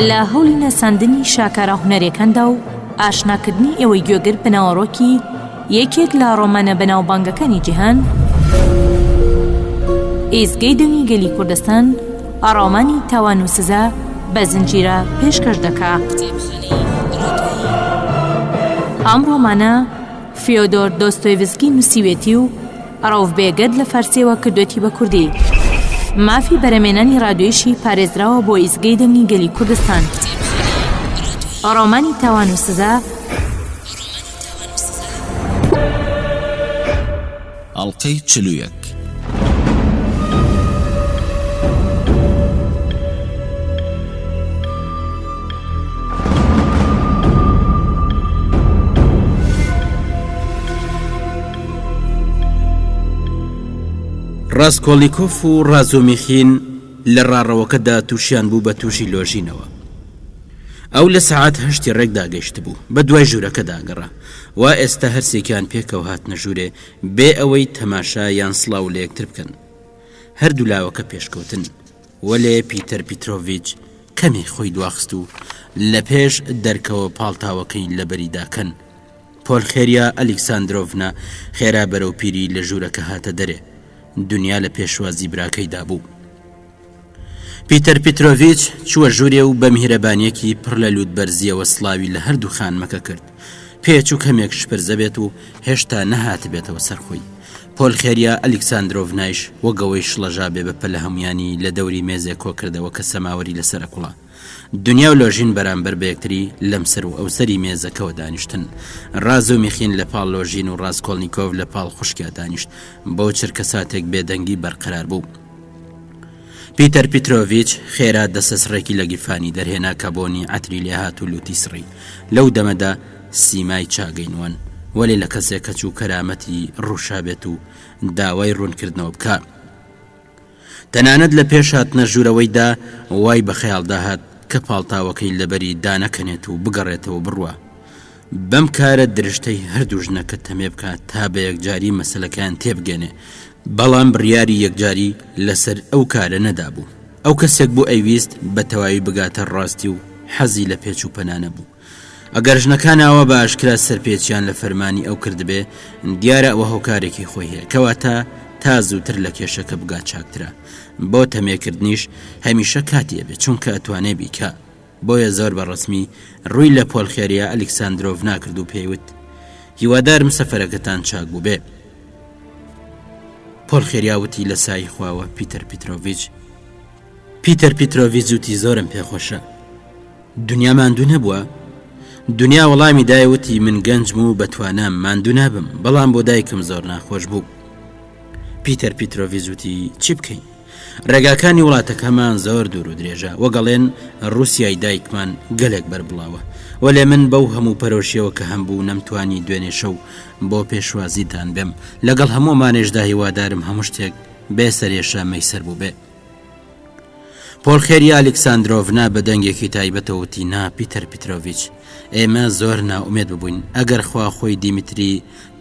لە هەوڵی ناساندنی شاکارە هونەریەکاندا و ئاشناکردنی ئێوەی گوێگر بە ناوەڕۆکی یەکێک لە ڕۆمانە بەناوبانگەکانی جیهان، ئێزگەی دەنگی گەلی کوردستان، ڕۆمانی تاوان و سزا بە زنجیرە پێشکەش دەکا. ئەم ڕۆمانە فیۆدۆر دۆستۆیڤسکی نووسیوێتی و ڕەوف بێگەرد لە فارسیەوە کردوێتی بە کوردی. مافی بەرەمێنانی ڕادیۆیشی پارێزراوە بۆ ئیزگەی دەنگی گەلی کوردستان. ڕۆمانی تاوان و سزا ئەڵقەی 41. ڕاسکۆڵنیکۆف و ڕازومیخین لە ڕاڕەوەکەدا تووشیان بوو بە تووشی لۆژینەوە. ئەو لە سەعات هەشتی ڕێکدا گەیشتبوو. بە دوای ژوورەکەدا گەڕا. وا ئێستا هەرسێکیان پێکەوە هاتنە ژوورێ، بێ ئەوەی تەماشا یان سڵاو لە یەکتر بکەن. هەردوو لاوەکە پێشکەوتن. وەلێ پیتەر پیترۆڤیچ کەمێ خۆی دواخست و لە پێش دەرکەوە پاڵتاوەکەی لەبەری داکەن. پۆلخێریا ئەلیکساندرۆڤنا خێرا بەرەو پیری لە ژوورەکە هاتە دەرێ. دونیا لە پێشوازی براکەیدا بوو. پیتەر پیترۆڤیچ چووە ژوورێ و بە میهرەبانییەکی پڕ لە لووتبەرزییەوە سڵاوی لە هەردوو خانمەکە کرد. پێچوو کەمێک شپرزە بێت و هێشتا نەهاتبێتەوە سەر خۆی. پۆلخێریا ئەلیکساندرۆڤنایش وەک ئەوەی شڵەژابێ بە پەلە هەموویانی لە دەوری مێزێک کۆکردەوە کە سەماوەری لەسەر ئەکوڵا. دونیا و لۆژین بەرامبەر بە یەکتری لەمسەر و ئەوسەری مێزەکەوە دانیشتن. ڕازومیخین لە پاڵ لۆژین و ڕاسکۆڵنیکۆف لە پاڵ خوشکیا دانیشت. بۆ چرکەساتێک بێدەنگی بەرقەرار بوو. پیتەر پیترۆڤیچ خێرا دەسەسڕێکی لە گیرفانی دەرهێنا کە بۆنی عەتری لێهات و لوتی سڕی. لەو دەمەدا سیمای چاگەی نوان. وەلێ لە کەسێک کە چوو کەرامەتی ڕووشابێت و داوای ڕوونکردنەوە بکا. تەنانەت لە پێش هاتنە ژوورەوەیدا وای بە خەیاڵدا هات کە پاڵتاوەکەی لەبەری دانەکەنێت و بگەڕێتەوە بڕوا. بەم کارە درشتەی هەردوو ژنەکە تەمێ بکا تا بە یەکجاری مەسەلەکەیان تێبگەێنێ، بەڵام بڕیاری یەکجاری لەسەر ئەو کارە نەدابوو. ئەو کەسێک بوو ئەیویست بە تەواوی بگاتە ڕاستی و حەزی لە پێچ و پەنا نەبوو. ئەگەر ژنەکان ئاوا بە ئاشکرا سەرپێچیان لە فەرمانی ئەو کردبێ، دیارە ئەوە هۆکارێکی خۆی هەیە، کەواتە تا زووتر لە کێشەکە بگات چاکترە. بۆ تەمێکردنیش هەمیشە کاتی ئەبێ، چونکە ئەتوانێ بیکا. بۆیە زۆر بە ڕەسمی ڕووی لە پۆلخێریا ئەلیکساندرۆڤنا کرد و پێی وت، هیوادارم سەفەرەکەتان چاک بووبێ. پۆلخێریا وتی لە سای خواوە پیتەر پیترۆڤیچ. پیتەر پیترۆڤیچ وتی زۆرم پێخۆشە. دنیا ماندوو نەبووە؟ دنیا وەڵامی دای وتی من گەنجم و بەتوانام ماندوو نابم بەڵام بۆ دایکم زۆر ناخۆش بوو. پیتەر پیترۆڤیچ وتی چی بکەین؟ ڕێگاکانی وڵاتەکەمان زۆر دوور و درێژە وەک ئەڵێن ڕووسیای دایکمان گەلێک بەربڵاوە وەلێ من بەو هەموو پەرۆشیەوە کە هەمبوو نەمتوانی دوێنێ شەو بۆ پێشوازیتان بێم لەگەڵ هەموو ئەمانەیشدا هیوادارم هەموو شتێک بێ سەرێشە مەیسەر بووبێ. پۆلخێریا ئەلیکساندرۆڤنا بە دەنگێکی تایبەتەوە وتی نا پیتەر پیترۆڤیچ ئێمە زۆر نائومێد ببووین ئەگەر خوا خۆی دیمیتری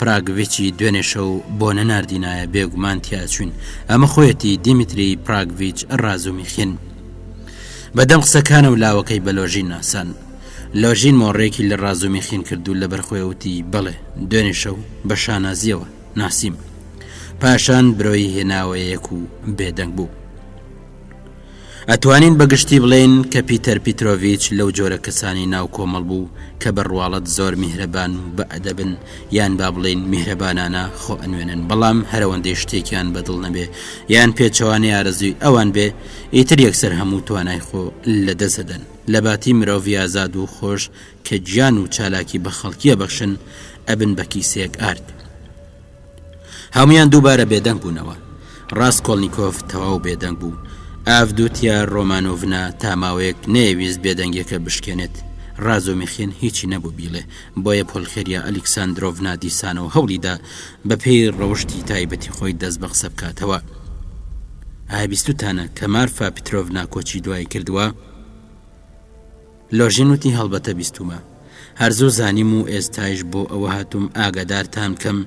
پراگڤیچی دوێنێ شەو بۆ نەناردینایە بێگومان تیاچوین ئەمە خۆیەتی دیمیتری پراگڤیچ ڕازومیخین بەدەم قسەکانەوە لاوەکەی بە لۆژین ناسان لۆژین مۆڕێکی لە ڕازومیخین کرد و لەبەر خۆی وتی بەڵێ دوێنێ شەو بە شانازیەوە ناسیم پاشان برۆی هێناوە یەک و بێدەنگ بوو. ئەتوانین بە گشتی بڵێین کە پیتەر پیترۆڤیچ لەو جۆرە کەسانی ناو کۆمەڵ بوو کە بە ڕواڵەت زۆر میهرەبان و بە ئەدەبن یان با بڵێین میهرەبانانە خۆ ئەنوێنن بەڵام هەرەوەندەی شتێکیان بە دڵ نەبێ یان پێچەوانەی ئارەزووی ئەوان بێ ئیتر یەکسەر هەموو توانای خۆ لە دەست ئەدەن لە باتی مرۆڤی ئازاد و خۆش کە گیان و چالاکی بە خەڵکی ئەبەخشن ئەبن بە کیسەیەک ئارد. هەموویان دووبارە بێدەنگ بوونەوە. ڕاسکۆڵنیکۆف تەواو بێدەنگ بوو. ئاڤدوتیا ڕۆمانۆڤنا تا ماوەیەک نەیەویست بێدەنگییەکە بشکێنێت. ڕازومیخین هیچی نەبوو بیڵێ، بۆیە پۆلخێریا ئەلیکساندرۆڤنا دیسانەوە هەوڵی دا بەپێی ڕەوشتی تایبەتی خۆی دەست بە قسە بکاتەوە. ئایا بیستووتانە کە مارفا پترۆڤنا کۆچی دوایی کردووە؟ لۆژین وتی هەڵبەتە بیستوومە. هەر زوو زانیم و ئێستایش بۆ ئەوە هاتووم ئاگادارتان بکەم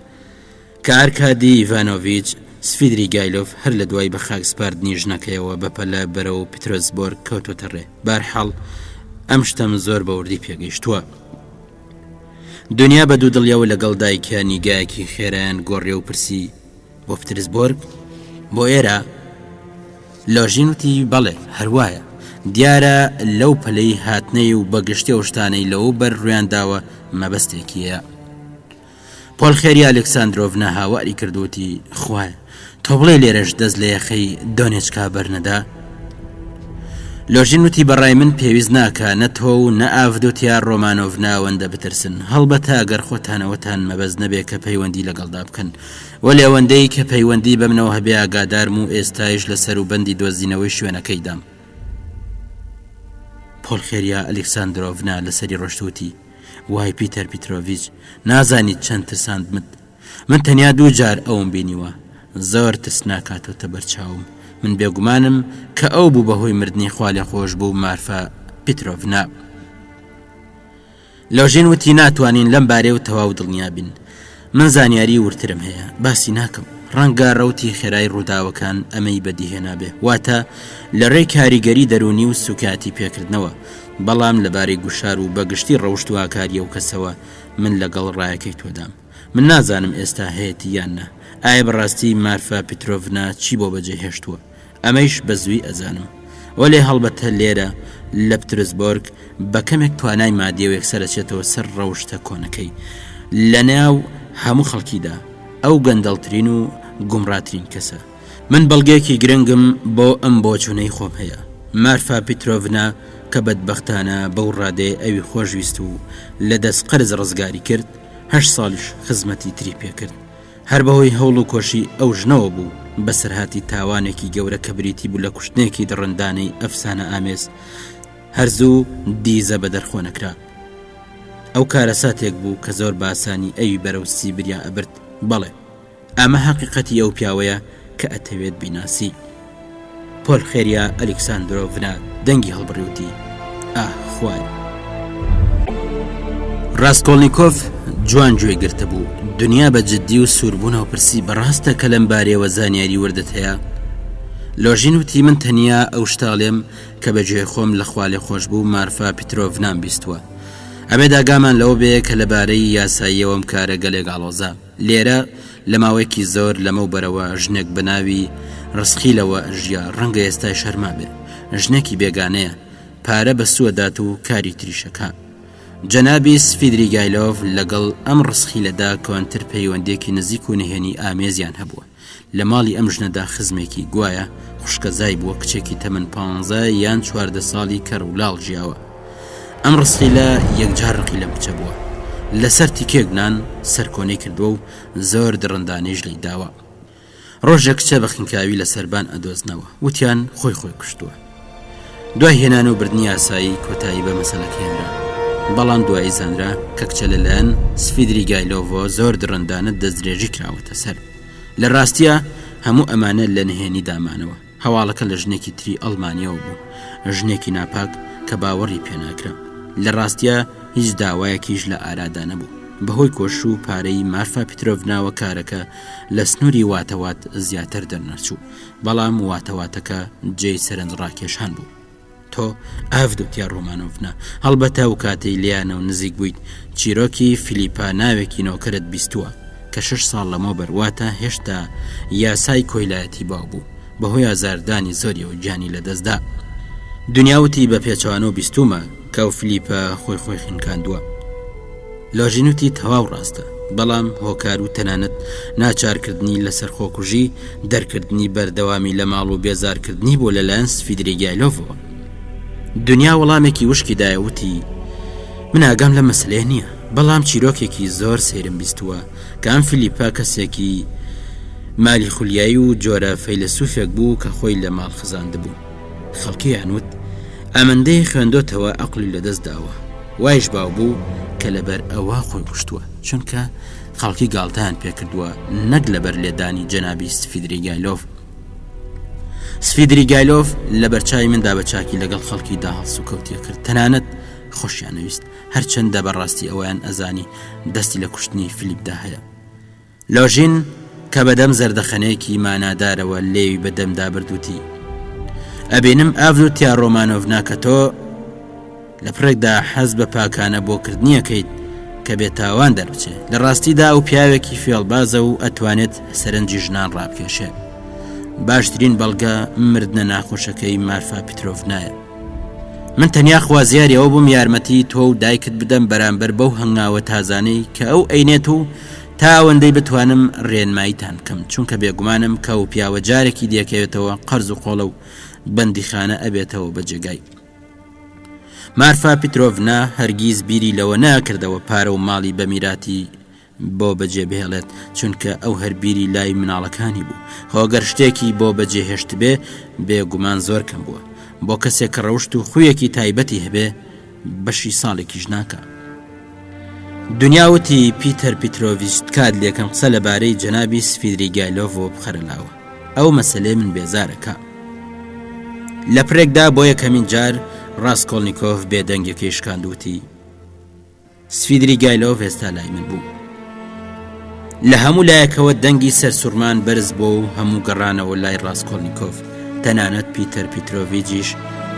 کە ئارکادی ئیڤانۆڤیچ سفیدریگایلۆف هەر لە دوای بە خاک سپاردنی ژنەکەیەوە بە پەلە بەرەو پترۆسبۆرگ کەوتۆتە ڕێ. بەهەرحاڵ. ئەم شتەم زۆر بە وردی پێگەیشتووە. دنیا بە دوودڵیەوە لەگەڵ دایکیا نیگایەکی خێرایان گۆڕێ و پرسی بۆ پترسبۆرگ؟ بۆ ئێرە؟ لۆژین وتی بەڵێ هەروایە دیارە لەو پەلەی هاتنەی و بەگشتی ئەو شتانەی لەوە بەر ڕویان داوە مەبەستێکیە. پۆلخێریا ئەلێکساندرۆڤنا هاواری کرد وتی، خوایە، تۆ بڵێی لێرەش دەست لە یەخەی دۆنێچکا بەرنەدا؟ لۆژین وتی، بەڕای من پێویست ناکا نە تۆ و نە ئاڤدۆتیا ڕۆمانۆڤنا ئەوەندە بترسن، هەڵبەتە ئەگەر خۆتان ئەوەتان مەبەست نەبێ کە پەیوەندی لەگەڵدا بکەن. وەلێ ئەوەندەی کە پەیوەندی بەمنەوە هەبێ ئاگادارم و ئێستایش لە سەروبەندی دۆزینەوەی شوێنەکەیدام. پۆلخێریا ئەلیکساندرۆڤنا لەسەری ڕۆشت وتی، وای پیتەر پیترۆڤیچ، نازانیت چەند ترساندمت. من تەنیا دوو جار ئەوم بینیوە. زۆر ترسناک هاتۆتە بەر چاوم. من بێگومانم کە ئەو بوو بە هۆی مردنی خوالێخۆشبوو مارفا پیترۆڤنا. لۆژین وتی ناتوانین لەم بارەیەوە تەواو دڵنیا بین. من زانیاری وردترم هەیە، باسی ناکەم. ڕەنگە ڕەوتی خێرای ڕووداوەکان ئەمەی بەدیهێنابێ، واتە لە ڕێی کاریگەری دەروونی و سووکایەتی پێکردنەوە، بەڵام لەبارەی گوشار و بەگشتی ڕەوشت و ئاکاری ئەو کەسەوە من لەگەڵ ڕایەکەی تۆدام. من نازانم ئێستا هەیەتی یان نا. ئایا بەڕاستی مارفا پیترۆڤنا چی بۆ بەجێ هێشتووە؟ ئەمەیش بە زووی ئەزانم. وەلێ هەڵبەتە لێرە لە پترسبۆرگ بە کەمێک توانای مادیەوە یەکسەر ئەچێتەوە سەر ڕەوشتە کۆنەکەی. لە ناو هەموو خەڵکیدا ئەو گەندەڵترین و گومڕاترین کەسە. من بەڵگەیەکی گرنگم بۆ ئەم بۆچوونەی خۆم هەیە. مارفا پیترۆڤنا کە بەدبەختانە بەو ڕادەیە ئەوی خۆشویست و لە دەست قەرز ڕزگاری کرد، هەشت ساڵیش خزمەتی تری پێکرد. هەر بەهۆی هەوڵ و کۆشی ئەو ژنەوە بوو بەسەرهاتی تاوانێکی گەورە کە بریتی بوو لە کوشتنێکی دڕندانەی ئەفسانە ئامێز هەر زوو دیزە بە دەرخۆنە کرا. ئەو کارەساتێک بوو کە زۆر باسانی ئەوی بەرەو سیبریا ئەبرد. بەڵێ. ئەمە هەقیقەتی ئەو پیاوەیە کە ئەتەوێت بیناسی. پۆلخێریا ئەلیکساندرۆڤنا دەنگی هەڵبڕی وتی، ئاه خوایە! ڕاسکۆڵنیکۆف جوان گوێی گرتبوو. دنیا بە جددی و سووربوونەوە پرسی، بەڕاستە کە لەم بارەیەوە زانیاری وردت هەیە؟ لۆژین وتی، من تەنیا ئەو شتە ئەڵێم کە بە گوێی خۆم لە خوالێخۆشبوو مارفا پیترۆڤنام بیستووە. ئەبێت ئاگامان لەوە بێ کە لەبارەی یاساییەوە ئەم کارە گەلێک ئاڵۆزە. لێرە لە ماوەیەکی زۆر لەمەو بەرەوە ژنێک بە ناوی ڕسقیلەوە ژیا ڕەنگە ئێستایش هەر مابێ ژنێکی بێگانەیە پارە بە سووە دات و کاری تریشەکا جەنابی سفیدریگایلۆڤ لەگەڵ ئەم ڕسخیلەدا کۆنتر پەیوەندێکی نزیک و نهێنی ئامێزیان هەبووە لە ماڵی ئەم ژنەدا خزمێکی گوایە خوشکەزای بووە کچێکی تەمەن پانزە یان 14 ساڵی کەڕ و لاڵ ژیاوە ئەم ڕسقیلە یەکجار ڕقی لەم کچە بووە لەسەر تیکێک نان سەرکۆنەی کردووە و زۆر دڕندانەیش لێی داوە ڕۆژێک کچە بە خنکاوی لە سەربان ئەدۆزنەوە وتیان خۆی خۆی کوشتووە دوای هێنان و بردنی یاسایی کۆتایی بە مەسەلەکە هێنرا بەڵام دوایی زانرا کە کچە لەلایەن سفیدریگایلۆڤەوە زۆر دڕندانە دەستدرێژی کراوەتە سەر لە ڕاستیا هەموو ئەمانە لە نهێنی دامانەوە هەواڵەکە لە ژنێکی تری ئەڵمانیەوە بوو ژنێکی ناپاک کە باوەڕی پێناکرا لە ڕاستیا هیچ داوایەکیش لە ئارادا نەبوو بەهۆی کۆش و پارەی مارفا پیترۆڤناوە کارەکە لە سنووری واتەوات زیاتر دەرنەچوو بەڵام واتەواتەکە جێی سەرنجڕاکێشان بوو. تۆ، ئاڤدۆتیا ڕۆمانۆڤنا، هەڵبەتە ئەو کاتەی لێیانەوە نزیک بوویت، چیرۆکی فیلیپا ناوێکی نۆکەرت بیستووە، کە شەش ساڵ لەمەوبەر، واتە هێشتا یاسای کۆیلایەتی باو بوو، بەهۆی ئازاردانی زۆریەوە گیانی لەدەست دا. دنیا وتی بە پێچەوانەوە بیستوومە کە ئەو فلیپە خۆی خۆی خنکاندووە. لۆژین وتی تەواو ڕاستە، بەڵام هۆکار و تەنانەت ناچارکردنی لەسەر خۆکوژی، دەرکردنی بەردەوامی لە ماڵ و بێزارکردنی بوو لەلایەن سفیدریگایلۆڤەوە. دنیا وەڵامێکی وشکی دایە وتی، من ئاگام لەم مەسەلەیە نییە، بەڵام چیرۆکێکی زۆر سەیرم بیستووە کە ئەم فلیپە کەسێکی مالیخولیایی و جۆرە فەیلەسوفێک بوو کە خۆی لە ماڵ خزاندبوو. خەڵکیان وت ئەمەندەی خوێندۆتەوە ئەقلی لەدەست داوە وایش باو بوو کە لەبەر ئەوە خۆی کوشتووە چونکە خەڵکی گاڵتەیان پێکردووە نەک لەبەر لێدانی جەنابی سفیدریگایلۆف سفیدریگایلۆف لە بەرچاوی مندا بە چاکی لەگەڵ خەڵکی دا هەڵسوکەوتی کرد تەنانەت خۆشیانەویست هەرچەندە بەڕاستی ئەویان ئەزانی دەستی لە کوشتنی فلیپدا هەیە لۆژین کە بەدەم زەردەخەنەیەکی مانادارەوە لێوی بە دەمدا برد وتی، ئەبینم ئاڤدوتیا ڕۆمانۆڤنا کە تۆ. لە پڕێکدا حەز بە پاکانە بۆ کردنیەکەیت کە بێتاوان دەربچێ لە ڕاستیدا ئەو پیاوێکی فێڵبازە و ئەتوانێت سەرنجی ژنان ڕابکێشێ باشترین بەڵگە مردنە ناخۆشەکەی مارفا پیترۆڤنایە من تەنیا خوازیاری ئەوە بووم یارمەتی تۆ و دایکت بدەم بەرامبەر بەو هەنگاوە تازانەی کە ئەو ئەینێت و تا ئەوەندەی بتوانم ڕێنماییتان بکەم چونکە بێگومانم کە ئەو پیاوە جارێکی دێکەوێتەوە قەرز و قۆڵە و بەندیخانە ئەبێتەوە بە جێگای مارفا پیترۆڤنا هەرگیز بیری لەوە ناکردەوە پارە و ماڵی بە میراتی بۆ بەجێ بهێڵێت چونکە ئەو هەر بیری لای مناڵەکانی بوو هۆگەر شتێکی بۆ بەجێ هێشتبێ بێگومان زۆر کەم بووە بۆ کەسێک کە ڕەوشت و خویەکی تایبەتی هەبێ بەشی ساڵێکیش ناکا. دنیا وتی پیتەر پیترۆڤیچ تکات لێکەم قسە لەبارەی جەنابی سفیدریگایلۆڤەوە بخەرە لاوە ئەو مەسەلەی من بێزارەکا. لە پرێکدا بۆ یەکەمین جار ڕاستکۆڵنیکۆف بێدەنگیەکەی شکاند وتی سفیدریگایلۆڤ ئێستا لای من بوو. لە هەموو لایەکەوە دەنگی سەرسوڕمان بەرز بۆ و هەموو گەڕانەوە لای ڕاستکۆڵنیکۆف، تەنانەت پیتەر پیترۆڤیجیش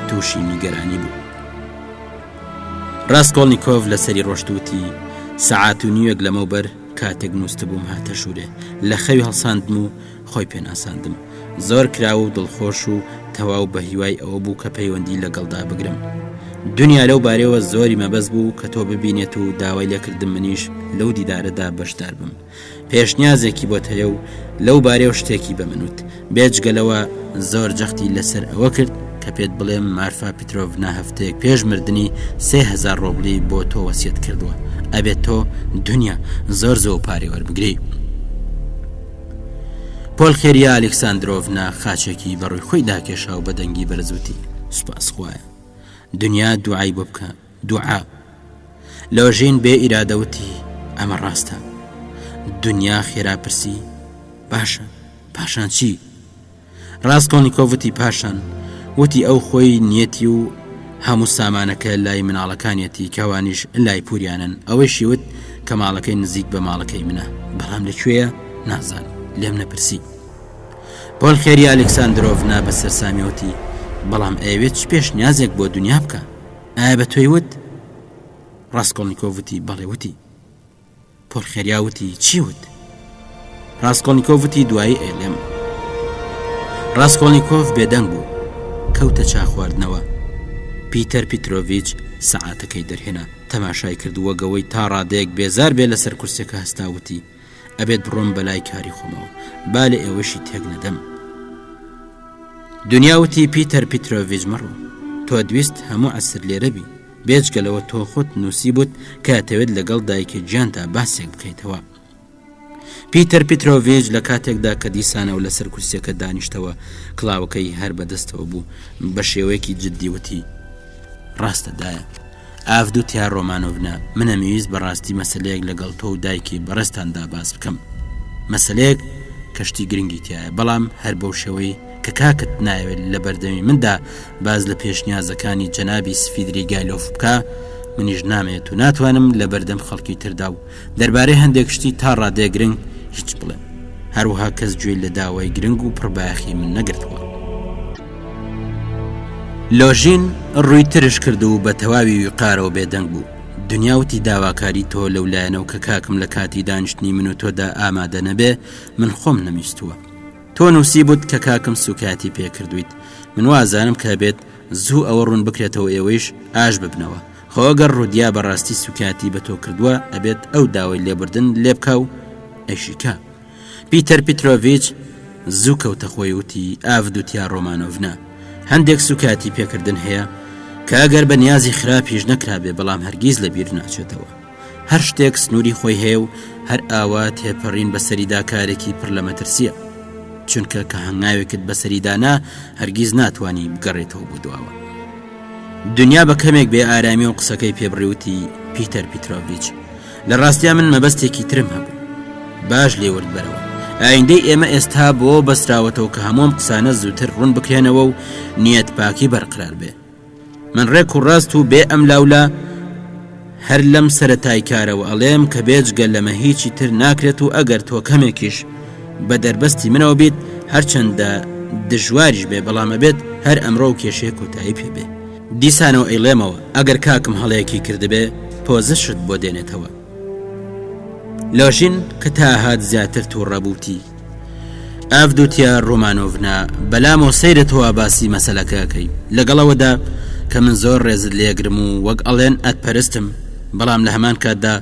تووشی نیگەرانی بوو. ڕاستکۆڵنیکۆف لەسەری ڕۆشت وتی، سەعات و نیوێک لەمەوبەر کاتێک نووستبووم هاتە ژوورێ، لە خەوی هەڵساندم و خۆی پێناساندم. زۆر کراوە و دڵخۆش و تەواو بە هیوای ئەوە بوو کە پەیوەندی لەگەڵدا بگرم. دنیا لەو بارەیەوە زۆری مەبەست بوو کە تۆ ببینێت و داوای لێکردم منیش لەو دیدارەدا بەشدار بم. پێشنیازێکی بۆت هەیە و لەو بارەیەوە شتێکی بە من وت. بێجگە لەوە زۆر جەختی لەسەر ئەوە کرد کە پێت بڵێم مارفا پیترۆڤنا هەفتەیەک پێش مردنی 3000 ڕۆبلی بۆ تۆ وەسیەت کردووە. ئەبێت تۆ، دنیا، زۆر زۆو پارەی وەربگری. پۆلخێریا ئەلکساندرۆڤنا خاچێکی بە ڕووی خۆی داکێشا و بە دەنگی بەرز وتی، سوپاس خوایە. دنیا دوعای بۆ بکە، دوعا. لۆژین بێ ئیرادە وتی، ئەمە ڕاستە. دنیا خێرا پرسی، باشە، پاشان چی؟ ڕاسکۆڵنیکۆڤ وتی پاشان وتی ئەو خۆی نیەتی و هەموو سامانەکە لای مناڵەکانیەتی کەوانیش لای پوریانن ئەوەیشی وت کە ماڵەکەی نزیک بە ماڵەکەی منە بەڵام لە کوێیە نازانم لێم نەپرسی پۆلخێری ئەلکساندرۆڤنا بە سەرسامیەوتی بەڵام ئەیەوێت چ پێشنیازێک بۆ دنیا بکە ئایا بە تۆی وت ڕاستکۆڵنیکۆڤ وتی بەڵێ وتی پۆلخێریا وتی چی وت؟ ڕاستکۆڵنیکۆف وتی دوایی ئەیڵێم. ڕاستکۆڵنیکۆف بێدەنگ بوو. کەوتە چا خواردنەوە. پیتەر پیترۆڤیچ سەعاتەکەی دەرهێنا. تەماشای کرد وەک ئەوەی تا ڕادەیەک بێزار بێ لەسەر کورسیەکە هەستا وتی ئەبێت بڕۆم بەلای کاری خۆمەوە. با لە ئێوەشی تێک نەدەم. دنیا وتی پیتەر پیترۆڤیچ مەڕۆ. تۆ دویست هەموو عەسر لێرە بی. بێجگە لەوە تۆ خۆت نووسیبووت کە ئەتەوێت لەگەڵ دایکە گیانتا باسێک بکەیتەوە. پیتەر پیترۆڤیچ لە کاتێکدا کە دیسانەوە لەسەر کورسیەکە دانیشتەوە، کڵاوەکەی هەر بەدەستەوە بوو، بە شێوەیەکی جددی وتی، ڕاستە دایە. ئاڤدوتیا ڕۆمانۆڤنا، من ئەمەویست بە ڕاستی مەسەلەیەک لەگەڵ تۆ و دایکی بەڕێزتاندا باس بکەم. مەسەلەیەک کە شتی گرنگی تیایە، بەڵام هەر بەو شێوەی کە کاکت نایەوێت لە بەردەمی مندا باس لە پێشنیازەکانی جەنابی سفیدریگایلۆف بکا، منیش نامەوێت و ناتوانم لە بەردەم خەڵکی تردا و دەربارەی هەندێک شتی تا ڕادەیەک گرنگ هیچ بڵێم. هەروەها کەس گوێی لە داوای گرنگ و پڕبایەخی من نەگرتووە. لۆژین ڕووی ترش کرد و بە تەواوی ویقارەوە بێدەنگ بوو. دنیا وتی داواکاری تۆ لەو لایەنەوە کە کاکم لە کاتی دانیشتنی من و تۆدا ئامادە نەبێ، من خۆم نەمویستووە. تۆ نووسیبووت کە کاکم سووکایەتی پێ کردوویت. من وا ئەزانم کە ئەبێت زوو ئەوە ڕوون بکرێتەوە ئێوەیش ئاش ببنەوە. خۆ ئەگەر ڕودیا بە ڕاستی سووکایەتی بە تۆ کردووە ئەبێت ئەو داوای لێبوردن لێ بکا و ئەیشی کا. پیتەر پیترۆڤیچ زوو کەوتە خۆی وتی ئاڤدوتیا ڕۆمانۆڤنا هەندێک سووکایەتی پێکردن هەیە کە ئەگەر بە نیازی خراپیش نەکرابێ بەڵام هەرگیز لە بیر ناچێتەوە. هەر شتێک سنووری خۆی هەیە و هەر ئاوا تێپەڕین بەسەریدا کارێکی پڕ لە مەترسییە. چونکە کە هەنگاوێکت بەسەریدا نا هەرگیز ناتوانی بگەڕێتەوە بۆ دواوە. دنیا بە کەمێک بێ ئارامی و قسەکەی پێبڕی وتی پیتەر پیترۆڤیچ لە ڕاستیا من مەبەستێکی ترم هەبوو. باش لێ ورد بەرەوە. ئایندەی ئێمە ئێستا بۆ بەستراوەتەوە کە هەموو ئەم قسانە زووتر ڕوون بکرێنەوە و نیەت پاکی بەرقرار بێ. من ڕێک و ڕاست و بێ ئەم لاولا هەر لەم سەتای کارەوە ئەڵێم کە بێجگە لەمە هیچی تر ناکرێت و ئەگەر تۆ کەمێکیش بە دەربەستی منەوە بیت هەرچەندە دژواریش بێ بەڵام ئەبێت هەر ئەمڕۆ و کێشەیە کۆتایی پێبێ. دیسانەوە ئەیڵێمەوە ئەگەر کاکم هەڵەیەکی کردبێ پۆزشت بۆ دێنێتەوە. لۆژین کە تا هات زیاتر تووڕە بوو وتی، ئاڤدوتیا ڕۆمانۆڤنا بەلامەوە سەیرە تۆ وا باسی مەسەلەکە ئەکەی، لەگەڵ ئەوەدا کە من زۆر ڕێزت لێ ئەگرم و وەک ئەڵێن ئەتپەرستم، بەڵام لە هەمان کاتدا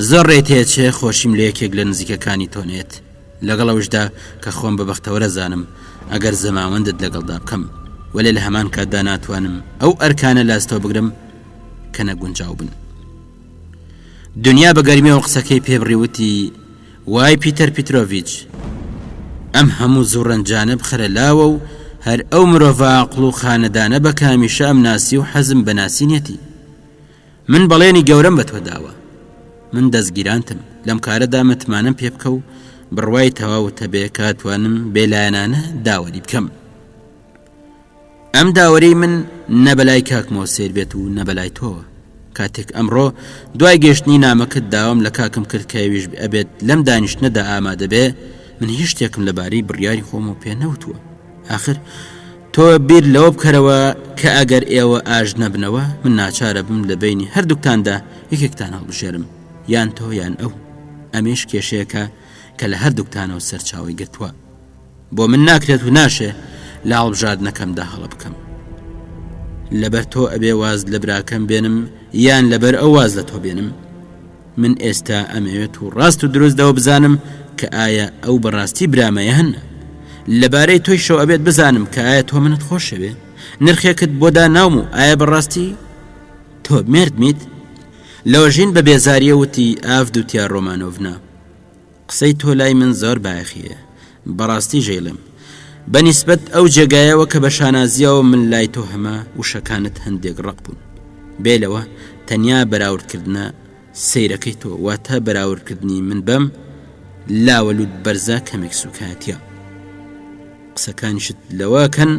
زۆر ڕێی تێچێ خۆشیم لە یەکێک لە نزیکەکانی تۆ نەیەت. لەگەڵ ئەوشدا کە خۆم بە بەختەوەر ئەزانم ئەگەر زەماوەندت لەگەڵدا بکەم، وەلێ لە هەمان کاتدا ناتوانم ئەو ئەرکانە لە ئەستۆ بگرم کە نەگونجاو بن. دنیا بە گەرمیەوە قسەکەی پێ بڕی وتی، وای پیتەر پیترۆڤیچ، ئەم هەموو زوڕەنجانە بخەرە لاوە و هەر ئەو مرۆڤە عاقڵ و خانەدانە بە کە هەمیشە ئەمناسی و حەزم بە ناسینیەتی. من بەڵێنی گەورەم بە تۆ داوە. من دەستگیرانتم، لەم کارەدا متمانەم پێ بکە و بڕوای تەواوت هەبێ کە ئەتوانم بێلایەنانە داوەری بکەم. ئەم داوەریی من نە بەلای کاکمەوە سەیر بێت و نە بەلای تۆوە. کاتێک ئەمڕۆ دوای گەشتنی نامەکەت داوام لە کاکم کرد کە ئەویش ئەبێت لەم دانیشتنەدا ئامادە بێ، من هیچ شتێکم لەبارەی بڕیاری خۆمەوە پێ نەوتووە. ئاخر تۆ بیر لەوە بکەرەوە کە ئەگەر ئێوە ئاشت نەبنەوە من ناچارە بم لە بەینی هەردووکتاندا یەکێکتان هەڵبژێرم یان تۆ یان ئەو ئەمەیش کێشەیەکە کە لە هەردووکتانەوە سەرچاوەی گرتووە بۆ من ناکرێت و ناشێ لە هەڵبژاردنەکەمدا هەڵە بکەم لەبەر تۆ ئەبێ واز لە براکەم بێنم یان لەبەر ئەو واز لە تۆ بێنم من ئێستا ئەمەوێت و ڕاست و دروست دەوە بزانم کە ئایا ئەو بەڕاستی برامە یان نا لەبارەی تۆیشەوە ئەبێت بزانم کە ئایا تۆ منت خۆشەوێ نرخێکت بۆ داناوم و ئایا بەڕاستی تۆ مێردمیت لۆژین بە بێزاریە وتی ئاڤدوتیا ڕۆمانۆڤنا قسەی تۆ لای من زۆر بایەخی هەیە بەڕاستی ژەیڵێم بە نیسبەت ئەو جێگایەوە کە بە شانازیەوە من لای تۆ هەمە وشەکانت هەندێک ڕق بوون بێ لەوە تەنیا بەراوردکردنە سەیرەکەی تۆ واتە بەراوردکردنی من بەم لاوە لوت بەرزە کەمێک سوکایەتیە قسەکانیشت لەوە کەن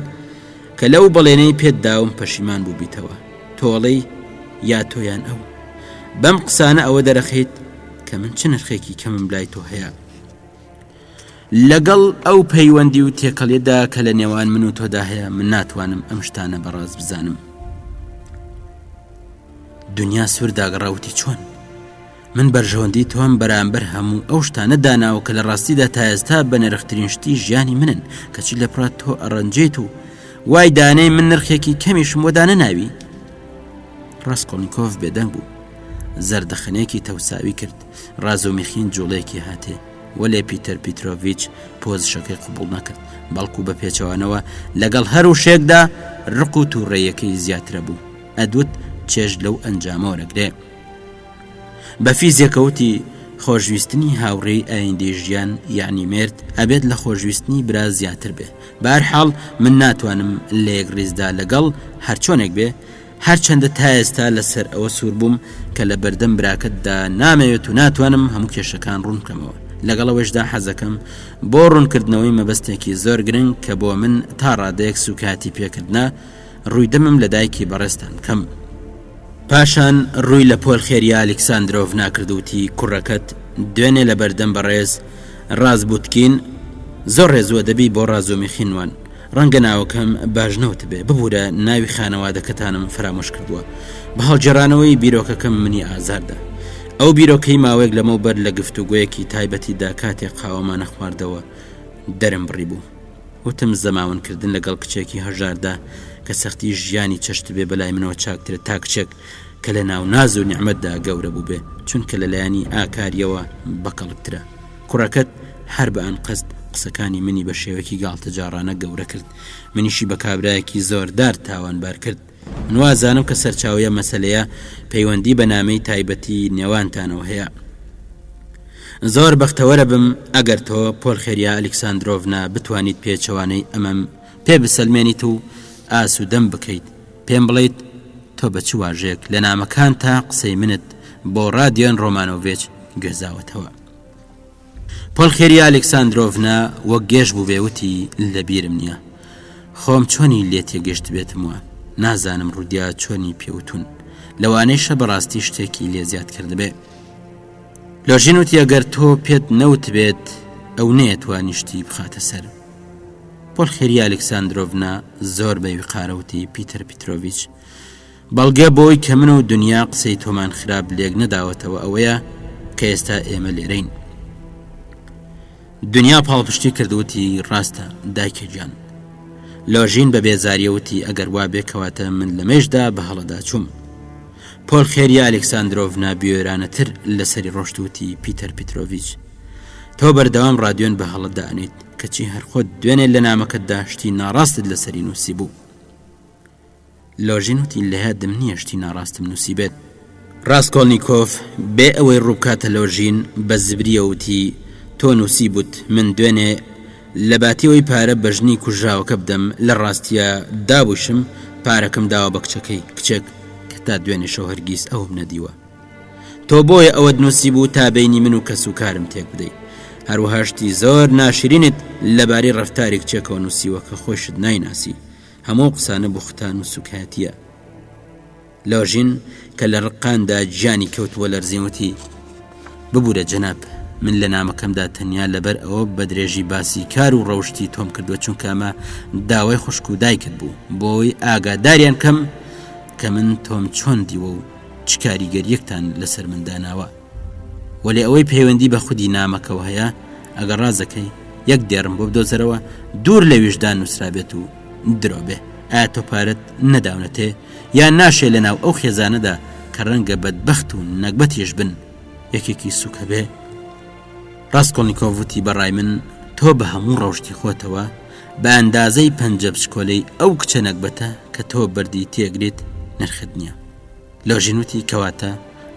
کە لەو بەڵێنەی پێت داوم پەشیمان بووبیتەوە تۆڵەی یا تۆ یان ئەو بەم قسانە ئەوە دەرەخیت کە من چ نرخێکی کەمم لای تۆ هەیە لەگەڵ ئەو پەیوەندی و تێکەڵیدا کە لە نێوان من و تۆدا هەیە من ناتوانم ئەم شتانە بەڕاست بزانم دنیا سوور داگەڕاوتی چۆن من بەرژەوەندی تۆم بەرامبەر هەموو ئەو شتانە داناوە کە لە ڕاستیدا تا ئێستا بە نرخترین شتی ژیانی منن کەچی لە پڕا تۆ ئەڕەنجێت و وای دانەی من نرخێکی کەمیشم بۆ دانەناوی ڕاستکۆڵنیکۆف بێدەنگ بوو زەردەخەنەیەکی تەوساوی کرد ڕازۆمیخین جوڵەیەکی هاتێ وەلێ پیتەر پیترۆڤیچ پۆزشەکەی قبوڵ نەکرد بەڵکو بە پێچەوانەوە لەگەڵ هەر وشەیەکدا ڕق و تووڕەیەکەی زیاترە بوو ئەدوت چێژ لەو ئەنجامە وەرەگرێ بە فیزێکە وتی، خۆشویستنی هاوڕێی ئایندەی ژیان یەعنی مێرد ئەبێت لە خۆشویستنی برا زیاتر بێ، بەهەرحاڵ من ناتوانم لە یەک ڕیزدا لەگەڵ هەرچۆنێک بێ، هەرچەندە تا ئێستا لەسەر ئەوە سوور بووم کە لە بەردەم براکەتدا نامەوێت و ناتوانم هەموو کێشەکان ڕوون بکەمەوە، لەگەڵ ئەوەشدا حەزەکەم بۆ ڕوونکردنەوەی مەبەستێکی زۆر گرنگ کە بۆ من تا ڕادەیەک سووکایەتی پێکردنە، ڕووی دەمم لە دایکی بەڕێزتان بکەم. پاشان ڕووی لە پۆلخێریا ئەلیکساندرۆڤنا کرد و وتی، کوڕەکەت دوێنێ لە بەردەم بەڕێز ڕازبوتکین زۆر ڕێز و ئەدەبی بۆ ڕازومیخین نوان. ڕەنگە ناوەکەم باش نەوتبێ، ببوورە ناوی خانەوادەکەتانم فەرامۆش کردووە. بە هەڵگێڕانەوەی بیرۆکەکەم منی ئازار دا. ئەو بیرۆکەی ماوەیەک لەمەوبەر لە گفتوگۆیەکی تایبەتیدا کاتێک قاوەمانە خواردەوە دەرم بڕیبوو. وتم زەماوەند کردن لەگەڵ کچێکی هەژاردا کە سەختی ژیانی چەشتبێ بەلای منەوە چاکترە تا کچێک کە لە ناو ناز و نیعمەتدا گەورە بووبێ چونکە لە لایەنی ئاکاریەوە بەکەڵکترە. کوڕەکەت هەر بە ئەنقەست قسەکانی منی بە شێوەیەکی گاڵتەجاڕانە گەورە کرد منیشی بە کابرایەکی زۆردار تاوانبار کرد. من وازانم کە سەرچاوەی ئەم مەسەلەیە پەیوەندی بە نامەی تایبەتی نێوانتانەوە هەیە. زۆر بەختەوەرە بم ئەگەر تۆ پۆلخێریا ئەلیکساندرۆڤنا بتوانیت پێچەوانەی ئەمەم پێ بسەلمێنیت و ئاسوودەم بکەیت پێم بڵێیت تۆ بە چ واژەیەک لە نامەکانتا قسەی منت بۆ ڕادیۆن ڕۆمانۆڤێچ گوێزاوەتەوە. پۆلخێریا ئەلێکساندرۆڤنا وەک گێژ بووبێ وتی، لە بیرم نییە. خۆم چۆنی لێ تێگەشتبێتم وا. نازانم ڕودیا چۆنی پێ وتوون. لەوانەیشە بەڕاستی شتێکی لێ زیاد کردبێ. لۆژین وتی، ئەگەر تۆ پێت نەوتبێت، ئەو نەیەتوانی شتی بخاتە سەر. پۆلخێریا ئەلێکساندرۆڤنا زۆر بە ویقارە وتی، پیتەر پیترۆڤیچ! بەڵگە بۆی کە من و دنیا قسەی تۆمان خراپ لێک نەداوەتەوە ئەوەیە کە ئێستا ئێمە لێرەین. دنیا پاڵپشتی کرد وتی ڕاستە دایکە گیان. لۆژین بە بێزاریە وتی ئەگەر وابێ کەواتە من لەمەیشدا بە هەڵەدا چووم. پۆلخێریا ئەلکساندرۆڤنا بوێرانەتر لەسەری ڕۆشت وتی پیتەر پیترۆڤیچ تۆ بەردەوام ڕادیۆن بە هەڵە دائەنێیت کەچی هەر خۆت دوێنێ لە نامەکەتدا شتی ناڕاستت لەسەری نووسیبوو. لۆژین وتی لەیادم نییە شتی ناڕاستم نووسیبێت. ڕاسکۆڵنیکۆف بێ ئەوەی ڕووبکاتە لۆژین بە زبرییەوە وتی تۆ نووسیبووت من دوێنێ لە باتی ئەوەی پارە بە ژنی کوژراوەکە بدەم لە ڕاستیا دابوویشم پارەکەم داوە بە کچەکەی، کچێک کە تا دوێنێ شەو هەرگیز ئەوم نەدیوە. تۆ بۆیە ئەوەت نووسیبوو تا بەینی من و کەسوکارم تێک بدەی. هەروەها شتی زۆر ناشرینت لەبارەی ڕەفتاری کچێکەوە نووسیوە کە خۆیشت نایناسی. هەموو ئەو قسانە بوختان و سوکایەتیە. لۆژین کە لە ڕقاندا گیانی کەوتبووە لەرزین وتی، ببورە جەناب، من لە نامەکەمدا تەنیا لەبەر ئەوە بە درێژی باسی کار و ڕەوشتی تۆم کردووە چونکە ئەمە داوای خوشک و دایکت بوو بۆ ئەوەی ئاگاداریان کەم کە من تۆم چۆن دیوە و چ کاریگەریەکتان لەسەر من داناوە. وەلێ ئەوەی پەیوەندی بە خودی نامەکەوە هەیە ئەگەر ڕازەکەی یەک دێڕم بۆ بدۆزەرەوە دوور لە ویژدان نووسرابێت و درۆ بێ ئایا تۆ پارەت نەداونەتێ یان ناشێ لە ناو ئەو خێزانەدا کە ڕەنگە بەدبەخت و نەگبەتیش بن یەکێکی سوک هەبێ ڕاستکۆڵنیکۆڤ وتی بەڕای من تۆ بە هەموو ڕەوشتی خۆتەوە بە ئەندازەی پەنجە بچکۆلەی ئەو کچە نەگبەتە کە تۆ بەردی تێگریت نرخت نییە لۆژین وتی، کەواتە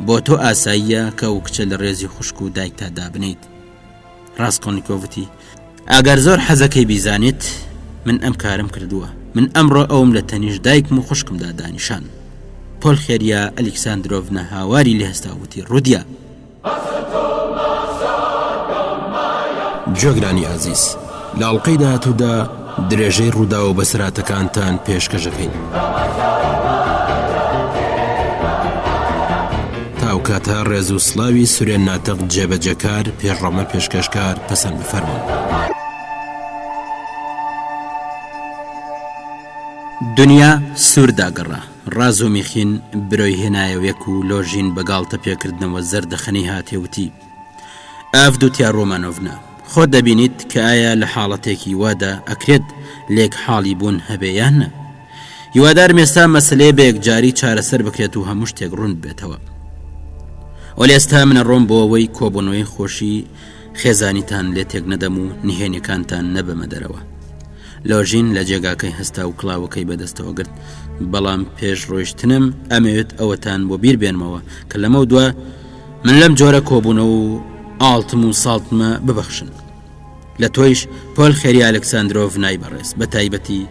بۆ تۆ ئاساییە کە ئەو کچە لە ڕێزی خوشک و دایکتا دابنێیت؟ ڕاسکۆڵنیکۆف وتی، ئەگەر زۆر حەزەکەی بیزانیت، من ئەم کارەم کردووە. من ئەمڕۆ ئەوم لە تەنیشت دایکم و خوشکمدا دانیشان. پۆلخێریا ئەلیکساندرۆڤنا هاواری لێ هەستا و وتی، ڕودیا! گوێگرانی ئازیز لە ئەڵقەی داهاتوودا درێژەی ڕووداو و بەسەرهاتەکانتان پێشکەش دەکەین. تا ئەو کاتە ڕێز و سڵاوی سورێن ناتق جێبەجێکار پێشڕەمە پێشکەشکار پەسەند بفەرموون. دنیا سوور داگەڕا. ڕازومیخین برۆی هێنایەوە یەک و لۆژین بە گاڵتە پێکردنەوە زەردەخەنەی هاتێ وتی، ئاڤدوتیا ڕۆمانۆڤنا، خۆت دەبینیت کە ئایا لە حاڵەتێکی وادا ئەکرێت لێک حاڵی بوون هەبێ یان نە؟ هیوادارم ئێستا مەسەلەیە بە یەکجاری چارەسەر بکرێت و هەموو شتێک ڕوون ببێتەوە. وەلێ ئێستا من ئەڕۆم بۆ ئەوەی کۆبوونەوەی خۆشی خێزانیتان لێ تێک نەدەم و نهێنیەکانتان نەبەمە دەرەوە. لۆژین لە جێگاکەی هەستا و کڵاوەکەی بەدەستەوە گرت بەڵام پێش ڕۆیشتنم ئەمەوێت ئەوەتان بۆ بیر بێنمەوە کە لەمە دوا من لەم جۆرە کۆبوونەوە و ئاڵتم و ساڵتمە ببەخشن لە تۆیش پۆل خێری ئەلکسسانندرۆڤ نای بەڕێز بە تایبەتی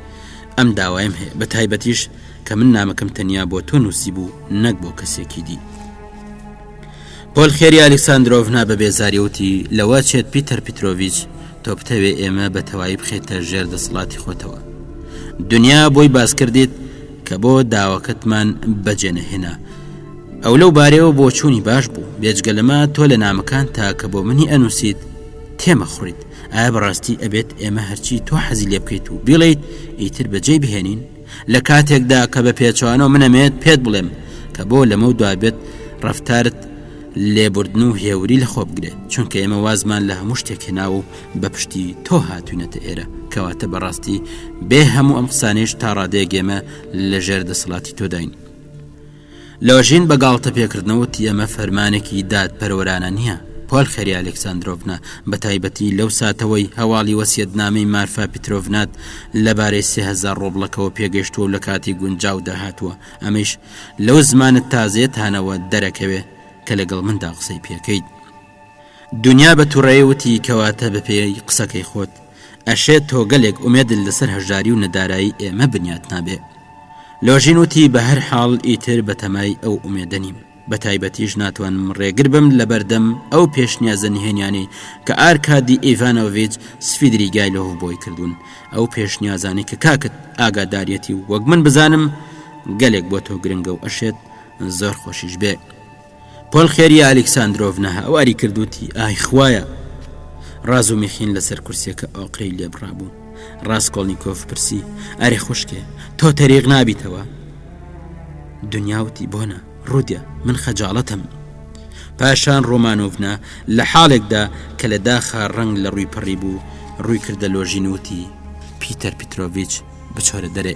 ئەم داوایم هەیە بە تایبەتیش کە من نامەکەم تەنیا بۆ تۆ نووسی بوو نەک بۆ کەسێکی دی. پۆلخێری ئەلیکساندرۆڤنا بە بێزاری وتی، لەوە چێت پیتەر پیترۆڤیچ تۆ بتەوێ ئێمە بە تەوایی بخەیتە ژێر دەسەڵاتی خۆتەوە. دنیا بۆی باس کردیت کە بۆ داواکەتمان بەجێ نەهێنا. ئەو لەو بارەیەوە بۆچوونی باش بوو. بێجگە لەمە تۆ لە نامەکانتا کە بۆ منی ئەنووسیت تێمەخوڕیت. ئایا بەڕاستی ئەبێت ئێمە هەرچی تۆ حەزی لێ بکەیت و بیڵێیت ئیتر بەجێی بهێنین؟ لە کاتێکدا کە بە پێچەوانەوە من ئەمەوێت پێت بڵێم کە بۆ لەمە دوا بێت ڕەفتارت لێبوردن و هێوری لە خۆ بگرێت چونکە ئێمە وازمان لە هەموو شتێک هێناوە و بە پشتی تۆ هاتوینەتە ئێرە کەواتە بەڕاستی بێ هەموو ئەم قسانێش تا ڕادەیەک ئێمە لە ژێر دەسەڵاتی تۆداین. لۆژین بە گاڵتە پێکردنەوە وتی ئەمە فەرمانێکی دادپەروەرانە نییە، پۆلخێریا ئەلێکساندرۆڤنا، بە تایبەتی لەو ساتەوەی هەواڵی وەسیەتنامەی مارفا پیترۆڤنات لەبارەی 3000 ڕۆبڵەکەوە پێگەیشتووە و لە کاتی گونجاودا هاتووە، ئەمەیش لەو زمانە تازەیەتانەوە دەرەکەوێ کە لەگەڵ مندا قسەی پێکەیت. دونیا بە توڕەیی وتی کەواتە بەپێی قسەکەی خۆت، ئەشێ تۆ گەلێک ئومێدت لەسەر هەژاری و نەدارایی ئێمە بنیات نابێ. لۆژین وتی بە هەر حاڵ ئیتر بە تەمای ئەو ئومێدە نیم، بە تایبەتیش ناتوانم ڕێگر بم لە بەردەم ئەو پێشنیازە نهێنیانەی کە ئارکادی ئیڤانۆڤیچ سفیدریگایلۆڤ بۆی کردوون، ئەو پێشنیازانەی کە کاکت ئاگاداریەتی و وەک من بزانم گەلێک بۆ تۆ گرنگە و ئەشێت زۆر خۆشیش بێ. پۆلخێریا ئەلیکساندرۆڤنا هاواری کرد وتی، ئای خوایە! ڕازومیخین لەسەر کورسیەکە ئۆقرەی لێبڕابوو. ڕاسکۆڵنیکۆف پرسی، ئەرێ خوشکێ، تۆ تەریق نابیتەوە؟ دنیا وتی بۆنە ڕودیا من خەجاڵەتم. پاشان ڕۆمانۆڤنا لە حاڵێکدا کە لە داخا ڕەنگ لە ڕووی پەڕی بوو، ڕووی کردە لۆژین وتی، پیتەر پیترۆڤیچ بچۆرە دەرێ.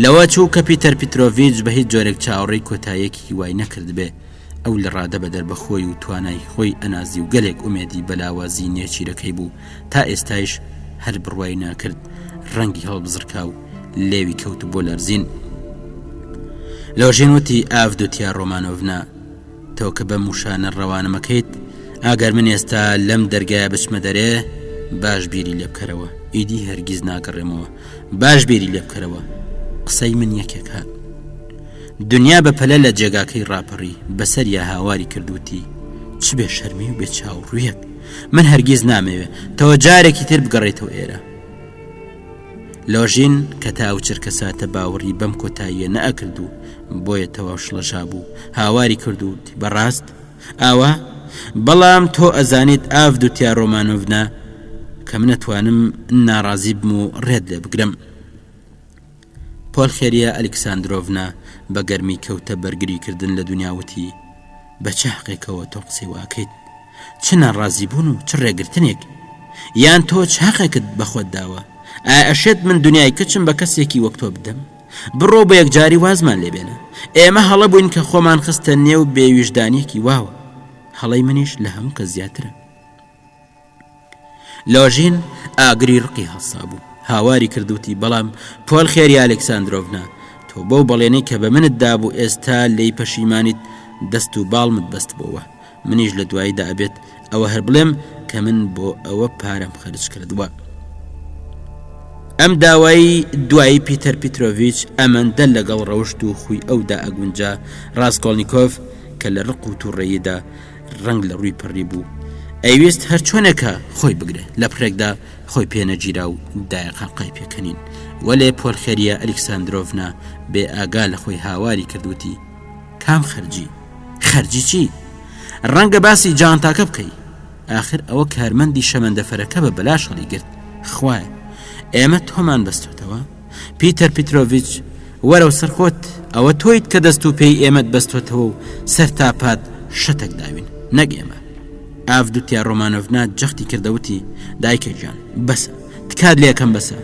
لەوە چوو کە پیتەر پیترۆڤیچ بە هیچ جۆرێک چاوەڕێی کۆتاییەکی وای نەکردبێ. ئەو لە ڕادە بەدەر بە خۆی و توانای خۆی ئەنازی و گەلێک ئومێدی بە لاوازی نێچیرەکەی بوو، تا ئێستایش هەر بڕوای ناکرد ڕەنگی هەڵبزڕکا و لێوی کەوت بۆ لەرزین. لۆژین وتی ئاڤدوتیا ڕۆمانۆڤنا، تۆ کە بەم وشانە ڕەوانەمەکەیت، ئەگەر من ئێستا لەم دەرگایە بچمە دەرێ، باش بیری لێ بکەرەوە، ئیدی هەرگیز ناگەڕێمەوە، باش بیری لێ بکەرەوە، قسەی من یەکێکە. دنیا بە پەلە لە جێگاکەی ڕاپەڕی، بەسەریا هاواری کرد وتی، چ بێ شەرمی و بێ چاوڕوویەک! من هەرگیز نامەوێ تۆ جارێکی تر بگەڕێیتەوە ئێرە. لۆژین کە تا ئەو چرکەساتە باوەڕی بەم کۆتاییە نەئەکرد و بۆیە تەواو شڵەژابوو، هاواری کرد و وتی، بەڕاست؟ ئاوا؟ بەڵام تۆ ئەزانیت ئاڤدوتیا ڕۆمانۆڤنا کە من ئەتوانم ناڕازی بم و ڕێت لێ بگرم. پۆلخێریا ئەلیکساندرۆڤنا بە گەرمی کەوتە بەرگری کردن لە دونیا وتی، بە چ هەقێکەوە تۆ قسەی وا ئەکەیت؟ چ ناڕازیبوون و چ ڕێگرتنێک؟ یان تۆ چ هەقێکت بە خۆت داوە؟ ئایا ئەشێت من دونیای کچم بە کەسێکی وەک تۆ بدەم؟ بڕۆ بە یەکجاری وازمان لێ بێنە. ئێمە هەڵە بووین کە خۆمان خستە نێو بێویژدانییەکی واوە. هەڵەی منیش لە هەموو کەس زیاترە. لۆژین ئاگری ڕقی هەڵسابوو هاواری کرد وتی بەڵام پۆلخێریا ئەلکساندرۆڤنا تۆ بەو بەڵێنەی کە بە منت دابوو ئێستا لێی پەشیمانیت دەست و باڵمت بەستبۆوە منیش لە دواییدا ئەبێت ئەوە هەر بڵێم کە من بۆ ئەوە پارەم خەرج کردووە. ئەم داوای دوایی پیتەر پیترۆڤیچ ئەمەندە لەگەڵ ڕەوشت و خوی ئەودا ئەگونجا ڕاسکۆڵنیکۆف کە لە ڕق و تووڕەییدا ڕەنگ لە ڕووی پەڕی بوو ئەیویست هەرچۆنێکە خۆی بگرێ لە پڕێکدا خۆی پێ نەگیرا و دایە قاقای پێکەنین وەلێ پۆلخێریە ئەلیکساندرۆڤنا بێ ئاگا لە خۆی هاواری کرد وتی کام خەرجی خەرجی چی ڕەنگە باسی جانتاکە بکەی ئاخر ئەوە کارمەندی شەمەندەفەرەکە بە بەلاش هەڵیگرت خوایە ئێمە تۆمان بەستۆتەوە پیتەر پیترۆڤیچ، وەرەوە سەر خۆت، ئەوە تۆیت کە دەست و پێی ئێمەت بەستۆتەوە و سەر تا پات شەتەک داوین، نەک ئێمە. ئاڤدوتیا ڕۆمانۆڤنا جەختی کردە وتی، دایکە گیان، بەسە، تکات لێ ئەکەم بەسە.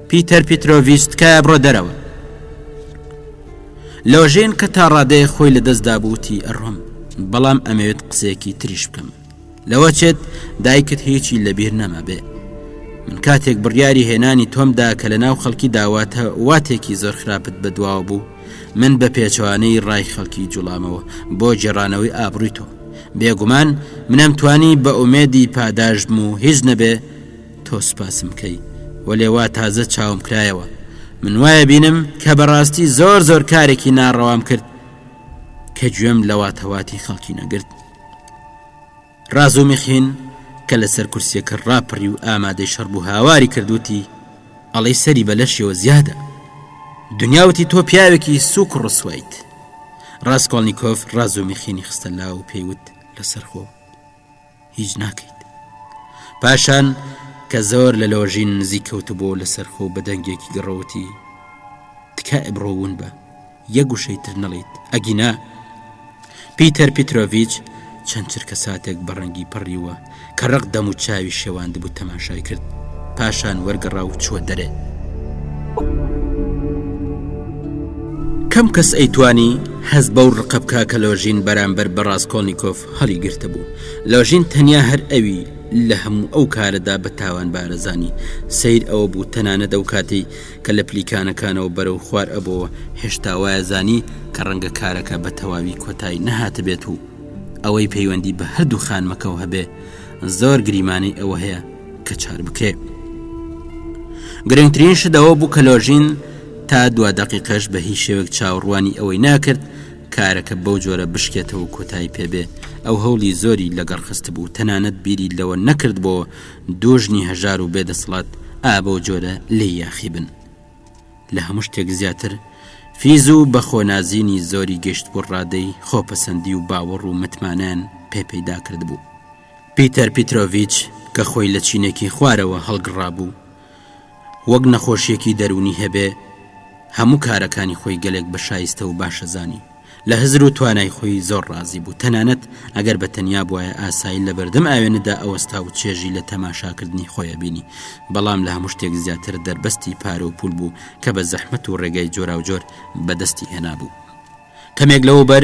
پیتەر پیترۆڤیچ، تکایە بڕۆ دەرەوە. لۆژین کە تا ڕادەیەک خۆی لە دەست دابوو وتی، ئەڕۆم، بەڵام ئەمەوێت قسەیەکی تریش بکەم. لەوە چێت دایکت هیچی لەبیر نەمابێ من کاتێک بڕیاری هێنانی تۆم دا کە لە ناو خەڵکی داواتە واتێکی زۆر خراپت بەدواوە بوو من بە پێچەوانەی ڕای خەڵکی جوڵامەوە بۆ گێڕانەوەی ئابڕووی تۆ بێگومان منم توانی بە ئومێدی پاداشتم و هیچ نەبێ تۆ سوپاسم بکەی وەلێ وا تازە چاوم کرایەوە من وایە بینم کە بەڕاستی زۆر زۆر کارێکی ناڕەوام کرد کە گوێم لە واتەواتی خەڵکی نەگرت ڕازومیخین کە لەسەر کورسیەکە ڕاپەڕی و ئامادەی شەڕ بوو هاواری کرد وتی ئەڵێی سەری بە لەشیەوە زیادە دنیا وتی تۆ پیاوێکی سوک و ڕسوایت ڕاسکۆڵنیکۆف ڕازومیخینی خستە لا و پێی وت لەسەرخۆ هیچ ناکەیت پاشان کە زۆر لە لۆژین نزیک کەوتبوو لەسەرخۆ بە دەنگێکی گڕەوتی تکایە بڕۆ ون بە یەک وشەی تر نەڵێیت ئەگینا پیتەر پیترۆڤیچ چەند چرکە ساتێک بە ڕەنگی پەڕیوە کە ڕق دەم و چاوی شێواندبوو تەماشای کرد پاشان وەرگەڕا و چووە دەرێ. کەم کەس ئەیتوانی هەست بەو ڕقە بکا کە لۆژین بەرامبەر بە ڕاسکۆڵنیکۆف هەڵیگرتبوو. لۆژین تەنیا هەر ئەوی لە هەموو ئەو کارەدا بە تاوانبارە زانی. سەیر ئەوە بوو تەنانەت ئەو کاتەی کە لە پلیکانەکانەوە بەرەو خوار ئەبۆوە، هێشتا وایەزانی کە ڕەنگە کارەکە بە تەواوی کۆتایی نەهاتبێت و ئەوەی پەیوەندی بە هەردوو خانمەکەوە هەبێ زۆر گریمانەی ئەوە هەیە کە چار بکرێ. گرنگترین شت ئەوە بوو کە لۆژین تا دوا دەقیقەش بە هیچ شێوەک چاوەڕوانی ئەوەی ناکرد کارەکە بەو جۆرە بشکێتەوە و کۆتایی پێبێ ئەو هەوڵی زۆری لەگەڕ خستبوو تەنانەت بیری لەوە نەکردبۆوە دوو ژنی هەژار و بێ دەسەڵات ئا بەو جۆرە لێی یاخی بن. لە هەموو شتێک زیاتر فیز و بە خۆنازینی زۆری گەیشتبوو ڕادەی خۆپەسەندی و باوەڕ و متمانەیان پێ پەیدا کردبوو. پیتەر پیترۆڤیچ کە خۆی لە چینێکی خوارەوە هەڵگڕابوو، وەک نەخۆشییەکی دەروونی هەبێ. هەموو کارەکانی خۆی گەلێک بە شایستە و باش ئەزانی. لە هزر و توانای خۆی زۆر ڕازی بوو، تەنانەت ئەگەر بە تەنیا بوایە ئاسایی لە بەردەم ئاوێنەدا ئەوەستا و چێژی لە تەماشاکردنی خۆی ئەبینی، بەڵام لە هەموو شتێک زیاتر دەربەستی پارە و پوول بوو کە بە زەحمەت و ڕێگای جۆراوجۆر بە دەستی هێنابوو. کەمێک لەوەوبەر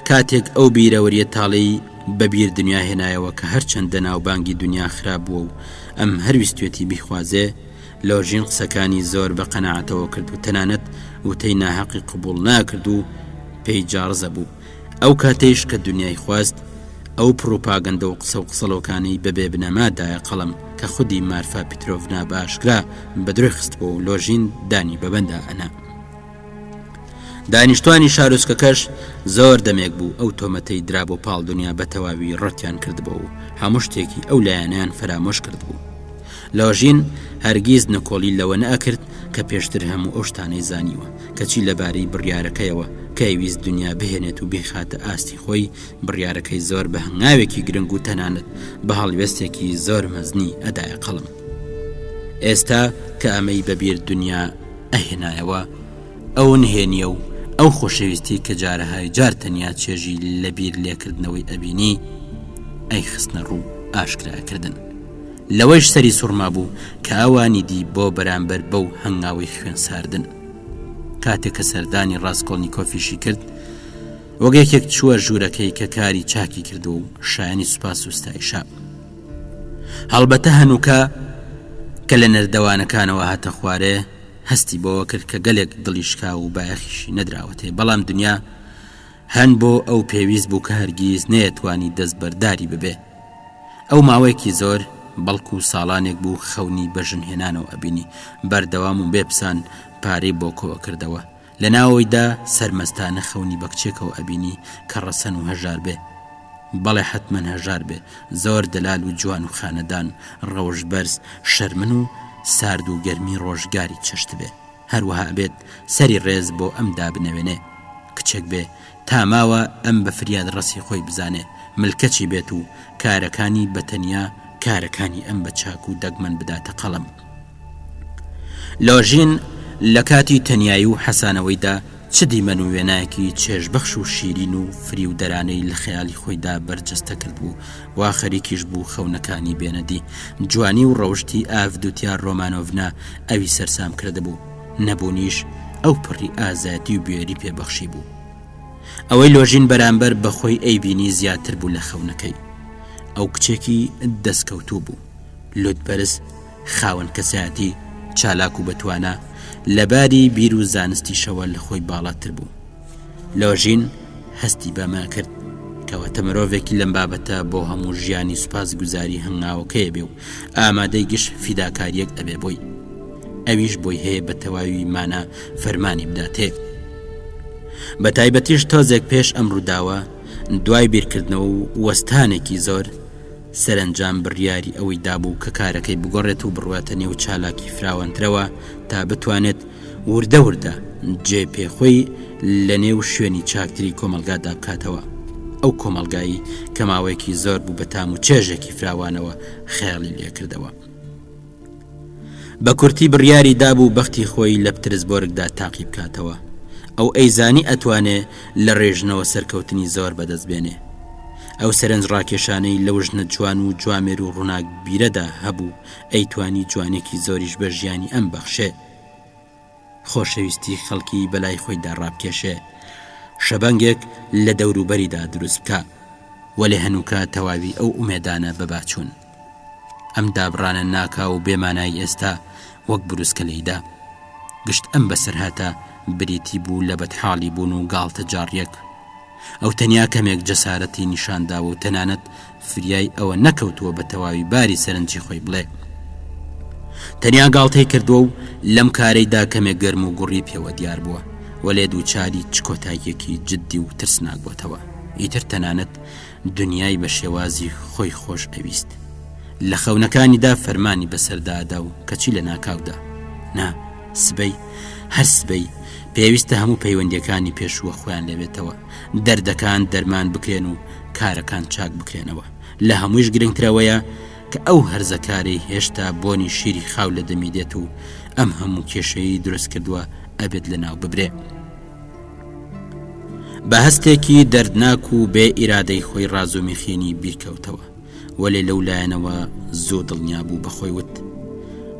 کاتێک ئەو بیرەوەرییە تاڵەی بە بیر دنیا هێنایەوە کە هەرچەندە ناوبانگی دنیا خراپ بووە و ئەم هەر ویستوێتی بیخوازێ، لۆژین قسەکانی زۆر بە قەناعەتەوە کرد و تەنانەت وتەی ناهەقی قبوڵ ناکرد و پێی جاڕزە بوو. ئەو کاتەیش کە دنیای خواست، ئەو پڕوپاگەندە و قسە و قسەڵۆکانەی بە بێ بنەما دایە قەڵەم کە خودی مارفا پیترۆڤنا بە ئاشکرا بە درۆی خستبۆوە و لۆژین دانی بە بەندا ئەنا. دانیشتوانی شارۆچکەکەش زۆر دەمێک بوو ئەو تۆمەتەی درابۆ پاڵ دنیا بە تەواوی ڕەتیان کردبۆ و هەموو شتێکی ئەو لایەنیان فەرامۆش کردبوو. لۆژین هەرگیز نکۆڵی لەوە نەئەکرد کە پێشتر هەموو ئەو شتانەی زانیوە، کەچی لەبارەی بڕیارەکەیەوە کە ئەیویست دنیا بهێنێت و بیخاتە ئاستی خۆی، بڕیارەکەی زۆر بە هەنگاوێکی گرنگ و تەنانەت بە هەڵوێستێکی زۆر مەزنی ئەدایە قەڵەم. ئێستا کە ئەمەی بە بیر دنیا ئەهێنایەوە، ئەو نهێنییە و ئەو خۆشەویستی کە جارەهای جار تەنیا چێژی لە بیر لێکردنەوەی ئەبینی، ئەیخستنە ڕوو ئاشکرا ئەکردن. لەوەیش سەری سوڕمابوو کە ئەوانی دی بۆ بەرامبەر بەو هەنگاوەی خوێن ساردن. کاتێک کە سەردانی ڕاسکۆڵنیکۆفیشی کرد، وەک یەکێک چووە ژوورەکەی کە کاری چاکی کردووە و شایەنی سوپاس و ستایشە. هەڵبەتە هەنووکە کە لە نەردەوانەکانەوە هاتە خوارێ، هەستی بەوە کرد کە گەلێک دڵی شکا و بایەخیشی نەدراوەتێ، بەڵام دنیا هەن بۆ ئەو پێویست بوو کە هەرگیز نەیەتوانی دەستبەرداری ببێ. ئەو ماوەیەکی زۆر، بەڵکو ساڵانێک بوو خەونی بە ژن هێنانەوە ئەبینی، بەردەوام و بێ پسان پارەی بۆ کۆ ئەکردەوە. لە ناوەوەیدا سەرمەستانە خەونی بە کچێکەوە ئەبینی کە ڕەسەن و هەژار بێ. بەڵێ حەتمەن هەژار بێ، زۆر دەلال و جوان و خانەدان، ڕەوشت بەرز، شەرمن و سارد و گەرمی ڕۆژگاری چەشتبێ. هەروەها ئەبێت سەری ڕێز بۆ ئەم دابنەوێنێ. کچێک بێ تا ماوە ئەم بە فریاد ڕەسی خۆی بزانێ، ملکەچی بێت و کارەکانی بە تەنیا کارەکانی ئەم بە چاک و دەگمەن بداتە قەڵەم. لۆژین لە کاتی تەنیایی و حەسانەوەیدا چ دیمەن و وێنایەکی چێژبەخش و شیرین و فریودەرانەی لە خەیاڵی خۆیدا بەرجەستە کردبوو، وا خەریکیش بوو خەونەکانی بێنە دی. جوانی و ڕەوشتی ئاڤدوتیا ڕۆمانۆڤنا ئەوی سەرسام کردبوو، نەبوونیش ئەو پڕی ئازایەتی و بوێری پێ بەخشیبوو. ئەوەی لۆژین بەرامبەر بە خۆی ئەیبینی زیاتر بوو لە خەونەکەی. ئەو کچێکی دەستکەوتوو بوو. لوتبەرز، خاوەن کەسایەتی، چالاک و بەتوانا، لە باری بیر و زانستیشەوە لە خۆی باڵاتر بوو. لۆژین هەستی بەمە کرد کەواتە مرۆڤێکی لەم بابەتە بۆ هەموو ژیانی سوپاس گوزاری هەنگاوەکەی بێ و ئامادەی گشت فیداکاریەک ئەبێ بۆی. ئەویش بۆی هەیە بە تەواوی مانا فەرمانی بداتێ. بە تایبەتیش تۆزێک پێش ئەم ڕووداوە دوای بیرکردنەوە و وەستانێکی زۆر، سەرەنجام بڕیاری ئەوەی دابوو کە کارەکەی بگۆڕێت و بڕواتە نێو چالاکی فراوانترەوە تا بتوانێت وردە وردە جێ پێ خۆی لە نێو شوێنی چاکتری کۆمەڵگادا بکاتەوە، ئەو کۆمەڵگایی کە ماوەیەکی زۆر بوو بە تام و چێژێکی فراوانەوە خەیاڵی لێکردەوە. بە کورتی بڕیاری دابوو بەختی خۆی لە پترسبۆرگدا تاقی بکاتەوە. ئەو ئەیزانی ئەتوانێ لە ڕێژنەوە سەرکەوتنی زۆر بەدەست بێنێ. ئەو سەرنجڕاکێشانەی لەو ژنە جوان و جوامێر و ڕووناکبیرەدا هەبوو ئەیتوانی جوانێکی زۆریش بە ژیانی ئەم بەخشێ. خۆشەویستی خەڵکی بەلای خۆیدا ڕابکێشێ، شەبەنگێک لە دەوروبەریدا دروست بکا. وەلێ هەنووکە تەواوی ئەو ئومێدانە بەبا چوون. ئەم دابڕانە ناکاو و بێ مانای ئێستا وەک بروسکە لێیدا. گشت ئەم بەسەرهاتە بریتی بوو لە بەدحاڵی بوون و گاڵتەجاڕییەک. ئەو تەنیا کەمێک جەسارەتی نیشان داوە و تەنانەت فریای ئەوە نەکەوتووە بە تەواوی باری سەرنجی خۆی بڵێ. تەنیا گاڵتەی کردووە و لەم کارەیدا کەمێک گەرم و گوڕی پێوە دیار بووە، وەلێ دووچاری چ کۆتاییەکی جددی و ترسناک بۆتەوە. ئیتر تەنانەت دنیای بە شێوازی خۆی خۆش ئەویست. لە خەونەکانیدا فەرمانی بەسەردا ئەدا و کەچی لە ناکاودا. نا، سبەی، هەر سبەی، پێویستە هەموو پەیوەندییەکانی پێشووە خۆیان لێبێتەوە، دەردەکان دەرمان بکرێن و کارەکان چاک بکرێنەوە. لە هەموویش گرنگتر ئەوەیە کە ئەو هەرزەکارەی هێشتا بۆنی شیری خاو لە دەمی دێت و ئەم هەموو کێشەیەی دروست کردووە، ئەبێت لەناو ببرێ. بە هەستێکی دەردناک و بێ ئیرادەی خۆی ڕازومیخینی بیرکەوتەوە. وەلێ لەو لایەنەوە زوو دڵنیا بوو بە خۆی وت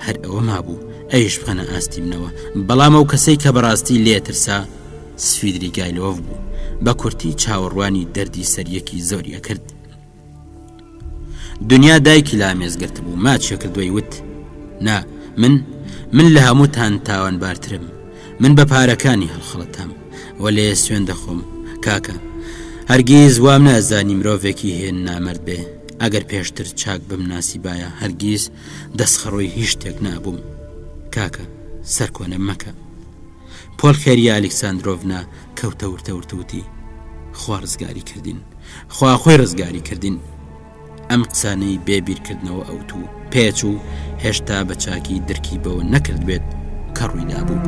هەر ئەوە مابوو ئەویش بخەنە ئاستی منەوە بەڵام ئەو کەسەی کە بەڕاستی لێ ترسا سفیدریگایلۆڤ بوو بە کورتی چاوەڕوانی دەردی سەریەکی زۆری ئەکرد دنیا دایکی لامێز گرتبوو ماچێ کردوەی وت نا من من لە هەمووتان تاوانبارترم من بە پارەکانی هەڵخەڵەتام وەلێ سوێن دەخۆم کاکە هەرگیز وام نازانی مرۆڤێکی هێن نامەرد بێ ئەگەر پێشتر چاک بمناسیبایە هەرگیز دەستخەڕۆی هیچ شتێک نابووم کاکە سەرکۆنەم مەکە پۆلخێریا ئەلیکساندرۆڤنا کەوتە ورتە ورتوتی خوا ڕزگاری کردین خوا خۆی ڕزگاری کردین ئەم قسانەی بێ بیرکردنەوە ئەوت و پێچوو هێشتا بە چاکی درکی بەوە نەکردبێت کە ڕوویدابوو.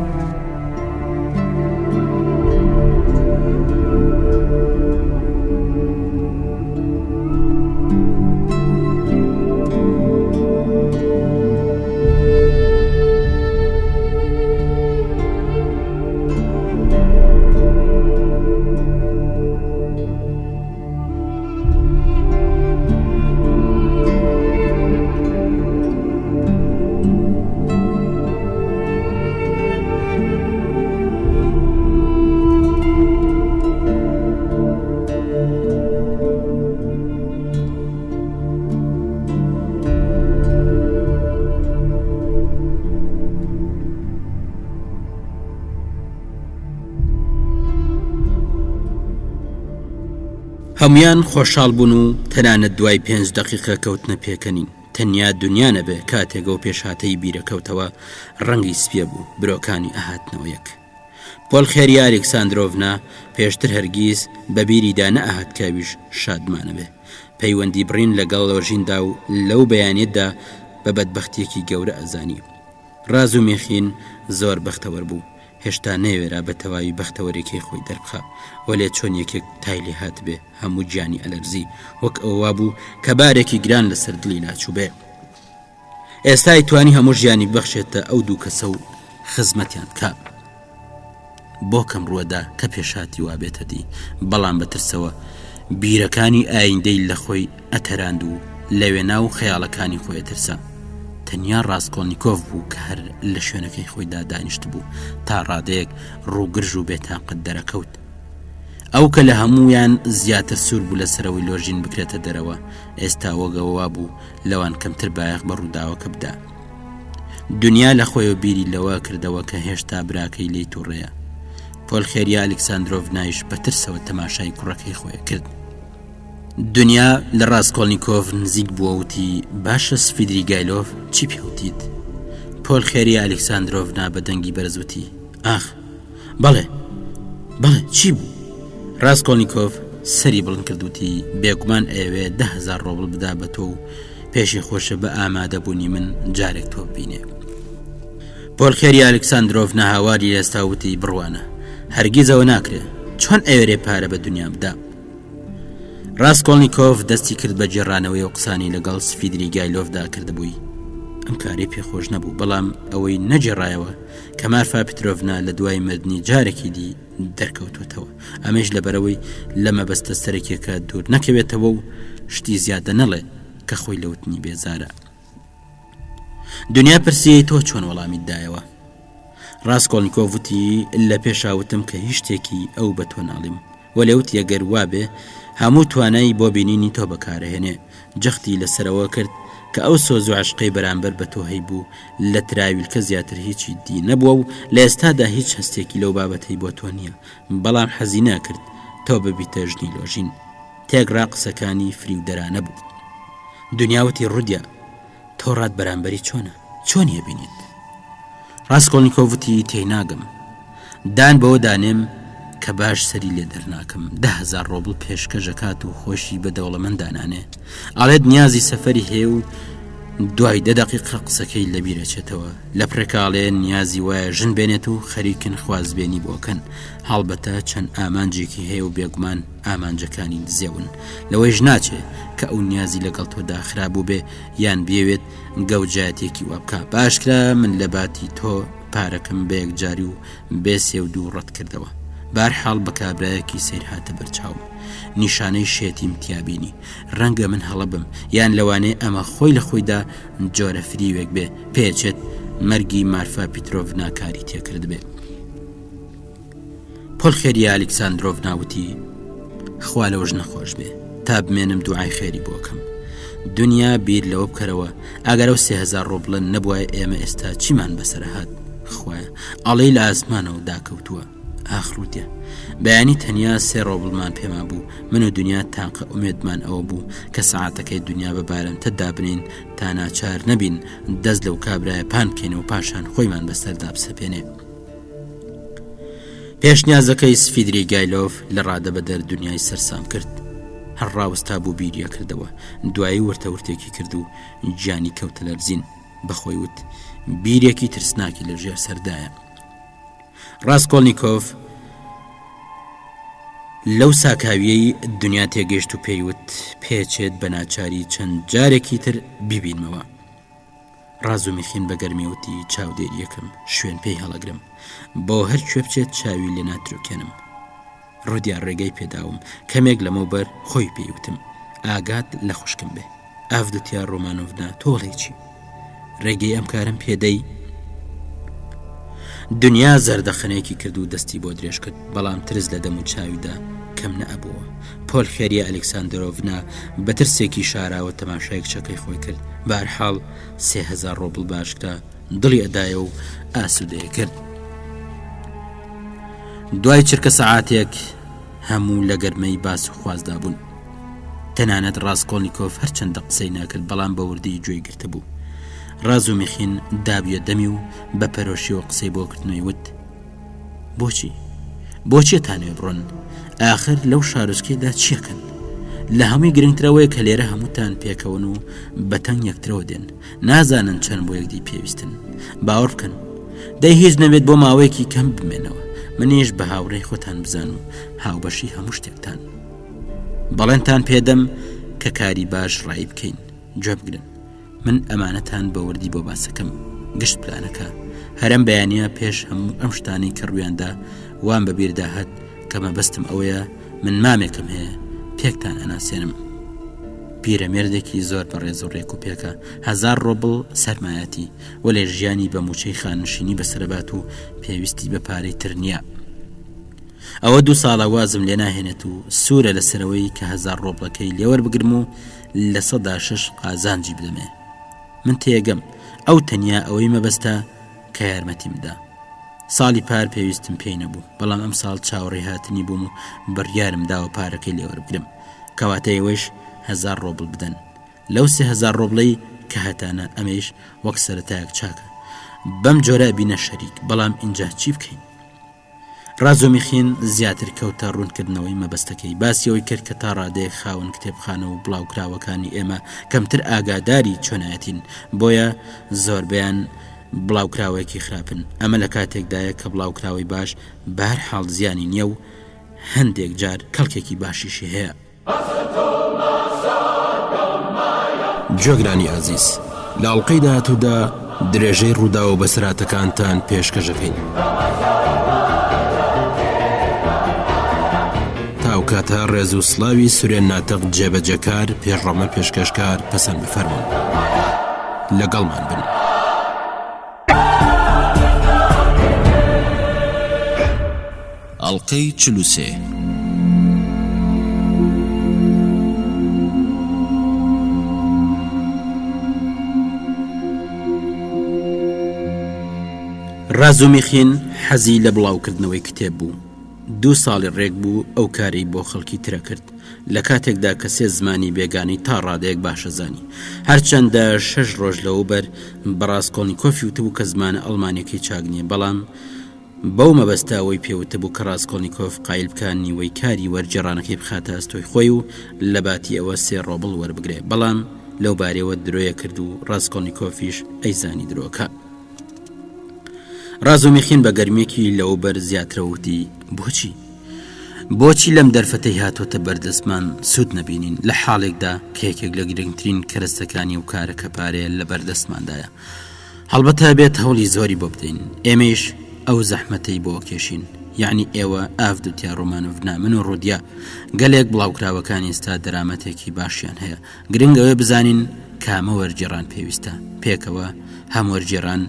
هەموویان خۆشحاڵ بوون و تەنانەت دوای پێنج دەقیقە کەوتنە پێکەنین، تەنیا دونیا نەبێ کاتێک ئەو پێشهاتەی بیرەکەوتەوە ڕەنگی سپیە بوو، برۆکانی ئەهاتنەوە یەک. پۆلخێریا ئەلیکساندرۆڤنا پێشتر هەرگیز بە بیریدا نەئەهات کە ئەویش شادمانە بێ پەیوەندی بڕین لەگەڵ لۆژیندا و لەو بەیانیەدا بە بەدبەختیەکی گەورە ئەزانی. ڕازومیخین زۆر بەختەوەر بوو، هێشتا نەیەوێرا بە تەواوی بەختەوەریەکەی خۆی دەربخا، وەلێ چۆن یەکێک تای لێ هاتبێ هەموو گیانی ئەلەرزی، وەک ئەوە وابوو کە بارێکی گران لەسەر دڵی لاچووبێ. ئێستا ئەیتوانی هەموو ژیانی ببەخشێتە ئەو دوو کەسە و خزمەتیان بکا. بۆ کەم ڕووەدا کە پێشهاتی وا بێتە دی، بەڵام بە ترسەوە بیرەکانی ئایندەی لە خۆی ئەتەراند و لە وێنا و خەیاڵەکانی خۆی ئەترسا. تەنیا ڕاسکۆڵنیکۆف بوو کە هەر لە شوێنەکەی خۆیدا دانیشتبوو، تا ڕادەیەک ڕووگرژ و بێتاقەت دەرەکەوت. ئەو کە لە هەموویان زیاتر سوور بوو لەسەر ئەوەی لۆژین بکرێتە دەرەوە، ئێستا وەک ئەوە وابوو لەوان کەمتر بایەخ بە ڕووداوەکە بدا. دنیا لە خۆیەوە بیری لەوە کردەوە کە هێشتا براکەی لێی تووڕەیە. پۆلخێریا ئەلیکساندرۆڤنایش بە ترسەوە تەماشای کوڕەکەی خۆی کرد. دنیا لە ڕاسکۆڵنیکۆف نزیک بووە وتی باشە سفیدریگایلۆف چی پێوتیت؟ پۆلخێریا ئەلیکساندرۆڤنا بە دەنگی بەرز وتی ئاخ بەڵێ بەڵێ چی بوو؟ ڕاسکۆڵنیکۆف سەری بڵند کرد وتی بێگومان ئەیەوێ 10هزار ڕۆبڵ بدا بە تۆ و پێشی خۆشە بە ئامادەبوونی من جارێک تۆ ببینێ. پۆلخێری ئەلکساندرۆڤنا هاواری لێستا وتی بڕوانە هەرگیز ئەوە ناکرێ چۆن ئەوێرێ پارە بە دنیا بدا ڕاستکۆڵنییکۆف دەستی کرد بە گێڕانەوەی و قسانی لەگەڵ سفیدری گایلۆفدا کردبووی ئەم کاری پێخۆش نەبوو بەڵام ئەوەی نەگێڕایەوە کە مارفا پترۆڤنا لە دوای مردنی جارێکی دی دەرکەوتوتەوە ئەمەش لەبەرەوەی لە مەبەستە سەرەکیەکە دوور نەکەوێتەوە و شتی زیادە نەڵێ کە خۆی لەوتنی بێزارە دنیا پرسی تۆ چۆن وەڵامیت دایەوە ڕاستکۆڵنییکۆڤ وتی لە پێشاوتم کە هیچ شتێکی ئەو بە تۆ ناڵیم وەلێ وتی ئەگەر وابێ هەموو توانای بۆ بینینی تۆ بەکارەهێنێ جەختی لەسەرەوە کرد کە ئەو سۆز و عشقەی بەرامبەر بە تۆ هەیبوو لە تراویلکە زیاتر هیچی دی نەبووە و لە ئێستادا هیچ هەستێکی لەو بابەتەی بۆ تۆ نییە بەڵام حەزی ناکرد تۆ ببیتە ژنی لۆژین تێکڕا قسەکانی فریودەرانە بوو دنیا وتی ڕودیا تۆ ڕات بەرامبەری چۆنە؟ چۆنی ئەبینیت؟ ڕاسکۆڵنیکۆڤ وتی تێیناگەم. دان بەوە دانێم کە باش سەری لێ دەرناکەم. 10,000 ڕۆبڵ پێشکەش ئەکات و خۆشی بە دەوڵەمەند دانانێ. ئەڵێت نیازی سەفەری هەیە و دوای دە دەقیقە قسەکەی لەبیر ئەچێتەوە. لە پڕێکا ئەڵێ نیازی وایە ژن بێنێت و خەریکن خوازبێنی بۆ ئەکەن. هەڵبەتە چەند ئامانجێکی هەیە و بێگومان ئامانجەکانی دزێون. لەوەیش ناچێ کە ئەو نیازی لەگەڵ تۆدا خراپ بووبێ یان بیەوێت گەوجایەتیەکی وا بکا. بە ئاشکرا من لە باتی تۆ. پارەکەم بە یەکجاری و بێ سێ و دوو ڕەت کردەوە. بەهەرحاڵ بە کابرایەکی سەیر هاتە بەرچاوم. نیشانەی شێتیم تیا بینی. ڕەنگە من هەڵە بم، یان لەوانەیە ئەمە خۆی لە خۆیدا جۆرە فریوێک بێ، پێچێت مەرگی مارفا پیترۆڤنا کاری تێکردبێ. پۆلخێریا ئەلیکساندرۆڤنا وتی، خوا لەو ژنە خۆش بێ، تا بمێنم دوعای خێری بۆ کەم. دنیا بیر لەوە بکەرەوە، ئەگەر ئەو 3000 ڕۆبڵە نەبوایە ئێمە ئێستا چیمان بەسەرهات؟ خوایە ئەڵێی لە ئاسمانەوە داکەوتووە. ئاخ ڕوودیا بەیانی تەنیا سێ ڕۆبڵمان پێما بوو من و دنیا تاقە ئومێدمان ئەوە بوو کە سەعاتەکەی دنیا بە بارمتە دابنین تا ناچار نەبین دەست لەو کابرایە پان بکەین و پاشان خۆیمان بەسەردا بسەپێنێ. پێشنیازەکەی سفیدریگایلۆف لە ڕادەبەدەر دنیای سەرسام کرد. هەر ڕاوەستا بوو بیری ئەکردەوە. دوایی ورتە ورتێکی کرد و گیانی کەوتە لەرزین. بە خۆی وت، بیرێکی ترسناکی لە ژێر سەردایە. ڕاسکۆڵنیکۆف لەو ساکاویەی دنیا تێگەیشت و پێی وت، پێچێت بە ناچاری چەند جارێکی تر بیبینمەوە. ڕازومیخین بە گەرمی وتی، چاودێرییەکەم، شوێن پێی هەڵەگرم. بۆ هەر کوێ بچێت چاوی لێ ناتروکێنم. ڕۆدیا ڕێگەی پێداوم، کەمێک لەمەوبەر خۆی پێی وتم، ئاگات لە خوشکم بێ. ئاڤدوتیا ڕۆمانۆڤنا تۆ ئەڵێی چی؟ ڕێگەی ئەم کارەم پێدەی؟ دنیا زەردەخەنەیەکی کرد و دەستی بۆ درێژ کرد، بەڵام ترس لە دەم و چاویدا کەم نەئەبۆوە. پۆلخێریا ئەلکساندرۆڤنا بە ترسێکی شاراوە تەماشای کچەکەی خۆی کرد. بەهەرحاڵ 3000 ڕۆبڵ باشکرا دڵی ئەدایە و ئاسوودەیە کرد. دوای چرکە سەعاتێک هەموو لە گەرمەی باس و خوازدا بوون. تەنانەت ڕاسکۆڵنیکۆف هەرچەندە قسەی ناکرد بەڵام بە وردی گوێی گرتبوو. ڕازومیخین دابوویە دەمی و بە پەرۆشیەوە قسەی بۆ کردنەوەی وت، بۆچی؟ بۆچی ئەتانەوێ بڕۆن؟ ئاخر لەو شارۆچکەیەدا چیەکەن؟ لە هەمووی گرنگتر ئەوەیە کە لێرە هەمووتان پێکەوەن و بەتەنگ یەکترەوە دێن. نازانن چەند بۆ یەکدی پێویستن. باوەڕ بکەن. دەی هیچ نەبێت بۆ ماوەیەکی کەم بمێنەوە. منیش بە هاوڕێی خۆتان بزانم و هاوبەشی هەموو شتێکتان. بەڵێنتان پێدەم کە کاری باش ڕایی بکەین گوێ بگرن من ئەمانەتان بە وردی بۆ باسەکەم گشت پلانەکە هەرم بەیانە پێش هەموو ئەم شتانەی کە ڕوویاندا وام بە بیردا هات کە مەبەستم ئەوەیە من مامێکم هەیە پێکتان ئەناسێنم پیرەمێردێکی زۆر بەڕێز و ڕێک و پێکە هەزار ڕۆبڵ سەرمایەتی وەلێ ژیانی بە موچەی خانشینی بەسەربات و پێویستی بە پارەی تر نییە. ئەوە دوو ساڵە وازم لێ ناهێنێت و سوورە لەسەرەوەی کە هەزار ڕۆبڵەکەی لێوەربگرم و 6% قازانجی بدەمێ. من تێگەم ئەو تەنیا ئەوەی مەبەستە کە یارمەتیم بدا. ساڵی پار پێویستم پێی نەبوو، بەڵام ئەمساڵ چاوەڕێی هاتنی بووم و بڕیارم داوە پارەکەی لێوەربگرم. کەواتە ئێوەیش هەزار ڕۆبڵ بدەن. لەو 3000 ڕۆبڵەی کە هەتانە ئەمەیش وەک سەرەتایەک چاکە. بەم جۆرە ئەبینە شەریک، بەڵام ئینجا چی بکەین؟ ڕازۆمیخین زیاتر کەوتە ڕوونکردنەوەی مەبەستەکەی، باسی ئەوەی کرد کە تا ڕادەیەک خاوەن کتێبخانە و بڵاوکراوەکانی ئێمە کەمتر ئاگاداری چۆنایەتین، بۆیە زۆربەیان بڵاوکراوەیەکی خراپن، ئەمە لە کاتێکدایە کە بڵاوکراوەی باش بەهەرحاڵ زیانی نییە و هەندێک جار کەڵکێکی باشیشی هەیە. گوێگرانی ئازیز لە ئەڵقەی داهاتوودا درێژەی ڕووداو و بەسەرهاتەکانتان پێشکەش دەکەین. تا ئەو کاتە ڕێز و سڵاوی سورێن ناتق جێبەجێکار پێشڕەمە پێشکەشکار پەسەند بفەرموون. لەگەڵمان بن. ئەڵقەی 43. ڕازومیخین حەزی لە بڵاوکردنەوەی کتێب بوو. دوو ساڵی ڕێک بوو ئەو کارەی بۆ خەڵکی ترە کرد، لە کاتێکدا کە سێ زمانی بێگانەی تا ڕادەیەک باش ئەزانی. هەرچەندە شەش ڕۆژ لەوەوبەر بە ڕاسکۆڵنیکۆفی وتبوو کە زمانە ئەڵمانییەکەی چاک نییە، بەڵام بەو مەبەستە ئەوەی پێ وتبوو کە ڕاسکۆڵنیکۆف قایل بکا نیوەی کاری وەرگێڕانەکەی بخاتە ئەستۆی خۆی و لە باتی ئەوە سێ ڕۆبڵ وەربگرێ، بەڵام لەو بارەیەوە درۆیە کرد و ڕاسکۆڵنیکۆفیش ئەیزانی درۆکە. ڕازومیخین بە گەرمییەکی لەوەوبەر زیاترەوە وتی، بۆچی؟ بۆچی لەم دەرفەتەی هاتۆتە بەردەستمان سوود نەبینین، لە حاڵێکدا کە یەکێک لە گرنگترین کەرەستەکانی ئەو کارە کە پارەیە لە بەردەستماندایە؟ هەڵبەتە ئەبێت هەوڵی زۆری بۆ بدەین، ئێمەیش ئەو زەحمەتەی بۆ ئەکێشین، یەعنی ئێوە ئاڤدوتیا ڕۆمانۆڤنا، من و ڕودیا، گەلێک بڵاوکراوەکانی ئێستا دەرامەتێکی باشیان هەیە، گرنگ ئەوەیە بزانین کامە وەرگێڕان پێویستە، پێکەوە هەم وەرگێڕان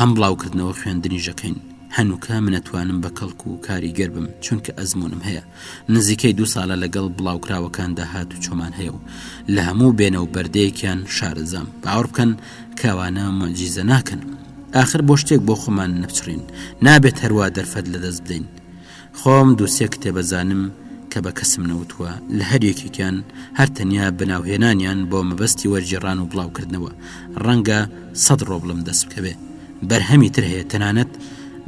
هەم بڵاوکردنەوە خوێندنیش ئەکەین، هەنووکە من ئەتوانم بە کەڵک و کاریگەر بم چونکە ئەزموونم هەیە. نزیکەی دوو ساڵە لەگەڵ بڵاوکراوەکاندا هاتوچۆمان هەیە و لە هەموو بێنە و بەردەیەکیان شارەزام. باوەڕ بکەن کە ئەوانە موعجیزە ناکەن. ئاخر بۆ شتێک بۆ خۆمان نەپچڕین. نابێت هەروا دەرفەت لەدەست بدەین. خۆم دوو سێ کتێب ئەزانم کە بە کەسم نەوتووە، لە هەر یەکێکیان هەر تەنیا بە ناوهێنانیان بۆ مەبەستی وەرگێڕان و بڵاوکردنەوە، ڕەنگە سەد ڕۆبڵم دەست بکەوێ. بەرهەمی تر هەیە تەنانەت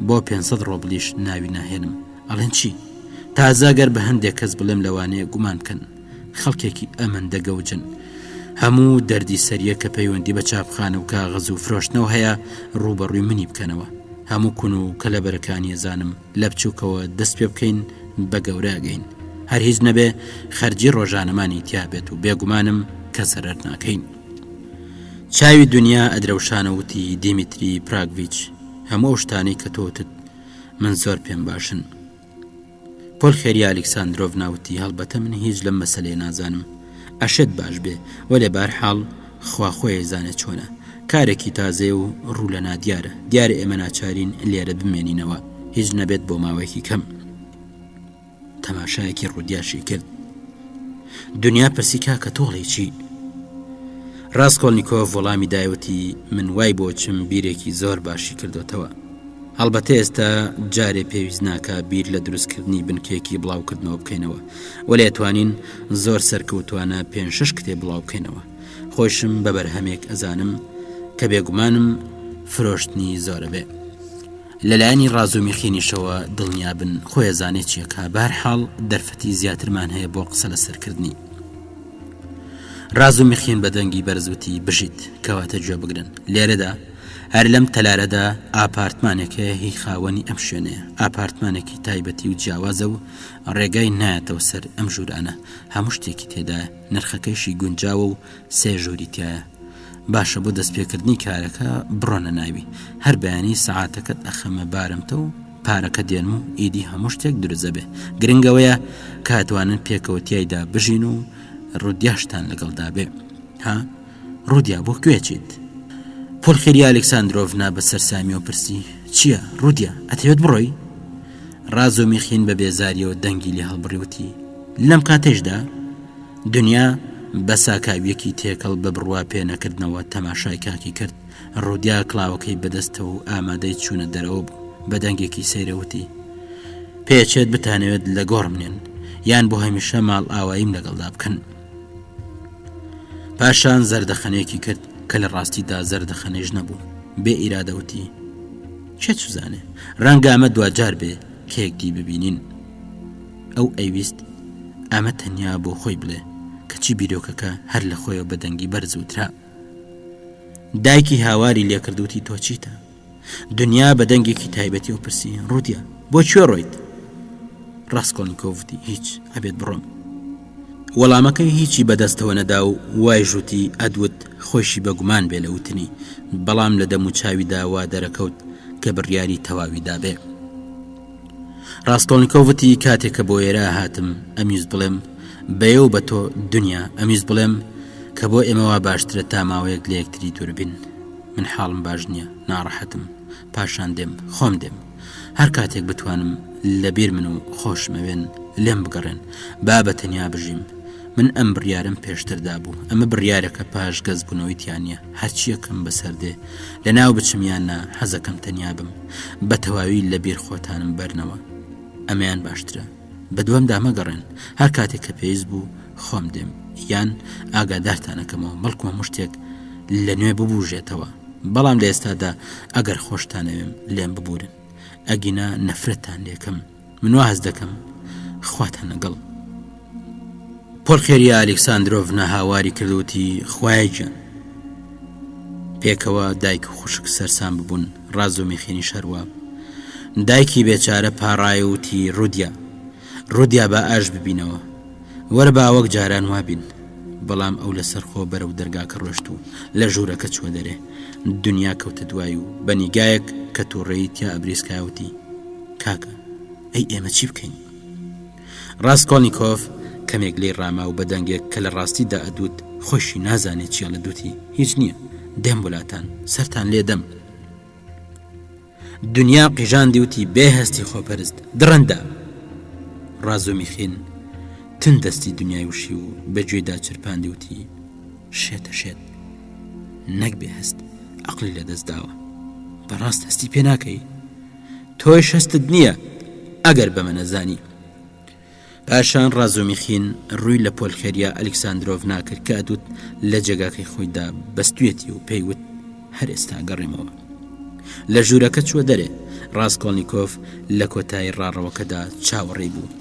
بۆ 500 ڕۆبڵیش ناوی ناهێنم. ئەڵێن چی؟ تازە گەر بە هەندێک کەس بڵێم لەوانەیە گومان بکەن خەڵکێکی ئەمەندە گەوجن. هەموو دەردی سەریە کە پەیوەندی بە چاپخانە و کاغەز و فرۆشتنەوە هەیە ڕووبەڕووی منی بکەنەوە. هەموو کون و کەلەبەرەکانی ئەزانم لە بچووکەوە دەست پێ بکەین بە گەورە ئەگەین. هەر هیچ نەبێ خەرجی ڕۆژانەمانی تیا بێت و بێگومانم کە زەرەر ناکەین. چاوی دونیا ئەدرەوشانە وتی دیمیتری پراگڤیچ هەموو ئەو شتانەی کە تۆ وتت من زۆر پێم باشن. پۆلخێریا ئەلیکساندرۆڤنا وتی، هەڵبەتە من هیچ لەم مەسەلەیە نازانم. ئەشێت باش بێ، وەلێ بەهەرحاڵ خوا خۆی ئەیزانێ چۆنە. کارێکی تازەیە و ڕوو لە نادیارە. دیارە ئێمە ناچارین لێرە بمێنینەوە، هیچ نەبێت بۆ ماوەیەکی کەم. تەماشایەکی ڕودیاشی کرد. دنیا پرسی کاکە تۆ ئەڵێی چی؟ ڕاسکۆڵنیکۆف وەڵامی دایوتی من وای بۆچم بیرێکی زۆر باشی کردوتەوە. هەڵبەتە ئێستا جارێ پێویست ناکا بیر لە دروستکردنی بنکەیەکی بڵاوکردنەوە بکەینەوە، وەلێ ئەتوانین زۆر سەرکەوتوانە پێنج شەش کتێب بڵاو بکەینەوە. خۆیشم بە بەرهەمێک ئەزانم کە بێگومانم فرۆشتنی زۆرەبێ. لەلایەنی ڕازومیخینیشەوە دڵنیابن خۆی ئەزانێ چیەکا، بەهەرحاڵ دەرفەتی زیاترمان هەیە بۆ قسە لەسەرکردنی. ڕازومیخین بە دەنگی بەرز وتی، بژیت، کەواتە گوێ بگرن. لێرەدا، هەر لەم تەلارەدا ئاپارتمانێک هەیە هی خاوەنی ئەم شوێنەیە، ئاپارتمانێکی تایبەتی و جیاوازە و ڕێگای نایەتەوە سەر ئەم ژوورانە، هەموو شتێکی تێدایە، نرخەکەیشی گونجاوە و سێ ژووری تیایە. باشە بۆ دەستپێکردنی کارەکە بڕۆنە ناوی، هەر بەیانی سەعاتەکەت ئەخەمە بارمتە و پارەکە دێنم و ئیدی هەموو شتێک دروست دەبێ. گرنگ ئەوەیە کە ئەتوانن پێکەوە تیایدا بژین و ڕودیاشتان لەگەڵدا بێ. ها؟ ڕودیا بۆ کوێ ئەچیت؟ پۆلخێریا ئەلێکساندرۆڤنا بە سەرسامیەوە پرسی، چییە؟ ڕودیا، ئەتەوێت بڕۆی؟ ڕازومیخین بە بێزاریەوە دەنگی لێ هەڵبڕی وتی، لەم کاتەیشدا؟ دنیا بە ساکاوییەکی تێکەڵ بە بڕوا پێ نەکردنەوە تەماشای کاکی کرد، ڕودیا کڵاوەکەی بەدەستەوە و ئامادەی چوونە دەرەوە بوو، بە دەنگێکی سەیرە وتی، پێچێت بتانەوێت لە گۆڕم نێن، یان بۆ هەمیشە ماڵئاواییم لەگەڵدا بکەن. پاشان زەردەخەنەیەکی کرد کە لە ڕاستیدا زەردەخەنەیش نەبوو، بێ ئیرادە وتی، کێ چزانێ، ڕەنگە ئەمە دواجار بێ کە یەکدی ببینین. ئەو ئەیویست ئەمە تەنیا بۆ خۆی بڵێ، کەچی بیرۆکەکە هەر لە خۆیەوە بە دەنگی بەرز وترا. دایکی هاواری لێکرد وتی تۆ چیتە؟ دنیا بە دەنگێکی تایبەتیەوە پرسی ڕودیا بۆ کوێ ڕۆیت؟ ڕاسکۆڵنیکۆڤ وتی هیچ ئەبێت بڕۆم. وەڵامەکەی هیچی بەدەستەوە نەدا و وای ژووتی ئەدوت خۆیشی بە گومان بێ لە وتنی، بەڵام لە دەموچاویدا وا دەرەکەوت کە بڕیاری تەواوی دابێ. ڕاسکۆڵنیکۆڤ وتی کاتێک کە بۆ ئێرە هاتم ئەمویست بڵێم بەیە و بە تۆ دنیا ئەمویست بڵێم کە بۆ ئێمە وا باشترە تا ماوەیەک لە یەکتری دوور بین من حاڵم باش نییە ناڕەحەتم پاشان دێم خۆم دێم هەر کاتێک بتوانم لە بیر من و خۆشمەوێن لێم بگەڕێن با بە تەنیا بژیم من ئەم بڕیارم پێشتر دابوو ئەمە بڕیارەکە پاش گەزبوونەوەی تیانە هەرچیەکەم بەسەر دێ لە ناو بچم یان نا حەزەکەم تەنیا بم بە تەواوی لە بیر خۆتانم بەرنەوە ئەمەیان باشترە بە دوامدا مەگەڕێن هەر کاتێک کە پێویست بوو خۆم دێم یان ئاگادارتانەکەمەوە بەڵکو هەموو شتێک لە نوێ ببوژێتەوە بەڵام لە ئێستادا ئەگەر خۆشتانەوێم لێم ببورن ئەگینا نەفرەتتان لێکەم من وا هەست دەکەم خواتان لەگەڵ. پۆلخێریا ئەلیکساندرۆڤنا هاواری کرد وتی خوایە گیان. پێکەوە دایک و خوشک سەرسام ببوون ڕازۆمیخینیش هەروا. دایکی بێچارە پاڕای و وتی ڕودیا ڕودیا با ئاش ببینەوە. وەرە با وەک جاران وابین. بەڵام ئەو لەسەرخۆ بەرەو دەرگاکە ڕۆشت و لە ژوورەکە چووە دەرێ. دونیا کەوتە دوای و بە نیگایەک کە تووڕەیی تیا ئەبریسکا وتی، کاکە، ئەی ئێمە چی بکەین؟ ڕاسکۆڵنیکۆف کەمێک لێی ڕاما و بە دەنگێک کە لە ڕاستیدا ئەدوت خۆیشی نازانێ چی ئەڵێ دوتی، هیچ نییە، دێم بۆ لاتان، سەرتان لێ دەم. دونیا قیژاندی وتی بێ هەستی خۆپەرست، دڕندە! ڕازومیخین توند دەستی دونیای وشی و بە گوێیدا چرپاندی وتی، شێتە شێت، نەک بێ هەست، عەقڵی لە دەست داوە. بەڕاست هەستی پێ ناکەی؟ تۆیش هەستت نییە ئەگەر بەمە نەزانی. پاشان ڕازومیخین ڕووی لە پۆلخێریا ئەلیکساندرۆڤنا کرد کە ئەدوت لە جێگاکەی خۆیدا بەستویەتی و پێی وت هەر ئێستا گەڕێمەوە. لە ژوورەکە چووە دەرێ. ڕاسکۆڵنیکۆف لە کۆتایی ڕاڕەوەکەدا چاوەڕێی بوو.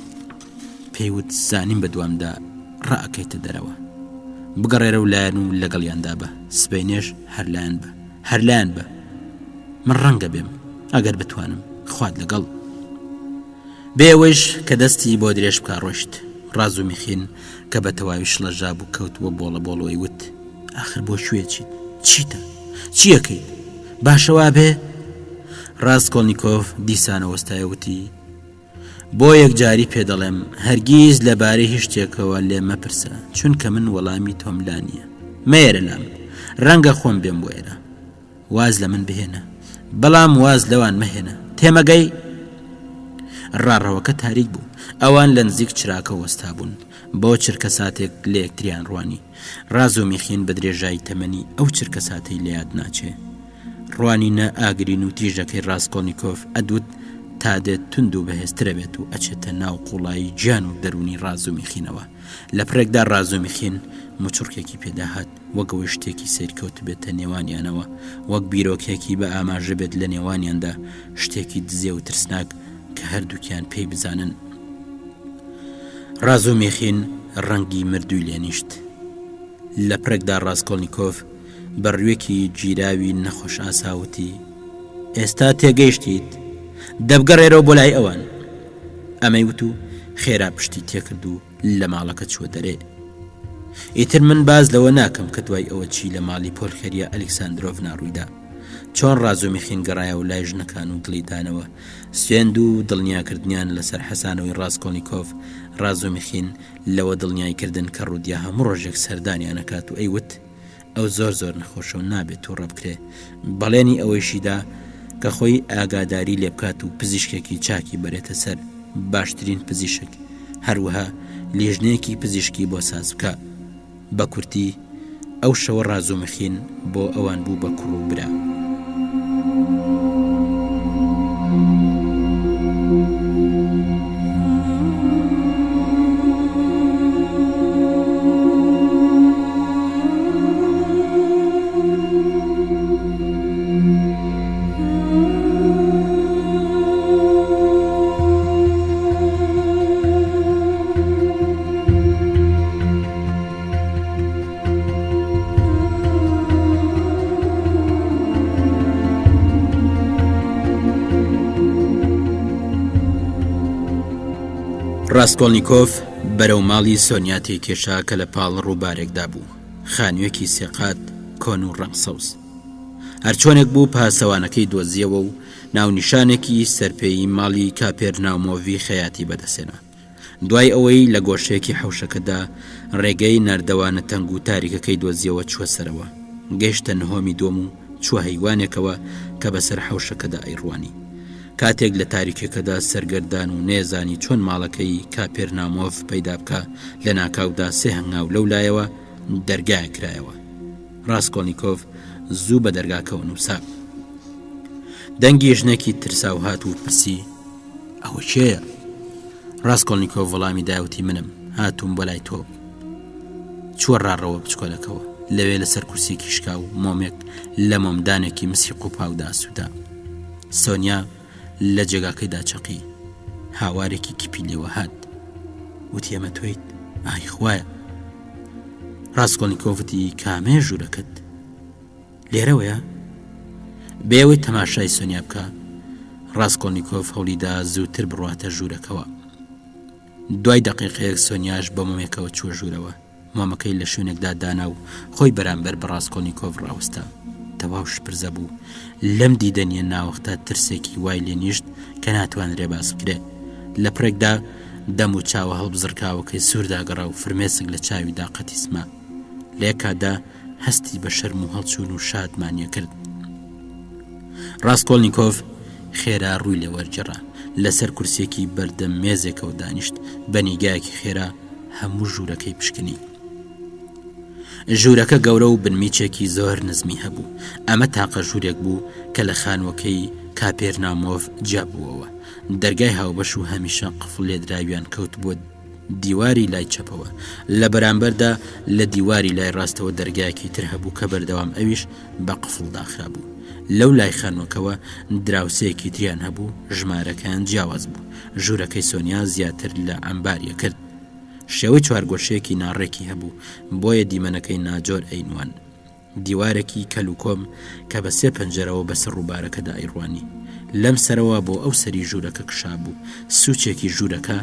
پێی وت زانیم بە دوامدا ڕائەکەیتە دەرەوە. بگەڕێرەو لایان و لەگەڵیاندا بە. سبەینێش هەر لایان بە. هەر لایان بە. من ڕەنگە بێم. ئەگەر بتوانم. خوات لەگەڵ. بێ ئەوەیش کە دەستی بۆ درێژ بکا ڕۆیشت. ڕازومیخین کە بە تەواوی شڵەژابوو کەوتبووە بۆڵەبۆڵەوەی وت، ئاخر بۆ کوێ چیت؟ چیتە؟ چی ئەکەیت؟ باشە وا بێ؟ ڕاسکۆڵنیکۆف دیسانە وەستایە وتی، بۆ یەکجاری پێ دەڵێم هەرگیز لەبارەی هیچ شتێکەوە لێم مەپرسە، چونکە من وەڵامی تۆم لا نییە. مەیەرە لام. ڕەنگە خۆم بێم بۆ ئێرە. واز لە من بهێنە بەڵام واز لەوان مەهێنە تێمەگەی؟ ڕاڕەوەکە تاریک بوو ئەوان لە نزیک چراکە وەستا بوون بۆ چرکە ساتێک لە یەکتریان ڕوانی ڕاز و میخین بە درێژایی تەمەنی ئەو چرکە ساتەی لە یاد ناچێ ڕوانینە ئاگرین و تیژەکەی ڕاستکۆنییکۆف ئەدوت تا دێت توند و بەهێزترە بێت و ئەچێتە ناو قوڵایی گیان و دەرونی ڕاز و میخینەوە لە پڕێکدا ڕاز و میخین مچڕکێکی پێداهات وەک ئەوەی شتێکی سەیر کەوتبێتە نێوانیانەوە، وەک بیرۆکەیەکی بە ئاماژە بێت لە نێوانیاندا، شتێکی دزێو و ترسناک کە هەردووکیان پێی بزانن. ڕازومیخین ڕەنگی مردووی لێ نیشت. لە پڕێکدا ڕاسکۆڵنیکۆف بە ڕووێکی گیراوی نەخۆشئاسا وتی، ئێستا تێگەیشتیت؟ دەبگەڕێرەوە بۆ لای ئەوان. ئەمەی وت و خێرا پشتی تێکرد و لە ماڵەکە چووە دەرێ. ئیتر من باس لەوە ناکەم کە دوای ئەوە چی لە ماڵی پۆلخێریا ئەلیکساندرۆڤنا ڕوویدا. چۆن ڕازومیخین گەڕایەوە لای ژنەکان و دڵی دانەوە. سوێند و دڵنیاکردنیان لەسەر حەسانەوەی ڕاسکۆڵنیکۆف، ڕازومیخین لەوە دڵنیای کردن کە ڕودیا هەموو ڕۆژێک سەردانیان ئەکات و ئەیوت ئەو زۆر زۆر نەخۆشە و نابێت تووڕە بکرێ. بەڵێنی ئەوەیشی دا کە خۆی ئاگاداری لێ بکات و پزیشکێکی چاکی بەرێتە سەر، باشترین پزیشک، هەروەها لیژنەیەکی پزیشکی بۆ ساز بکا. بە کورتی، ئەو شەوە ڕازومخین بۆ ئەوان بوو بە کوڕ و برا. ڕاسکۆڵنیکۆف بەرەو ماڵی سۆنیا تێیکێشا کە لە پاڵ ڕووبارێکدا بوو، خانوویەکی سێقات، کۆن و ڕەنگ سەوز. هەرچۆنێک بوو پاسەوانەکەی دۆزییەوە و ناونیشانێکی سەرپێیی ماڵی کاپێرناومۆڤی خەیاتی بەدەستهێنا. دوای ئەوەی لە گۆشەیەکی حەوشەکەدا ڕێگەی نەردەوانە تەنگ و تاریکەکەی دۆزییەوە چووە سەرەوە، گەیشتە نهۆمی دووەم و چووە هەیوانێکەوە کە بەسەر حەوشەکەدا ئەیڕوانی. کاتێک لە تاریکیەکەدا سەرگەردان و نەیەزانی چۆن ماڵەکەی کاپێرنامۆڤ پەیدا بکا، لەناکاودا سێ هەنگاو لەو لایەوە دەرگایەک کرایەوە. ڕاسکۆڵنیکۆف زوو بە دەرگاکەوە نووسا. دەنگی ژنێکی ترساو هات و پرسی، ئەوە کێیە؟ ڕاسکۆڵنیکۆف وەڵامی دای وتی، منم، هاتووم بۆ لای تۆ. چووە ڕاڕەوە بچکۆلەکەوە. لەوێ لەسەر کورسییەکی شکاو مۆمێک لە مۆمدانێکی مسی قوپاودا سووتا. سۆنیا لە جێگاکەیدا چەقی. هاوارێکی کپی لێوە هات. وتی ئەمە تۆیت؟ ئای خوایە! ڕاسکۆڵنیکۆف وتی کامەیە ژوورەکەت؟ لێرەوەیە؟ بێ ئەوەی تەماشای سۆنیا بکا، ڕاسکۆڵنیکۆف هەوڵیدا زووتر بڕواتە ژوورەکەوە. دوای دەقیقەیەک سۆنیاش بە مۆمێکەوە چووە ژوورەوە. مۆمەکەی لە شوێنێکدا دانا و خۆی بەرامبەر بە ڕاسکۆڵنیکۆف ڕاوەستا. تەواو شپرزە بوو. لەم دیدەنییە ناوەختە ترسێکی وای لێ نیشت کە ناتوانرێ باس بکرێ. لە پڕێکدا دەم و چاوە هەڵبزڕکاوەکەی سوور داگەڕا و فرمێسک لە چاویدا قەتیس ما. لە یەک کاتدا هەستی بە شەرم و هەڵچوون و شادمانییە کرد. ڕاسکۆڵنیکۆف خێرا ڕووی لێ وەرگێڕا. لەسەر کورسییەکی بەردەم مێزێکەوە دانیشت. بە نیگایەکی خێرا هەموو ژوورەکەی پشکنی. ژوورەکە گەورە و بنمیچێکی زۆر نزمی هەبوو. ئەمە تاقە ژوورێک بوو کە لە خانووەکەی کاپێرنامۆڤ جیا بووەوە. دەرگای هاوبەش و هەمیشە قفڵ لێدراویان کەوتبووە دیواری لای چەپەوە. لە بەرامبەردا لە دیواری لای ڕاستەوە دەرگایەکی تر هەبوو کە بەردەوام ئەویش بە قفڵ داخرابوو. لەو لای خانووەکەوە دراوسێیەکی تریان هەبوو، ژمارەکەیان جیاواز بوو. ژوورەکەی سۆنیا زیاتر لە عەمباریە کرد. شێوەی چوارگۆشەیەکی ناڕێکی هەبوو، بۆیە دیمەنەکەی ناجۆر ئەینوان. دیوارێکی کەل و کۆم کە بە سێ پەنجەرەوە بەسەر ڕووبارەکەدا ئەیڕوانی. لەم سەرەوە بۆ ئەو سەری ژوورەکە کشابوو. سووچێکی ژوورەکە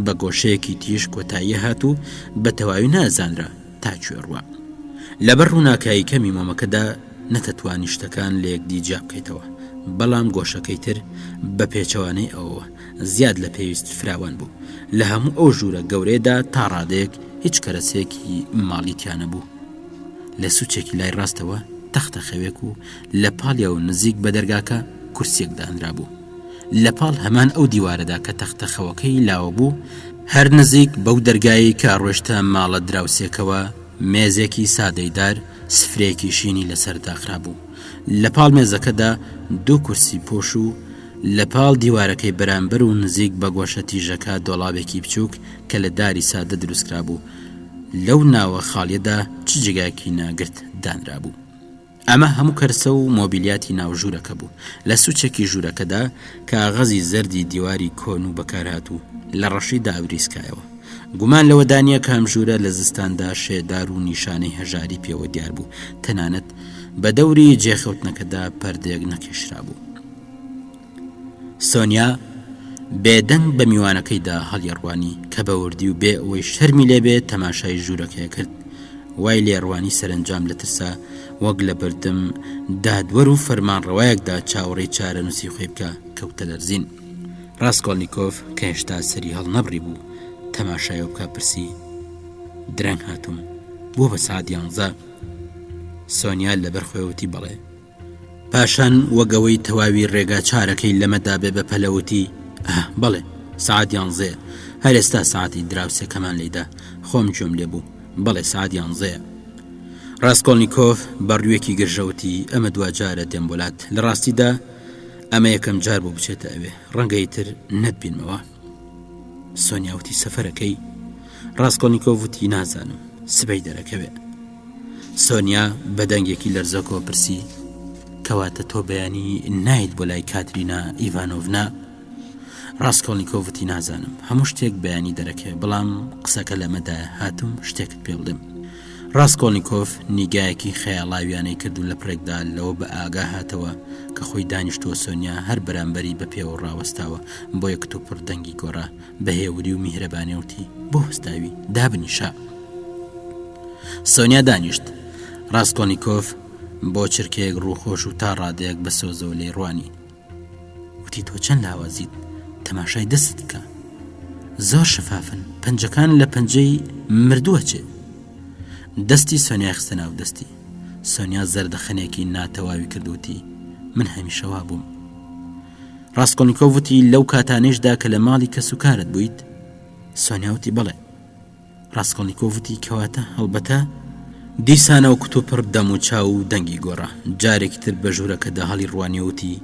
بە گۆشەیەکی تیژ کۆتایی هات و بە تەواوی نازانرا تا کوێ ڕوا. لەبەر ڕووناکایی کەمی مۆمەکەدا نەتەتوانی شتەکان لە یەکدی جیا بکەیتەوە، بەڵام گۆشەکەی تر بە پێچەوانەی ئەوەوە زیاد لە پێویست فراوان بوو. لە هەموو ئەو ژوورە گەورەیەدا تا ڕادەیەک هیچ کەرەسەیەکی ماڵی تیا نەبوو. لە سوچێکی لای ڕاستەوە تەختە خەوێک و لە پاڵیا و نزیک بە دەرگاکە کورسیەک دانرابوو. لە پاڵ هەمان ئەو دیوارەدا کە تەختە خەوەکەی لاوە بوو، هەر نزیک بەو دەرگایەی کە ڕۆیشتە ماڵە دراوسێکەوە، مێزێکی سادەی دار، سفرەیەکی شینی لەسەر داخرابوو. لە پاڵ مێزەکەدا دوو کورسی پۆش و لە پاڵ دیوارەکەی بەرامبەر و نزیک بە گۆشە تیژەکە دۆڵابێکی بچووک کە لە داری سادە دروستکرابوو، لەو ناوە خاڵیەدا چ جێگایەکی ناگرت دانرابوو. ئەمە هەموو کەرسە و مۆبیلیاتی ناو ژوورەکە بوو. لە سوچێکی ژوورەکەدا کاغەزی زەردی دیواری کۆن و بەکارهاتوو لە ڕەشیدا ئەبریسکایەوە. گومان لەوەدا نییە کە ئەم ژوورە لە زستاندا شێدار و نیشانەی هەژاری پێوە دیار بوو، تەنانەت بە دەوری جێخەوتنەکەدا پەردەیەک نەکێشرابوو. سۆنیا بێدەنگ بە میوانەکەیدا هەڵیەڕوانی کە بە وردی و بێ ئەوەی شەرمی لێ بێ تەماشای ژوورەکەی کرد وای لێڕوانی سەرنجام لە ترسا وەک لە بەردەم دادوەر و فەرمانڕەوایەکدا چاوەڕێی چارەنووسی خۆی بکە کەوتە لەرزین ڕاستکۆلنییکۆف کە هێشتا سەری هەڵنەبڕی بوو تەماشای بکە پرسی درەنگ هاتووم بۆ بە سعات یانزە سۆنیا لەبەر خۆیوتی بەڵێ پاشان وەک ئەوەی تەواوی ڕێگا چارەکەی لەمەدا بێ بە پەلە وتی، ئه، بەڵێ، سەعات یانزەیە، هەر ئێستا سەعاتی دراوسێکەمان لێیدا، خۆم گوێم لێ بوو، بەڵێ سەعات یانزەیە. ڕاسکۆڵنیکۆف بە ڕوویەکی گرژە وتی، ئەمە دوا جارە دێم بۆ لات، لە ڕاستیدا ئەمە یەکەم جار بوو بچێتە ئەوێ، ڕەنگە ئیتر نەتبینمەوە. سۆنیا وتی، سەفەرەکەی؟ ڕاسکۆڵنیکۆف وتی، نازانم، سبەی دەرەکەوێ. سۆنیا بە دەنگێکی لەرزۆکەوە پرسی، کەواتە تۆ بەیانی نایت بۆ لای کاترینا ئیڤانۆڤنا؟ ڕاسکۆڵنیکۆڤ وتی، نازانم، هەموو شتێک بەیانی دەرەکەوێ، بەڵام قسەکە لەمەدایە، هاتووم شتێکت پێ بڵێم. ڕاسکۆڵنیکۆف نیگایەکی خەیاڵاویانەی کرد و لەپڕێکدا لەوە بە ئاگا هاتەوە کە خۆی دانیشتووە، سۆنیا هەر بەرامبەری بە پێوە ڕاوەستاوە، بۆیە کتوپڕ دەنگی گۆڕا، بە هێوری و میهرەبانی وتی، بۆ وەستاوی؟ دابنیشە. سۆنیا دانیشت. ڕاسکۆڵنیکۆف بۆ چرکەیەک ڕووخۆش و تا ڕادەیەک بە سۆزەوە لێی ڕوانی. وتی تۆ چەند لاوازیت، تەماشای دەستت بکە. زۆر شەفافن، پەنجەکان لە پەنجەی مردوو ئەچێ. دەستی سۆنیای خستە ناو دەستی. سۆنیا زەردەخەنێکی ناتەواوی کرد وتی، من هەمیشە وا بووم. ڕاسکۆڵنیکۆف وتی، لەو کاتانەیشدا کە لە ماڵی کەسوکارت بوویت؟ سۆنیا وتی، بەڵێ. ڕاسکۆڵنیکۆف وتی، کەواتە، هەڵبەتە. دیسانەوە کتوپڕ دەموچاو و دەنگی گۆڕا. جارێکی تر بە ژوورەکەدا هەڵیڕوانی و وتی،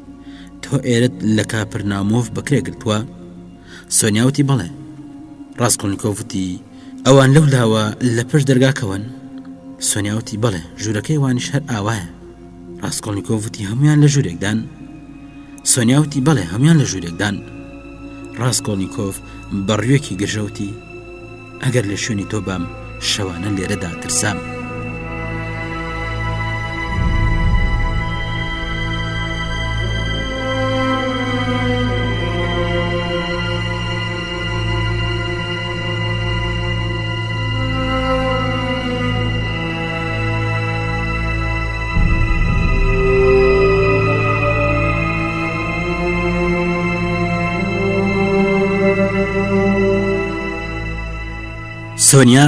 تۆ ئێرەت لە کاپرنامۆف بە کرێ گرتووە؟ سۆنیا وتی، بەڵێ. ڕاسکۆڵنیکۆف وتی، ئەوان لەو لاوە لە پشت دەرگاکەوەن؟ سۆنیا وتی، بەڵێ، ژوورەکەی ئەوانیش هەر ئاوایە. ڕاسکۆڵنیکۆف وتی، هەموویان لە ژوورێکدان؟ سۆنیا وتی، بەڵێ، هەموویان لە ژوورێکدان. ڕاسکۆڵنیکۆف بە ڕوویەکی گرژە وتی، ئەگەر لە شوێنی تۆ بام، شەوانە لێرەدا ترسام. سۆنیا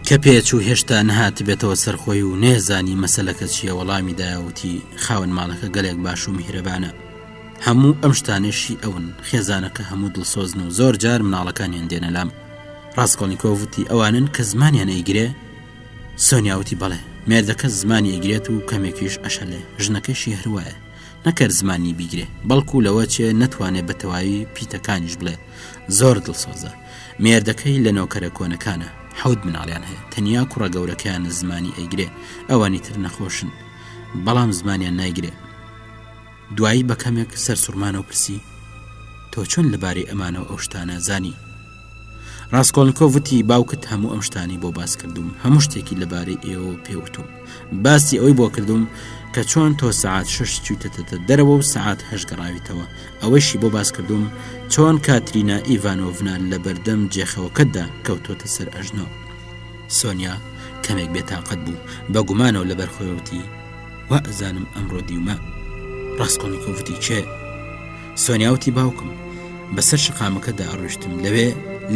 کە پێچوو هێشتا نەهاتبێتەوە سەر خۆی و نێزانی مەسەلەکە چییە وەڵامی دایە وتی خاوەن ماڵەکە گەلێک باش و میهرەبانە هەموو ئەم شتانەشی ئەون خێزانەکە هەموو دڵسۆزن و زۆر جار مناڵەکانیان دێنە لام ڕاستکۆڵنیکۆڤ وتی ئەوانن کە زمانیان ئەیگرێ سۆنیا وتی بەڵێ مێردەکە زمانی ئەگرێت و کەمێکیش ئەشەلێ ژنەکەشی هەروایە نەکەر زمانی بیگرێ بەڵکو لەوە چێ نەتوانێ بە تەواوی پیتەکانیش بڵێ زۆر دڵسۆزە مێردەکەی لە نۆکەرە کۆنەکانە حەوت مناڵیان هەیە تەنیا کوڕە گەورەکەیان زمانی ئەیگرێ ئەوانی تر نەخۆشن بەڵام زمانیان نایگرێ دوایی بە کەمێک سەرسوڕمانەوە پرسی، تۆ چۆن لەبارەی ئەمانەو ئەو شتانە زانی؟ ڕاسکۆڵنیکۆف وتی، باوکت هەموو ئەم شتانەی بۆ باس کردووم، هەموو شتێکی لەبارەی ئێوەوە پێ وتووم. باسی ئەوەی بۆ کردووم کە چۆن تۆ سەعات شەش چوویتەتە دەرەوە و سەعات هەشت گەڕاویتەوە. ئەوەیشی بۆ باس کردووم چۆن کاترینا ئیڤانۆڤنا لە بەردەم جێخەوەکەتدا کەوتۆتە سەر ئەژنۆ. سۆنیا کەمێک بێتاقەت بوو، بە گومانەوە لەبەر خۆی وتی، وا ئەزانم ئەمڕۆ دیومە. ڕاسکۆڵنیکۆف وتی، کێ؟ سۆنیا وتی، باوکم. بەسەر شەقامەکەدا ئەڕۆیشتم، لەوێ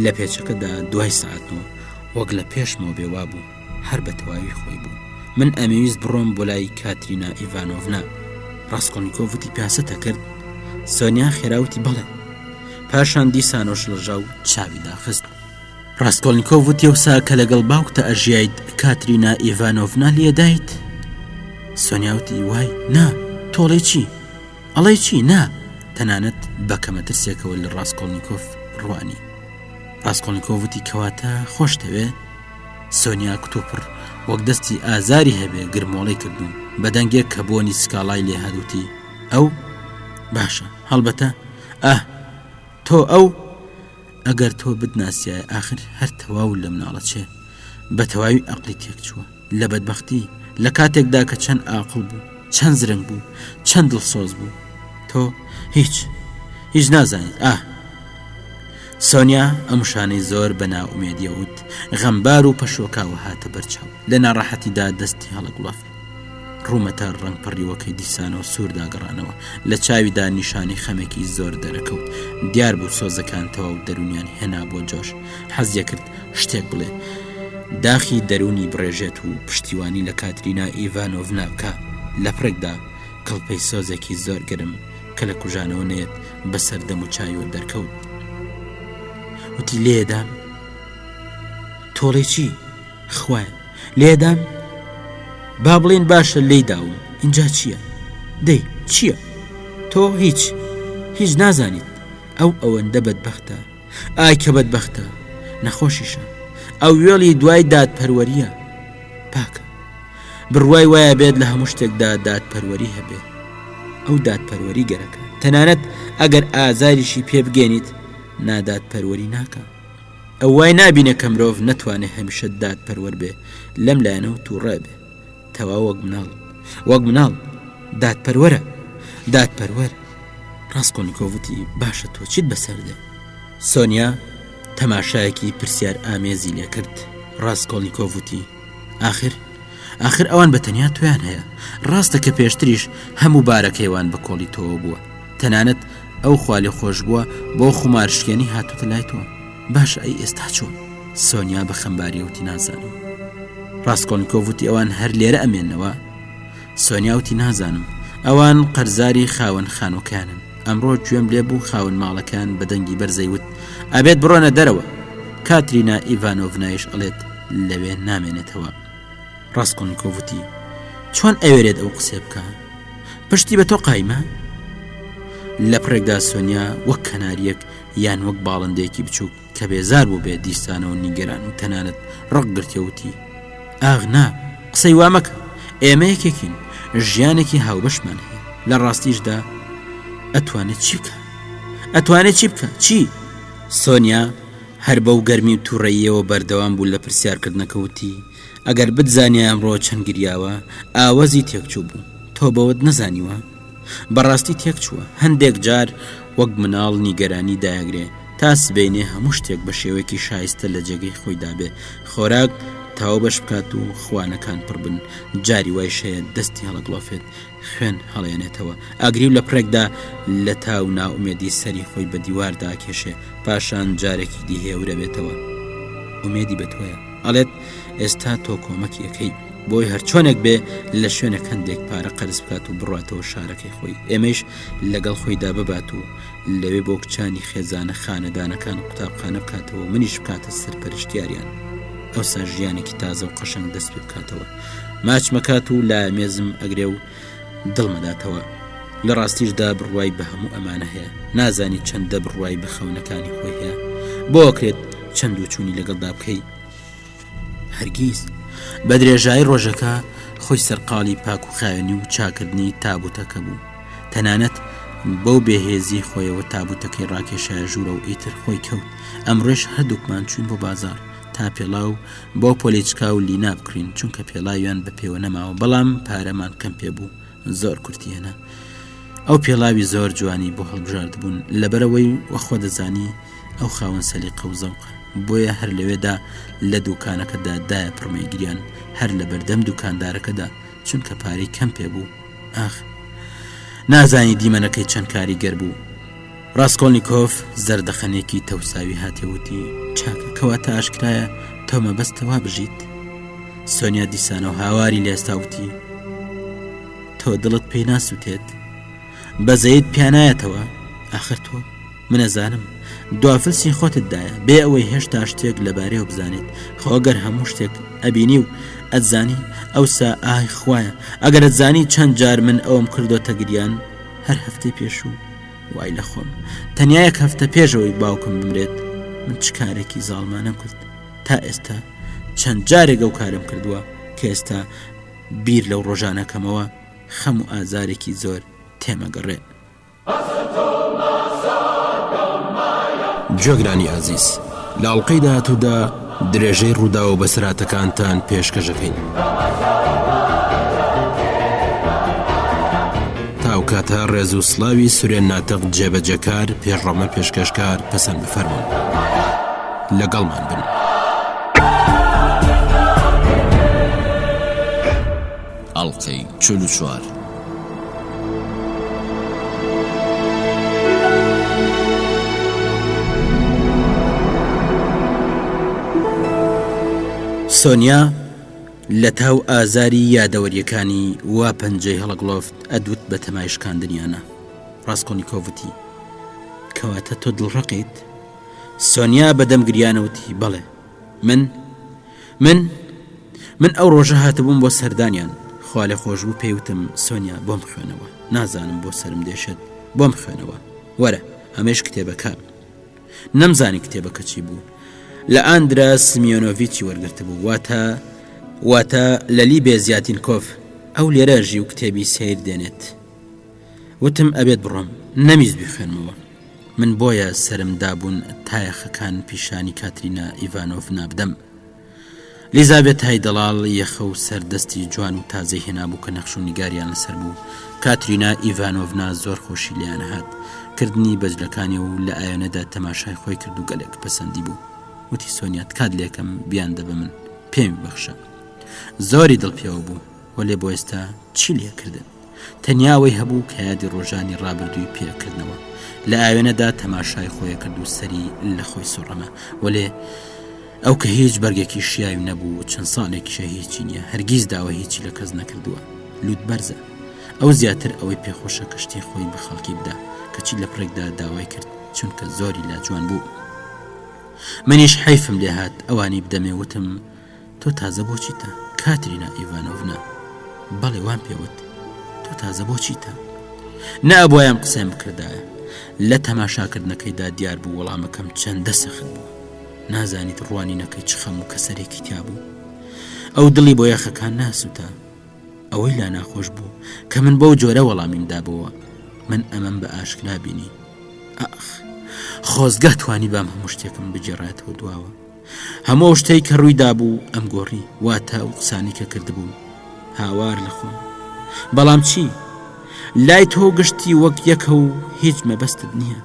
لە پێچەکەدا دوای سەعات نۆ، وەک لە پێشمەوە بێ وابوو، هەر بە تەواوی خۆی بوو. من ئەمەویست بڕۆم بۆ لای کاترینا ئیڤانۆڤنا. ڕاسکۆڵنیکۆف وتی، پیاسەت ئەکرد؟ سۆنیا خێرا وتی، بەڵێ. پاشان دیسانەوە شڵەژا و چاوی داخست. ڕاسکۆڵنیکۆف وتی ئەوسا کە لەگەڵ باوکتا ئەژیایت کاترینا ئیڤانۆڤنا لێدایت؟ سۆنیا وتی وای نا تۆڵێ چی؟ ئەڵێ چی نا تەنانەت بە کەمە ترسێکەوە لە ڕاسکۆڵنیکۆف ڕوانی ڕاسکۆڵنیکۆف وتی کەواتە خۆشتەوێ؟ سۆنیا کتوپڕ وەک دەستی ئازاری هەبێ گرمۆڵەی کرد و بە دەنگێک کە بۆنی سکاڵای لێ هات وتی ئەو باشە هەڵبەتە ئاه تۆ ئەو ئەگەر تۆ بتناسیایە ئاخر هەر تەواو لە مناڵە چێ بە تەواوی ئەقلی تێکچووە لە بەدبەختی لە کاتێکدا کە چەند ئاقڵ بوو چەند زرنگ بوو چەند دڵسۆز بوو تۆ هیچ هیچ نازانیت ئاه سۆنیا ئەم شانەی زۆر بە نائومێدیە وت غەمبار و پەشۆکاوە هاتە بەرچاو لە ناڕەحەتیدا دەستی هەڵەگوڵەفت ڕوومەتە ڕەنگ پەڕیوەکەی دیسانەوە سوور داگەڕانەوە، لە چاویدا نیشانەی خەمێکی زۆر دەرەکەوت، دیار بوو سۆزەکان تەواو دەروونیان هێنابووە جۆش، حەزیەکرد شتێک بڵێ، داخی دەروونی بڕێژێت و پشتیوانی لە کاترینا ئیڤانۆڤنا بکا، لەپڕێکدا کڵپەی سۆزێکی زۆر گەرم کە لە کوژانەوە نەیەت بەسەر دەموچاویەوە دەرکەوت. وتی لێدام؟ تۆڵەی چی؟ خوایە لێدام با بڵێن باشە لێی داوم اینجا چییە دەی چییە تۆ هیچ هیچ نازانیت ئەو ئەوەندە بەدبەختە ئای کە بەدبەختە نەخۆشیشە ئەو وێڵی دوای دادپەروەریە پاکە بڕوای وایە بێت لە هەموو شتێکدا دادپەروەری هەبێ ئەو دادپەروەری گەرەکە تەنانەت ئەگەر ئازاریشی پێ بگەێنیت نادادپەروەری ناکە ئەو وای نابینێ کە مرۆڤ نەتوانێ هەمیشە دادپەروەر بێ لەم لایەنەوە تووڕە بێ تەواو وەک مناڵ وەک مناڵ دادپەروەرە دادپەروەر ڕاستکۆنیکۆڤ وتی باشە تۆ چیت بەسەر دێ سۆنیا تەماشایەکی پرسیار ئامێزی لێکرد ڕاستکۆڵنیکۆڤ وتی ئاخر ئاخر ئەوان بە تەنیا تۆیان هەیە ڕاستە کە پێشتریش هەموو بارەکەیوان بە کۆڵی تۆوە بووە تەنانەت ئەو خوالێ خۆش بووە بۆ خومارشکێنی هاتوتە لای تۆ باشە ئەی ئێستا چۆن سۆنیا بە خەمباری وتی نازانم ڕاستکۆنیکۆڤ وتی ئەوان هەر لێرە ئەمێنەوە سۆنیا وتی نازانم ئەوان قەرزاری خاوەن خانوەکانن ئەمڕۆ گوێم لێ بوو خاوەن ماڵەکان بە دەنگی بەرزەی وت ئەبێت بڕۆنە دەرەوە کاترینا ئیڤانۆڤنایش ئەڵێت لەوێ نامێنێتەوە ڕاستکۆنیکۆڤ وتی چۆن ئەوێرێت ئەو قسێ بکە پشتی بە تۆ قایمە لە پڕێکدا سۆنیا وەک کەناریەک یان وەک باڵندەیەکی بچووک کە بێزار بوو بێ دیسانەوە نیگەران و تەنانەت ڕق گرتیەوتی ئاغ نا قسەی وا مەکە ئێمە یەکێکین ژیانێکی هاوبەشمان هەیە لە ڕاستیشدا ئەتوانێت چی بکە ئەتوانێت چی بکە چی سۆنیا هەر بەو گەرمی و تووڕەییەوە بەردەوام بوو لە پرسیارکردنەکە وتی، ئەگەر بتزانیایە ئەمڕۆ چەند گریاوە، ئاوەزی تێکچوو بوو. تۆ بەوەت نەزانیوە؟ بەڕاستی تێکچووە. هەندێک جار وەک مناڵ نیگەرانی دایەگرێ، تا سبەینێ هەموو شتێک بە شێوەیەکی شایستە لە جێگەی خۆیدا بێ. خۆراک. تاوە بەش بکات و خوانەکان پڕ بن، جاری وایش هەیە دەستی هەڵەگڵۆفێت، خوێن هەڵێنێتەوە، ئاگری و لە پڕێکدا لە تاو نائومێدی سەری خۆی بە دیواردا ئەکێشێ، پاشان جارێکی دی هێورەبێتەوە. ئومێدی بە تۆیە. ئەڵێت ئێستا تۆ کۆمەکی ئەکەی. بۆی هەرچۆنێک بێ لە شوێنێک هەندێک پارە قەرز بکات و بڕاتەوە شارەکەی خۆی، ئێمەیش لەگەڵ خۆیدا ببات و لەوێ بۆ کچانی خێزانە خانەدانەکان قوتابخانە بکاتەوە و منیش بکاتە سەرپەرشتیاریان ئەوسا ژیانێکی تازە و قەشەنگ دەست پێ بکاتەوە ماچمەکات و لامێزم ئەگرێ و دڵمەداتەوە لە ڕاستیشدا بڕوای بە هەموو ئەمانە هەیە نازانی چەندە بڕوای بە خەونەکانی خۆی هەیە بۆ ئەکرێت چەند و چوونی لەگەڵدا بکەی هەرگیز. بە درێژایی ڕۆژەکە خۆی سەرقاڵی پاک و خاوێنی و چاکردنی تابوتەکە بوو. تەنانەت بەو بێهێزی خۆیەوە تابوتەکەی ڕاکێشایە ژوورە و ئیتر خۆی کەوت. ئەمڕۆیش هەردووکمان چووین بۆ بازاڕ تا پێڵاو بۆ پۆلیچکا و لینا بکڕین، چونکە پێڵاویان بە پێوە نەماوە، بەڵام پارەمان کەم پێ بوو، زۆر کورتی هێنا. ئەو پێڵاوی زۆر جوانی بۆ هەڵبژاردبوون، لەبەرئەوەی وەخۆ دەزانی ئەو خاوەن سەلیقە و زەوقە، بۆیە هەر لەوێدا لە دوکانەکەدا دایە پڕمەی گریان، هەر لە بەردەم دوکاندارەکەدا، چونکە پارەی کەم پێ بوو. ئاخ! نازانی دیمەنەکەی چەند کاریگەر بوو. ڕاسکۆڵنیکۆف زەردەخەنێکی تەوساوی هاتێ وتی، چاکە، کەواتە ئاشکرایە تۆ مەبەستە وا بژیت؟ سۆنیا دیسانەوە هاواری لێستا وتی، تۆ دڵت پێی ناسووتێت؟ بەزەیت پیانایەتەوە؟ ئاخر تۆ من ئەزانم دوا فلسی خۆتت دایە بێ ئەوەی هێشتا شتێک لەبارەیەوە بزانیت خۆ گەر هەموو شتێک ئەبینی و ئەتزانی ئەوسا ئای خوایە ئەگەر ئەتزانی چەند جار من ئەوم کردۆتە گریان هەر هەفتەی پێشوو وای لە خۆم تەنیا یەک هەفتە پێشەوەی باوکم بمرێت من چ کارێکی زاڵمانەم کرد تا ئێستا چەند جارێک ئەو کارم کردووە کە ئێستا بیر لەو ڕۆژانە کەمەوە خەم و ئازارێکی زۆر تێمەگەڕێ. گوێگرانی ئازیز لە ئەڵقەی داهاتوودا درێژەی ڕووداو و بەسەرهاتەکانتان پێشکەش ئەکەین. تا ئەو کاتە ڕێز و سڵاوی سورێن ناتق جێبەجێکار پێشڕەمە پێشکەشکار پەسەند بفەرموون. لەگەڵمان بن. ئەڵقەی 44. سۆنیا لە تاو ئازاری یادەوەریەکانی وا پەنجەی هەڵەگڵۆفت ئەدوت بە تەمای شکاندنیانە ڕاستکۆنیکۆڤ وتی کەواتە تۆ دڵڕەقیت سۆنیا بەدەم گریانەوتی بەڵێ من من من ئەو ڕۆژە هاتبووم بۆ سەردانیان خوالێخۆشبوو پێی وتم سۆنیا بۆم بخوێنەوە نازانم بۆ سەرم دێشێت بۆم بخوێنەوە وەرە ئەمەیش کتێبەکە نەمزانی کتێبەکە چی بوو لە ئاندرا سمیۆنۆڤیچی وەرگرتبوو واتە واتە لە لیبێ زیاتینکۆف ئەو لێرە ژی و کتێبی سیر دێنێت وتم ئەبێت بڕۆم نەمیست بیخوێنمەوە من بۆیە سەرم دابوون تایەخەکان پیشانی کاترینا ئیڤانۆڤنا بدەم. لیزاڤێتای دەڵاڵ یەخە و سەر دەستی جوان و تازەی هێنابوو کە نەخش و نیگاریان لەسەر بوو. کاترینا ئیڤانۆڤنا زۆر خۆشی لێیان هات. کردنی بەجلەکانی و لە ئاوێنەدا تەماشای خۆی کرد و گەلێک پەسەندی بوو. وتی سۆنیا تکات لێکەم بیاندە بە من. پێمی ببەخشە. زۆری دڵ پێوە بوو. وەلێ بۆ ئێستا چی لێکردن؟ تەنیا ئەوەی هەبوو کە یادی ڕۆژانی ڕابردووی پێ کردنەوە. لە ئاوێنەدا تەماشای خۆی کرد و سەری لە خۆی سوڕما. وەلێ ئەو کە هیچ بەرگێکی شیاوی نەبوو و چەند ساڵێکیشە هیچی نییە، هەرگیز داوای هیچی لە کەس نەکردووە. لووت بەرزە. ئەو زیاتر ئەوەی پێخۆشە کە شتی خۆی بە خەڵکی بدا، کەچی لە پڕێکدا داوای کرد، چونکە زۆری لا جوان بوو. منیش حەیفم لێ هات ئەوانی بدەمێ، وتم، تۆ تازە بۆ چیتە؟ کاترینا ئیڤانۆڤنا، بەڵێ وام پێ وت. تۆ تازە بۆ چیتە؟ نە ئەبوایە ئەم قسەیەم بکردایە. لە تەماشاکردنەکەیدا دیار بوو وەڵامەکەم چەندە سەخت بوو. نازانیت ڕوانینەکەی چ خەم و کەسەرێکی تیا بوو. ئەو دڵی بۆ یەخەکان ناسووتا. ئەوەی لا ناخۆش بوو کە من بەو جۆرە وەڵامیم دابەوە. من ئەمەم بە ئاشکرا بینی. ئاخ! خۆزگە توانیبام هەموو شتێکم بگێڕایەتەوە دواوە. هەموو ئەو شتەی کە ڕووی دابوو ئەم گۆڕی واتە ئەو قسانی کە کردبووم هاوار لە خۆم بەڵام چی لای تۆ گشتی وەک یەکە و هیچ مەبەستت نییە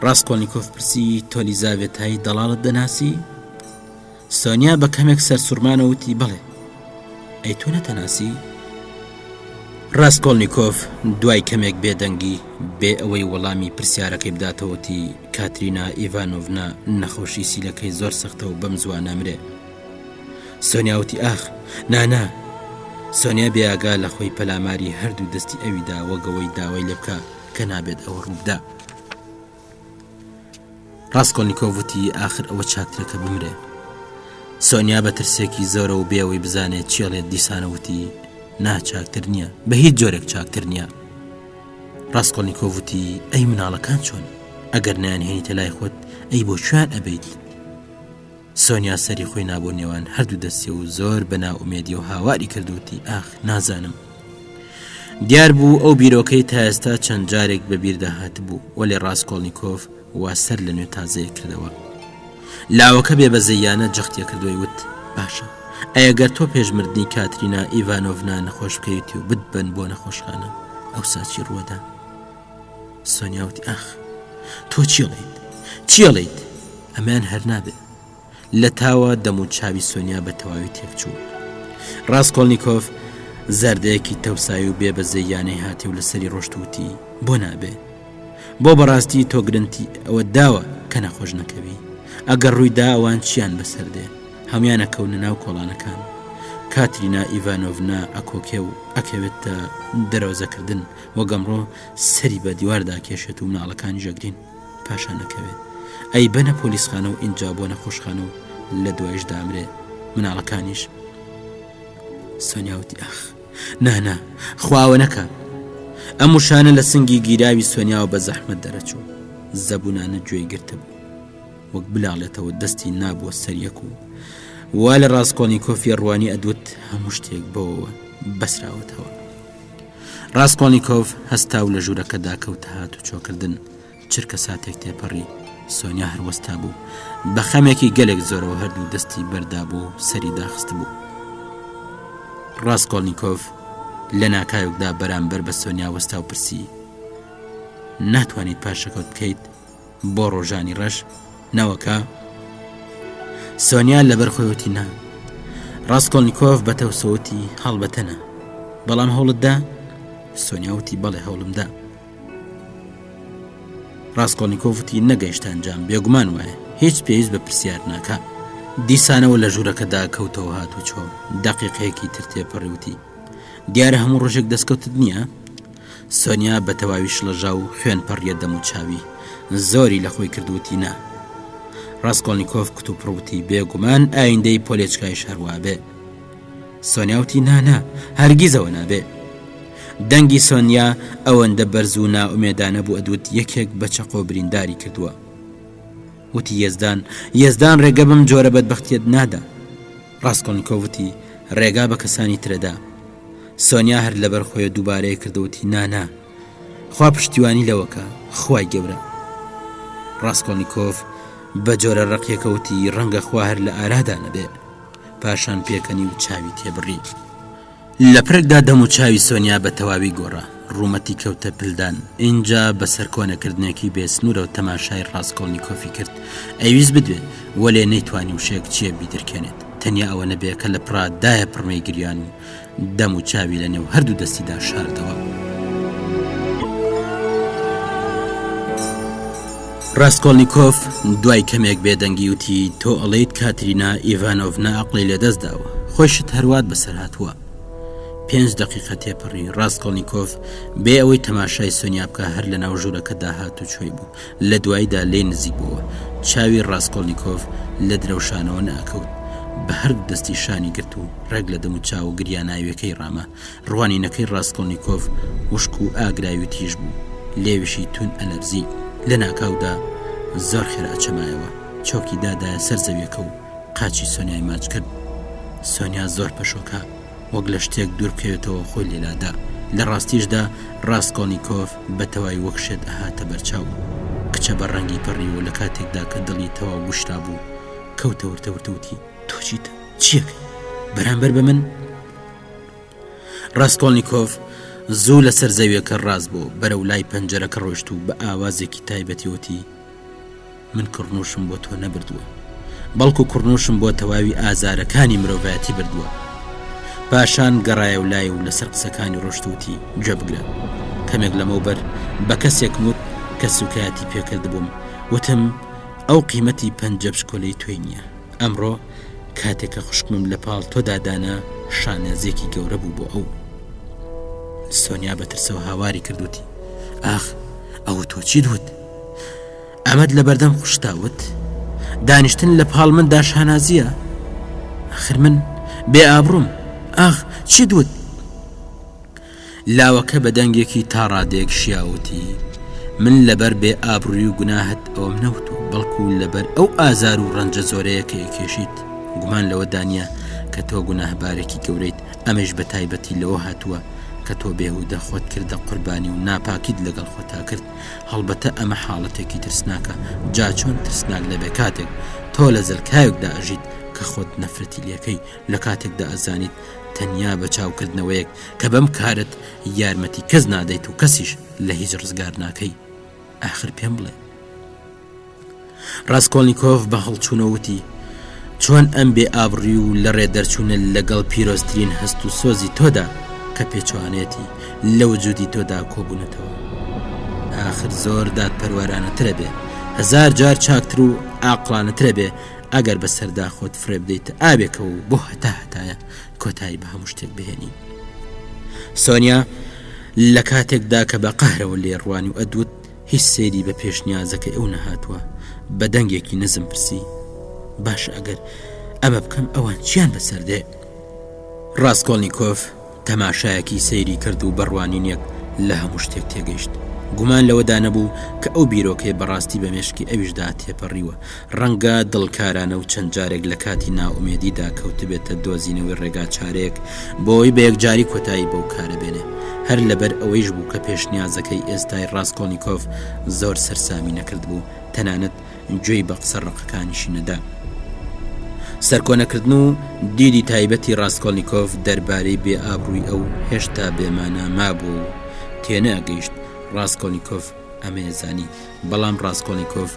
ڕاستکۆنییکۆف پرسی تۆلیزاڤێتایی دەڵاڵت دەناسی؟ سۆنیا بە کەمێک سەرسوڕمانەوە وتی بەڵێ. ئەی تۆ نەتەناسی؟ ڕاسکۆڵنیکۆف دوای کەمێک بێدەنگی، بێ ئەوەی وەڵامی پرسیارەکەی بداتەوە وتی، کاترینا ئیڤانۆڤنا نەخۆشی سیلەکەی زۆر سەختە و بەم زووانە ئەمرێ. سۆنیا وتی، ئاخ، نا، نا. سۆنیا بێئاگا لە خۆی پەلاماری هەردوو دەستی ئەوی دا وەک ئەوەی داوای لێ بکا کە نابێت ئەوە ڕوو بدا. ڕاسکۆلنیکۆڤ وتی، ئاخر ئەوە چاکترە کە بمرێ. سۆنیا بە ترسێکی زۆرەوە و بێ ئەوەی بزانێت چی ئەڵێت دیسانە وتی، نا چاکتر نییە، بە هیچ جۆرێک چاکتر نییە. ڕاسکۆلنیکۆڤ وتی، ئەی مناڵەکان چۆن؟ ئەگەر نەیانهێنیتە لای خۆت، ئەی بۆ کوێیان ئەبەیت؟ سۆنیا سەری خۆی نابوو نێوان هەردوو دەستی و زۆر بە نائومێدیەوە هاواری کرد وتی ئاخ نازانم. دیار بوو ئەو بیرۆکەی تا ئێستا چەند جارێک بە بیردا هاتبوو وەلێ ڕاسکۆڵنیکۆف وا سەر لە نوێ تازەیە کردەوە. لاوەکە بێ بەزەییانە جەختیە کردوەی وت باشە ئەی گەر تۆ پێش مردنی کاترینا ئیڤانۆڤنا نەخۆش بکەویت و بتبەن بۆ نەخۆشخانە ئەوسا چی ڕووەدا؟ سۆنیا وتی ئاخ تۆ چی ئەڵێیت؟ چی ئەڵێیت؟ ئەمەیان هەر نابێ. لە تاوە دەم و چاوی سۆنیا بە تەواوی تێکچوو. ڕاسکۆڵنیکۆف زەردەیەکی تەوساوی و بێ بەزەییانەی هاتێ و لەسەری ڕۆشت و وتی بۆ نابێ؟ بۆ بەڕاستی تۆ گرنتی ئەوەت داوە کە نەخۆش نەکەوی؟ ئەگەر ڕووی دا ئەوان چیان بەسەر دێ؟ هەموویان ئەکەونە ناو کۆڵانەکان. کاترینا ئیڤانۆڤنا ئەکۆکێ و ئەکەوێتە دەرەوزەکردن وەک ئەمڕۆ سەری بە دیواردا کێشێت و مناڵەکانیش ئەگرین پاشان ئەکەوێ ئەیبەنە پۆلیسخانە و ئینجا بۆ نەخۆشخانە و لە دوایشدا ئەمرێ مناڵەکانیش سۆنیا وتی ئاخ نا نا خوا ئەوە نەکا ئەم وشانە لە سنگی گیراوی سۆنیاوە بە زەحمەت دەرەچوو زەبوونانە گوێی گرتبوو وەک بلاڵێتەوە دەستی نابووە سەر یەک و وا لە ڕاستکۆنیکۆفی ڕوانی ئەدوت هەموو شتێک بەوەوە بەسراوەتەوە ڕاسکۆڵنیکۆف هەستا و لە ژوورەکەدا کەوتە هاتوچۆکردن. چرکە ساتێک تێپەڕی، سۆنیا هەر وەستابوو. بە خەمێکی گەلێک زۆرەوە هەردوو دەستی بەردابوو و سەری داخستبوو. ڕاسکۆڵنیکۆف لە ناکاوێکدا بەرامبەر بە سۆنیا وەستا و پرسی، ناتوانیت پاشەکەوت بکەیت؟ بۆ ڕۆژانی ڕەش نەوەکە؟ سۆنیا لەبەر خۆی وتی نا. ڕاسکۆلنیکۆف بە تەوسەوە وتی هەڵبەتە نا. بەڵام هەوڵت دا؟ سۆنیا وتی بەڵێ هەوڵم دا. ڕاسکۆلنیکۆف وتی نەگەیشتە ئەنجام، بێگومان وایە. هیچ پێویست بە پرسیار ناکا. دیسانەوە لە ژوورەکەدا کەوتەوە هاتوچۆ. دەقیقەیەکی تر تێپەڕی وتی دیارە هەموو ڕۆژێک دەستکەوتت نییە؟ سۆنیا بە تەواوی شڵەژا و خوێن پەڕیە دەم و چاوی. زۆری لە خۆی کرد وتی نا. ڕاسکۆڵنیکۆف کتوپڕ وتی بێگومان ئایندەی پۆلێچکایش هەر وابێ. سۆنیا وتی نا نا، هەرگیز ئەوە نابێ. دەنگی سۆنیا ئەوەندە بەرز و نائومێدانە بوو ئەدوت یەکێک بە چەقۆ برینداری کردووە. وتی یەزدان، یەزدان ڕێگە بەم جۆرە بەدبەختیەت نادا. ڕاسکۆڵنیکۆف وتی ڕێگا بە کەسانی ترەدا. سۆنیا هەر لەبەر خۆیە دووبارەیە کردەوە وتی نا نا خوا پشتیوانی لەوە کە خوای گەورە. ڕاسکۆڵنیکۆف بە جۆرە ڕقیەکە وتی ڕەنگە خوا هەر لە ئارادا نەبێ. پاشان پێکەنی و چاوی تێبڕی. لە پرێکدا دەم و چاوی سۆنیا بە تەواوی گۆڕا، ڕوومەتی کەوتە پلدان، ئینجا بە سەرکۆنەکردنێکی بێ سنوورەوە تەماشای ڕاسکۆڵنیکۆفی کرد، ئەیویست بدوێ، وەلێ نەیتوانی وشەیەک چییە بیدرکێنێت، تەنیا ئەوە نەبێ کە لە پڕا دایە پڕمەی گریان و دەم و چاوی لە نێو هەردوو دەستیدا شاردەوە. ڕاسکۆڵنیکۆف دوای کەمێک بێدەنگی وتی، تۆ ئەڵێیت کاترینا ئیڤانۆڤنا ئەقڵی لەدەست داوە، خۆیشت هەروات بەسەر هاتووە. پێنج دەقیقە تێپەڕی، ڕاسکۆڵنیکۆف بێ ئەوەی تەماشای سۆنیا بکا هەر لەناو ژوورەکەدا هاتوچۆی بوو، لە دواییدا لێی نزیک بۆوە. چاوی ڕاسکۆڵنیکۆف لە درەوشانەوە نەئەکەوت. بە هەردوو دەستی شانی گرت و ڕێک لە دەموچاوە گریاناوییەکەی ڕاما. ڕوانینەکەی ڕاسکۆڵنیکۆف وشک و ئاگراوی و تیژ بوو، لێویشی توند ئەلەرزی. لەناکاودا زۆر خێرا چەمایەوە، چۆکی دادایە سەر زەویەکە و قاچی سۆنیای ماچ کرد. سۆنیا زۆر پەشۆکا، وەک لە شتێک دوور بکەوێتەوە خۆی لێ لادا. لە ڕاستیشدا ڕاسکۆڵنیکۆف بە تەواوی وەک شێت ئەهاتە بەرچاو. کچە بە ڕەنگی پەڕیوە لە کاتێکدا کە دڵی تەواو گوشرابوو، کەوتە ورتە ورتە وتی، تۆ چیتە؟ چییەکەی؟ بەرامبەر بە من؟ ڕاسکۆڵنیکۆف زوو لەسەر زەویەکە ڕاست بوو، بەرەو لای پەنجەرەکە ڕۆیشت و بە ئاوازێکی تایبەتی وتی، من کڕنووشم بۆ تۆ نەبردووە. بەڵکو کوڕنووشم بۆ تەواوی ئازارەکانی مرۆڤایەتی بردووە. پاشان گەڕایەو لای و لەسەر قسەکانی ڕۆشت و وتی، گوێ بگرە. کەمێک لەمەوبەر بە کەسێکم وت کە سووکایەتی پێ کردبووم، وتم ئەو قیمەتی پەنجە بچکۆلەی تۆی نییە. ئەمڕۆ کاتێک کە خوشکمم لە پاڵ تۆدا دانا، شانازییەکی گەورە بوو بۆ ئەو. سۆنیا بە ترسەوە هاواری کرد وتی، ئاخ، ئەوە تۆ چیت وت؟ ئەمەت لە بەردەم خوشکتا وت؟ دانیشتن لە پاڵ مندا شانازییە؟ ئاخر من بێ ئابڕووم. ئاخ، چیت وت؟ لاوەکە بە دەنگێکی تا ڕادەیەک شیاو وتی، من لەبەر بێ ئابڕووی و گوناهت ئەوەم نەوتووە، بەڵکو لەبەر ئەو ئازار و ڕەنجە زۆرەیە کە ئەیکێشیت. گومان لەوەدا نییە کە تۆ گوناهبارێکی گەورەیت، ئەمەیش بە تایبەتی لەوە هاتووە کە تۆ بێهودە خۆت کردە قوربانی و ناپاکیت لەگەڵ خۆتا کرد. هەڵبەتە ئەمە حاڵەتێکی ترسناکە، جا چۆن ترسناک نەبێ کاتێک تۆ لە زەلکاوێکدا ئەژیت کە خۆت نەفرەتی لێکەی، لە کاتێکدا ئەزانیت تەنیا بە چاوکردنەوەیەک کە بەم کارەت یارمەتی کەس نادەیت و کەسیش لە هیچ ڕزگار ناکەی. ئاخر پێم بڵێ. ڕاسکۆڵنیکۆف بە هەڵچوونەوە وتی، چۆن ئەم بێ ئابڕووی و لە ڕێ دەرچوونە لەگەڵ پیرۆزترین هەست و سۆزی تۆدا کە پێچەوانەیەتی لە وجودی تۆدا کۆبوونەتەوە؟ ئاخر زۆر دادپەروەرانەترە بێ، هەزار جار چاکتر و عاقڵانەترە بێ ئەگەر بەسەردا خۆت فڕێ بدەیتە ئاوێکەوە و بۆ هەتا هەتایە کۆتایی بە هەموو شتێک بهێنی. سۆنیا لە کاتێکدا کە بە قەهرەوە لێ ڕوانی و ئەدوت هیچ سەیری بە پێشنیازەکەی ئەو نەهاتووە، بە دەنگێکی نزم پرسی، باشە ئەگەر ئەمە بکەم ئەوان چیان بەسەر دێ؟ ڕاسکۆڵنیکۆف تەماشایەکی سەیری کرد و بە ڕوانینێک لە هەموو شتێک تێگەیشت. گومان لەوەدا نەبوو کە ئەو بیرۆکەیە بەڕاستی بە مێشکی ئەویشدا تێپەڕیوە. ڕەنگە دڵکارانە و چەند جارێک لە کاتی نائومێدیدا کەوتبێتە دۆزینەوەی ڕێگاچارەیەک بۆ ئەوەی بە یەکجاری کۆتایی بەو کارە بێنێ. هەر لەبەر ئەوەیش بوو کە پێشنیازەکەی ئێستای ڕاسکۆڵنیکۆف زۆر سەرسامی نەکردبوو، تەنانەت گوێی بە قسە ڕەقەکانیشی نەدا. سەرکۆنەکردن و دیدی تایبەتی ڕاسکۆڵنیکۆف دەربارەی بێ ئابڕووی ئەو هێشتا بێمانا مابوو و تێنەئەگەیشت. ڕاسکۆڵنیکۆف ئەمەیزانی، بەڵام ڕاسکۆڵنیکۆف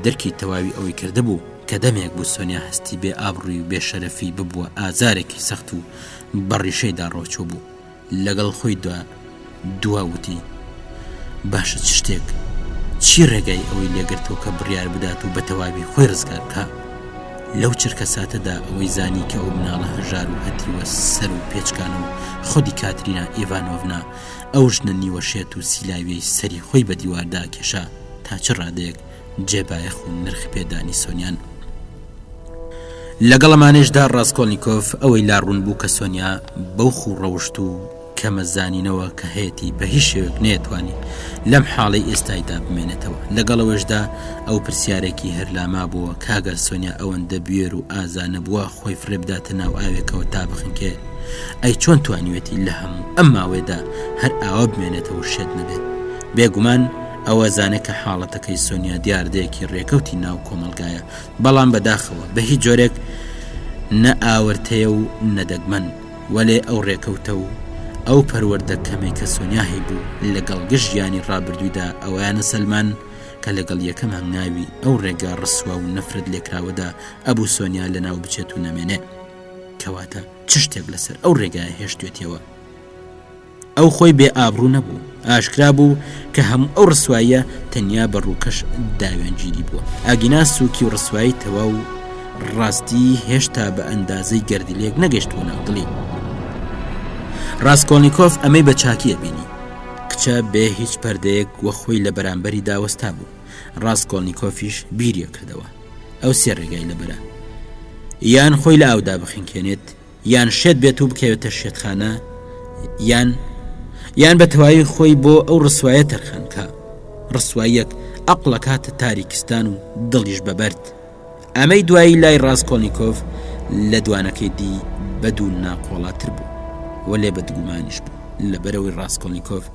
درکی تەواوی ئەوەی کردبوو کە دەمێک بوو سۆنیا هەستی بێ ئابڕووی و بێ شەرەفی ببووە ئازارێکی سەخت و بە ڕیشەیدا ڕۆچووبوو. لەگەڵ خۆیدا دوا وتی، باشە چ شتێک، چی ڕێگای ئەوەی لێگرتووە کە بڕیار بدات و بە تەواوی خۆی ڕزگار بکا؟ لەو چرکەساتەدا ئەوەی زانی کە ئەو مناڵە هەژار و هەتیوە سەر و پێچکانە و خودی کاترینا ئیڤانۆڤنا ئەو ژنە نیوە شێت و سیلاویەی سەری خۆی بە دیواردا کێشا تا چ ڕادەیەک جێ بایەخ و نرخ پێدانی سۆنیان. لەگەڵ ئەمانەیشدا ڕاسکۆڵنیکۆف ئەوەی لا ڕوون بوو کە سۆنیا بەو خوو ڕەوشت و کەمە زانینەوە کە هەیەتی بە هیچ شێوەیەک نەیەتوانی لەم حاڵەی ئێستایدا بمێنێتەوە. لەگەڵ ئەوەشدا ئەو پرسیارێکی هەر لا مابووەوە کە ئەگەر سۆنیا ئەوەندە بوێر و ئازا نەبووە خۆی فڕێ بداتە ناو ئاوێکەوە تا بخنکێ، ئەی چۆن توانیوێتی لە هەموو ئەم ماوەیەدا هەر ئاوا بمێنێتەوە و شێت نەبێت؟ بێگومان ئەوە زانێ کە حاڵەتەکەی سۆنیا دیاردەیەکی ڕێکەوتی ناو کۆمەڵگایە، بەڵام بەداخەوە بە هیچ جۆرێک نە ئاوەرتەیە و نە دەگمەن، وەلێ ئەو ڕێکەوتە و ئەو پەروەردە کەمەی کە سۆنیا هەیبوو لەگەڵ گشت ژیانی ڕابردوویدا ئەوەیانە سەلمان کە لەگەڵ یەکەم هەنگاوی ئەو ڕێگا ڕسوا و نەفرەت لێکراوەدا ئەبوو سۆنیا لەناو بچێت و نەمێنێ. کەواتە چ شتێک لەسەر ئەو ڕێگایە هێشتوێتیەوە؟ ئەو خۆی بێ ئابڕوو نەبوو، ئاشکرا بوو کە هەموو ئەو ڕسواییە تەنیا بە ڕووکەش داوێنگیری بووە. ئەگینا سووکی و ڕسوایی تەواو ڕاستی هێشتا بە ئەندازەی گەردیلەیەک نەگەشتبوو ناو دڵی. ڕاسکۆڵنیکۆف ئەمەی بە چاکی ئەبینی. کچە بێ هیچ پەردەیەک وە خۆی لە بەرامبەریدا وەستابوو. ڕاسکۆڵنیکۆفیش بیری ئەکردەوە. ئەو سێ ڕێگای لەبەرە. یان خۆی لە ئاودا بخنکێنێت، یان شێت بێت و بکەوێتە شێتخانە یان یان بە تەواوی خۆی بۆ ئەو ڕسوایە تەرخان کە ڕسواییەک ئەقڵەکاتە تاریکستان و دڵیش بە بەرد ئەمەی دوایی لای ڕاستکۆنییکۆف لە دوانەکەی دی بە دوو ناقۆڵاتر بوو وەلێ بە دگومانیش بوو لەبەرەوەی ڕاستکۆنییکۆف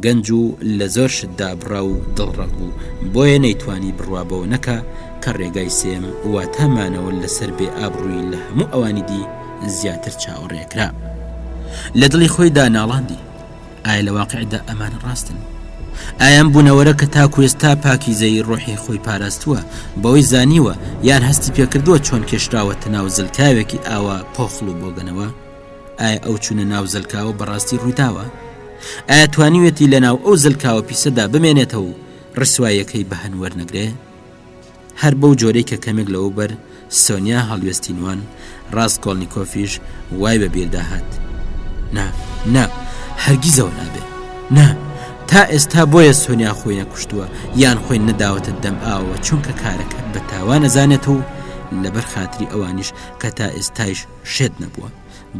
گەنج و لە زۆر شت دابڕاو و دڵڕەق بوو، بۆیە نەیتوانی بڕوا بەوە نەکا کە ڕێگای سێیەم واتە مانەوە لەسەر بێ ئابڕوویی لە هەموو ئەوانی دی زیاتر چاوەڕێکرا. لە دڵی خۆیدا ناڵاندی، ئایا لە واقیعدا ئەمانە ڕاستن؟ ئایا ئەم بوونەوەرە کە تاکو ئێستا پاکیزەیی ڕۆحی خۆی پاراستووە، بەوەی زانیوە یان هەستی پێکردووە چۆن کێشراوەتە ناو زەلکاوێکی ئاوا پۆخڵ و بۆگەنەوە؟ ئایا ئەو چوونە ناو زەلکاوە بەڕاستی ڕوویداوە؟ ئایا توانیوێتی لەناو ئەو زەلکاوە پیسەدا بمێنێتەوە و ڕسواییەکەی بە هەند وەرنەگرێ؟ هەر بەو جۆرەی کە کەمێک لەوەوبەر سۆنیا هەڵوێستی نوان، ڕاسکۆڵنیکۆفیش وای بە بیردا هات. نا، نا، هەرگیز ئەوە نابێ. نا، تا ئێستا بۆیە سۆنیا خۆی نەکوشتووە یان خۆی نەداوەتە دەم ئاوەوە چونکە کارەکە بە تاوان ئەزانێت و لەبەر خاتری ئەوانیش کە تا ئێستایش شێت نەبووە.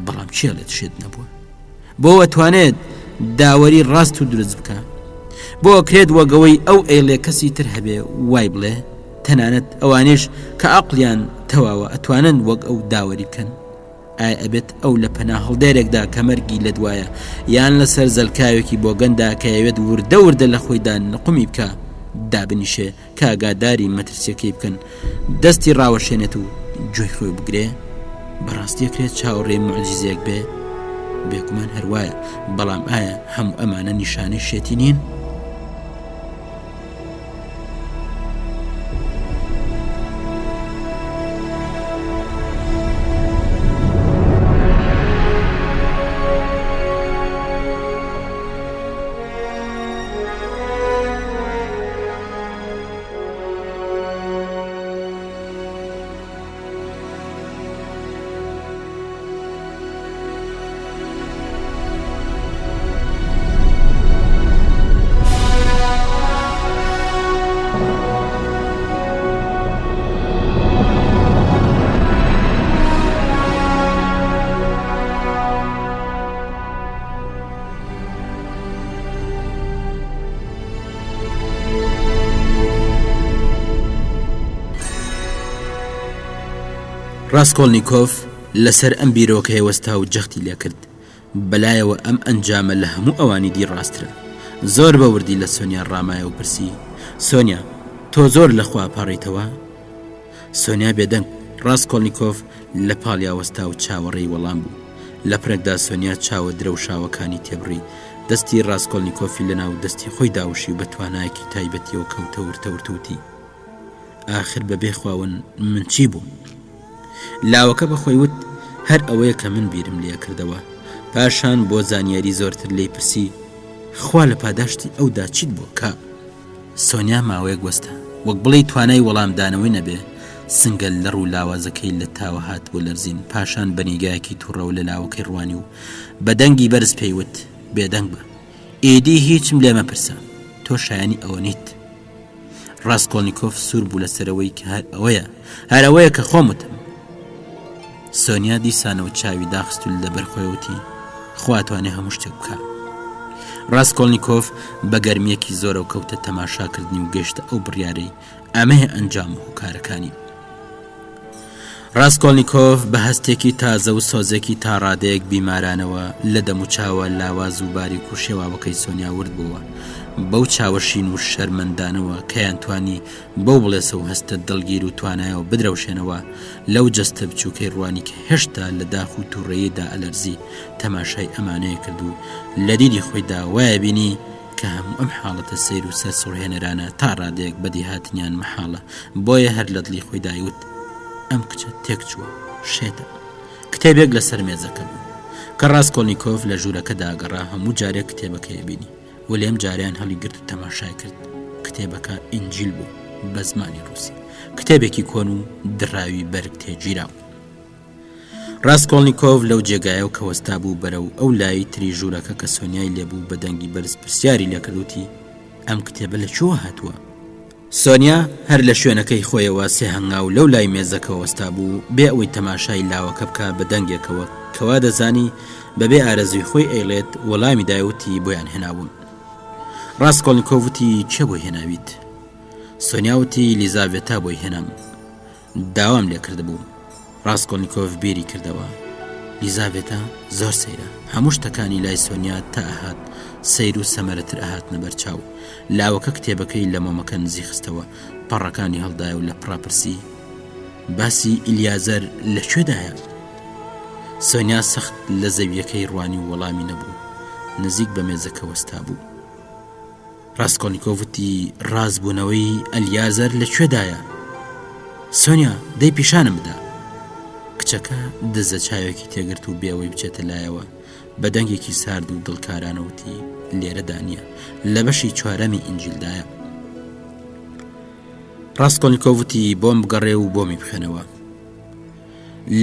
بەڵام کێ ئەڵێت شێت نەبووە؟ بۆ ئەتوانێت داوەری ڕاست و دروست بکە بۆ ئەکرێت وەگەوەی ئەو ئەیڵێ کەسی تر هەبێ وای بڵێ تەنانەت ئەوانیش کە ئەقلیان تەواوە ئەتوانن وەک ئەو داوەری بکەن ئایا ئەبێت ئەو لە پەنا هەڵدێرێکدا کە مەرگی لە دوایە یان لەسەر زەلکاوێکی بۆگەندا کە ئەوێت وردە وردە لە خۆیدا نقومی بکە دابنیشێ کە ئاگاداری مەترسیەکەی بکەن دەستی ڕاوەشێنێت و گوێی خۆی بگرێ بەڕاستی ئەکرێت چاوەڕێی معجزەیەک بێ بێگومان هەروایە بەڵام ئایا هەموو ئەمانە نیشانەی شێتی نین؟ ڕاسکۆڵنیکۆف لەسەر ئەم بیرۆکەیە وەستا و جەختی لێکرد، بەلایەوە ئەم ئەنجامە لە هەموو ئەوانی دی ڕاستترە. زۆر بە وردی لە سۆنیا ڕامایەوە و پرسی، سۆنیا، تۆ زۆر لە خوا ئەپاڕێیتەوە؟ سۆنیا بێدەنگ بوو. ڕاسکۆڵنیکۆف لە پاڵیا وەستا و چاوەڕێی وەڵام بوو. لەپرێکدا سۆنیا چاوە درەوشاوەکانی تێبڕی، دەستی ڕاسکۆڵنیکۆفی لەناو دەستی خۆی داوشی و بە توانایەکی تایبەتیەوە کەوتە ورتە ورت و وتی، ئاخر بە بێ خواوەند من چی بووم؟ لاوەکە بە خۆی وت، هەر ئەوەیە کە من بیرم لێ کردەوە. پاشان بۆ زانیاری زۆرتر لێی پرسی، خوا لە پاداشتی ئەودا چیت بۆ کا؟ سۆنیا ماوەیەک وەستا، وەک بڵێی توانای وەڵامدانەوەی نەبێ، سنگە لەڕ و لاوازەکەی لە تاوە هات بۆ لەرزین، پاشان بە نیگایەکی تووڕەوە لە لاوەکەی ڕوانی و بە دەنگی بەرز پێی وت، بێدەنگ بە. ئیدی هیچم لێ مەپرسە. تۆ شایەنی ئەوە نیت. ڕاسکۆڵنیکۆف سوور بوو لەسەر ئەوەی کە هەر ئەوەیە، هەر ئەوەیە کە خۆم وتم. سۆنیا دیسانەوە چاوی داخست و لەبەر خۆی وتی، خوا ئەتوانێ هەموو شتێک بکا. ڕاسکۆڵنیکۆف بە گەرمییەکی زۆرەوە کەوتە تەماشاکردنی و گەیشتە ئەو بڕیارەی ئەمەیە ئەنجام و هۆکارەکانی. ڕاسکۆڵنیکۆف بە هەستێکی تازە و سۆزێکی تا ڕادەیەک بیمارانەوە لە دەموچاوە لاواز و باریک و شێواوەکەی سۆنیا ورد بۆوە، بەو چاوە شین و شەرمەندانەوە کەیانتوانی بەو بڵێسە و هەستە دڵگیر و توانایەوە بدرەوشێنەوە، لەو جەستە بچووکەی ڕوانی کە هێشتا لە داخ و تووڕەییدا ئەلەرزی، تەماشای ئەمانەی کرد و لە دیدی خۆیدا وایەبینی کە هەموو ئەم حاڵەتە سەیر و سەرسوڕهێنەرانە تا ڕادەیەک بەدیهاتنیان مەحاڵە، بۆیە هەر لە دڵی خۆیدا ئەیوت، ئەم کچە تێکچووە، شێتە. کتێبێک لەسەر مێزەکە بوو. کە ڕاسکۆڵنیکۆف لە ژوورەکەدا گەڕا هەموو جارێک کتێبەکەی ئەبینی. وەلێ ئەم جارەیان هەڵیگرت و تەماشای کرد. کتێبەکە ئینجیل بوو بە زمانی ڕووسی. کتێبێکی کۆن و دڕاوی بەرگ تێگیراو. ڕاسکۆڵنیکۆڤ لەو جێگایەو کە وەستابوو بەرەو ئەو لای تری ژوورەکە کە سۆنیای لێبوو بە دەنگی بەرز پرسیاری لێکرد وتی، ئەم کتێبە لە کوێوە هاتووە؟ سۆنیا هەر لە شوێنەکەی خۆیەوە سێ هەنگاو لەو لای مێزەکە وەستابوو بێ ئەوەی تەماشای لاوەکە بکا بە دەنگێکەوە کە وا دەزانی بە بێ ئارەزووی خۆی ئەیڵێت وەڵامی دایە وتی بۆیان هێناوم. ڕاسکۆڵنیکۆڤ وتی کێ بۆی هێناویت؟ سۆنیا وتی لیزاڤێتا بۆی هێنام. داوام لێ کردبوو. ڕاسکۆڵنیکۆف بیری کردەوە. لیزاڤێتا زۆر سەیرە. هەموو شتەکانی لای سۆنیا تا ئەهات سەیر و سەمەرەتر ئەهاتنە بەر چاو. لاوەکە کتێبەکەی لە مۆمەکە نزیک خستەوە، پەڕەکانی هەڵدایە و لە پڕا پرسی، باسی ئیلیازەر لە کوێدایە؟ سۆنیا سەخت لە زەوییەکەی ڕوانی و وەڵامی نەبوو. نزیک بە مێزەکە وەستابوو. ڕاسکۆڵنیکۆف وتی، ڕاستبوونەوەی ئەلیازەر لە کوێدایە؟ سۆنیا، دەی پیشانم بدە. کچەکە دزە چاوێکی تێگرت و بێ ئەوەی بچێتە لایەوە، بە دەنگێکی سارد و دڵکارانە وتی، لێرەدا نییە، لە بەشی چوارەمی ئینجیلدایە. ڕاسکۆڵنیکۆف وتی، بۆم بگەڕێ و بۆمی بخوێنەوە.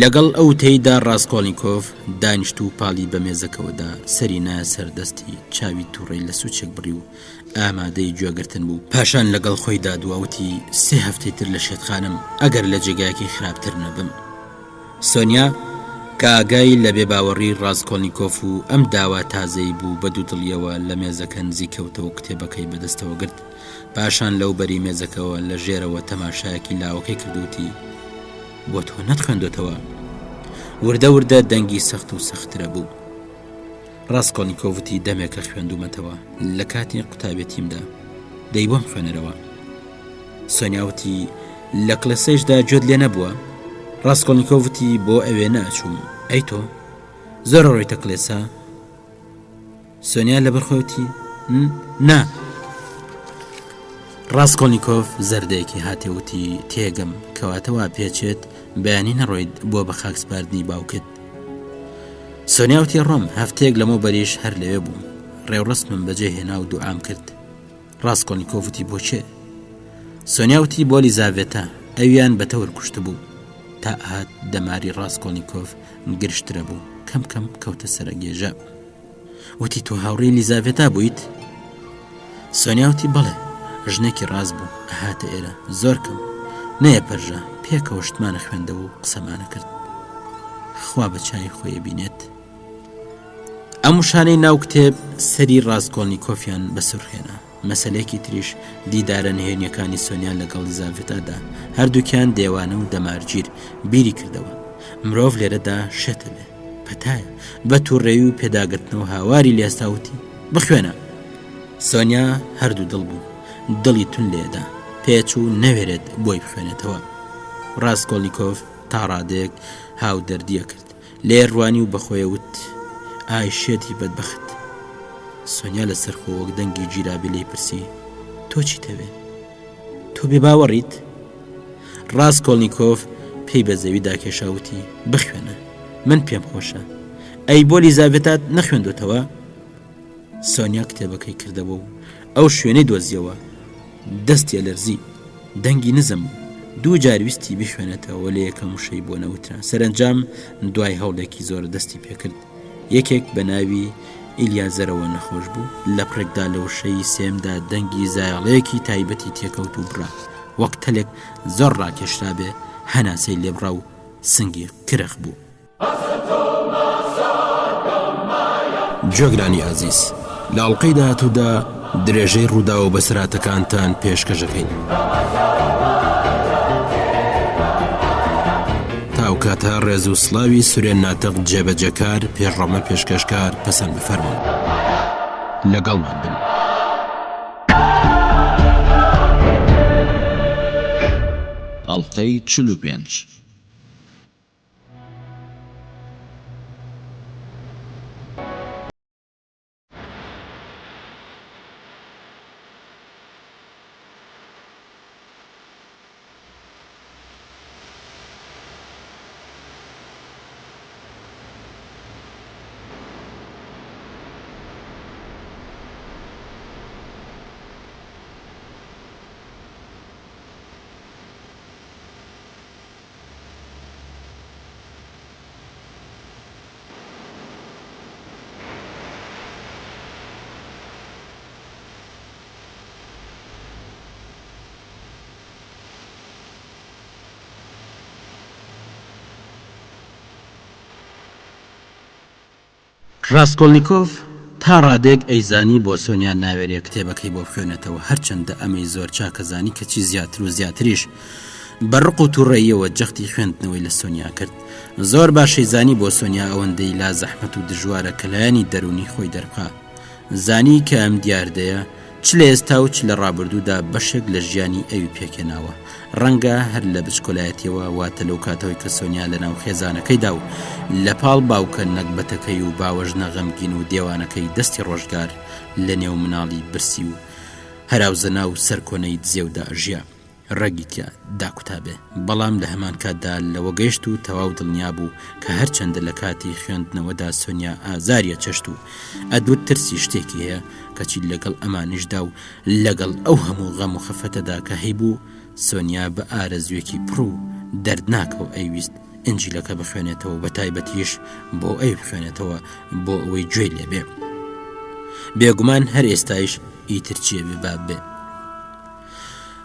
لەگەڵ ئەو وتەیدا ڕاسکۆڵنیکۆف دانیشت و پاڵی بە مێزەکەوە دا، سەری نایە سەر دەستی، چاوی تووڕەی لە سوچێک بڕی و ئامادەی گوێگرتن بوو. پاشان لەگەڵ خۆیدا دوا وتی، سێ هەفتەی تر لە شێتخانەم، ئەگەر لە جێگایەکی خراپتر نەبم. سۆنیا، کە ئاگای لە بێباوەڕی ڕاسکۆڵنیکۆف و ئەم داوا تازەی بوو، بە دوودڵییەوە لە مێزەکە نزیک کەوتەوە و کتێبەکەی بەدەستەوە گرت. پاشان لەو بەری مێزەکەوە لە ژێرەوە تەماشایەکی لاوەکەی کرد و وتی، بۆ تۆ نەتخوێندۆتەوە؟ وردە وردە دەنگی سەخت و سەختترە بوو. ڕاسکۆڵنیکۆف وتی، دەمێکە خوێندوومەتەوە، لە کاتی قوتابێتیمدا. دەی بۆم خوێنەرەوە. سۆنیا وتی، لە کڵێسەیشدا گوێت لێ نەبووە؟ ڕاسکۆڵنیکۆف وتی، بۆ ئەوێ نەئەچووم. ئەی تۆ؟ زۆر ئەڕۆیتە کڵێسا؟ سۆنیا لەبەر خۆی وتی، نا. ڕاسکۆڵنیکۆف زەردەیەکی هاتێ وتی، تێگەم، کەواتە وا پێچێت بەیانی نەڕۆیت بۆ بە خاک سپاردنی باوکت. سۆنیا وتی، ڕۆم، هەفتەیەک لەمەوبەریش هەر لەوێ بووم. ڕێوڕەسمم بەجێ هێنا و دوعام کرد. ڕاسکۆڵنیکۆف وتی، بۆ کێ؟ سۆنیا وتی، بۆ لیزاڤێتا، ئەویان بە تەور کوشتبوو. تا ئەهات دەماری ڕاسکۆڵنیکۆف گرژترە بوو، کەم کەم کەوتە سەرەگێژە. وتی تۆ هاوڕێی لیزاڤێتا بوویت؟ سۆنیا وتی بەڵێ ژنێکی ڕاست بوو ئەهاتە ئێرە زۆر کەم نەیە پەرژە پێکەوە شتمانە خوێندەوە و قسەمانە کرد خوا بە چای خۆی بینێت ئەم وشانەی ناو کتێب سەری ڕاستکۆڵنیکۆفیان بەسوورخێنا مەسەلەیەکی تریش دیدارە نهێنیەکانی سۆنیا لەگەڵ لیزاڤێتادا، هەردووکیان دێوانە و دەمارگیر، بیری کردەوە. مرۆڤ لێرەدا شێتە بێ. پەتایە. بە تووڕەیی و پێداگرتنەوە هاواری لێستا وتی، بخوێنە! سۆنیا هەردوو دڵ بوو. دڵی توند لێدا. پێچوو نەوێرێت بۆی بخوێنێتەوە. ڕاسکۆڵنیکۆف تا ڕادەیەک هاودەردیی کرد. لێ ڕوانی و بەخۆی وت ئای شێتی بەدبەخت سۆنیا لەسەر خۆ وەک دەنگی گیرابی لێی پرسی تۆ چیتەوێ تۆ بێ باوەڕیت ڕاست کۆلنییکۆف پێی بە زەوی داکێشاوتی بخوێنە من پێم خۆشە ئەی بۆ لیزاڤێتات نەخوێندوتەوە سۆنیا کتێبەکەی کردەوە و ئەو شوێنەی دۆزیەوە دەستی لەرزی دەنگی نزم بوو دوو جار ویستی بخوێنێتەوە لە یەکەم وشەی بۆ نەوترا سەرەنجام دوای هەوڵێکی زۆر دەستی پێکرد یەکێک بە ناوی ئیلیازەرەوە نەخۆش بوو لە پڕێکدا لە وشەی سێمدا دەنگی زایەڵەیەکی تایبەتی تێکەوت و بڕا وەک تەلێک زۆر ڕاکێشرابێ هەناسەی لێبڕا و سنگی کرخ بوو. گوێگرانی ئازیز لە ئەڵقەی داهاتوودا درێژەی ڕووداو و بەسەرهاتەکانتان پێشکەش ئەکەین. تا ئەو کاتە ڕێز و سڵاوی سورێن ناتق جێبەجێکار پێشڕەمە پێشکەشکار پەسەند بفەرموون. لەگەڵمان بن. ئەڵقەی 45. ڕاسکۆڵنیکۆف تا ڕادەیەک ئەیزانی بۆ سۆنیا ناوێرێ کتێبەکەی بۆ بخوێنێتەوە، هەرچەندە ئەمەی زۆر چاکەزانی کەچی زیاتر و زیاتریش بە ڕق و تووڕەییەوە جەختی خوێندنەوەی لە سۆنیا کرد. زۆر باشەیزانی بۆ سۆنیا ئەوەندەی لا زەحمەت و دژوارە کە لایەنی دەروونی خۆی دەربخا. زانی کە ئەم دیاردەیە چ لە ئێستا و چ لە ڕابردوودا بەشێک لە ژیانی ئەوی پێکهێناوە. ڕەنگە هەر لە بچکۆلایەتیەوە، واتە لەو کاتەوەی کە سۆنیا لە ناو خێزانەکەیدا و لە پاڵ باوکە نەگبەتەکەی و باوەژنە غەمگین و دێوانەکەی دەستی ڕۆژگار لە نێو مناڵی برسی و. هەراوزەنا و سەرکۆنەی دزێودا ئەژیا. ڕەگی تیا داکوتابێ، بەڵام لە هەمان کاتدا لەوە گەیشت و تەواو دڵنیا بوو کە هەرچەندە لە کاتی خوێندنەوەدا سۆنیا ئازاری ئەچەشت و ئەدوت ترسی شتێکی هەیە، کەچی لەگەڵ ئەمانیشدا و لەگەڵ ئەو هەموو غەم و خەفەتەدا کە هەیبوو، سۆنیا بە ئارەزووێکی پڕ و دەردناکەوە ئەیویست ئینجیلەکە بخوێنێتەوە و بەتایبەتیش بۆ ئەوی بخوێنێتەوە بۆ ئەوەی گوێی لێ بێ. بێگومان هەر ئێستایش ئیتر چییە بێ با بێ.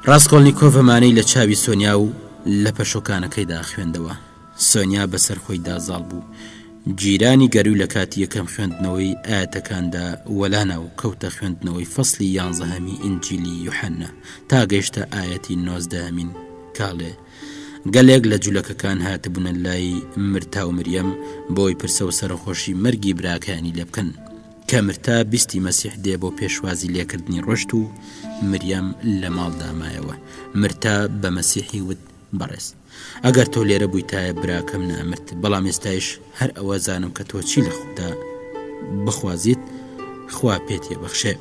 ڕاسکۆڵنیکۆڤ ئەمانەی لە چاوی سۆنیا و لە پەشۆکانەکەیدا خوێندەوە. سۆنیا بەسەر خۆیدا زاڵ بوو. گیرانی گەرووی لە کاتی یەکەم خوێندنەوەی ئایەتەکاندا وەلانا و کەوتە خوێندنەوەی فەسڵی یانزەهەمی ئینجیلی یوحەننا تا گەیشتە ئایەتی نۆزدەهەمین کاڵێ گەلێک لە جولەکەکان هاتبوونە لای مرتا و مریەم بۆی پرسە و سەرەخۆشی مەرگی براکەیانی لێ بکەن. کە مرتا بیستی مەسیح دێ بۆ پێشوازی لێکردنی ڕۆشت و مریەم لە ماڵدا مایەوە. مرتا بە مەسیحی وت، بەڕێز، ئەگەر تۆ لێرە بوویتایە براکەم نەئەمرد، بەڵام ئێستایش هەر ئەوە زانم کە تۆ چی لە خودا بخوازیت، خوا پێت ئەبەخشێ.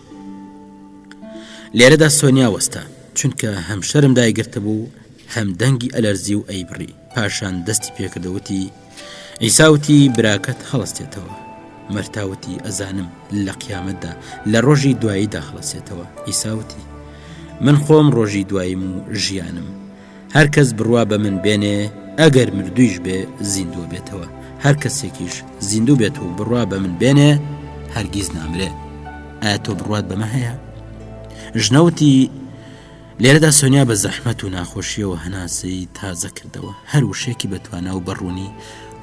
لێرەدا سۆنیا وەستا، چونکە هەم شەرم دایگرتبوو، هەم دەنگی ئەلەرزی و ئەیبڕی. پاشان دەستی پێکرد و وتی، عیسا وتی، براکەت هەڵەستێتەوە. مەرتا وتی، ئەزانم لە قیامەتدا، لە ڕۆژی دواییدا هەڵەسێتەوە. عیسا وتی، من خۆم ڕۆژی دواییم و ژیانم. هەر کەس بڕوا بە من بێنێ، ئەگەر مردوویش بێ، زیندوو ئەبێتەوە. هەر کەسێکیش زیندوو بێت و بڕوا بە من بێنێ، هەرگیز نامرێ. ئایا تۆ بڕوات بەمە هەیە؟ ژنە وتی، لێرەدا سۆنیا بە زەحمەت و ناخۆشییەوە هەناسەی تازە کردەوە، هەر وشەیەکی بە توانا و بە ڕوونی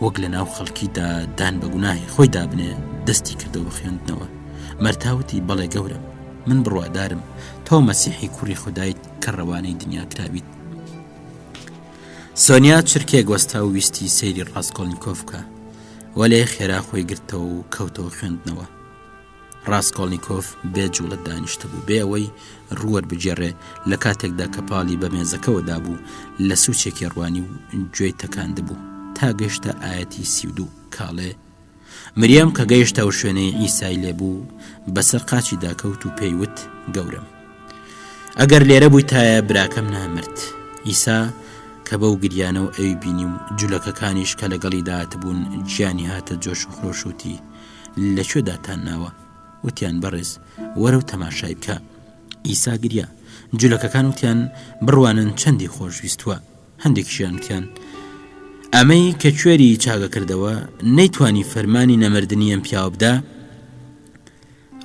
وەک لە ناو خەڵکیدا دان بە گوناهی خۆی دابنێ، دەستی کردەوە بە خوێندنەوە. مەرتا وتی، بەڵێ گەورەم، من بڕوادارم، تۆ مەسیحی کوڕی خودایت کە ڕەوانەی دنیا کراویت. سۆنیا چرکێک وەستا و ویستی سەیری ڕاسکۆڵنیکۆف بکا، وەلێ خێرا خۆی گرتەوە و کەوتەوە خوێندنەوە. ڕاسکۆڵنیکۆف بێ جووڵە دانیشتبوو، بێ ئەوەی ڕوو وەربگێڕێ، لە کاتێکدا کە پاڵی بە مێزەکەوە دابوو، لە سووچێکی ڕوانی و گوێی تەکاندبوو، تا گەیشتە ئایەتی 32، کاڵێ، مریەم کە گەیشتە ئەو شوێنەی عیسای لێ بوو، بەسەر قاچیدا کەوت و پێی وت، گەورەم! ئەگەر لێرە بوویتایە براکەم نامرد. عیسا کە بەو گریانەوە ئەوی بینی و جولەکەکانیش کە لەگەڵیدا هاتبوون، گیانی هاتە جۆش و خرۆش وتی، لە کوێ داتان ناوە؟ وتیان، بەڕێز، وەرە و تەماشای بکە. عیسا گریا. جولەکەکان وتیان، بڕوانن چەندی خۆشویستووە. هەندێکیشیان وتیان، ئەمەی کە کوێری چاکە کردەوە، نەیتوانی فەرمانی نەمردنی ئەم پیاوە بدا؟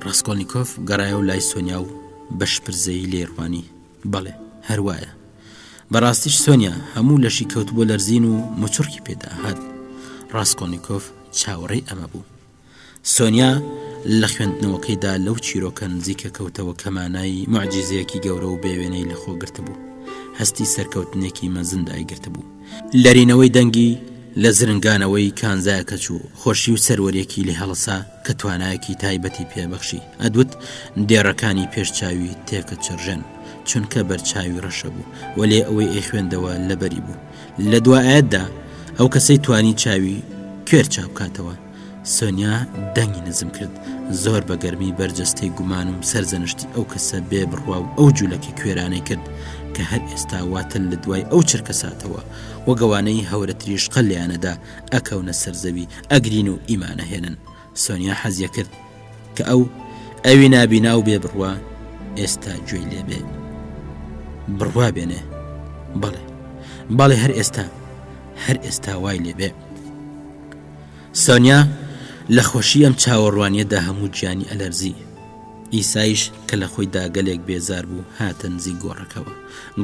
ڕاسکۆڵنیکۆف گەڕایەوە لای سۆنیا و بە شپرزەیی لێی ڕوانی. بەڵێ، هەر وایە. بەڕاستیش سۆنیا هەموو لەشی کەوتبووە لەرزین و موچڕکی پێدا هات. ڕاسکۆڵنیکۆف چاوەڕێی ئەمە بوو. سۆنیا لە خوێندنەوەکەیدا لەو چیرۆکە نزیکە کەوتەوە کە مانای موعجیزەیەکی گەورە و بێوێنەی لەخۆ گرتبوو. هەستی سەرکەوتنێکی مەزن دایگرتبوو. لەرینەوەی دەنگی لە زرنگانەوەی کانزایەکە چوو، خۆشی و سەروەرییەکی لێ هەڵسا کە توانایەکی تایبەتی پێ بەخشی. ئەدوت دێڕەکانی پێش چاوی تێکەچڕژێن، چونکە بەرچاوی ڕەشە بوو، وەلێ ئەوەی ئەیخوێندەوە لەبەری بوو. لە دوا ئایەتدا ئەو کەسەی توانی چاوی کوێر چاوبکاتەوە. سۆنیا دەنگی نزم کرد، زۆر بە گەرمی بەرجەستەی گومان و سەرزەنشتی ئەو کەسە بێ بڕوا و ئەو جولەکە کوێرانەی کرد کە هەر ئێستا واتە لە دوای ئەو چرکەساتەوە وەک ئەوانەی هەورەتریشقە لێیانەدا ئەکەونە سەر زەوی ئەگرین و ئیمان ئەهێنن. سۆنیا حەزیەکرد کە ئەو ئەوی نابینا و بێ بڕوا ئێستا گوێی لێ بێ. بڕوا بێنێ. بەڵێ. بەڵێ هەر ئێستا. هەر ئێستا وای لێ بێ. سۆنیا لە خۆشی ئەم چاوەڕوانیەدا هەموو گیانی ئەلەرزی. ئیسایش کە لە خۆیدا گەلێک بێزار بوو هاتە نزیک گۆڕەکەوە.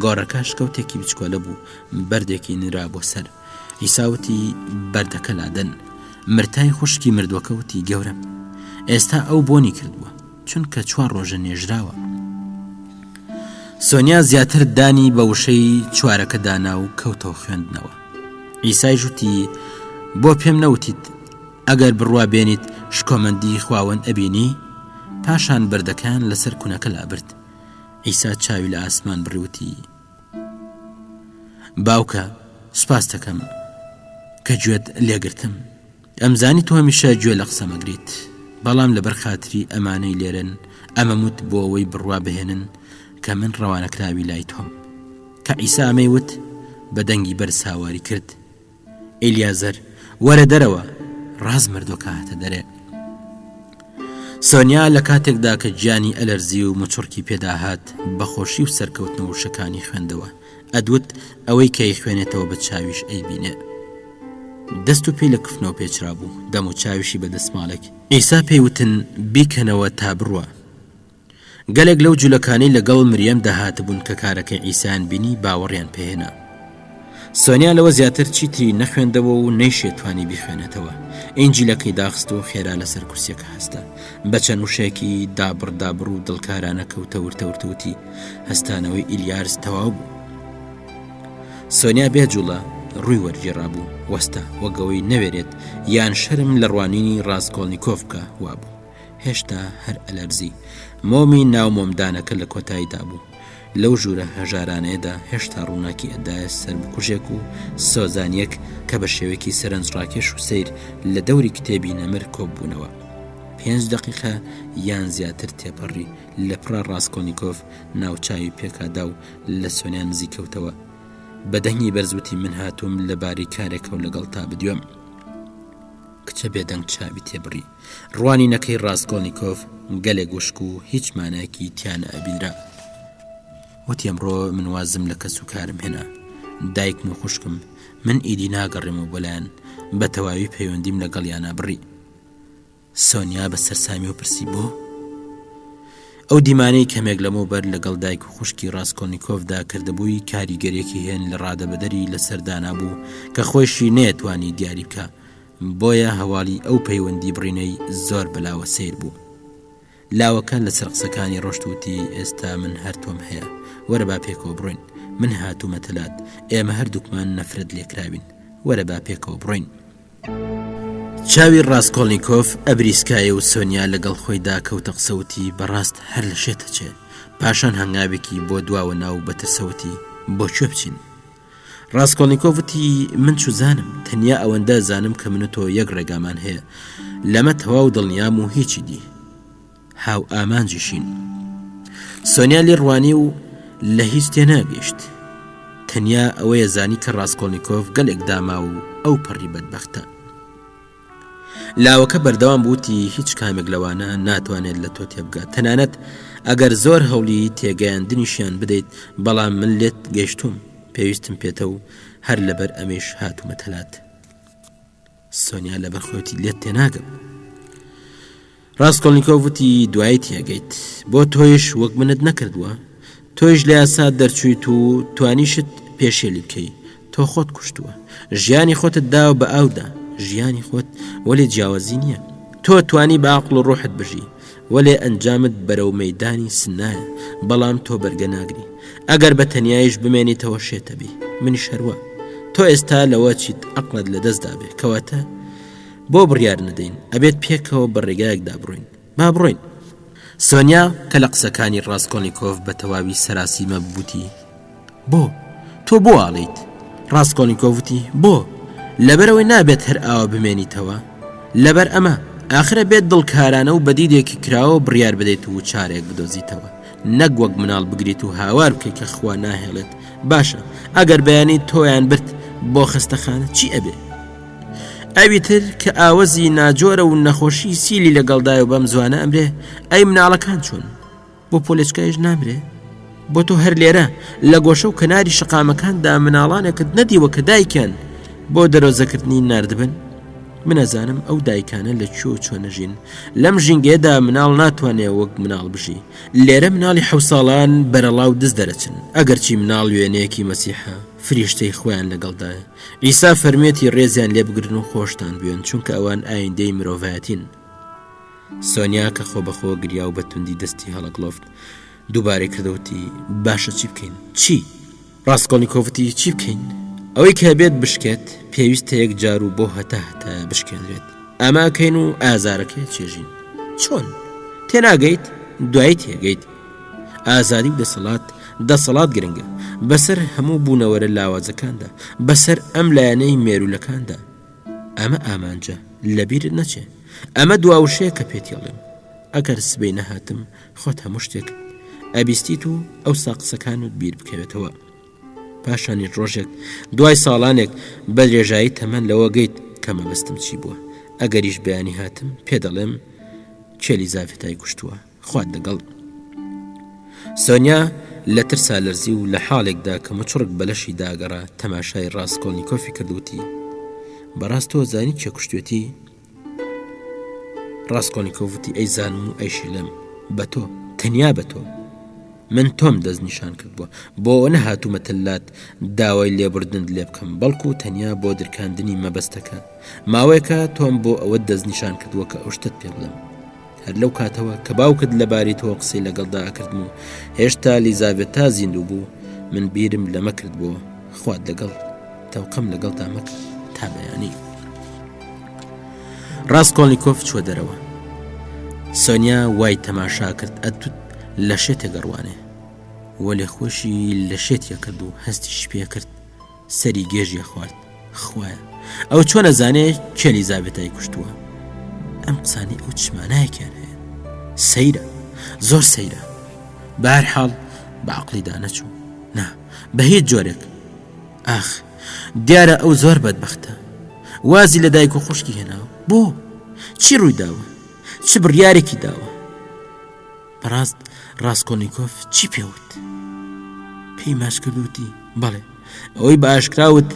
گۆڕەکە شکەوتێکی بچکۆلە بوو، بەردێکی نرابووە سەر. ئیسا وتی، بەردەکە لادەن. مرتای خوشکی مردووەکە وتی، گەورەم، ئێستا ئەو بۆنی کردووە، چونکە چوار ڕۆژە نێژراوە. سۆنیا زیاتر دانی بە وشەی چوارەکە دانا و کەوتەوە خوێندنەوە. عیسایش وتی، بۆ پێم نەوتیت ئەگەر بڕوا بێنیت شکۆمەندی خواوەند ئەبینی؟ پاشان بەردەکەیان لەسەر کونەکە لابرد. عیسا چاوی لە ئاسمان بڕی وتی، باوکە سوپاستەکەم کە گوێت لێگرتم. ئەمزانی تۆ هەمیشە گوێ لە قسەم ئەگریت، بەڵام لەبەر خاتری ئەمانەی لێرەن ئەمەم وت بۆ ئەوەی بڕوا بهێنن. کە من ڕەوانەکراوی لای تۆم. کە عیسا ئەمەی وت، بە دەنگی بەرز هاواری کرد، ئیلیازەر، وەرە دەرەوە! ڕاست مردووەکە هاتە دەرێ. سۆنیا لە کاتێکدا کە گیانی ئەلەرزی و مچڕکی پێدا هات، بە خۆشی و سەرکەوتنەوە وشەکانی خوێندەوە. ئەدوت ئەوەی کە ئەیخوێنێتەوە بە چاویش ئەیبینێ. دەست و پێی لە کفنەوە پێچرابوو، دەم و چاویشی بە دەسماڵێک. عیسا پێی وتن، بیکەنەوە تا بڕوا. گەلێک لەو جولەکانەی لەگەڵ مریەم دەهاتبوون کە کارەکەی عیسایان بینی باوەڕیان پێهێنا. سۆنیا لەوە زیاتر چیتری نەخوێندەوە و نەیشێتوانی بیخوێنێتەوە. ئینجیلەکەی داخست و خێرا لەسەر کورسیەکە هەستا. بە چەند وشەیەکی دابڕ دابڕ و دڵکارانە کەوتە ورتە ورتە وتی، هەستانەوەی ئیلیارس تەواو بوو. سۆنیا بێ جوڵە ڕووی وەرگێڕابوو، وەستا، وەک ئەوەی نەوێرێت یان شەرم لە ڕوانینی ڕاسکۆڵنیکۆف بکا وابوو. هێشتا هەر ئەلەرزی. مۆمی ناو مۆمدانەکە لە کۆتاییدا بوو. لەو ژوورە هەژارانەیەدا هێشتا ڕووناکی ئەدایە سەر بکوژێک و سۆزانییەک کە بە شێوەیەکی سەرنجڕاکێش و سەیر لە دەوری کتێبی نەمر کۆببوونەوە. پێنج دەقیقە یان زیاتر تێپەڕی، لەپڕا ڕاسکۆڵنیکۆف ناوچاوی پێکادا و لە سۆنیا نزیک کەوتەوە. بە دەنگی بەرز وتی من هاتووم لە بارەی کارێکەوە لەگەڵتا بدوێم. کچە بێدەنگ چاوی تێبڕی. ڕوانینەکەی ڕاسکۆڵنیکۆف گەلێک وشک و هیچ مانایەکی تیا نەئەبینرا. وتی ئەمڕۆ من وازم لە کەس و کارم هێنا. دایکم و خوشکم. من ئیدی ناگەڕێمەوە بۆ لایان. بە تەواوی پەیوەندیم لەگەڵیانا بڕی. سۆنیا بە سەرسامیەوە پرسی بۆ؟ ئەو دیمانەی کەمێک لەمەوبەر لەگەڵ دایک و خوشکی ڕاسکۆلنیکۆفدا کردبووی کاریگەریەکی هێن لە ڕادەبەدەری لەسەر دانابوو کە خۆیشی نەیەتوانی دیاری بکا بۆیە هەواڵی ئەو پەیوەندی بڕینەی زۆر بەلاوە سەیر بوو. لاوەکە لەسەر قسەکانی ڕۆشت وتی ئێستا من هەر تۆم هەیە وەرە با پێکەوە بڕۆین من هاتوومەتە لات ئێمە هەردووکمان نەفرەت لێکراوین وەرە با پێکەوە بڕۆین. چاوی ڕاسکۆڵنیکۆف ئەبریسکایە و سۆنیا لەگەڵ خۆیدا کەوتە قسە وتی بەڕاست هەر لە شێت ئەچێ. پاشان هەنگاوێکی بۆ دواوە نا و بە ترسە وتی بۆ کوێ بچین؟ ڕاسکۆڵنیکۆف وتی من چوزانم، تەنیا ئەوەندە ئەزانم کە من و تۆ یەک ڕێگامان هەیە. لەمە تەواو دڵنیام و هیچی دی. هاوئامانجیشین. سۆنیا لێ ڕوانی و لە هیچ تێناگەیشت. تەنیا ئەوەیە زانی کە ڕاسکۆڵنیکۆف گەلێک داما و ئەو پەڕی بەدبەختە. لاوەکە بەردەوام بووتی هیچ کامێک لەوانە ناتوانێت لە تۆ تێبگات تەنانەت ئەگەر زۆر هەوڵی تێگەیاندنیشیان بدەیت بەڵام من لێت گەیشتوم پێویستم پێتە و هەر لەبەر ئەمەیش هاتوومەتە لات. سۆنیا لەبەر خۆیەتی لێت تێناگەم. ڕاستکۆلنییکۆڤ وتی دوایی تێگەیت بۆ تۆیش وەک منت نەکردووە تۆیش لە یاسا دەرچوویت و توانیشت پێشێلی بکەی تۆ خۆت کوشتووە ژیانی خۆتت داوە بە ئاودا ژیانی خۆت وەلێ جیاوازی نییە تۆ توانی بە عقل و ڕۆحت بژی وەلێ ئەنجامت بەرەو مەیدانی سنایە بەڵام تۆ بەرگە ناگری ئەگەر بە تەنیایش بمێنیتەوە شێتەبی منیش هەروە تۆ ئێستا لەوە چیت عقلت لە دەستدا بێ کەواتە بۆ بڕیار نەدەین ئەبێت پێکەوە بە ڕێگایەکدا بڕۆین با بڕۆین سۆنیا کە لە قسەکانی ڕاستکۆنییکۆف بە تەواوی سەراسیمە بوتی بۆ؟ تۆ بۆ ئاڵێیت؟ ڕاستکۆلنیکۆف وتی، بۆ؟ لەبەرئەوەی نابێت هەر ئاوا بمێنیتەوە. لەبەر ئەمە. ئاخر ئەبێت دڵکارانە و بە دیدێکی کراوە بڕیار بدەیت و چارەیەک بدۆزیتەوە. نەک وەک مناڵ بگریت و هاوار بکەیت کە خوا ناهێڵێت. باشە، ئەگەر بەیانی تۆیان برد بۆ خەستەخانە چی ئەبێ؟ ئەوی تر کە ئاوەزی ناجۆرە و نەخۆشی سیلی لەگەڵدایە و بەم زوانە ئەمرێ، ئەی مناڵەکان چۆن؟ بۆ پۆلێچکایش نامرێ؟ بۆ تۆ هەر لێرە لە گۆشە و کەناری شەقامەکاندا مناڵانێکت نەدیوە کە دایکیان بۆ دەرۆزەکردنی ناردبن؟ من ئەزانم ئەو دایکانە لە کوێ و چۆن ئەژین لەم ژینگەیەدا مناڵ ناتوانێ وەک مناڵ بژی لێرە مناڵی حەو ساڵان بەرەڵا و دز دەرەچن ئەگەرچی مناڵ وێنەیەکی مەسیحە فریشتەی خۆیان لەگەڵدایە عیسا فەرموویەتی ڕێزیان لێ بگرن و خۆشتان بوێن چونکە ئەوان ئایندەی مرۆڤایەتین سۆنیا کە خۆبەخۆ گریا و بە توندی دەستی هەڵەگڵۆفت، دووبارەی کردەوە وتی، باشە چی بکەین؟ چی؟ ڕاسکۆڵنیکۆف وتی، چی بکەین؟ ئەوەی کە ئەبێت بشکێت، پێویستە یەک جار و بۆ هەتا هەتایە بشکێنرێت. ئەمە ئەکەین و ئازارەکەی ئەچێژین. چۆن؟ تێناگەیت؟ دوایی تێگەیت. ئازادی و دەسەڵات، دەسەڵات گرنگە. بەسەر هەموو بوونەوەرە لاوازەکاندا، بەسەر ئەم لایەنەی مێروولەکاندا. ئەمە ئامانجە، لەبیرت نەچێ. ئەمە دوا وشەیە کە پێتی ئەڵێم. ئەگەر سبەی نەهاتم، خۆت هەموو شتێکت. ئەبیستیت و ئەوسا قسەکانت بیر بکەوێتەوە. پاشانیش ڕۆژێک دوای ساڵانێک بە درێژایی تەمەن لەوە گەیت کە مەبەستم چی بووە. ئەگەریش بەیانی هاتم پێ دەڵێم کێ لیزاڤێتای کوشتووە. خوات لەگەڵ. سۆنیا لە ترسا لەرزی و لە حاڵێکدا کە مچڕک بە لەشی داگەڕا تەماشای ڕاسکۆڵنیکۆفی کرد وتی، بەڕاست تۆ زانی کێ کوشتوێتی؟ ڕاسکۆڵنیکۆف وتی، ئەیزانم و ئەیشیڵێم بە تۆ، تەنیا بە تۆ. من تۆم دەستنیشان کردووە. بۆ ئەوە نەهاتوومەتە لات داوای لێبوردنت لێ بکەم، بەڵکو تەنیا بۆ درکاندنی مەبەستەکە. ماوەیەکە تۆم بۆ ئەوە دەستنیشان کردووە کە ئەو شتەت پێ بڵێم. هەر لەو کاتەوە کە باوکت لەبارەی تۆوە قسەی لەگەڵدا ئەکردم و هێشتا لیزاڤێتا زیندوو بوو، من بیرم لەمە کردبۆوە. خوات لەگەڵ، تەوقەم لەگەڵدا مەکە تا بەیانی. ڕاسکۆڵنیکۆف چووە دەرەوە. سۆنیا وای تەماشا کرد ئەتوت لە شێتێک ئەڕوانێ. وەلێ خۆشی لە شێتیە کرد و هەستیشی پێ کرد. سەری گێژی خوارد. خوایە ئەو چۆن ئەزانێ کێ لیزاڤێتای کوشتووە؟ ئەم قسانەی ئەو چ مانایەکیان هەیە؟ سەیرە، زۆر سەیرە. بەهەرحاڵ بە عەقڵیدا نەچوو. نا، بە هیچ جۆرێک. ئاخ، دیارە ئەو زۆر بەدبەختە. وازی لە دایک و خوشکی هێناوە. بۆ؟ چی ڕووی داوە؟ چ بڕیارێکی داوە؟ بەڕاست ڕاسکۆلنیکۆف چی پێوت؟ پێی ماچ کرد وتی بەڵێ ئەوەی بە ئاشکرا وت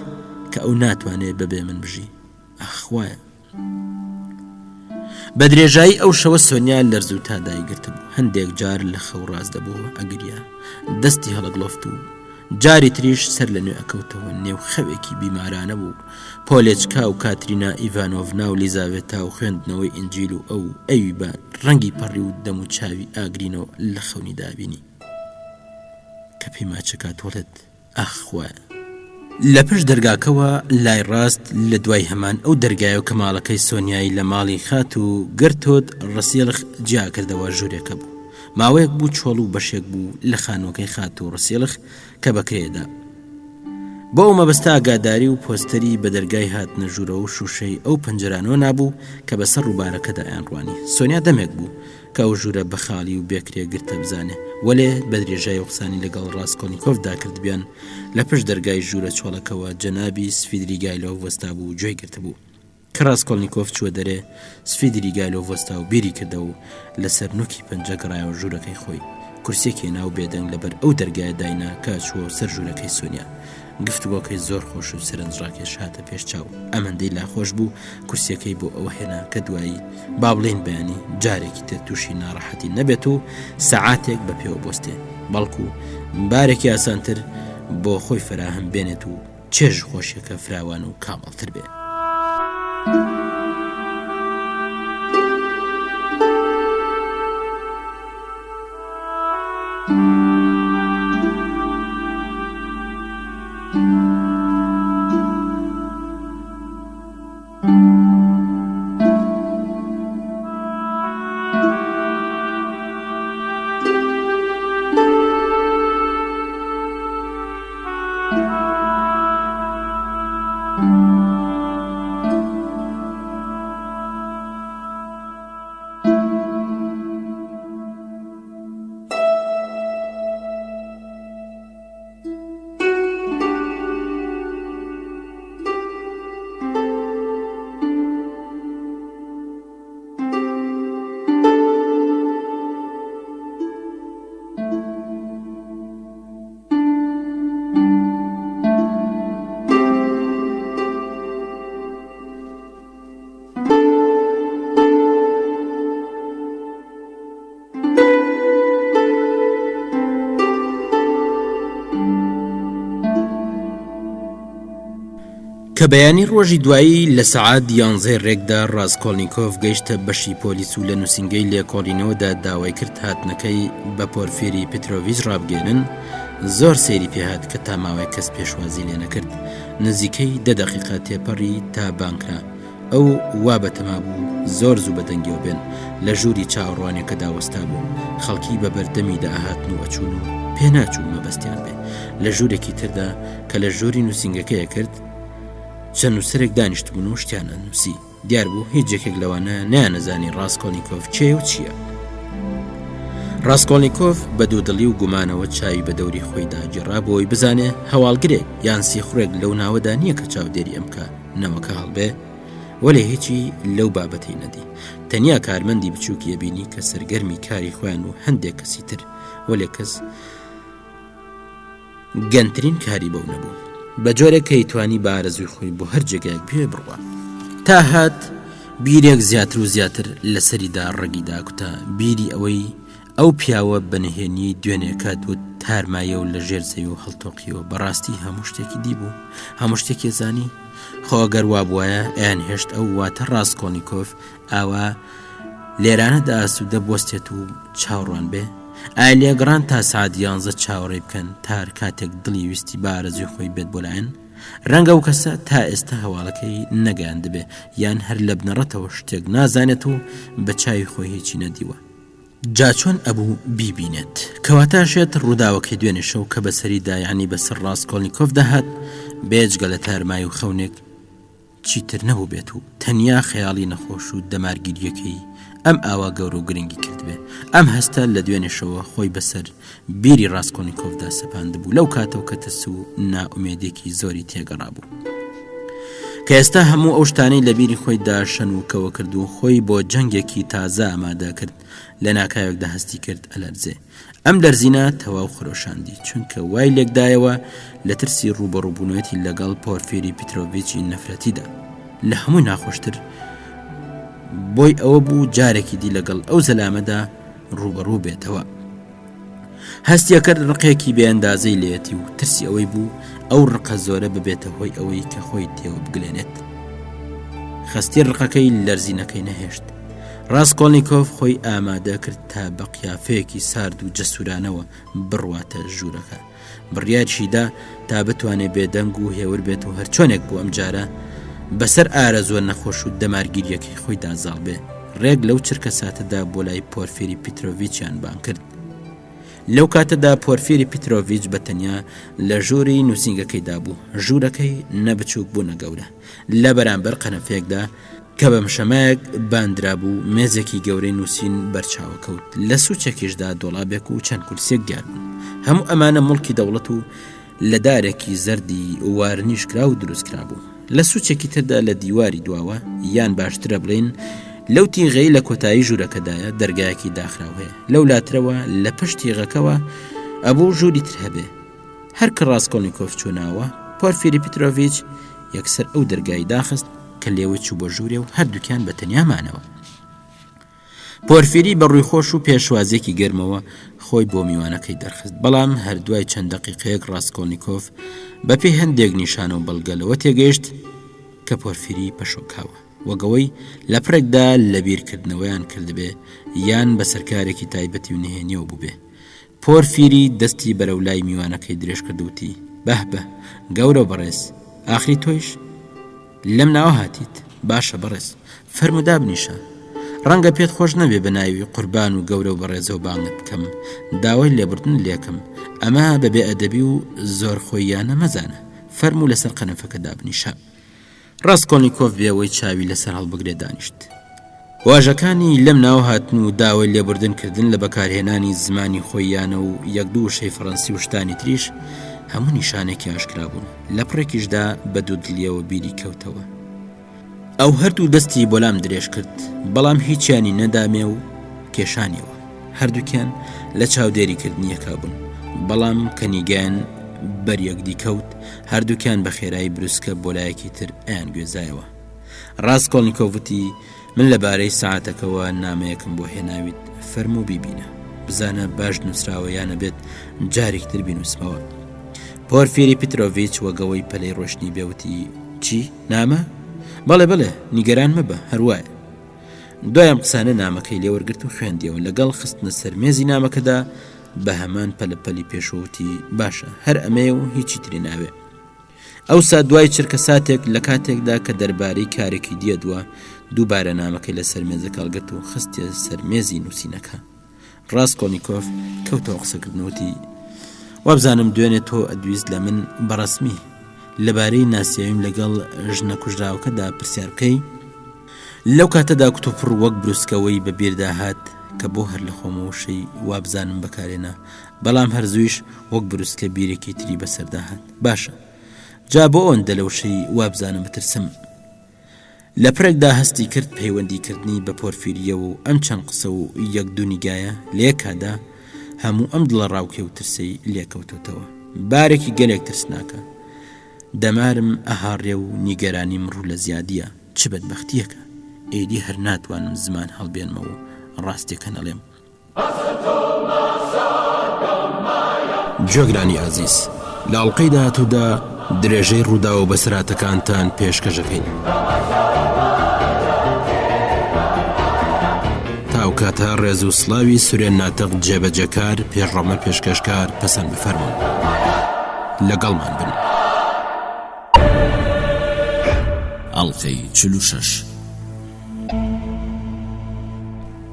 کە ئەو ناتوانێت بەبێ من بژی. ئاخ خوایە! بە درێژایی ئەو شەوە سۆنیا لەرز و تا دایگرتبوو هەندێک جار لە خەو ڕاست دەبووەوە ئەگریا دەستی هەڵەگڵۆفت و جاری تریش سەر لە نوێ ئەکەوتەوە نێو خەوێکی بیمارانە بوو پۆلێچکا و کاترینا ئیڤانۆڤنا و لیزاڤێتا و خوێندنەوەی ئینجیل و ئەو ئەوی بە ڕەنگی پەڕی و دەم و چاوی ئاگرینەوە لە خەونی دابینی کە پێی ماچەکات وڵێت ئاخ خوایە. لە پشت دەرگاکەوە لای ڕاست لە دوای هەمان ئەو دەرگایەوە کە ماڵەکەی سۆنیای لە ماڵی خاتوو گەرتۆد ڕسیڵخ جیا کردەوە ژوورێکە بوو ماوەیەک بوو چۆڵ و بەشێک بوو لە خانووەکەی خاتوو ڕسیڵخ کە بە کرێ دا. بۆ ئەو مەبەستە ئاگاداری و پۆستەری بە دەرگای هاتنە ژوورەوە و شووشەی ئەو پەنجەرانەوە نابوو کە بەسەر ڕووبارەکەدا ئەیانڕوانی. سۆنیا دەمێک بوو کە ئەو ژوورە بە خاڵی و بێ کرێ گرتە بزانێ، وەلێ بە درێژای ئەو قسانەی لەگەڵ ڕاسکۆلنیکۆفدا کردبیان، لە پشت دەرگای ژوورە چۆڵەکەوە جەنابی سفیدریگایلۆڤ وەستابوو و گوێی گرتبوو. کە ڕاسکۆلنیکۆف چووە دەرێ، سفیدریگایلۆڤ وەستا و بیری کردەوە و لەسەر نووکی پەنجە گەڕایەوە ژوورەکەی خۆی. کورسییەکی هێنا و بێدەنگ لەبەر ئەو دەرگایە داینا کە چووە سەر ژوورەکەی سۆنیا. گفتوگۆکەی زۆر خۆش و سەرنجڕاکێش هاتە پێش چاو. ئەمەندەی لاخۆش بوو، کورسییەکەی بۆ ئەوە هێنا کە دوایی، با بڵێین بەیانی، جارێکی تر تووشی ناڕەحەتی نەبێت و سەعاتێک بە پێوە بوەستێ، بەڵکو بارێکی ئاسانتر بۆ خۆی فەراهەم بێنێت و چێژ خۆشیەکە فراوان و کامڵتر بێ. کە بەیانی ڕۆژی دوایی لە سەعات یانزەی ڕێکدا ڕاسکۆڵنیکۆف گەیشتە بەشی پۆلیس و لە نووسینگەی لێکۆڵینەوەدا داوای کرد هاتنەکەی بە پۆرفیری پترۆڤیچ ڕابگەێنن زۆر سەیری پێهات کە تا ماوەی کەس پێشوازی لێ نەکرد نزیکەی دە دەقیقە تێپەڕی تا بانکرا ئەو وا بەتەما بوو زۆر زوو بە دەنگیەوە بێن، لە ژووری چاوەڕوانیەکەدا وەستابوو، خەڵکی بە بەردەمیدا ئەهاتن و ئەچوون و پێناچوو مەبەستیان بێ. لە ژوورێکی تردا کە لە ژووری نووسینگەکەی ئەکرد، چەند نووسەرێک دانیشتبوون و شتیان ئەنووسی. دیار بوو هیچ یەکێک لەوانە نەیانەزانی ڕاسکۆلنیکۆف کێیە و چییە. ڕاسکۆڵنیکۆف بە دوودڵی و گومانەوە چاوی بە دەوری خۆیدا گێڕا بۆ ئەوەی بزانێ هەواڵگرێک یان سیخوڕێک لەو ناوەدا نییە کە چاودێری ئەم بکا نەوەکە هەڵبێ، وەلێ هیچی لەو بابەتەی نەدی. تەنیا کارمەندی بچووکی ئەبینی کە سەرگەرمی کاری خۆیان و هەندێک کەسی تر، وەلێ کەس گەنترین کاری بەو نەبوو. بە جۆرێک کە ئەیتوانی بە ئارەزووی خۆی بۆ هەر جێگایەک بوێ بڕوا. تا هات بیرێک زیاتر و زیاتر لە سەریدا ڕەگی داکوتا، بیری ئەوەی ئەو پیاوە بە نهێنیی دوێنێ کە وت تارمایە و لە ژێر زەوی و هەڵتۆقیوە بەڕاستی هەموو شتێکی دیبوو، هەموو شتێکی زانی؟ خۆ ئەگەر وابوایە ئەیانهێشت ئەو واتە ڕاسکۆڵنیکۆف ئاوا لێرانەدا ئاسوودە بوەستێت و چاوڕوان بێ؟ ئایا لێگەڕان تا سەعات یانزە چاوەڕێی بکەن تا هەر کاتێک دڵی ویستی بە ئارەزووی خۆی بێت بۆ لایان؟ ڕەنگە ئەو کەسە تا ئێستا هەواڵەکەی نەگەیاندبێ یان هەر لە بنەڕەتەوە شتێک نازانێت و بە چاوی خۆی هیچی نەدیوە. جا چۆن ئەبوو بیبینێت؟ کەواتە ئەشێت ڕووداوەکەی دوێنێ شەو کە بەسەریدا یانی بەسەر ڕاسکۆڵنیکۆفدا هات بێجگە لە تارمایی و خەونێک چیتر نەبووبێت و تەنیا خەیاڵی نەخۆش و دەمارگیرییەکەی ئەم ئاوا گەورە و گرنگی کردبێ. ئەم هەستە لە دوێنێ شەوە خۆی بەسەر بیری ڕاسکۆڵنیکۆفدا سەپاندبوو لەو کاتەوە کە ترس و نائومێدییەکی زۆری تێگەڕابوو. کە ئێستا هەموو ئەو شتانەی لە بیری خۆیدا شەن و کەوە کرد و خۆی بۆ جەنگێکی تازە ئامادە کرد لە ناکاوێکدا هەستی کرد ئەلەرزێ. ئەم لەرزینە تەواو خرۆشاندی، چونکە وای لێکدایەوە لە ترسی ڕووبەڕووبوونەوەتی لەگەڵ پۆرفیری پیترۆڤیچی نەفرەتیدا. لە هەمووی ناخۆشتر بۆی ئەوە بوو جارێکی دی لەگەڵ ئەو زەلامەدا ڕووبەڕوو بێتەوە. هەستیەکرد ڕقێکی بێئەندازەی لێیەتی و ترسی ئەوەی بوو ئەو ڕقە زۆرە ببێتە هۆی ئەوەی کە خۆی تێوە بگلێنێت. خەستی ڕقەکەی لەرزینەکەی نەهێشت. ڕاسکۆڵنیکۆف خۆی ئامادە کرد تا بە قیافەیەکی سارد و جەسوورانەوە بڕواتە ژوورەکە. بڕیاریشی دا تا بتوانێ بێدەنگ و هێور بێت و هەرچۆنێک بوو ئەمجارە بەسەر ئارەزووە نەخۆش و دەمارگیرییەکەی خۆیدا زاڵ بێ. ڕێک لەو چرکەساتەدا بۆ لای پۆرفیری پیترۆڤیچیان بانگ کرد. لەو کاتەدا پۆرفیری پیترۆڤیچ بە تەنیا لە ژووری نووسینگەکەیدا بوو. ژوورەکەی نە بچووک بوو نە گەورە. لە بەرامبەر قەنەفەیەکدا کە بە مشەمایەک باندرابوو، مێزێکی گەورەی نووسین بەرچاوە کەوت. لە سوچێکیشدا دۆڵابێک و چەند کورسییەک دیار بوون. هەموو ئەمانە موڵکی دەوڵەت و لە دارێکی زەردی وارنیشکراو دروست کرابوو. لە سوچێکی تردا لە دیواری دواوە، یان باشترە بڵێین لەو تیغەی لە کۆتایی ژوورەکەدایە، دەرگایەکی داخراو هەیە. لەو لاترەوە لە پشت تیغەکەوە ئەبوو ژووری تر هەبێ. هەر کە ڕاسکۆڵنیکۆف چووە ناوە، پۆرفیری پیترۆڤیچ یەکسەر ئەو دەرگای داخست کە لێوەی چوو بۆ ژوورێ و هەردووکیان بە تەنیا مانەوە. پۆرفیری بە ڕووی خۆش و پێشوازییەکی گەرمەوە خۆی بۆ میوانەکەی دەرخست، بەڵام هەر دوای چەند دەقیقەیەک ڕاسکۆڵنیکۆف بە پێی هەندێک نیشانە و بەڵگە لەوە تێگەیشت کە پۆرفیری پەشۆکاوە، وەک ئەوەی لە پڕێکدا لە بیرکردنەوەیان کردبێ یان بەسەر کارێکی تایبەتی و نهێنییەوە بووبێ. پۆرفیری دەستی بەرەو لای میوانەکەی درێژ کرد و وتی، بەه بە، گەورە و بەڕێز، ئاخری تۆیش؟ لەم ناوە هاتیت؟ باشە بەڕێز، فەرموو دابنیشە. ڕەنگە پێت خۆش نەبێ بە ناوی قوربان و گەورە و بەڕێزەوە بانگت بکەم، داوای لێبوردنت لێکەم، ئەمە بە بێئەدەبی و زۆرخۆییانە مەزانە، فەرموو لەسەر قەنەفەکە دابنیشە. ڕاسکۆڵنیکۆف بێ ئەوەی چاوی لەسەر هەڵبگرێ دانیشت. واژەکانی لەم ناوە هاتن و داوای لێبوردن کردن لە بەکارهێنانی زمانی خۆییانە و یەک دوو وشەی فەڕەنسی و شتانی تریش هەموو نیشانێکی ئاشکرا بوون. لە پڕێکیشدا بە دوودڵییەوە بیری کەوتەوە. ئەو هەردوو دەستی بۆ لام درێژ کرد، بەڵام هیچیانی نەدامێ و کێشانیەوە. هەردووکیان لە چاودێری کردنی یەکا بوون، بەڵام کە نیگایان بەر یەکدی کەوت، هەردووکیان بە خێرایی بروسکە بۆ لایەکی تر ئەیانگوێزایەوە. ڕاسکۆڵنیکۆف وتی، من لە بارەی سەعاتەکەوە نامەیەکم بۆ هێناویت، فەرموو بیبینە، بزانە باش نووسراوە یان ئەبێت جارێکی تر بینووسمەوە. پۆرفیری پیترۆڤیچ وەک ئەوەی پەلەی ڕۆیشتنی بێ وتی، چی؟ نامە؟ بەڵێ بەڵێ، نیگەران مەبە، هەر وایە. دوای ئەم قسانە نامەکەی لێ وەرگرت و خوێندیەوە، لەگەڵ خستنە سەر مێزی نامەکەدا بە هەمان پەلەپەلی پێشوو وتی، باشە، هەر ئەمەیە و هیچی تری ناوێ. ئەوسا دوای چرکەساتێک لە کاتێکدا کە دەربارەی کارێکی دیە دوا، دووبارە نامەکەی لە سەر مێزەکە هەڵگرت و خستیە سەر مێزی نووسینەکە. ڕاسکۆڵنیکۆف کەوتەوە قسەکردن و وتی، وابزانم دوێنێ تۆ ئەدویست لە من بە ڕەسمی لەبارەی ناسیاویم لەگەڵ ژنە کوژراوەکەدا پرسیار بکەی؟ لەو کاتەدا کتوپڕ وەک بروسکەوەی بە بیردا هات. کە بۆ هەر لە خۆمەوە وشەی وابزانم بەکارێنا، بەڵام هەر زوویش وەک بروسکە بیرێکی تری بەسەردا هات. باشە، جا بۆ ئەوەندە لە وشەی وابزانم بترسم؟ لە پڕێکدا هەستی کرد پەیوەندی کردنی بە پۆرفیرییەوە و ئەم چەند قسە و یەک دوو نیگایە لە یەک کاتدا هەموو ئەم دڵەڕاوکێ و ترسەی لێکەوتۆتەوە. بارێکی گەلێک ترسناکە. دەمارم ئەهاڕێ و نیگەرانیم ڕوو لە زیادییە. چ بەدبەختییەکە! ئیدی هەر ناتوانم زمان هەڵبێنمەوە و ڕاستییەکە نەڵێم. گوێگرانی ئازیز لە ئەڵقەی داهاتوودا درێژەی ڕووداو و بەسەرهاتەکانتان پێشکەش ئەکەین. تا ئەو کاتە ڕێز و سڵاوی سورێن ناتق جێبەجێکار پێشڕەمە پێشکەشکار پەسەند بفەرموون. لەگەڵمان بن. ئەڵقەی 46.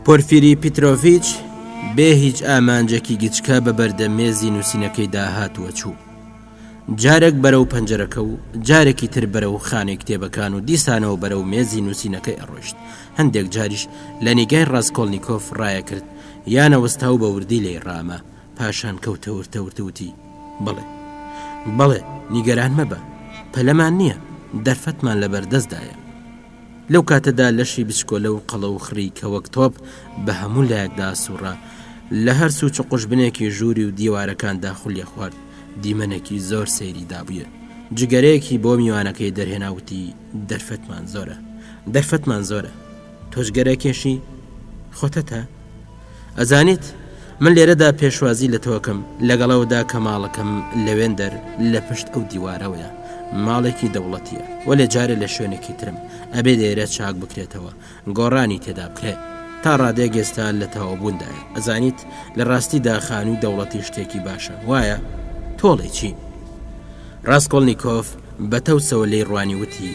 پۆرفیری پیترۆڤیچ بێ هیچ ئامانجێکی گچکە بە بەردەم مێزی نووسینەکەیدا هات و چوو. جارێک بەرەو پەنجەرەکە و جارێکی تر بەرەو خانەی کتێبەکان و دیسانەوە بەرەو مێزی نووسینەکەی ئەڕۆیشت. هەندێک جاریش لە نیگای ڕاسکۆڵنیکۆف ڕایەکرد یا نەوەستا و بە وردی لێی ڕاما. پاشان کەوتە ورتە ورت و وتی، بەڵێ. بەڵێ، نیگەران مەبە. پەلەمان نییە. دەرفەتمان لەبەر دەستدایە. لەو کاتەدا لەشی بچکۆلە و قەڵەو و خڕی کە وەک تۆپ بە هەموو لایەکدا ئەسووڕا، لە هەر سووچ و قوژبنێکی ژووری و دیوارەکاندا خولی خوارد، دیمەنێکی زۆر سەیری دابوویە. جگەرەیەکی بۆ میوانەکەی دەرهێنا وتی، دەرفەتمان زۆرە. دەرفەتمان زۆرە. تۆ جگەرە کێشی؟ خۆتەتە؟ ئەزانیت من لێرەدا پێشوازی لە تۆکەم لەگەڵ ئەودا کە ماڵەکەم لەوێندەر لە پشت ئەو دیوارەوەیە ماڵێکی دەوڵەتیە وەلێ جارێ لە شوێنێکی ترم ئەبێ لێرە چاک بکرێتەوە گۆڕانی تێدا بکرێ تا ڕادەیەک ئێستا لە تەواوبووندایە ئەزانیت لە ڕاستیدا خانووی دەوڵەتی شتێکی باشە وایە تۆڵێ چی؟ ڕاستکۆڵنییکۆف بە تەوسەوە لێی ڕوانی وتی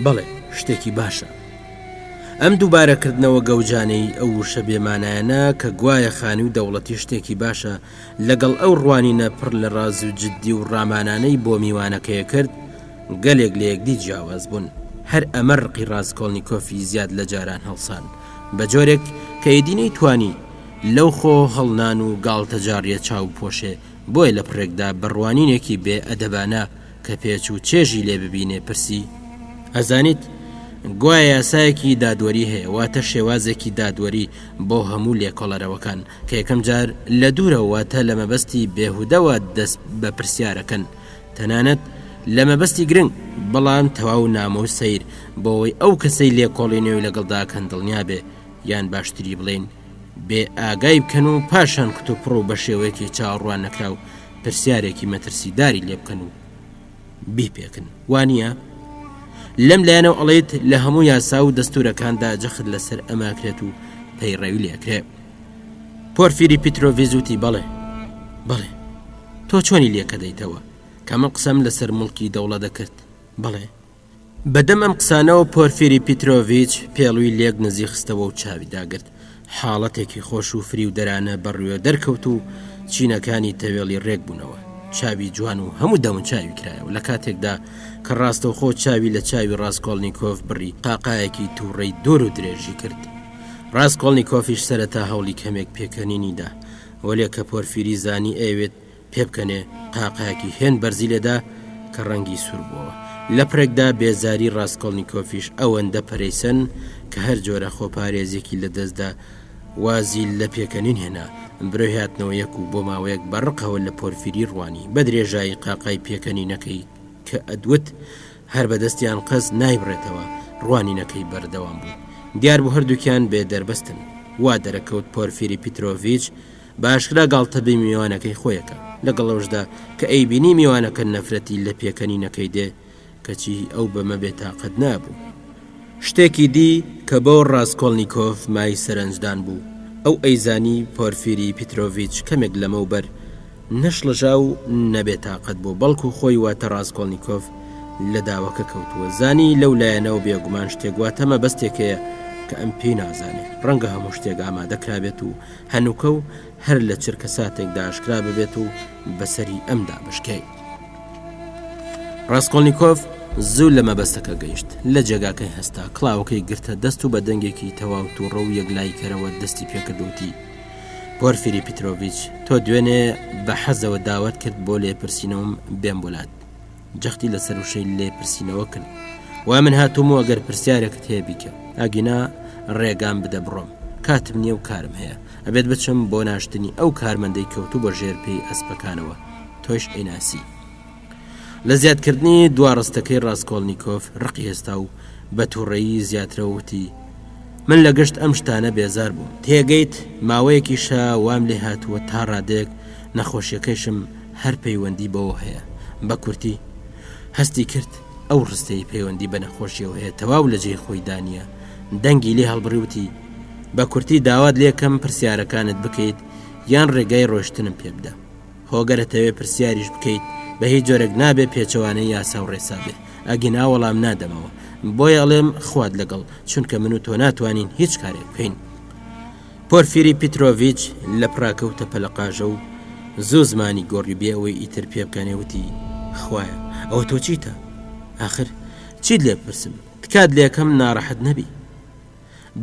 بەڵێ شتێکی باشە ئەم دووبارەکردنەوە گەوجانەی ئەو وشە بێمانایانە کە گوایە خانووی دەوڵەتی شتێکی باشە، لەگەڵ ئەو ڕوانینە پڕ لە ڕاز و جددی و ڕامانانەی بۆ میوانەکەی کرد، گەلێک لە یەکدی جیاواز بوون. هەر ئەمە ڕقی ڕاسکۆڵنیکۆفی زیاد لە جاران هەڵسان، بە جۆرێک کە ئیدی نەیتوانی لەو خۆ هەڵنان و گاڵتەجاڕییە چاو بپۆشێ، بۆیە لە پڕێکدا بە ڕوانینێکی بێ ئەدەبانە کە پێچ و چێژی لێ ببینێ پرسی، ئەزانیت گوایە یاسایەکی دادوەری هەیە واتە شێوازێکی دادوەری بۆ هەموو لێکۆڵەرەوەکان کە یەکەم جار لە دوورەوە واتە لە مەبەستی بێهودەوە دەست بە پرسیارەکەن تەنانەت لە مەبەستی گرنگ بەڵام تەواو نامۆ و سەیر بۆوەی ئەو کەسەی لێکۆڵینەوەی لەگەڵدا کەن دڵنیا بێ یان باشتری بڵێین بێ ئاگای بکەن و پاشان کتوپڕ و بە شێوەیەکی چاوەڕوان نەکراو پرسیارێکی مەترسیداری لێ بکەن و بیپێکن وانە؟ لەم لایەنەوە ئەڵێیت لە هەموو یاسا و دەستورەکاندا جەخت لەسەر ئەماکرێت و پەیڕەوی لێکرێ پۆرفیری پیتۆڤیز وتی بەڵێ بەڵێ تۆ چۆنی لێکە دەیتەوە کە من قسەم لەسەر مڵکی دەوڵە دەکرد بەڵێ بەدەم ئەم قسانەوە پۆرفیری پیترۆڤیچ پێڵوی لێک نزیک خستەوە و چاوی داگرت. حاڵەتێکی خۆش و فریودەرانە بە ڕووێ دەرکەوت و چینەکانی تەوێڵی ڕێک بوونەوە. چاوی جوان و هەموو دەموچاوی کرایەوە لە کاتێکدا کە ڕاستەوخۆ چاوی لە چاوی ڕاسکۆڵنیکۆف بڕی قاقایەکی تووڕەی دوور و درێژی کرد. ڕاسکۆڵنیکۆفیش سەرەتا هەوڵی کەمێک پێکەنینی دا، وەلێ کە پۆرفیری زانی ئەیەوێت پێبکەنێ، قاقایەکی هێند بەرزی لێدا کە ڕەنگی سوور بووەوە. لەپڕێکدا بێزاری ڕاسکۆڵنیکۆفیش ئەوەندە پەرەی سەند کە هەر جۆرە خۆپارێزییەکی لە دەست دا، وازی لە پێکەنین هێنا. برۆی هاتنەوە یەک و بۆ ماوەیەک بە ڕقەوە لە پۆرفیری ڕوانی. بە درێژایی قاقای پێکەنینەکەی کە ئەدوت هەر بە دەستی ئەنقەست نایبڕێتەوە، ڕوانینەکەی بەردەوام بوو. دیار بوو هەردووکیان بێ دەربەستن. وا دەرەکەوت پۆرفیری پیترۆڤیچ بە ئاشکرا گاڵتە بە میوانەکەی خۆی ئەکا، لەگەڵ ئەوشدا کە ئەیبینی میوانەکە نەفرەتی لە پێکەنینەکەی دێ، کەچی ئەو بەمە بێتاقەت نابوو. شتێکی دی کە بۆ ڕاسکۆڵنیکۆف مای سەرەنجدان بوو، ئەو ئەیزانی پۆرفیری پیترۆڤیچ کەمێک لەمەوبەر نە شڵەژا و نە بێتاقەت بوو، بەڵکو خۆی واتە ڕاسکۆڵنیکۆف لە داوەکە کەوتووە. زانی لەو لایەنەوە بێگومان شتێک واتە مەبەستێک هەیە کە ئەم پێی نازانێ. ڕەنگە هەموو شتێک ئامادە کرابێت و هەنووکە و هەر لە چرکەساتێکدا ئاشکرا ببێت و بەسەری ئەمدا بشکێ. ڕاسکۆڵنیکۆف. زوو لە مەبەستەکە گەیشت. لە جێگاکەی هەستا، کڵاوەکەی گرتە دەست و بە دەنگێکی تەواو تووڕە و یەکلاییکەرەوە دەستی پێکرد و وتی، پۆرفیری پیترۆڤیچ، تۆ دوێنێ بە حەزەوە داوات کرد بۆ لێپرسینەوەم بێم بۆ لات. جەختی لەسەر وشەی لێپرسینەوە کرد. وا من هاتووم و ئەگەر پرسیارێکت هەیە بیکە. ئەگینا ڕێگام بدە بڕۆم. کاتم نییە و کارم هەیە. ئەبێت بچم بۆ ناشتنی ئەو کارمەندەی کەوتوو بە ژێر پێی ئەسپەکانەوە. تۆیش ئەیناسی. لە زیادکردنی دوا ڕستەکەی ڕاسکۆڵنیکۆف ڕقی هێستا و بە تووڕەیی زیاترەوە وتی، من لە گشت ئەم شتانە بێزار بووم. تێگەیت ماوەیەکیشە وام لێ هاتووە تا ڕادەیەک نەخۆشیەکەیشم هەر پەیوەندی بەوە هەیە. بە کورتی هەستی کرد ئەو ڕستەی پەیوەندی بە نەخۆشیەوە هەیە تەواو لە جێی خۆیدا نییە. دەنگی لێ هەڵبڕی وتی، بە کورتی داوات لێکەم پرسیارەکانت بکەیت یان ڕێگای ڕۆیشتنم پێ بدە. خۆ گەر ئەتەوێ پرسیاریش بکەیت بە هیچ جۆرێک نابێ پێچەوانەی یاسا و ڕێسا بێ ئەگینا وەڵام نادەمەوە بۆیە ئەڵێم خوات لەگەڵ چونکە من و تۆ ناتوانین هیچ کارێک بکەین. پۆرفیری پیترۆڤیچ لە پڕا کەوتە پەلەقاژە و زوو زمانی گۆڕی بێ ئەوەی ئیتر پێبکەنێ وتی، خوایە ئەوە تۆ چیتە؟ ئاخر چیت لێ بپرسم؟ تکات لێکەم ناڕەحەت نەبی.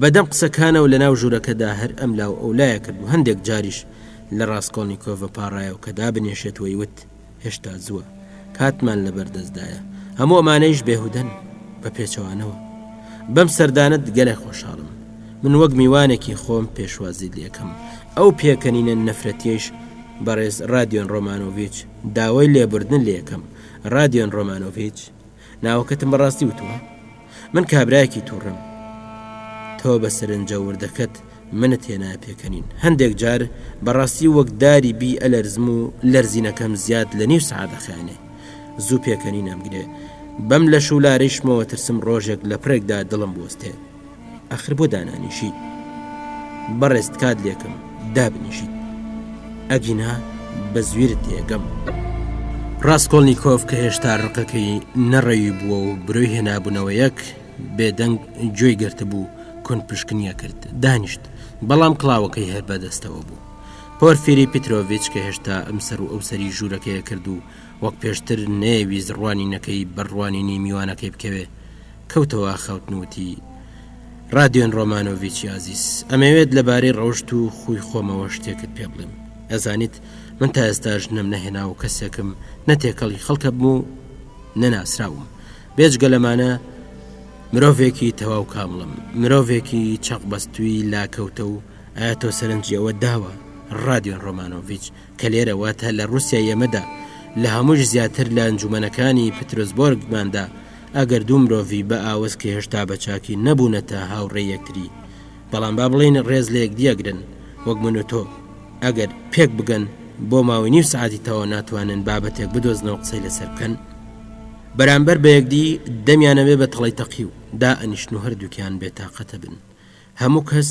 بەدەم قسەکانەوە لەناو ژوورەکەدا هەر ئەملا و ئەولایە کرد و هەندێک جاریش لە ڕاسکۆڵنیکۆڤە پاڕایەوە کە دابنێشێت و ئەیوت، هێشتا زووە. کاتمان لەبەر دەستدایە. هەموو ئەمانەیش بێهودەن. بە پێچەوانەوە. بەم سەردانەت گەلێک خۆشحاڵم. من وەک میوانێکی خۆم پێشوازیت لێکەم. ئەو پێکەنینە نەفرەتیەیش بەڕێز ڕادیۆن ڕۆمانۆڤیچ، داوای لێبوردنت لێکەم. ڕادیۆن ڕۆمانۆڤیچ، ناوەکەتم بەڕاستی وتووە؟ من کابرایەکی توڕەم. تۆ بە سەرنجە وردەکەت منت هێنایە پێکەنین. هەندێک جار بەڕاستی وەک داری بی ئەلەرزم و لەرزینەکەم زیاد لە نیو سەعات ئەخایەنێ. زوو پێکەنین ئەمگرێ. بەم لەش و لارەیشمەوە ترسم ڕۆژێک لە پڕێکدا دڵم بوەستێ. ئەخر بۆ دانانیشیت؟ بەڕێز تکات لێکەم دابنیشیت. ئەگینا بە زویرت تێگەم. ڕاسکۆڵنیکۆف کە هێشتا ڕقەکەی نەڕەوی بووە و برۆی هێنابوونەوە یەک، بێدەنگ گوێی گرتبوو، کون پشکنیە کرد، دانیشت، بەڵام کڵاوەکەی هەر بەدەستەوە بوو. پۆرفیری پیترۆڤیچ کە هێشتا ئەمسەر و ئەوسەری ژوورەکەیە کرد و وەک پێشتر نەیەویست ڕوانینەکەی بەر ڕوانینی میوانەکەی بکەوێ، کەوتەوە ئاخاوتن و وتی، ڕادیۆن ڕۆمانۆڤیچی ئازیز، ئەمەوێت لەبارەی ڕەوشت و خووی خۆمەوە شتێکت پێ بڵێم. ئەزانیت من تا ئێستا ژنم نەهێنا و کەسێکم نە تێکەڵی خەڵکە بم و نە ناسراوم. بێجگە لەمانە مرۆڤێکی تەواو کامڵم، مرۆڤێکی چەقبەستووی لاکەوتە و ئایا تۆ سەرنجی ئەوەت داوە ڕادیۆن ڕۆمانۆڤیچ کە لێرە واتە لە ڕووسیای ئێمەدا لە هەمووش زیاتر لە ئەنجومەنەکانی پترۆسبۆرگماندا ئەگەر دوو مرۆڤی بە ئاوەز کە هێشتا بە چاکی نەبوونەتە هاوڕێی یەکتری بەڵام با بڵێین ڕێز لە یەکدی ئەگرن وەک من و تۆ ئەگەر پێک بگەن بۆ ماوەی نیو سەعاتی تەواو ناتوانن بابەتێک بدۆزنەوە قسەی لەسەر بکەن بەرامبەر بە یەکدی دەمیان ئەبێ بە تەڵەی تەقیو دائەنیشن و هەردووکیان بێتاقەتە بن هەموو کەس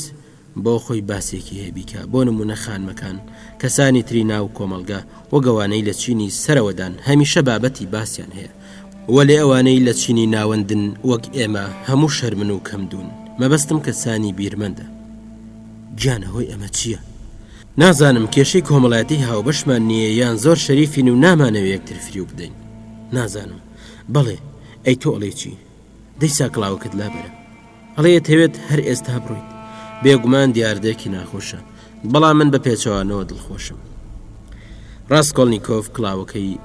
بۆ خۆی باسێکی هەیە بیکا، بۆ نموونە خانمەکان، کەسانی تری ناو کۆمەڵگە، وەک ئەوانەی لە چینی سەرەوەدان هەمیشە بابەتی باسیان هەیە، وەلێ ئەوانەی لە چینی ناوەندن وەک ئێمە هەموو شەرمن و کەمدوون، مەبەستم کەسانی بیرمەندە. گیانە هۆی ئەمە چییە؟ نازانم کێشەی کۆمەڵایەتی هاوبەشمان نییە یان زۆر شەریفین و نامانەوێ یەکتر فریو بدەین؟ نازانم. بەڵێ، ئەی تۆ ئەڵێی چی؟ دەی سا کڵاوەکەت لابەرە. ئەڵێ ئەتەوێت هەر ئێستا بڕۆیت. بێگومان دیاردەیەکی ناخۆشە، بەڵام من بە پێچەوانەوە دڵخۆشم. ڕاسکۆڵنیکۆف کڵاوەکەی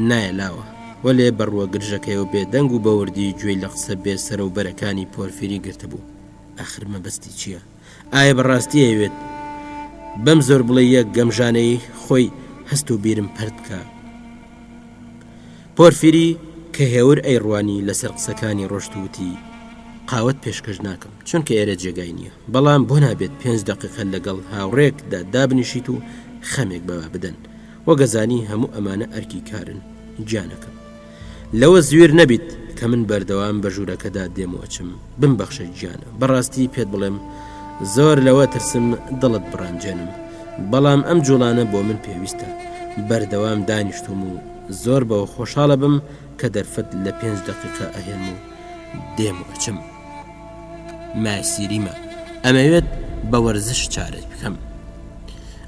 نایە لاوە، وەلێ بە ڕووە گرژەکەیەوە بێدەنگ و بە وردی گوێی لە قسە بێ سەرە و بەرەکانی پۆرفیری گرتبوو. ئاخر مەبەستی چییە؟ ئایا بە ڕاستی ئەیەوێت بەم زۆربڵێیە گەمژانەی خۆی هەست و بیرم پەرت بکا؟ پۆرفیری کە هێور ئەیڕوانی لەسەر قسەکانی ڕۆشت و وتی، قاوەت پێشکەش ناکەم، چونکە ئێرە جێگای نییە، بەڵام بۆ نابێت پێنج دەقیقە لەگەڵ هاوڕێکدا دابنیشیت و خەمێک بەبا بدەن، وەک ئەزانی هەموو ئەمانە ئەرکی کارن گیانەکەم. لەوە زویر نەبیت کە من بەردەوام بە ژوورەکەدا دێم و ئەچم، بمبەخشە گیانە، بەڕاستی پێت بڵێم زۆر لەوە ترسم دڵت بڕەنجێنم، بەڵام ئەم جوڵانە بۆ من پێویستە، بەردەوام دانیشتووم و زۆر بەوە خۆشاڵەبم کە دەرفەت لە پێنج دەقیقە ئەهێنم و دێم و ئەچم. مایسیریمە، ئەمەوێت بە وەرزش چارەی بکەم.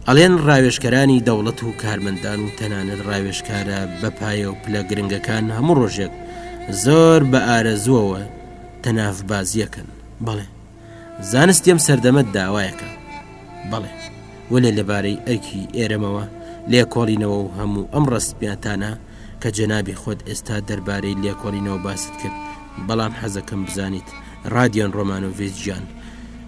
ئەڵێن ڕاوێژکەرانی دەوڵەت و کارمەندان و تەنانەت ڕاوێژکارە بە پایە و پلە گرنگەکان هەموو ڕۆژێک زۆر بە ئارەزووەوە تەنافبازییەکەن. بەڵێ. زانستی ئەم سەردەمە داوایەکە. بەڵێ. وەلێ لەبارەی ئەرکی ئێرەمەوە لێکۆڵینەوە و هەموو ئەم ڕەسمیاتانە کە جەنابی خۆت ئێستا دەربارەی لێکۆڵینەوە باست کرد، بەڵام حەزەکەم بزانیت ڕادیۆن ڕۆمانۆڤیچ گیان،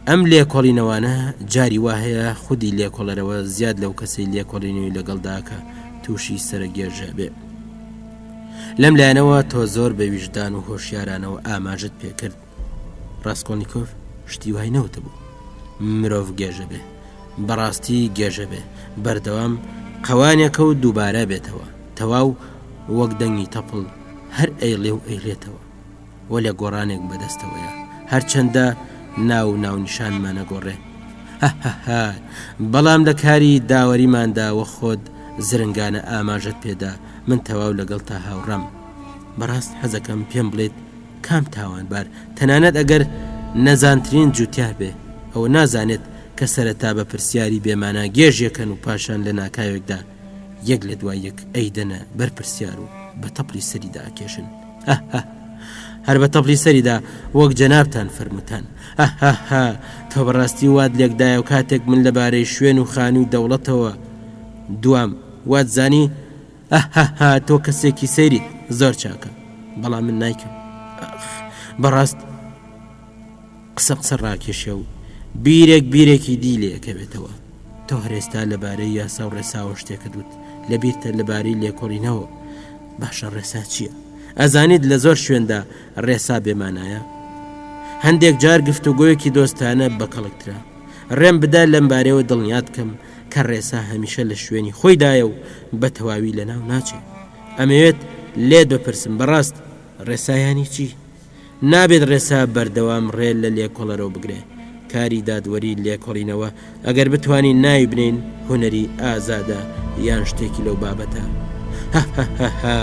ئەم لێکۆڵینەوانە جاری وا هەیە خودی لێکۆڵەرەوە زیاد لەو کەسەی لێکۆڵینەوەی لەگەڵدا کە تووشی سەرەگێژە بێ. لەم لایەنەوە تۆ زۆر بە ویژدان و هۆشیارانەوە ئاماژەت پێکرد. ڕاسکۆڵنیکۆف شتی وای نەوتبوو. مرۆڤ گێژە بێ. بەڕاستی گێژە بێ. بەردەوام قەوانێکە و دووبارە بێتەوە. تەواو وەک دەنگی تەپڵ هەر ئەیڵێ و ئەیڵێتەوە. وەلێ گۆڕانێک بەدەستەوەیە. هەرچەندە ناو و ناونیشانمان ئەگۆڕێ. هەهەهە. بەڵام لە کاری داوەریماندا وەک خۆت زرنگانە ئاماژەت پێدا، من تەواو لەگەڵتا هاوڕام. بەڕاست حەزەکەم پێم بڵێیت کام تاوانبار، تەنانەت ئەگەر نەزانترین جوتیار بێ، ئەوە نازانێت کە سەرەتا بە پرسیاری بێمانا گێژیەکەن و پاشان لە ناکاوێکدا یەک لە دوای یەک ئەیدەنە بەر پرسیار و بە تەپڵی سەریدا ئەکێشن. هەهەه. هەر بە تەپڵی سەریدا وەک جەنابتان فەرمووتان. هەهەهە. تۆ بەڕاستی وات لێکدایە و کاتێک من لەبارەی شوێن و خانووی دەوڵەتەوە دوام، وات زانی ئەههەهە تۆ کەسێکی سەیریت زۆر چاکە بەڵام من نایکەم ئاخ بەڕاست قسە قسە ڕاکێشێ و بیرێک بیرێکی دی لێ ئەکەوێتەوە تۆ هەرێستا لەبارەی یاسا و ڕێساوە شتێکت وت لەبیرتە لەبارەی لێکۆڵینەوە باشە ڕێسا چییە؟ ئەزانیت لە زۆر شوێندا ڕێسا بێمانایە هەندێک جار گفتوگۆیەکی دۆستانە بەکەڵکترە ڕێم بدە لەمبارەیەوە دڵنیات کەم کە ڕێسا هەمیشە لە شوێنی خۆیدایە و بە تەواوی لەناو ناچێ. ئەمەوێت لێت بپرسم بەڕاست ڕێسا یانی چی؟ نابێت ڕێسا بەردەوام ڕێ لە لێکۆڵەرەوە بگرێ. کاری دادوەری لێکۆڵینەوە ئەگەر بتوانین ناوی بنێین هونەری ئازادە یان شتێکی لەو بابەتە. هەهەهەهە.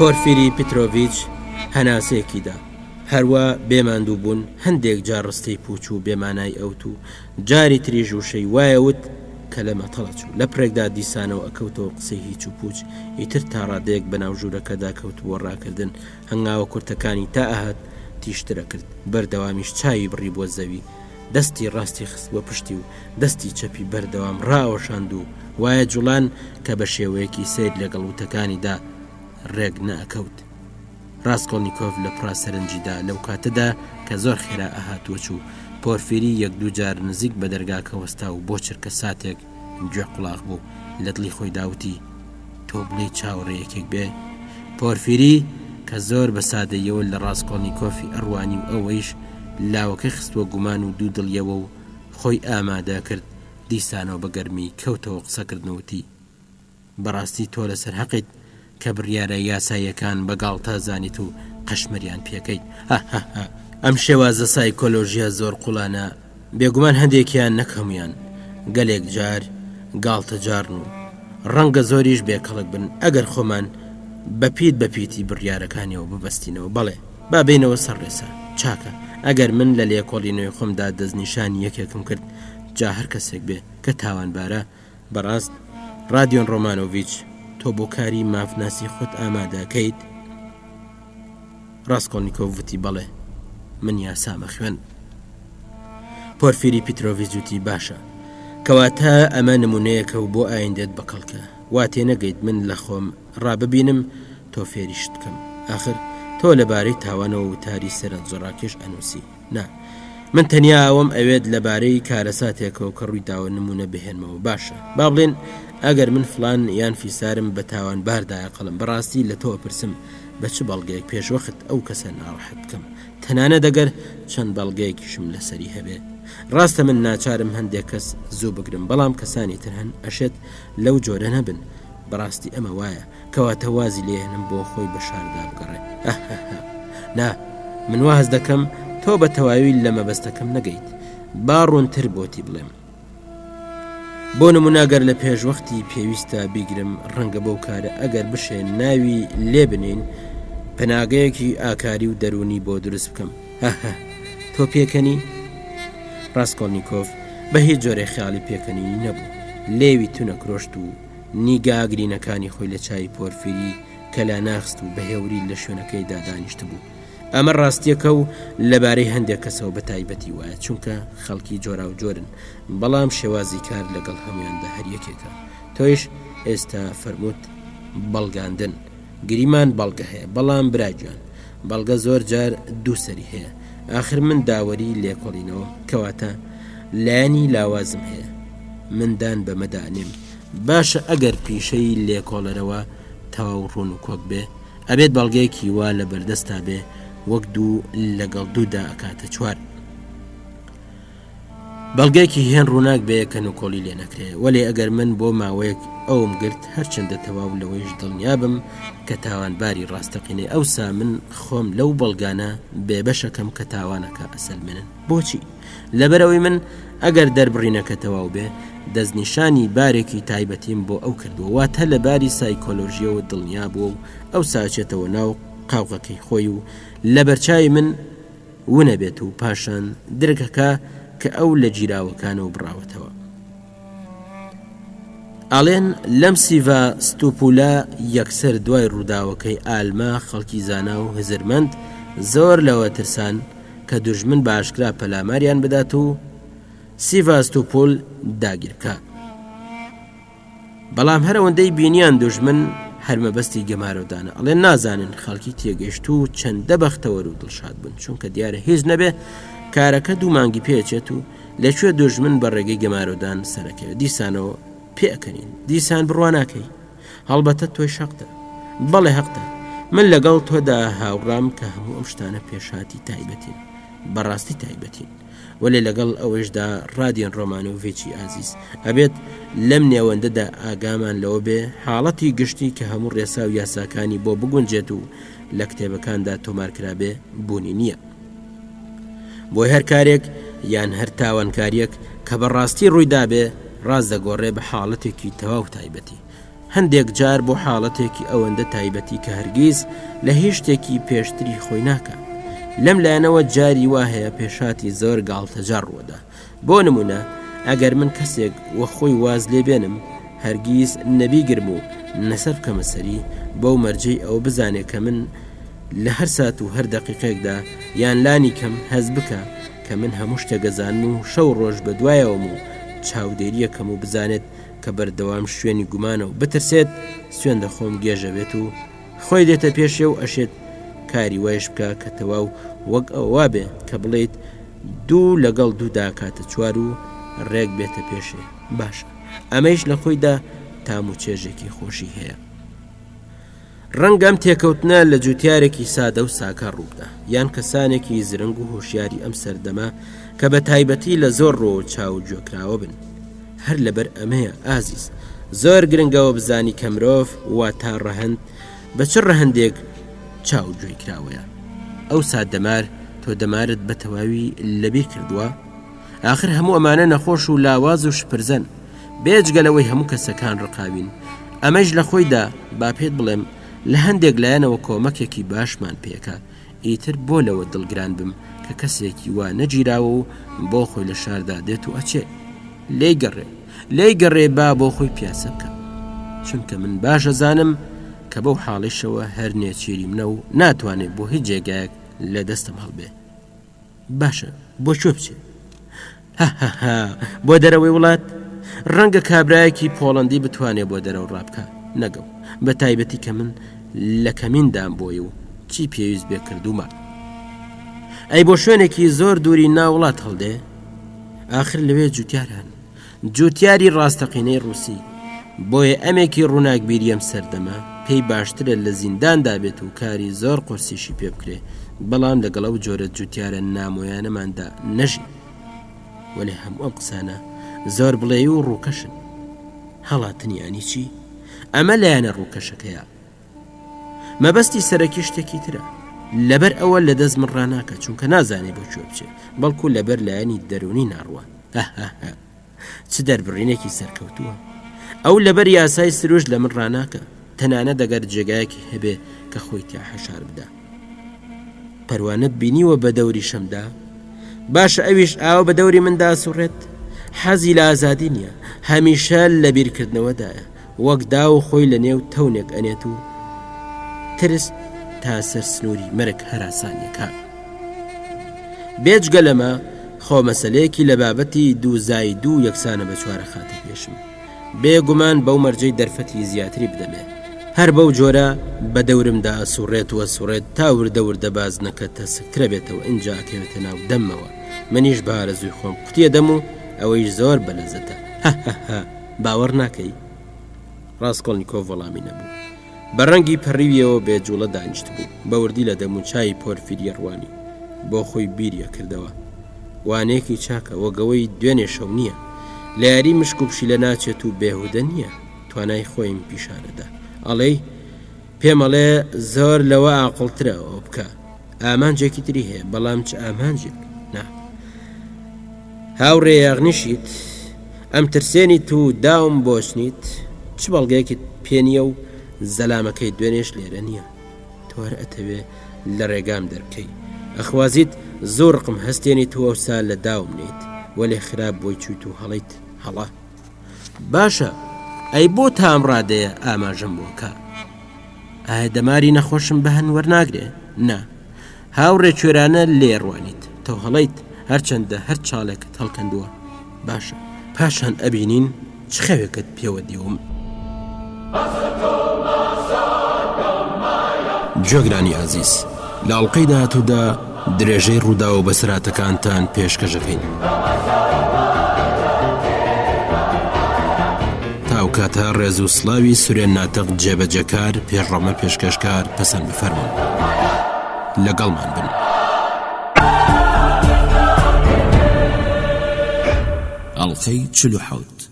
پۆرفیری پترۆڤیچ هەناسەیەکی دا. هەروا بێ ماندووبوون هەندێک جار ڕستەی پووچ و بێ مانای ئەوت و جاری تریش وشەی وای ئەوت کە لە مەتەڵ ئەچوو. لە پڕێکدا دیسانەوە ئەکەوتەوە قسەی هیچ و پووچ، ئیتر تا ڕادەیەک بە ناو ژوورەکەدا کەوتبووە ڕاکردن، هەنگاوە کورتەکانی تا ئەهات تیژتر ئەکرد، بەردەوامیش چاوی بڕیبووە زەوی، دەستی ڕاستی خستبووە پشتی و دەستی چەپی بەردەوام ڕائەوەشاند و وایە جوڵان کە بە شێوەیەکی سەیر لەگەڵ وتەکانیدا ڕێک نەئەکەوت. ڕاسکۆڵنیکۆف لە پڕا سەرنجی دا لەو کاتەدا کە زۆر خێرا ئەهات و چوو، پۆرفیری یەک دوو جار نزیک بە دەرگاکە وەستا و بۆ چرکە ساتێک گوێ قوڵاخ بوو، لە دڵی خۆیدا وتی، تۆ بڵێی چاوەڕێ یەکێک بێ؟ پۆرفیری کە زۆر بە سادەییەوە لە ڕاسکۆڵنیکۆفی ئەڕوانی و ئەوەیش لاوەکەی خستووە گومان و دوو دڵییەوە و خۆی ئامادە کرد، دیسانەوە بە گەرمی کەوتەوە قسەکردن و وتی، بەڕاستی تۆ لەسەر هەقیت کە بڕیارە یاساییەکان بە گاڵتە زانیت و قەشمەریان پێکەیت هەهەهە. ئەم شێوازە سایکۆلۆژیە زۆر قوڵانە بێگومان هەندێکیان نەک هەموویان گەلێک جار گاڵتەجاڕن و ڕەنگە زۆریش بێکەڵک بن ئەگەر خۆمان بە پیت بە پیتی بڕیارەکانیەوە ببەستینەوە بەڵێ با بێینەوە سەر ڕێسا چاکە ئەگەر من لە لێکۆڵینەوەی خۆمدا دەستنیشانی یەکێکم کرد جا هەر کەسێک بێ کە تاوانبارە بەڕاست ڕادیۆن ڕۆمانۆڤیچ تۆ بۆ کاری مافناسی خۆت ئامادەکەیت؟ ڕاسکۆڵنیکۆڤ وتی بەڵێ من یاسام ئەخوێند. پۆرفیری پیترۆڤیچ وتی باشە کەواتە ئەمە نمونەیەکە و بۆ ئایندەت بەکەڵکە وا تێنەگەیت من لە خۆم ڕاببینم تۆ فێری شت بکەم ئاخر تۆ لەبارەی تاوانەوە وتاری سەرنجڕاکێش ئەنووسی. نا. من تەنیا ئەوەم ئەوێت لەبارەی کارەساتێکەوە کە ڕوویداوە نموونە بهێنمەوە. باشە. با بڵێین ئەگەر من فڵان یان فیسارم بە تاوانبار دایە قەڵەم، بەڕاستی لە تۆ ئەپرسم بە چ بەڵگەیەک پێشوەخت ئەو کەسە ناڕەحەت بکەم؟ تەنانەت ئەگەر چەند بەڵگەیەکیشم لەسەری هەبێ. ڕاستە من ناچارم هەندێک کەس زوو بگرم، بەڵام کەسانی تر هەن ئەشێت لەو جۆرە نەبن. بەڕاستی ئەمە وایە، کەواتە وازی لێهێنم بۆ خۆی بە شاردا بگەڕێ. ئەههەهە. نا، من وا هەست دەکەم تۆ بە تەواوی لە مەبەستەکەم نەگەیت. با ڕوونتر بۆتی بڵێم. بۆ نمونە گەر لە پێشوەختی پێویستە بیگرم ڕەنگە بەو کارە ئەگەر بشێ ناوی لێ بنێین پەناگەیەکی ئاکاری و دەروونی بۆ دروست بکەم هەهە تۆ پێکەنی؟ ڕاستکۆڵنیکۆف بە هیچ جۆرێ خەیاڵی پێکەنینی نەبوو لێوی تونەکرۆشت و نیگا ئاگرینەکانی خۆی لە چاوی پۆرفیری کەلا ناخست و بە هێوری لە شوێنەکەیدا دانیشتبوو ئەمە ڕاستیەکە و لەبارەی هەندێک کەسەوە بە تایبەتی وایە چونکە خەڵکی جۆراوجۆرن بەڵام شێوازی کار لەگەڵ هەموویاندا هەر یەکێکە تۆیش ئێستا فەرمووت بەڵگاندن گریمان بەڵگە هەیە بەڵام براگیان بەڵگە زۆر جار دوو سەری هەیە ئاخر من داوەری لێکۆڵینەوەم کەواتە لایەنی لاوازم هەیە من دان بەمەدا ئەنێم باشە ئەگەر پیشەی لێکۆڵەرەوە تەواو ڕوون و کۆک بێ ئەبێت بەڵگەیەکی وا لە بەردەستا بێ وەک دوو لەگەڵ دوودا ئەکاتە چوار. بەڵگەیەکی هێن ڕووناک بێ کە نکۆڵی لێ نەکرێ وەلێ ئەگەر من بۆ ماوەیەک ئەوم گرت هەرچەندە تەواو لەوەیش دڵنیا بم کە تاوانباری ڕاستەقینەی ئەوسا من خۆم لەو بەڵگانە بێبەشەکەم کە تاوانەکە ئەسەلمێنن بۆچی؟ لەبەرئەوەی من ئەگەر دەربڕینەکە تەواو بێ، دەستنیشانی بارێکی تایبەتیم بۆ ئەو کردووە، واتە لە باری سایکۆلۆژییەوە دڵنیا بووە و ئەوسا ئەچێتەوە ناو قاوغەکەی خۆی و لەبەرچاوی من ونەبێت و پاشان درک ئەکا کە ئەو لە گیراوەکانەوە بڕاوەتەوە. ئەڵێن لەم سیڤا ستوپولە یەکسەر دوای ڕووداوەکەی ئالما خەڵکی زانا و هزرمەند زۆر لەوە ترسان کە دوژمن بە ئاشکرا پەلاماریان بدات و سیڤاستوپول داگیر بکا. بەڵام هەر ئەوەندەی بینیان دوژمن هەر مەبەستی گەمارۆدانە ئەڵێن نازانن خەڵکی تێگەشتوو چەندە بەختەوەر و دڵشاد بوون چونکە دیارە هیچ نەبێ کارەکە دوو مانگی پێچێت و لەکوێ دوژمن بە ڕێگەی گەمارۆدان سەرەکەوێت دیسانەوە پێئەکەنین دیسان بڕوا ناکەی هەڵبەتە تۆی شەقتە بەڵێ هەقتە من لەگەڵ تۆدا هاوڕام کە هەموو ئەم شتانە پێشهاتی تایبەتین بەڕاستی تایبەتین وەلێ لەگەڵ ئەوەیشدا ڕادیۆن ڕۆمانۆڤیچی ئازیز ئەبێت لەم نێوەندەدا ئاگامان لەوە بێ حاڵەتی گشتی کە هەموو ڕێسا و یاساکانی بۆ بگونجێت و لە کتێبەکاندا تۆمارکرابێ بوونی نییە. بۆی هەر کارێک یان هەر تاوانکاریەک کە بە ڕاستی ڕووی دابێ ڕاست دەگۆڕێ بە حاڵەتێکی تەواو تایبەتی هەندێک جار بۆ حاڵەتێکی ئەوەندە تایبەتی کە هەرگیز لە هیچ شتێکی پێشتری خۆی ناکا لەم لایەنەوە جاری وا هەیە پێشاتی زۆر گاڵتەجاڕ ڕووەدا بۆ نمونە ئەگەر من کەسێک وە خۆی واز لێ بێنم هەرگیز نەبیگرم و نەسەر بکەمە سەری بەو مەرجەی ئەوە بزانێ کە من لە هەر سات و هەر دەقیقەیەکدا یان لانی کەم هەست بکا کە من هەموو شتێک ئەزانم و شەو ڕۆژ بە دوایەوەم و چاودێریەکەم و بزانێت کە بەردەوام شوێنی گومانە و بترسێت سوێن دەخۆم گێژەبێت و خۆی دێتە پێشێ و ئەشێت کاری وایش بکا کە تەواو وەک ئەوە وابێ کە بڵێیت دوو لەگەڵ دوودا کاتە چوار و ڕێک بێتە پێشێ باشە ئەمەیش لە خۆیدا تام و چێژێکی خۆشی هەیە. ڕەنگە ئەم تێکەوتنە لە جوتیارێکی سادە و ساکار ڕووبدا یان کەسانێکی زرنگ و هۆشیاری ئەم سەردەمە کە بە تایبەتی لە زۆر ڕووەوە چاو و گوێکراوە بن. هەر لەبەر ئەمەیە ئازیز زۆر گرنگەوە بزانی کە مرۆڤ واتا ڕەهەند بە چ ڕەهەندێک چاو و گوێی کراوەیە. ئەوسا دەمار تۆ دەمارت بە تەواوی لەبیر کردووە؟ ئاخر هەموو ئەمانە نەخۆش و لاواز و شپرزەن بێجگە لەوەی هەموو کەسەکان ڕقاوین ئەمەیش لە خۆیدا با پێت بڵێم لە هەندێک لایەنەوە کۆمەکێکی باشمان پێکا ئیتر بۆ لەوە دڵگران بم کە کەسێکی وا نەگیراوە و بۆ خۆی لە شاردا دێت و ئەچێ لێی گەڕێ لێی گەڕێ با بۆ خۆی پیاسە بکە چونکە من باش ئەزانم کە بەو حاڵیشەوە هەر نێچیری منە و ناتوانێت بۆ هیچ جێگایەک لە دەستم هەڵبێ باشە بۆ کوێ بچێ هەهەها بۆ دەرەوەی وڵات ڕەنگە کابرایەکی پۆڵەندی بتوانێ بۆ دەرەوە ڕابکا نەگەو بە تایبەتی کە من لە کەمیندام بۆی و چی پێویست بێ کردوومە ئەی بۆ شوێنێکی زۆر دووری ناوڵات هەڵدێ ئاخر لەوێ جوتیار هەن جوتیاری ڕاستەقینەی ڕووسی بۆیە ئەمێکی ڕووناکبیری ئەم سەردەمە پێی باشترە لە زینداندا بێت و کاری زۆر قورسیشی پێ بکرێ. بەڵام لەگەڵ ئەو جۆرە جوتیارە نامۆیانەماندا نەژین. وەلێ هەموو ئەم قسانە زۆر بڵێی و ڕووکەشن. هەڵاتن یانی چی؟ ئەمە لایەنە ڕووکەشەکەیە. مەبەستی سەرەکی شتێکی ترە. لەبەر ئەوە لە دەست من ڕاناکە چونکە نازانێ بۆ کوێ بچێ، بەڵکو لەبەر لایەنی دەروونی ناڕوا. هەهەهە. چ دەربڕینێکی سەرکەوتووە. ئەو لەبەر یاسای سروشت لە من ڕاناکا، تەنانەت ئەگەر جێگایەکی هەبێ کە خۆی تیا حەشار بدا. پەروانەت بینیوە بە دەوری شەمدا؟ باشە ئەویش ئاوا بە دەوری مندا ئەسوڕێت؟ حەزی لە ئازادی نییە، هەمیشە لە بیرکردنەوەدایە، وەک داو خۆی لە نێو تەونێک ئەنێت و ترس تا سەر سنووری مەرگ هەراسانیەکا. بێجگە لەمە خۆ مەسەلەیەکی لە بابەتی دوو زای دوو یەکسانە بە چوارە خاتە پێشم. بێ گومان بەو مەرجەی دەرفەتی زیاتری بدەمێ. هەر بەو جۆرە بە دەورمدا ئەسوڕێت و ئەسوڕێت تا وردە وردە بازنەکە تەسکترەبێتەوە ئینجا ئەکەوێتە ناو دەممەوە منیش بە ئارەزووی خۆم قوتی ئەدەم و ئەوەیش زۆر بەلەزەتە هەهەهە باوەڕ ناکەی؟ ڕاسکۆڵنیکۆف وەڵامی نەبوو. بە ڕەنگی پەڕیویەوە بێ جووڵە دانیشتبوو. بە وردی لە دەموچاوی پۆرفیریە ڕوانی. بۆ خۆی بیری ئەکردەوە. وانەیەکی چاکە، وەک ئەوەی دوێنێ شەو نییە. لە یاری مشک و پشیلە ناچێت و بێهودە نییە. توانای خۆیم پیشان ئەدا. ئەڵێی، پێم ئەڵێ زۆر لەوە ئاقڵترە ئەوە بکا. ئامانجێکی تری هەیە، بەڵام چ ئامانجێک؟ نا. هاوڕێ یاغنیشیت، ئەمترسێنیت و داوم بۆچنیت، چ بەڵگەیەکت پێ نییە و زەلامەکەی دوێنێش لێرە نییە. تۆ هەر ئەتەوێ لە ڕێگام دەربکەی. ئەخوازیت زوو ڕقم هەستێنیت و ئەوسا لە داوم نێیت. وەلێ خراپ بۆی چوویت و هەڵەیت هەڵە. باشە ئەی بۆ تا ئەم ڕادەیە ئاماژەم بۆ کا؟ ئایا دەماری نەخۆشم بە هەند وەرناگرێ؟ نا. هاوڕێ کوێرانە لێ ڕوانیت. تۆ هەڵەیت، هەرچەندە هەر چاڵێکت هەڵکەندووە. باشە، پاشان ئەبینین چ خەوێکت پێوە دیوم. گوێگرانی ئازیز لە ئەڵقەی داهاتوودا درێژەی ڕووداو و بەسەرهاتەکانتان پێشکەش ئەکەین. تا ئەو کاتە ڕێز و سڵاوی سورێن ناتق جێبەجێکار پێشڕەمە پێشکەشکار پەسەند بفەرموون. لەگەڵمان بن. ئەڵقەی 47.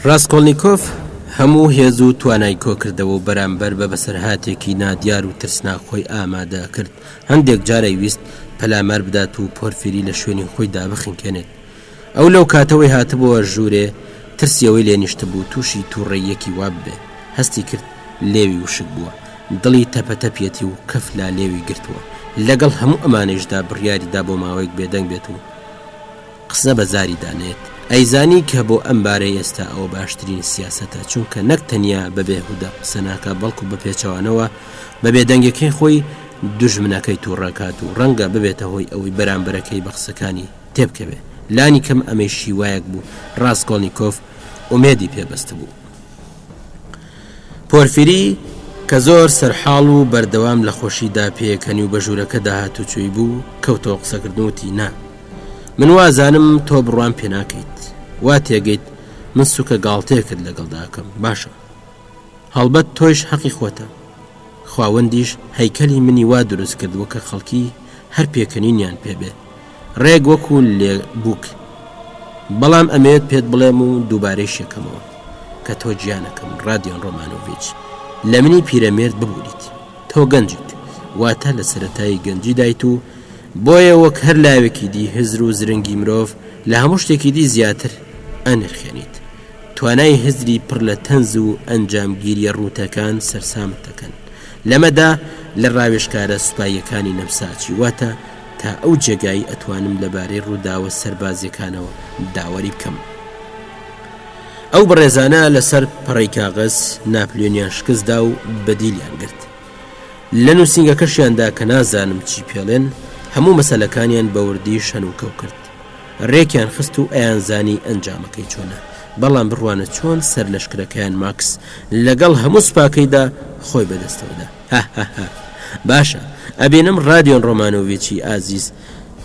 ڕاسکۆڵنیکۆف هەموو هێز و توانای کۆکردەوە و بەرامبەر بە بەسەرهاتێکی نادیار و ترسناک خۆی ئامادە کرد، هەندێک جار ئەیویست پەلامار بدات و پۆرفیری لە شوێنی خۆیدا بخنکێنێت. ئەو لەو کاتەوەی هاتبووە ژوورێ ترسی ئەوەی لێ نیشتبوو تووشی تووڕەییەکی وا ببێ. هەستی کرد لێوی وشک بووە، دڵی تەپە تەپیەتی و کەف لا لێوی گرتووە. لەگەڵ هەموو ئەمانەیشدا بڕیاری دا بۆ ماوەیەک بێدەنگ بێت و قسە بە زاریدا نەیەت. ئەیزانی کە بۆ ئەم بارەی ئێستا ئەوە باشترین سیاسەتە، چونکە نەک تەنیا بە بێهودە قسە ناکا بەڵکو بە پێچەوانەوە بە بێدەنگیەکەی خۆی دوژمنەکەی تووڕە کات و ڕەنگە ببێتە هۆی ئەوەی بەرامبەرەکەی بە قسەکانی تێبکەوێ. لانی کەم ئەمەیش هیوایەک بوو ڕاسکۆڵنیکۆف ئومێدی پێ بەستبوو. پۆرفیری کە زۆر سەرحاڵ و بەردەوام لە خۆشیدا پێکەنی و بە ژوورەکەدا هاتوچۆی بوو، کەوتەوە قسەکردن وتی، نا، من وازانم تۆ بڕوام پێ ناکەیت. وا تێگەیت من سووکە گاڵتەیەکت لەگەڵدا ئەکەم. باشە. هەڵبەت تۆیش هەقی خۆتە. خواوەندیش هەیکەلی منی وا دروست کردووە کە خەڵکی هەر پێکەنینیان پێ بێ. ڕێک وەکوو لێ بووک. بەڵام ئەمەوێت پێت بڵێم و دووبارەیش یەکەمەوە کە تۆ گیانەکەم، ڕادیۆن ڕۆمانۆڤیچ، لە منی پیرەمێرد ببووریت. تۆ گەنجیت، واتە لە سەرەتای گەنجیدایت و بۆیە وەک هەر لاوێکی دی هزر و زرنگی مرۆڤ لە هەموو شتێکی دی زیاتر ئەنرخێنیت. توانای هزری پڕ لە تەنز و ئەنجامگیرییە ڕووتەکان سەرسامت دەکەن. لەمەدا لە ڕاوێژکارە سوپاییەکانی نەمساچی، واتە تا ئەو جێگای ئەتوانم لەبارەی ڕووداوە سەربازییەکانەوە داوەری بکەم. ئەو بەڕێزانە لەسەر پەڕەی کاغەز ناپلیۆنیان شکست دا و بە دیلیان گرت. لە نووسینگەکەشیاندا کە نازانم چی پێڵێن، هەموو مەسەلەکانیان بە وردی شەن و کەو کرد. رێکیان خست و ئەیانزانی ئەنجامەکەی چۆنە، بەڵام بڕوانە چۆن سەرلەشکرەکەیان ماکس لەگەڵ هەموو سوپاکەیدا خۆی بەدەستەوە دا. هاهاها. باشە ئەبینم ڕادیۆن ڕۆمانۆڤیچی ئازیز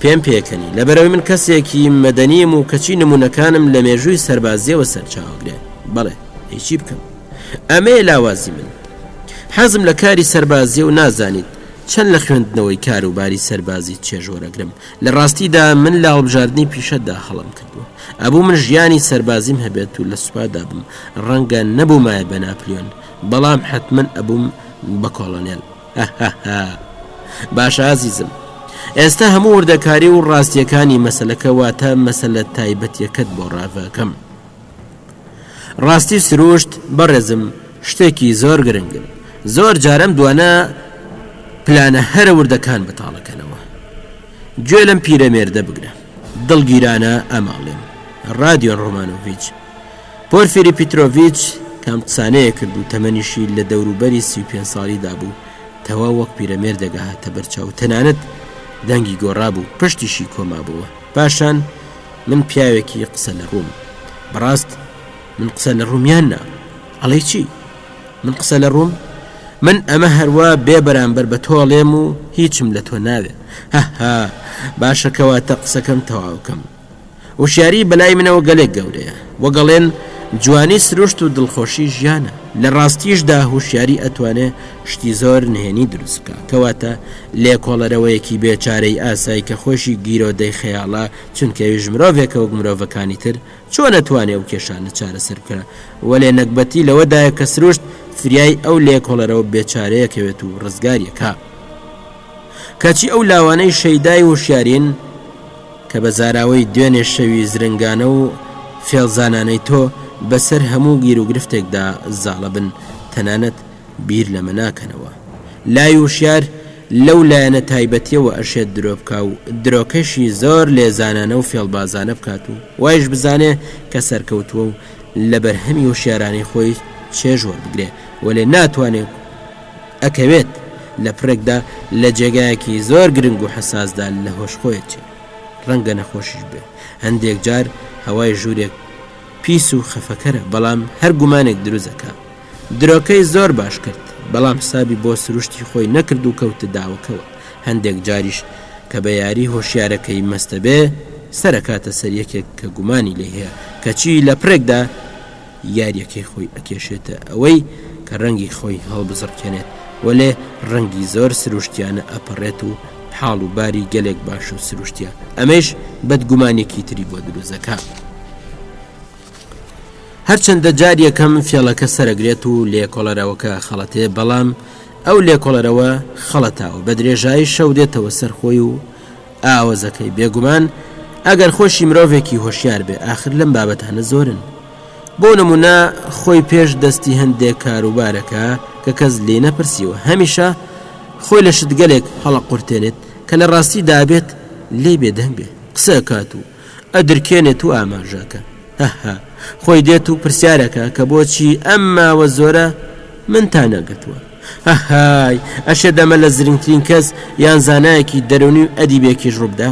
پێم پێکەنی، لەبەرئەوەی من کەسێکی مەدەنیم و کەچی نموونەکانم لە مێژووی سەربازییەوە سەرچاوەگرێ. بەڵێ، ئەی چی بکەم؟ ئەمەیە لاوازی من. حەزم لە کاری سەربازییە و نازانیت چەند لە خوێندنەوەی کاروباری سەربازی چێژ وەرەگرم. لە ڕاستیدا من لە هەڵبژاردنی پیشەدا هەڵەم کردووە. ئەبوو من ژیانی سەربازیم هەبێت و لە سوپادا بم. ڕەنگە نەبوومایە بە ناپلیۆن، بەڵام حەتمەن ئەبووم بە کۆڵۆنێل. هەهەهە باشە ئازیزم ئێستا هەموو وردەکاری و ڕاستیەکانی مەسلەکە واتە مەسلە تایبەتیەکەت بۆ ڕاڤەکەم ڕاستی سروشت بەڕێزم شتێکی زۆر گرنگن زۆر جارم دوانە پلانە هەرە وردەکان بەتاڵەکەنەوە گوێ لەم پیرەمێردە بگرە دڵگیرانە ئەماڵێم ڕادیۆن ڕۆمانۆڤچ پۆرفیری پیترۆڤیچ کە ئەم قسانەیە کرد و تەمەنیشی لە دەوروبەری 35 ساڵیدا بوو، تەواو وەک پیرەمێردێک ئەهاتە بەر چاو، تەنانەت دەنگی گۆڕابوو، پشتیشی کۆمابۆوە. پاشان من پیاوێکی قسە لە ڕووم. بەڕاست من قسە لە ڕووم یان نا؟ ئەڵێی چی؟ من قسە لە ڕووم؟ من ئەمە هەروا بێ بەرامبەر بە تۆ ئەڵێم و هیچم لە تۆ ناوێ. هەها، باشە کەواتە قسەکەم تەواوکەم. وشیاری بەلای منەوە گەلێک گەورەیە، وەک ئەڵێن جوانی سروشت و دڵخۆشی ژیانە، لە ڕاستیشدا هوشیاری ئەتوانێ شتی زۆر نهێنی دروست بکا، کەواتە لێکۆڵەرەوەیەکی بێچارەی ئاسای کە خۆیشی گیرۆدەی خەیاڵە، چونکە ئەویش مرۆڤێکە وەک مرۆڤەکانی تر، چۆن ئەتوانێ ئەو کێشانە چارەسەر بکا؟ وەلێ نەگبەتی لەوەدایە کە سروشت فریای ئەو لێکۆڵەرەوە بێچارەیە کەوێت و ڕزگاری ئەکا. کەچی ئەو لاوانەی شەیدای هۆشیارین کە بە زاراوەی دوێنێ شەوی زرنگانە و فێڵزانانەی تۆ بەسەر هەموو گیروگرفتێکدا زاڵە بن تەنانەت بیر لەمە ناکەنەوە. لای وشیار لەو لایەنە تایبەتیەوە ئەشێت درۆ بکا و درۆکەشی زۆر لێزانانە و فێڵبازانە بکات و وایش بزانێ کە سەرکەوتووە و لە بەرهەمی هۆشیارانەی خۆی چێژ وەربگرێ وەلێ ناتوانێ ئەکەوێت، لە پڕێکدا لە جێگایەکی زۆر گرنگ و حەساسدا لە هۆش خۆی ئەچێ. ڕەنگە نەخۆشیش بێ. هەندێک جار هەوای ژوورێک پیس و خەفەکەرە، بەڵام هەر گومانێک دروست ئەکا. درۆکەی زۆر باش کرد، بەڵام حسابی بۆ سروشتی خۆی نەکرد و کەوتە داوەکەوە. هەندێک جاریش کە بە یاری هۆشیارەکەی مەست ئەبێ، سەر ئەکاتە سەر یەکێک کە گومانی لێی هەیە، کەچی لە پڕێکدا یاریەکەی خۆی ئەکێشێتە ئەوەی کە ڕەنگی خۆی هەڵبزڕکێنێت، وەلێ ڕەنگی زۆر سروشتیانە ئەپەڕێت و حاڵ و باری گەلێک باش و سروشتیە، ئەمەیش بەدگومانیەکی تری بۆ دروست دەکا. هەرچەندە جار یەکەم فێڵەکە سەرەگرێت و لێکۆڵەرەوەکە خەڵەتێ، بەڵام ئەو لێکۆڵەرەوە خەڵەتاوە بە درێژایی شەو دێتەوە سەر خۆی و ئاوەزەکەی، بێگومان ئەگەر خۆشی مرۆڤێکی هۆشیار بێ، ئاخر لەم بابەتانە زۆرن. بۆ نمونە خۆی پێش دەستی هەندێک کاروبارەکە کە کەس لێی نەپرسیوە، هەمیشە خۆی لە شتگەلێک هەڵەقورتێنێت کە لە ڕاستی دابێت لێی بێدەنگ بێ، قسە ئەکات و ئەدرکێنێت و ئاماژەکە هەها خۆی دێت و پرسیارەکە کە بۆچی ئەم ماوە زۆرە منتان نەگرتووە هەهای ئەشێ دەمە لە زرنگترین کەس یان زانایەکی دەرونی و ئەدیبێکیش ڕووبدا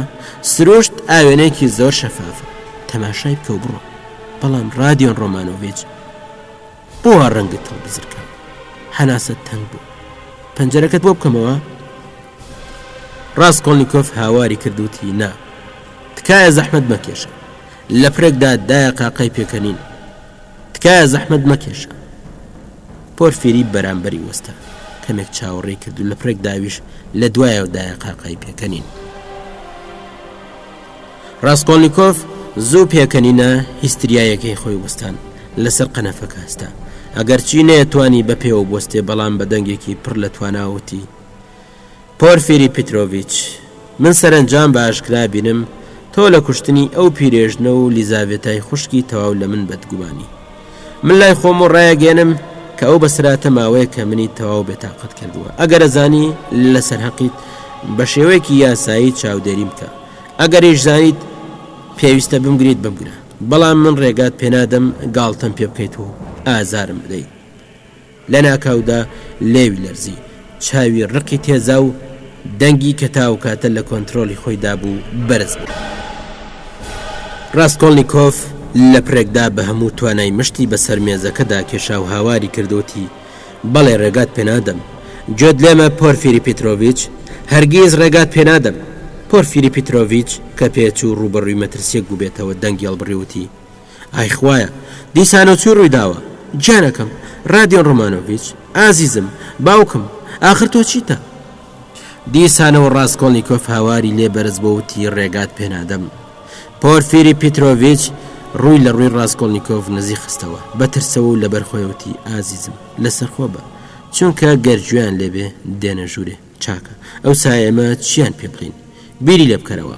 سروشت ئاوێنەیەکی زۆر شەفافە تەماشای بکە و بڕۆ بەڵام ڕادیۆن ڕۆمانۆڤیچ بۆ وا ڕەنگت هەڵبزرکا هەناسەت تەنگ بوو پەنجەرەکەت بۆ بکەمەوە ڕاستکۆڵنیکۆف هاواری کرد وتی نا تکایە زەحمەت مەکێشە لە پرێکدا دایە قاقای پێکەنین تکایە زەحمەت مەکێشە پۆرفیری بەرامبەری وەستا کەمێک چاوەڕێی کرد و لە پرێک داویش لە دوایەوە دایە قاقای پێکەنین ڕاسکۆڵنیکۆف زوو پێکەنینە هیستریایەکەی خۆی وەستان لەسەر قەنەفەکە هەستا ئەگەرچی نەیەتوانی بە پێوە بوەستێ بەڵام بە دەنگێکی پڕ لە توانا وتی پۆرفیری پیترۆڤیچ من سەرەنجام بە ئاشکرا بینم تۆ لە کوشتنی ئەو پیرێژنە و لیزاڤێتای خوشکی تەواو لە من بەدگومانی من لای خۆم و ڕایەگەێنم کە ئەو بەسراتە ماوەیەکە منی تەواو بێتاقەت کردووە ئەگەر ئەزانی لەسەر هەقیت بە شێوەیەکی یاسایی چاودێریم بکە ئەگەریش زانیت پێویستە بمگریت بمگرە بەڵام من ڕێگات پێنادەم گاڵتەم پێ بکەیت و ئازارم بدەیت لەناکاودا لێوی لەرزی، چاوی ڕقی تێزا و دەنگی کە تا ئەوکاتە لە کۆنترۆڵی خۆیدا بوو بەرز بوو. ڕاسکۆڵنیکۆف لە پرێکدا بە هەموو توانای مشتی بەسەر مێزەکەدا کێشا و هاواری کرد وتی، بەڵێ ڕێگات پێنادەم. گوێت لێمە پۆرفیری پیترۆڤیچ؟ هەرگیز ڕێگات پێ نادەم. پۆرفیری پیترۆڤیچ کە پێچوو ڕووبەڕووی مەترسییەک بووبێتەوە دەنگی هەڵبڕی وتی، ئای خوایە، دیسانەوە چی ڕووی داوە؟ گیانەکەم، ڕادیۆن ڕۆمانۆڤیچ، ئازیزم، باوکم، ئاخر تۆ چیتە؟ دیسانەوە ڕاسکۆڵنیکۆف هاواری لێ بەرز بۆ وتی ڕێگات پێ نادەم. پۆرفیری پیترۆڤیچ ڕووی لە ڕووی ڕاسکۆڵنیکۆف نزیک خستەوە، بە ترسەوە و لەبەر خۆی وتی، ئازیزم، لەسەرخۆ بە، چونکە گەر گوێیان لێ بێ، دێنە ژوورێ. چاکە، ئەوسا ئێمە چییان پێ بڵێین؟ بیری لێ بکەرەوە.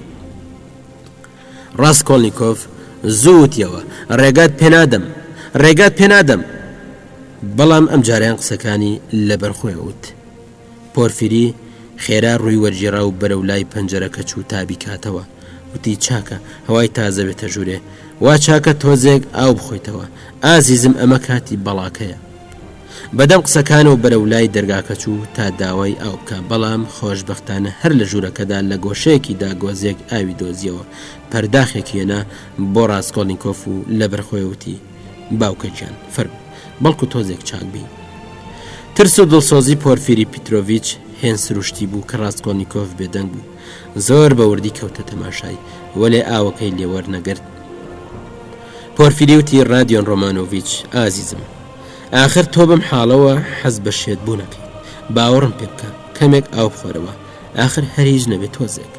ڕاسکۆڵنیکۆف زوو وتیەوە، ڕێگات پێ نادەم! ڕێگات پێ نادەم! بەڵام ئەمجارەیان قسەکانی لەبەر خۆیەوە وت. پۆرفیری خێرا ڕووی وەرگێڕا و بەرەو لای پەنجەرەکە چوو تا بیکاتەوە. وتی، چاکە، هەوای تازە بێتە ژوورێ. وا چاکە تۆزێک ئاو بخۆیتەوە. ئازیزم ئەمە کاتی بەڵاکەیە. بەدەم قسەکانەوە بەرەو لای دەرگاکە چوو تا داوای ئاو بکا، بەڵام خۆشبەختانە هەر لە ژوورەکەدا لە گۆشەیەکیدا گۆزێک ئاوی دۆزیەوە، پەرداخێکی هێنا بۆ ڕاسکۆڵنیکۆف و لەبەر خۆی وتی، باوکە گیان، فەرموو، بەڵکو تۆزێک چاک بی. ترس و دڵسۆزی پۆرفیری پیترۆڤیچ هێند سروشتی بوو کە ڕاسکۆڵنیکۆف بێدەنگ بوو. زۆر بە وردی کەوتە تەماشای، وەلێ ئاوەکەی لێ وەرنەگرت. پۆرفیری وتی، ڕادیۆن ڕۆمانۆڤیچ، ئازیزم، ئاخر تۆ بەم حاڵەوە حەز بە شێت بوون ئەکەیت. باوەڕم پێ بکە، کەمێک ئاو بخۆرەوە، ئاخر هەر هیچ نەبێ تۆزێک.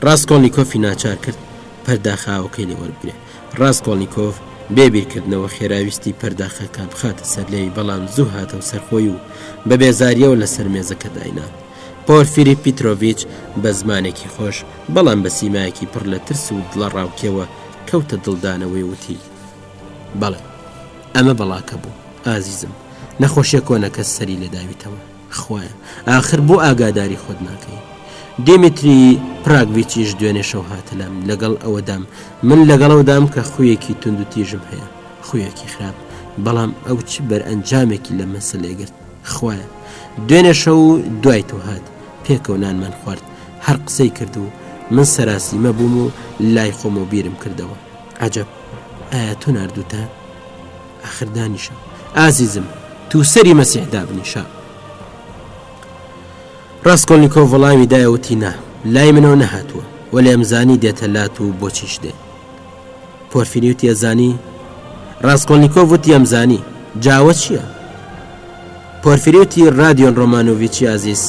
ڕاسکۆڵنیکۆفی ناچار کرد پەرداخە ئاوەکەی لێ وەربگرێ. ڕاسکۆڵنیکۆف بێ بیرکردنەوە خێرا ویستی پەرداخەکە بخاتە سەر لێوی، بەڵام زوو هاتەوە سەر خۆی و بە بێزارییەوە لەسەر مێزەکە داینا. پۆرفیری پیترۆڤیچ بە زمانێکی خۆش، بەڵام بە سیمایەکی پڕ لە ترس و دڵەڕاوکێوە کەوتە دڵدانەوەی و وتی، بەڵێ، ئەمە بەڵاکە بوو، ئازیزم، نەخۆشیە کۆنەکە سەری لێداویتەوە. خوایە، ئاخر بۆ ئاگاداری خۆت ناکەی؟ دیمیتری پراگڤیچیش دوێنێ شەو هاتە لام، لەگەڵ ئەوەدام، من لەگەڵ ئەودام کە خوویەکی توندوتیژم هەیە، خوویەکی خراپ، بەڵام ئەو چ بەرئەنجامێکی لە مەسەلەی گرت؟ خوایە، دوێنێ شەو دوای تۆ هات، پێکەوە نانمان خوارد، هەر قسەی کرد و من سەراسیمە بووم و لای خۆمەوە بیرم کردەوە، عەجەب! ئایا تۆ ناردووتە؟ ئاخر دانیشە ئازیزم، تو سەری مەسیح دابنیشە. ڕاسکۆلنیکۆف وەڵامی دایە وتی نا، لای منەوە نەهاتووە، وەلێ ئەمزانی دێتە لات و بۆچیش دێ. پۆرفیری وتی ئەزانی؟ ڕاسکۆلنیکۆف وتی ئەمزانی، جا ئەوە چییە؟ پۆرفیری وتی ڕادیۆن ڕۆمانۆڤیچی ئازیز،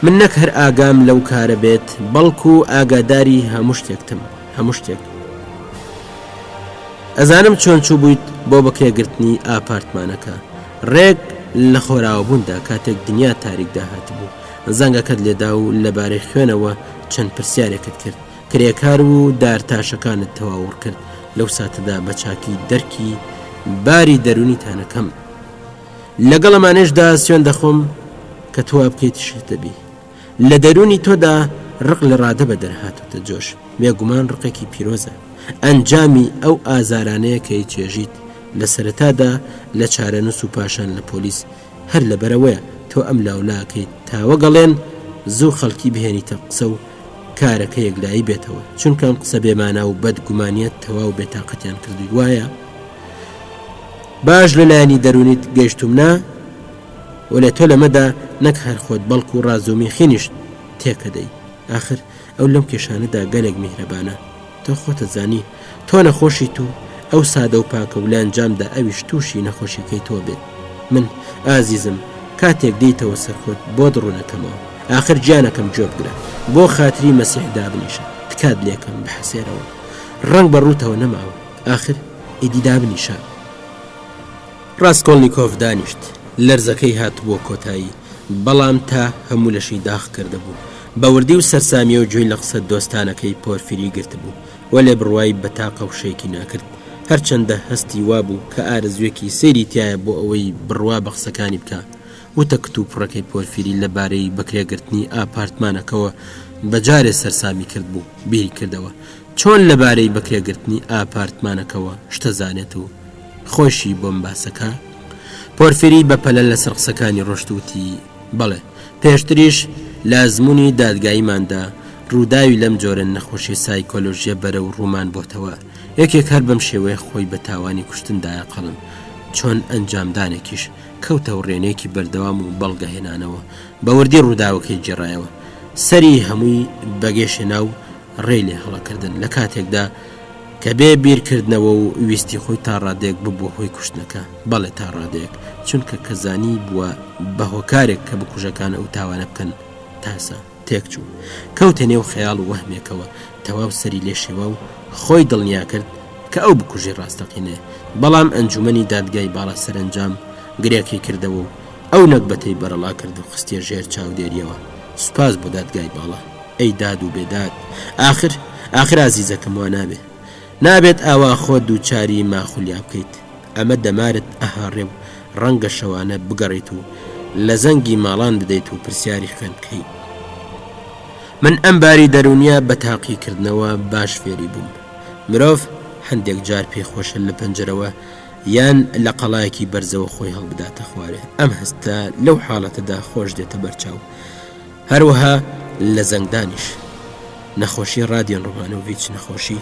من نەک هەر ئاگام لەو کارە بێت، بەڵکو ئاگاداری هەموو شتێکتم، هەموو شتێک. ئەزانم چۆن چووبوویت بۆ بەکرێگرتنی ئاپارتمانەکە. ڕێک لە خۆراوابووندا کاتێک دنیا تاریک داهاتبوو، زەنگەکەت لێدا و لەبارەی خوێنەوە چەند پرسیارێکت کرد. کرێکار و دارتاشەکانت تەواوڕ کرد. لەو ساتەدا بە چاکی دەرکی باری دەروونیتانەکەم. لەگەڵ ئەمانەشدا سوێند دەخۆم کە تۆ وا بکەیت شێت دەبی. لە دەروونی تۆدا ڕق لە ڕادە بەدەر هاتۆتە جۆش، بێگومان ڕقێکی پیرۆزە، ئەنجامی ئەو ئازارانەیە کە ئەیچێژیت، لە سەرەتادا لە چارەنووس و پاشان لە پۆلیس، هەر لەبەرئەوەیە تۆ ئەم لاولا ئەکەیت تا وەگەڵێن زوو خەڵکی بهێنیتە قسە و کارەکە یەکلایی بێتەوە، چونکە ئەم قسە بێمانا و بەدگومانییە تەواو بێتاقەتیان کردووی وایە؟ باش لە لایەنی دەروونیت گەیشتووم نا؟ وەلێ تۆ لەمەدا نەک هەر خۆت بەڵکو ڕازومیخینیشت تێکەدەی. ئاخر ئەو لەم کێشانەدا گەلێک میهرەبانە. تۆ خۆتت زانی تۆ نەخۆشیت و ئەو سادە و پاکە و لە ئەنجامدا ئەویش تووشی نەخۆشیەکەی تۆ بێت. من، ئازیزم، کاتێک دێیتەوە سەر خۆت بۆت ڕوونەکەمەوە. ئاخر گیانەکەم گوێ بگرە. بۆ خاتری مەسیح دابنیشە. تکات لێکەم بحەسێرەوە. ڕەنگ بە ڕووتەوە نەماوە. ئاخر ئیدی دابنیشە. ڕاسکۆڵنیکۆف دانیشت، لەرزەکەی هاتبووە کۆتایی، بەڵام تا هەموو لەشی داخ کردبوو. بە وردی و سەرسامییەوە گوێی لە قسە دۆستانەکەی پۆرفیری گرتبوو، وەلێ بڕوای بە تاقە وشەیەکی ناکرد، هەرچەندە هەستی وابوو کە ئارەزوویەکی سەیری تیایە بۆ ئەوەی بڕوا بە قسەکانی بکا. وتە کتوپڕەکەی پۆرفیری لە بارەی بەکرێگرتنی ئاپارتمانەکەوە بە جارێ سەرسامی کردبوو، بیری کردەوە چۆن لە بارەی بەکرێگرتنی ئاپارتمانەکەوە شتەزانێت و خۆیشی بۆم باسەکا؟ پۆرفیری بە پەلە لەسەر قسەکانی ڕۆشت و وتی، بەڵێ، پێشتریش لە ئەزموونی دادگاییماندا ڕووداوی لەم جۆرە نەخۆشیە سایکۆلۆژیە بەرەو ڕوومان بۆتەوە، یەکێک هەر بەم شێوەیە خۆی بە تاوانی کوشتن دایە قەڵەم، چۆن ئەنجامدانێکیش. کەوتە وڕێنەیەکی بەردەوام و بەڵگە هێنانەوە، بە وردی ڕووداوەکەی گێڕایەوە. سەری هەمووی بە گێشێنا و ڕێی لێ هەڵەکردن، لە کاتێکدا کە بێ بیرکردنەوە و ویستی خۆی تا ڕادەیەک ببووە هۆی کوشتنەکە، بەڵێ تا ڕادەیەک، چونکە کە زانی بووە بە هۆکارێک کە بکوژەکان ئەو تاوانە بکەن، تاسە. تێکچوو. کەوتە نێو خەیاڵ و وەهمێکەوە، تەواو سەری لێ شێوا و خۆی دڵنیا کرد کە ئەو بکوژی ڕاستەقینەیە. بەڵام ئەنجوومەنی دادگای باڵا سەرەنجام گرێکەی کردەوە و ئەو نەگبەتەی بەرەڵا کرد و خستیە ژێر چاودێرییەوە. سوپاس بۆ دادگای باڵا. ئەی داد و بێداد. ئاخر، ئاخر ئازیزەکەم وا نابێ. نابێت ئاوا خۆت دووچاری ماخولیا بکەیت. ئەمە دەمارت ئەهاڕێ و ڕەنگە شەوانە بگەڕێیت و لە زەنگی ماڵان بدەیت و پرسیاری خوێن بکەی. من ئەم باری دەروونیە بە تاقیکردنەوە باش فێری بووم. مرۆڤ هەندێک جار پێی خۆشە لە پەنجەرەوە یان لە قەڵایەکی بەرزەوە خۆی هەڵبداتە خوارێ. ئەم هەستە لەو حاڵەتەدا خۆش دێتە بەرچاو. هەروەها لە زەنگدانیش. نەخۆشی ڕادیۆن ڕۆمانۆڤیچ نەخۆشی.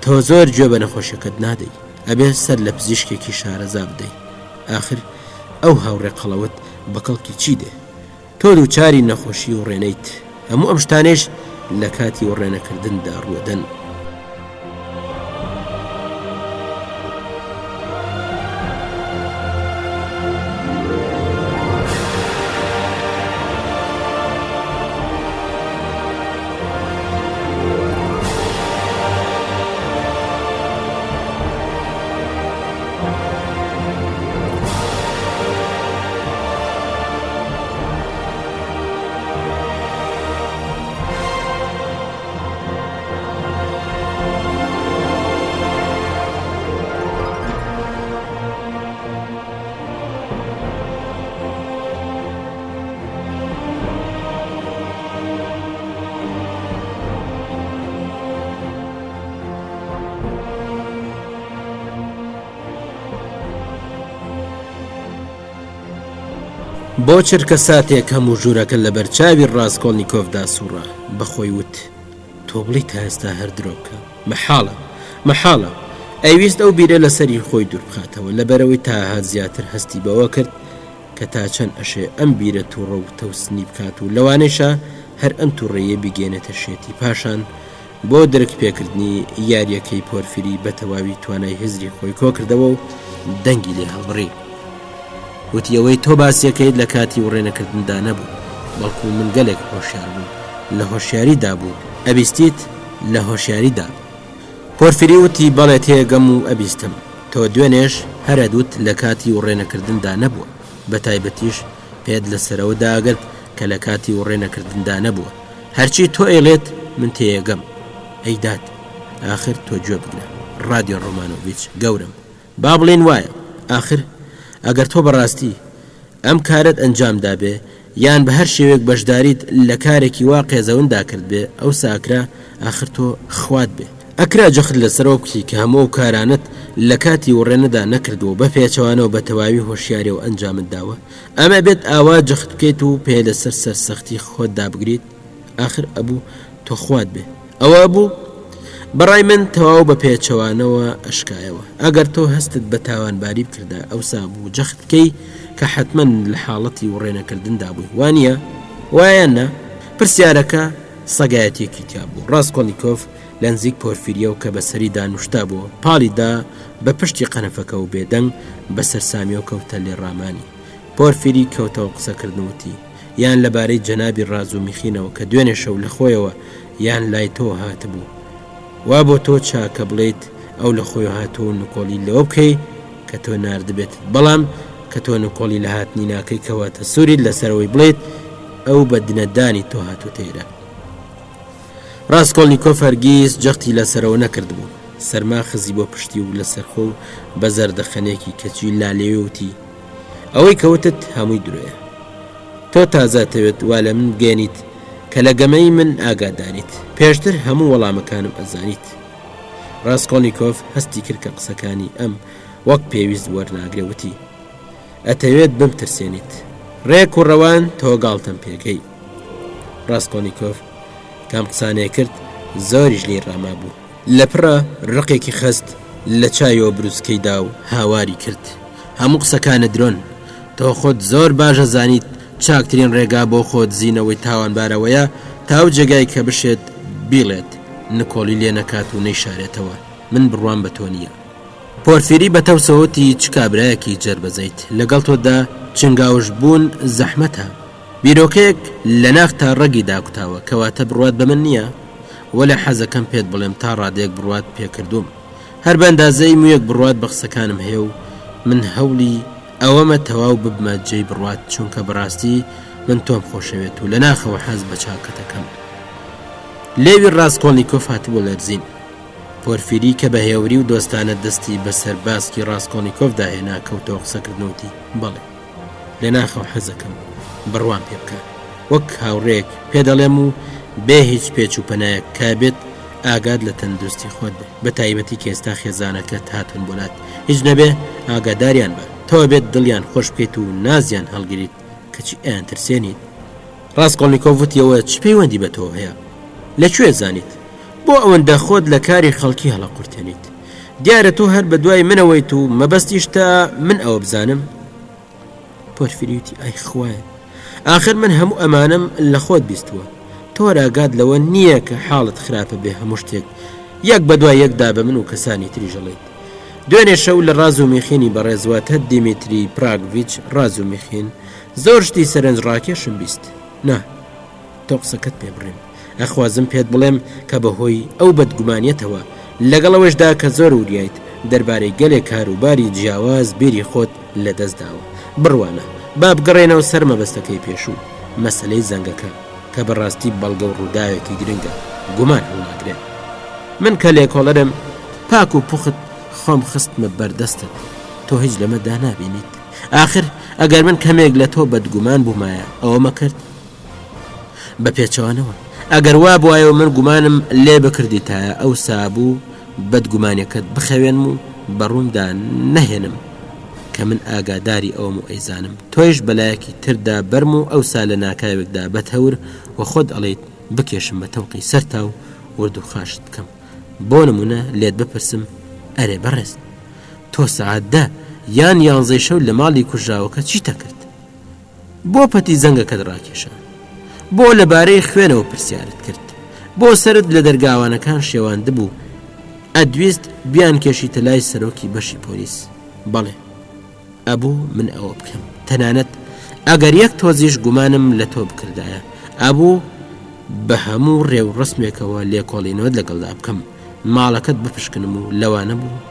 تۆ زۆر گوێ بە نەخۆشیەکەت نادەی. ئەبێ سەر لە پزیشکێکی شارەزا بدەی. ئاخر ئەو هاوڕێ قەڵەوەت بە کەڵکی چی دێ؟ تۆ دووچاری نەخۆشی وڕێنەیت. هەموو ئەم شتانەیش لە کاتی وڕێنەکردندا ڕووەدەن. بۆ چرکە ساتێک هەموو ژوورەکە لەبەر چاوی ڕاسکۆڵنیکۆفدا سوڕا، بە خۆی وت، تۆ بڵێی تا ئێستا هەر درۆ بکەم؟ مەحاڵە! مەحاڵە! ئەیویست ئەو بیرە لە سەری خۆی دوور بخاتەوە، لەبەرئەوەی تا هات زیاتر هەستی بەوە کرد کە تا چەند ئەشێ ئەم بیرە تووڕە و تەوسنی بکات و لەوانەیشە هەر ئەم تووڕەییە بیگەیەنێتە شێتی پاشان بۆ درک پێکردنی یارییەکەی پۆرفیری بە تەواوی توانای هزری خۆی کۆکردەوە و دەنگی لێ هەڵبڕی. وتی ئەوەی تۆ باسیەکەیت لە کاتی وڕێنەکردندا نەبوو، بەڵکو من گەلێک هۆشیار بووم، لە هۆشیاریدا بووم. ئەبیستیت؟ لە هۆشیاریدا. پۆرفیری وتی بەڵێ تێگەم و ئەبیستم. تۆ دوێنێش هەر ئەدوت لە کاتی وڕێنەکردندا نەبووە، بە تایبەتیش پێت لەسەرەوە داگرت کە لە کاتی وڕێنەکردندا نەبووە. هەرچی تۆ ئەیڵێت من تێیەگەم. ئەی داد، ئاخر تۆ گوێ بگرە. ڕادیۆن ڕۆمانۆڤیچ، گەورەم، با بڵێین وایە. ئاخر ئەگەر تۆ بەڕاستی ئەم کارەت ئەنجام دابێ، یان بە هەر شێوەیەک بەشداریت لە کارێکی وا قێزەوندا کردبێ، ئەوسا ئەکرا ئاخر تۆ خوات بێ. ئەکرا جەخت لەسەرەوە بکەی کە هەموو ئەو کارانەت لە کاتی وڕێنەدا نەکردووە و بە پێچەوانەوە بە تەواوی هۆشیاریەوە ئەنجامت داوە. ئەم ئەبێت ئاوا جەخت بکەیت و پێ لەسەر سەرسەختی خۆت دابگریت؟ ئاخر ئەبوو تۆ خوات بێ. ئەوە ئەبوو؟ بەڕای من تەواو بە پێچەوانەوە ئەشکایەوە. ئەگەر تۆ هەستت بە تاوانباری بکردا ئەوسا بوو جەخت بکەی کە حەتمەن لە حاڵەتی وڕێنەکردندا بووی. وا نییە؟ وایە یان نا؟ پرسیارەکە سەگایەتییەکی تیا بوو. ڕاسکۆڵنیکۆف لە نزیک پۆرفیریەوە کە بە سەریدا نوشتابوو، پاڵی دا بە پشتی قەنەفەکە و بێدەنگ بە سەرسامیەوە کەوتە لێڕامانی. پۆرفیری کەوتەوە قسەکردن و وتی، یان لە بارەی جەنابی ڕازومیخینەوە کە دوێنێ شەو لە خۆیەوە یان لای تۆ هاتبوو. وا بۆ تۆ چاکە بڵێیت ئەو لە خۆیەوە هاتووە و نکۆڵی لەوە بکەی کە تۆ ناردبێتت، بەڵام کە تۆ نکۆڵی لە هاتنی ناکەی کەواتە سووریت لەسەر ئەوەی بڵێیت ئەو بە دنەدانی تۆ هاتووەتە ئێرە. ڕاسکۆڵنیکۆف هەرگیز جەختی لەسەرەوە نەکردبوو. سەرما خزی بۆ پشتی و لەسەرخۆ و بە زەردەخەنەیەکی کەچی لالێوێ وتی، ئەوەی کە وتت هەمووی درۆیە. تۆ تازە ئەتەوێت وا لە من بگەیەنیت کە لە گەمەی من ئاگاداریت. پێشتر هەموو وەڵامەکانم ئەزانیت. ڕاسکۆڵنیکۆف هەستی کرد کە قسەکانی ئەم وەک پێویست وەرناگرێ وتی، ئەتەوێت بمترسێنیت. ڕێک و ڕەوان تۆ گاڵتەم پێکەی. ڕاسکۆڵنیکۆف کە ئەم قسانەی کرد زۆریش لێی ڕامابوو. لەپڕا ڕقێکی خەست لە چاویەوە بروسکەی دا و هاواری کرد، هەموو قسەکانت درۆن. تۆ خۆت زۆر باش ئەزانیت چاکترین ڕێگا بۆ خۆ دزینەوەی تاوانبار ئەوەیە تا ئەو جێگای کە بشێت بیڵێت، نکۆڵی لێ نەکات و نەیشارێتەوە، من بڕوام بە تۆ نییە. پۆرفیری بە تەوسەوە وتی چ کابرایەکی جەربەزەیت، لەگەڵ تۆدا چنگاوش بوون زەحمەتە. بیرۆکەیەک لە ناختا ڕەگی داکوتاوە، کەواتە بڕوات بە من نییە؟ وەلێ حەزەکەم پێت بڵێم تا ڕادەیەک بڕوات پێ کردووم. هەر بە ئەندازەی موویەک بڕوات بە قسەکانم هەیە و من هەوڵی ئەوەمە تەواو ببمە جێی بڕوات چونکە بەڕاستی من تۆم خۆشەوێت و لە ناخەوە حەز بە چاکەتەکەم. لێوی ڕاسکۆڵنیکۆف هاتبوو لەرزین. پۆرفیری کە بە هێوری و دۆستانە دەستی بە سەر باسکی ڕاسکۆڵنیکۆفدا هێنا کەوتەوە قسەکردن و وتی، بەڵێ. لە ناخەوە حەزەکەم بڕوام پێ بکە. وەک هاوڕێیەک پێ دەڵێم و بێ هیچ پێچ و پەنایەک کە بێت ئاگات لە تەندروستی خۆت بێ بە تایبەتی کە ئێستا خێزانەکەت هاتوون بۆ لات هیچ نەبێ ئاگاداریان بە تۆ ئەبێت دڵیان خۆش بکەیت و نازیان هەڵگریت کەچی ئەیانترسێنیت. ڕاسکۆڵنیکۆف وتی ئەوە چ پەیوەندی بە تۆوە هەیە؟ لە کوێ زانیت؟ بۆ ئەوەندە خۆت لە کاری خەڵکی هەڵەقورتێنیت؟ دیارە تۆ هەر بە دوای منەوەیت و مەبەستیشتە من ئەوە بزانم؟ پۆرفیری وتی ئای خوایە ئاخر من هەموو ئەمانەم لە خۆت بیستووە تۆ ئاگات لەوە نییە کە حاڵت خراپە بێ هەموو شتێک یەک بە دوای یەکدا بە من و کەسانی تریش ئەڵێیت دوێنێ شەو لە ڕازومیخینی بەڕێز واتە دیمیتری پراگڤیچ ڕازومیخین زۆر شتی سەرنجڕاکێشم بیست نا تۆ قسەکەت پێ بڕیم ئەخوازم پێت بڵێم کە بەهۆی ئەو بەدگومانیەتەوە، لەگەڵ ئەوەشدا کە زۆر وریایت، دەربارەی گەلێک کاروباری جیاواز بیری خۆت لەدەست داوە. بڕوانە، با بگەڕێینەوە سەر مەبەستەکەی پێشوو، مەسەلەی زەنگەکە، کە بەڕاستی بەڵگە و ڕووداوێکی گرنگە، گومان هەڵناگرێ. من کە لێکۆڵەرم، پاک و پوخت خۆم خستمە بەر دەستت، تۆ هیچ لەمەدا نابینیت. ئاخر ئەگەر من کەمێک لە تۆ بەدگومان بوومایە، ئەوەمە کرد؟ بە پێچەوانەوە ئەگەر وا بوایە و من گومانم لێ بکردیتایە ئەوسا بوو بەدگومانیەکەت بخەوێنم و بە ڕوومدا نەهێنم کە من ئاگاداری ئەوم و ئەیزانم تۆیش بەلایەکی تردا بەرم و ئەوسا لە ناکاوێکدا بە تەور و خۆت ئەڵێیت بکێشم بە تەوقی سەرتا و ورد و خاشت بکەم بۆ نمونە لێت بپرسم ئەرێ بەڕێز تۆ سەعات دە یان یانزەی شەو لە ماڵی کوژراوەکە چیتە کرد؟ بۆ پەتی زەنگەکەت ڕاکێشا؟ بۆ لەبارەی خوێنەوە پرسیارت کرد؟ بۆ سەرت لە دەرگاوانەکان شێواندبوو؟ ئەدویست بیانکێشیتە لای سەرۆکی بەشی پۆلیس؟ بەڵێ، ئەبوو من ئەوە بکەم. تەنانەت ئەگەر یەک تۆزیش گومانم لە تۆ بکردایە، ئەبوو بە هەموو ڕێوڕەسمێکەوە لێکۆڵینەوەت لەگەڵدا بکەم، ماڵەکەت بپشکنم و لەوانە بوو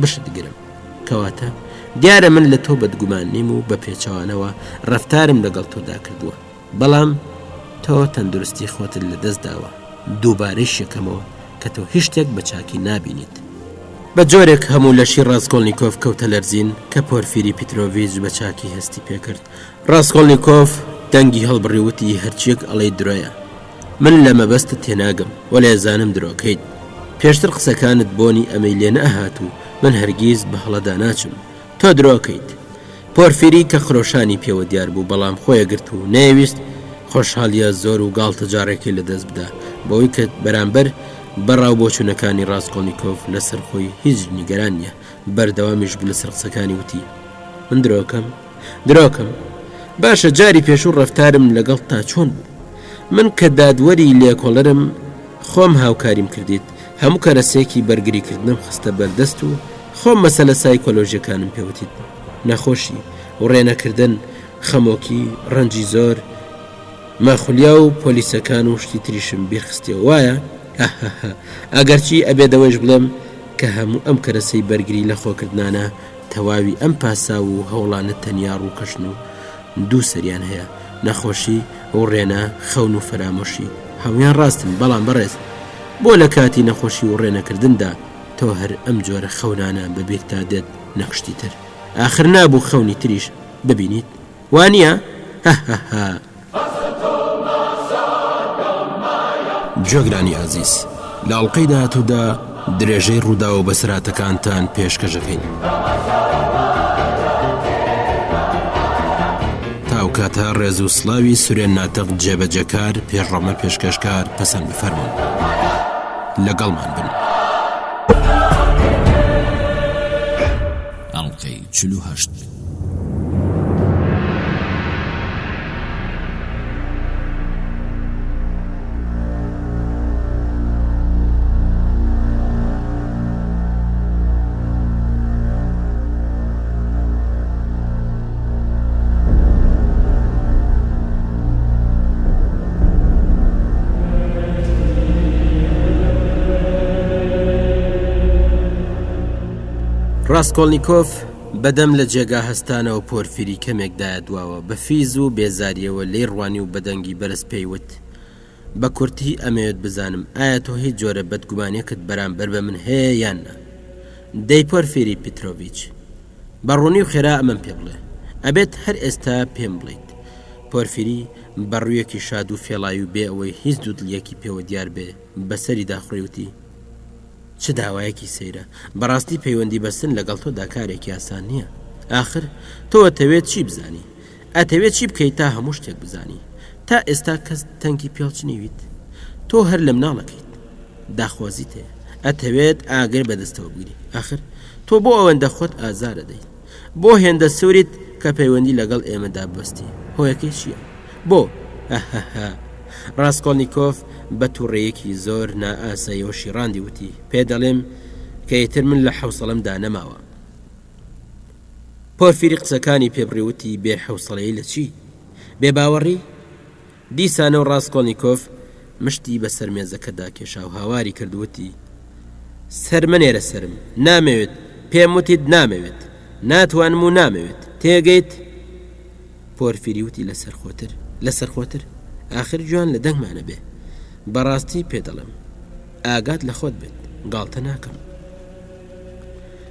بشتگرم. کەواتە دیارە من لە تۆ بەدگومان نیم و بە پێچەوانەوە ڕەفتارم لەگەڵ تۆدا کردووە بەڵام تۆ تەندروستی خۆتت لە دەست داوە دووبارەیش یەکەمەوە کە تۆ هیچ شتێک بە چاکی نابینیت. بە جۆرێک هەموو لەشی ڕاسکۆڵنیکۆف کەوتە لەرزین کە پۆرفیری پیترۆڤیچ بە چاکی هەستی پێکرد. ڕاسکۆڵنیکۆف دەنگی هەڵبڕی وتی هەرچییەک ئەڵێی درۆیە. من لە مەبەستت تێناگەم، وەلێ ئەزانم درۆکەیت. پێشتر قسەکانت بۆنی ئەمەی لێ نەئەهات و من هەرگیز بە هەڵەدا ناچم. تۆ درۆکەیت. پۆرفیری کە خرۆشانی پێوە دیار بوو بەڵام خۆیەگرت و نەیەویست خۆشحاڵییە زۆر و گاڵتەجاڕێکەی لە دەست بدا بەوەی کە بەرامبەر بە ڕاوبۆچوونەکانی ڕاسکۆڵنیکۆف لەسەر خۆی هیچ نیگەران نییە بەردەوامیش بوو لەسەر قسەکانی وتی من درۆکەم؟ درۆکەم؟ باشە جاری پێشوو ڕەفتارم لەگەڵتا چۆن بوو؟ من کە دادوەری لێکۆڵەرم خۆم هاوکاریم کردیت، هەموو کەرەسەیەکی بەرگریکردنم خستە بەردەست و خۆم مەسەلە سایکۆلۆژیەکانم پێوتیت، نەخۆشی، وڕێنەکردن، خەمۆکی، ڕەنجی زۆر، ماخولیا و پۆلیسەکان و شتی تریشم بیرخستیەوە وایە؟ هەهەهە ئەگەرچی ئەبێت ئەوەیش بڵێم کە هەموو ئەم کەرەسەی بەرگری لەخۆکردنانە تەواوی ئەم پاساو و هەوڵانە تەنیا ڕووکەشن و دوو سەریان هەیە، نەخۆشی، وڕێنە، خەون و فەرامۆشی، هەموویان ڕاستن، بەڵام بەڕێز، بۆ لە کاتی نەخۆشی وڕێنەکردندا تۆ هەر ئەم جۆرە خەونانە بە بیرتا دێت نەک شتی تر؟ ئاخر نابوو خەونی تریش ببینیت؟ وا نییە؟ هەهەهە. گوێگرانی ئازیز لە ئەڵقەی داهاتوودا درێژەی ڕووداو و بەسەرهاتەکانتان پێشکەش ئەکەین. تا ئەو کاتە ڕێز و سڵاوی سورێن ناتق جێبەجێکار پێشڕەمە پێشکەشکار پەسەند بفەرموون. لەگەڵمان بن. ئەڵقەی 48. ڕاسکۆڵنیکۆف بەدەم لە جێگا هەستانەوە پۆرفیری کەمێک دایە دواوە، بە فیز و بێزارییەوە لێی ڕوانی و بە دەنگی بەرز پێی وت، بە کورتی ئەمەوێت بزانم ئایا تۆ هیچ جۆرە بەدگومانیەکت بەرامبەر بە من هەیە یان نا؟ دەی پۆرفیری پیترۆڤیچ، بە ڕوونی و خێرا ئەمەم پێ بڵێ. ئەبێت هەر ئێستا پێم بڵێیت. پۆرفیری بە ڕوویەکی شاد و فێڵاوی و بێ ئەوەی هیچ دوودڵییەکی پێوە دیار بێ، بە سەریدا خوڕی وتی، چ داوایەکی سەیرە! بەڕاستی پەیوەندی بەستن لەگەڵ تۆدا کارێکی ئاسان نییە. ئاخر تۆ ئەتەوێت چی بزانی؟ ئەتەوێت چی بکەیت تا هەموو شتێک بزانی؟ تا ئێستا کەس تەنکی پێڵچنیویت؟ تۆ هەر لە مناڵەکەیت. داخوازیت هەیە. ئەتەوێت ئاگر بەدەستەوە بگری. ئاخر تۆ بۆ ئەوەندە خۆت ئازار ئەدەیت؟ بۆ هێندە سوریت کە پەیوەندی لەگەڵ ئێمەدا ببەستی؟ هۆیەکەی چییە؟ بۆ؟ هەهەهە. ڕاسکۆڵنیکۆف بە تووڕەیەکی زۆر نائاساییەوە شیڕاندی وتی، پێ دەڵێم کە ئیتر من لە حەوسەڵەمدا نەماوە. پۆرفیری قسەکانی پێ بڕی وتی، بێ حەوسەڵەیی لە چی؟ بێ باوەڕی؟ دیسانەوە ڕاسکۆڵنیکۆف مشتی بە سەر مێزەکەدا کێشا و هاواری کرد وتی، سەر مەنێرە سەرم، نامەوێت، پێم وتیت نامەوێت، ناتوانم و نامەوێت، تێگەیت؟ پۆرفیری وتی لەسەرخۆتر، لەسەرخۆتر، ئاخر گوێیان لە دەنگمان ئەبێ. بەڕاستی پێ دەڵێم، ئاگات لە خۆت بێت، گاڵتە ناکەم.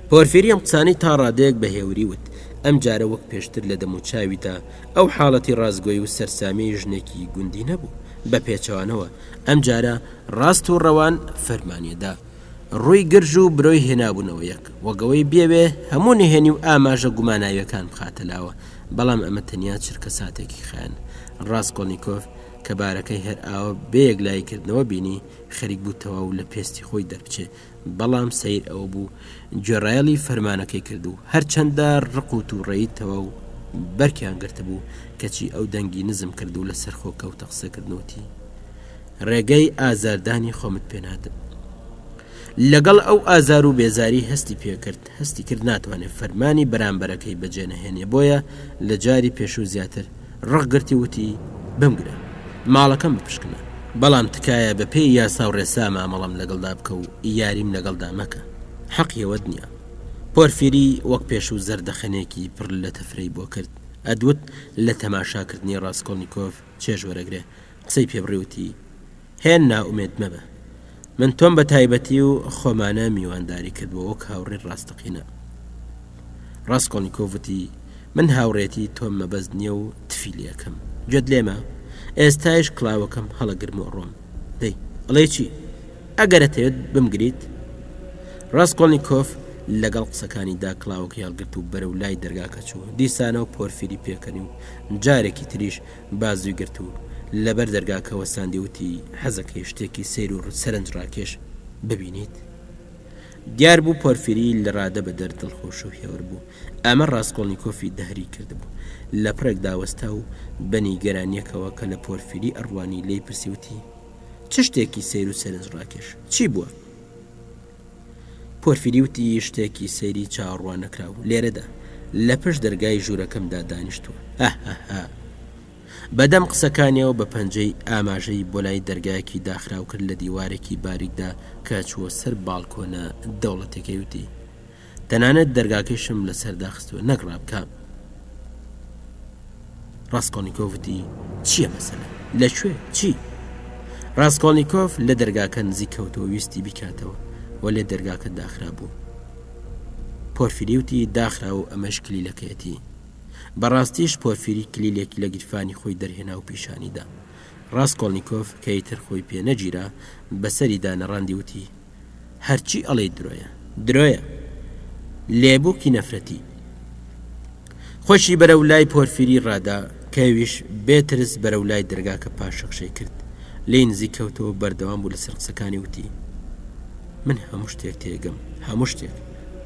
پۆرفیری ئەم قسانەی تا ڕادەیەک بە هێوری وت، ئەم جارە وەک پێشتر لە دەموچاویدا ئەو حاڵەتی ڕاستگۆی و سەرسامیی ژنێکی گوندی نەبوو، بە پێچەوانەوە ئەم جارە ڕاست و ڕەوان فەرمانیەدا. ڕووی گرژ و برۆی هێنابوونەوە یەک، وەک ئەوەی بیەوێ هەموو نهێنی و ئاماژە گوماناوییەکان بخاتە لاوە، بەڵام ئەمە تەنیا چرکەساتێکی خایاند. ڕاسکۆڵنیکۆف کە بارەکەی هەر ئاوا بێ یەکلاییکردنەوە بینی، خەریک بوو تەواو لە پێستی خۆی دەربچێ، بەڵام سەیر ئەوە بوو گوێڕایەڵی فەرمانەکەی کرد و هەرچەندە ڕق و تووڕەیی تەواو بەرکیان گرتبوو، کەچی ئەو دەنگی نزم کرد و لەسەرخۆ کەوتە قسەکردن و وتی، ڕێگەی ئازاردانی خۆمت پێ نادەم. لەگەڵ ئەو ئازار و بێزاری هەستی پێکرد، هەستی کرد ناتوانێت فەرمانی بەرامبەرەکەی بەجێ نەهێنێ، بۆیە لە جاری پێشوو زیاتر ڕق گرتی وتی، بمگرە، ماڵەکەم بپشکنە، بەڵام تکایە بە پێی یاسا و ڕێسا مامەڵەم لەگەڵدا بکە و یاریم لەگەڵدا مەکە، حەقی ئەوەت نییە. پۆرفیری وەک پێشوو زەردەخەنەیەکی پڕ لە تەفرەی بۆ کرد، ئەدوت لە تەماشاکردنی ڕاسکۆڵنیکۆف چێژ وەرەگرێ، قسەی پێ بڕی وتی، هێند نائومێد مەبە. من تۆم بە تایبەتی و خۆمانە میوانداری کردووە وەک هاوڕێی ڕاستەقینە. ڕاسکۆڵنیکۆف وتی، من هاوڕێیەتی تۆم مەبەست نییە و تفی لێ ئەکەم. گوێت لێمە؟ ئێستایش کڵاوەکەم هەڵەگرم و ئەڕۆم. دەی، ئەڵێی چی؟ ئەگەر ئەتەوێت بمگریت؟ ڕاسکۆڵنیکۆف لەگەڵ قسەکانیدا کڵاوەکەی هەڵگرت و بەرەو لای دەرگاکە چوو. دیسانەوە پۆرفیری پێکەنی و جارێکی تریش بازووی گرت و لەبەر دەرگاکە وەستاندی وتی، حەزەکەی شتێکی سەیر و سەرنجڕاکێش ببینیت؟ دیار بوو پۆرفیری لە ڕادە بەدەر دڵخۆش و هێور بوو. ئەمە ڕاسکۆڵنیکۆفی دەهری کردبوو. لە پڕێکدا وەستا و بە نیگەرانییەکەوە کە لە پۆرفیری ئەڕوانی لێی پرسی وتی، چ شتێکی سەیر و سەرنجڕاکێش؟ چی بووە؟ پۆرفیری وتی، شتێکی سەیری چاوەڕواننەکراو لێرەدا، لە پشت دەرگای ژوورەکەمدا دانیشتووە. هەهەهە. بەدەم قسەکانیەوە بە پەنجەی ئاماژەی بۆ لای دەرگایەکی داخراو کرد لە دیوارێکی باریکدا کە چووە سەر باڵکۆنە دەوڵەتیەکەی وتی، تەنانەت دەرگاکەیشم لەسەر داخستووە نەک ڕابکا. ڕاسکۆڵنیکۆف وتی، چییە مەسەلە؟ لە کوێ؟ چی؟ ڕاسکۆڵنیکۆف لە دەرگاکە نزیک کەوتەوە ویستی بیکاتەوە، وەلێ دەرگاکە داخرابوو. پۆرفیری وتی، داخراوە و ئەمەش کلیلەکەیەتی. بەڕاستیش پۆرفیری کلیلێکی لە گیرفانی خۆی دەرهێنا و پیشانی دا. ڕاسکۆڵنیکۆف کە ئیتر خۆی پێ نەگیرا، بەسەریدا نەڕاندی وتی، هەرچی ئەڵێی درۆیە. درۆیە. لێبووکی نەفرەتی. خۆشی بەرەو لای پۆرفیری ڕادا، کە ئەویش بێ ترس بەرەو لای دەرگاکە پاشەکشەی کرد. لێی نزیک کەوتەوە و بەردەوام بوو لەسەر قسەکانی وتی، من هەموو شتێک تێگەم، هەموو شتێک.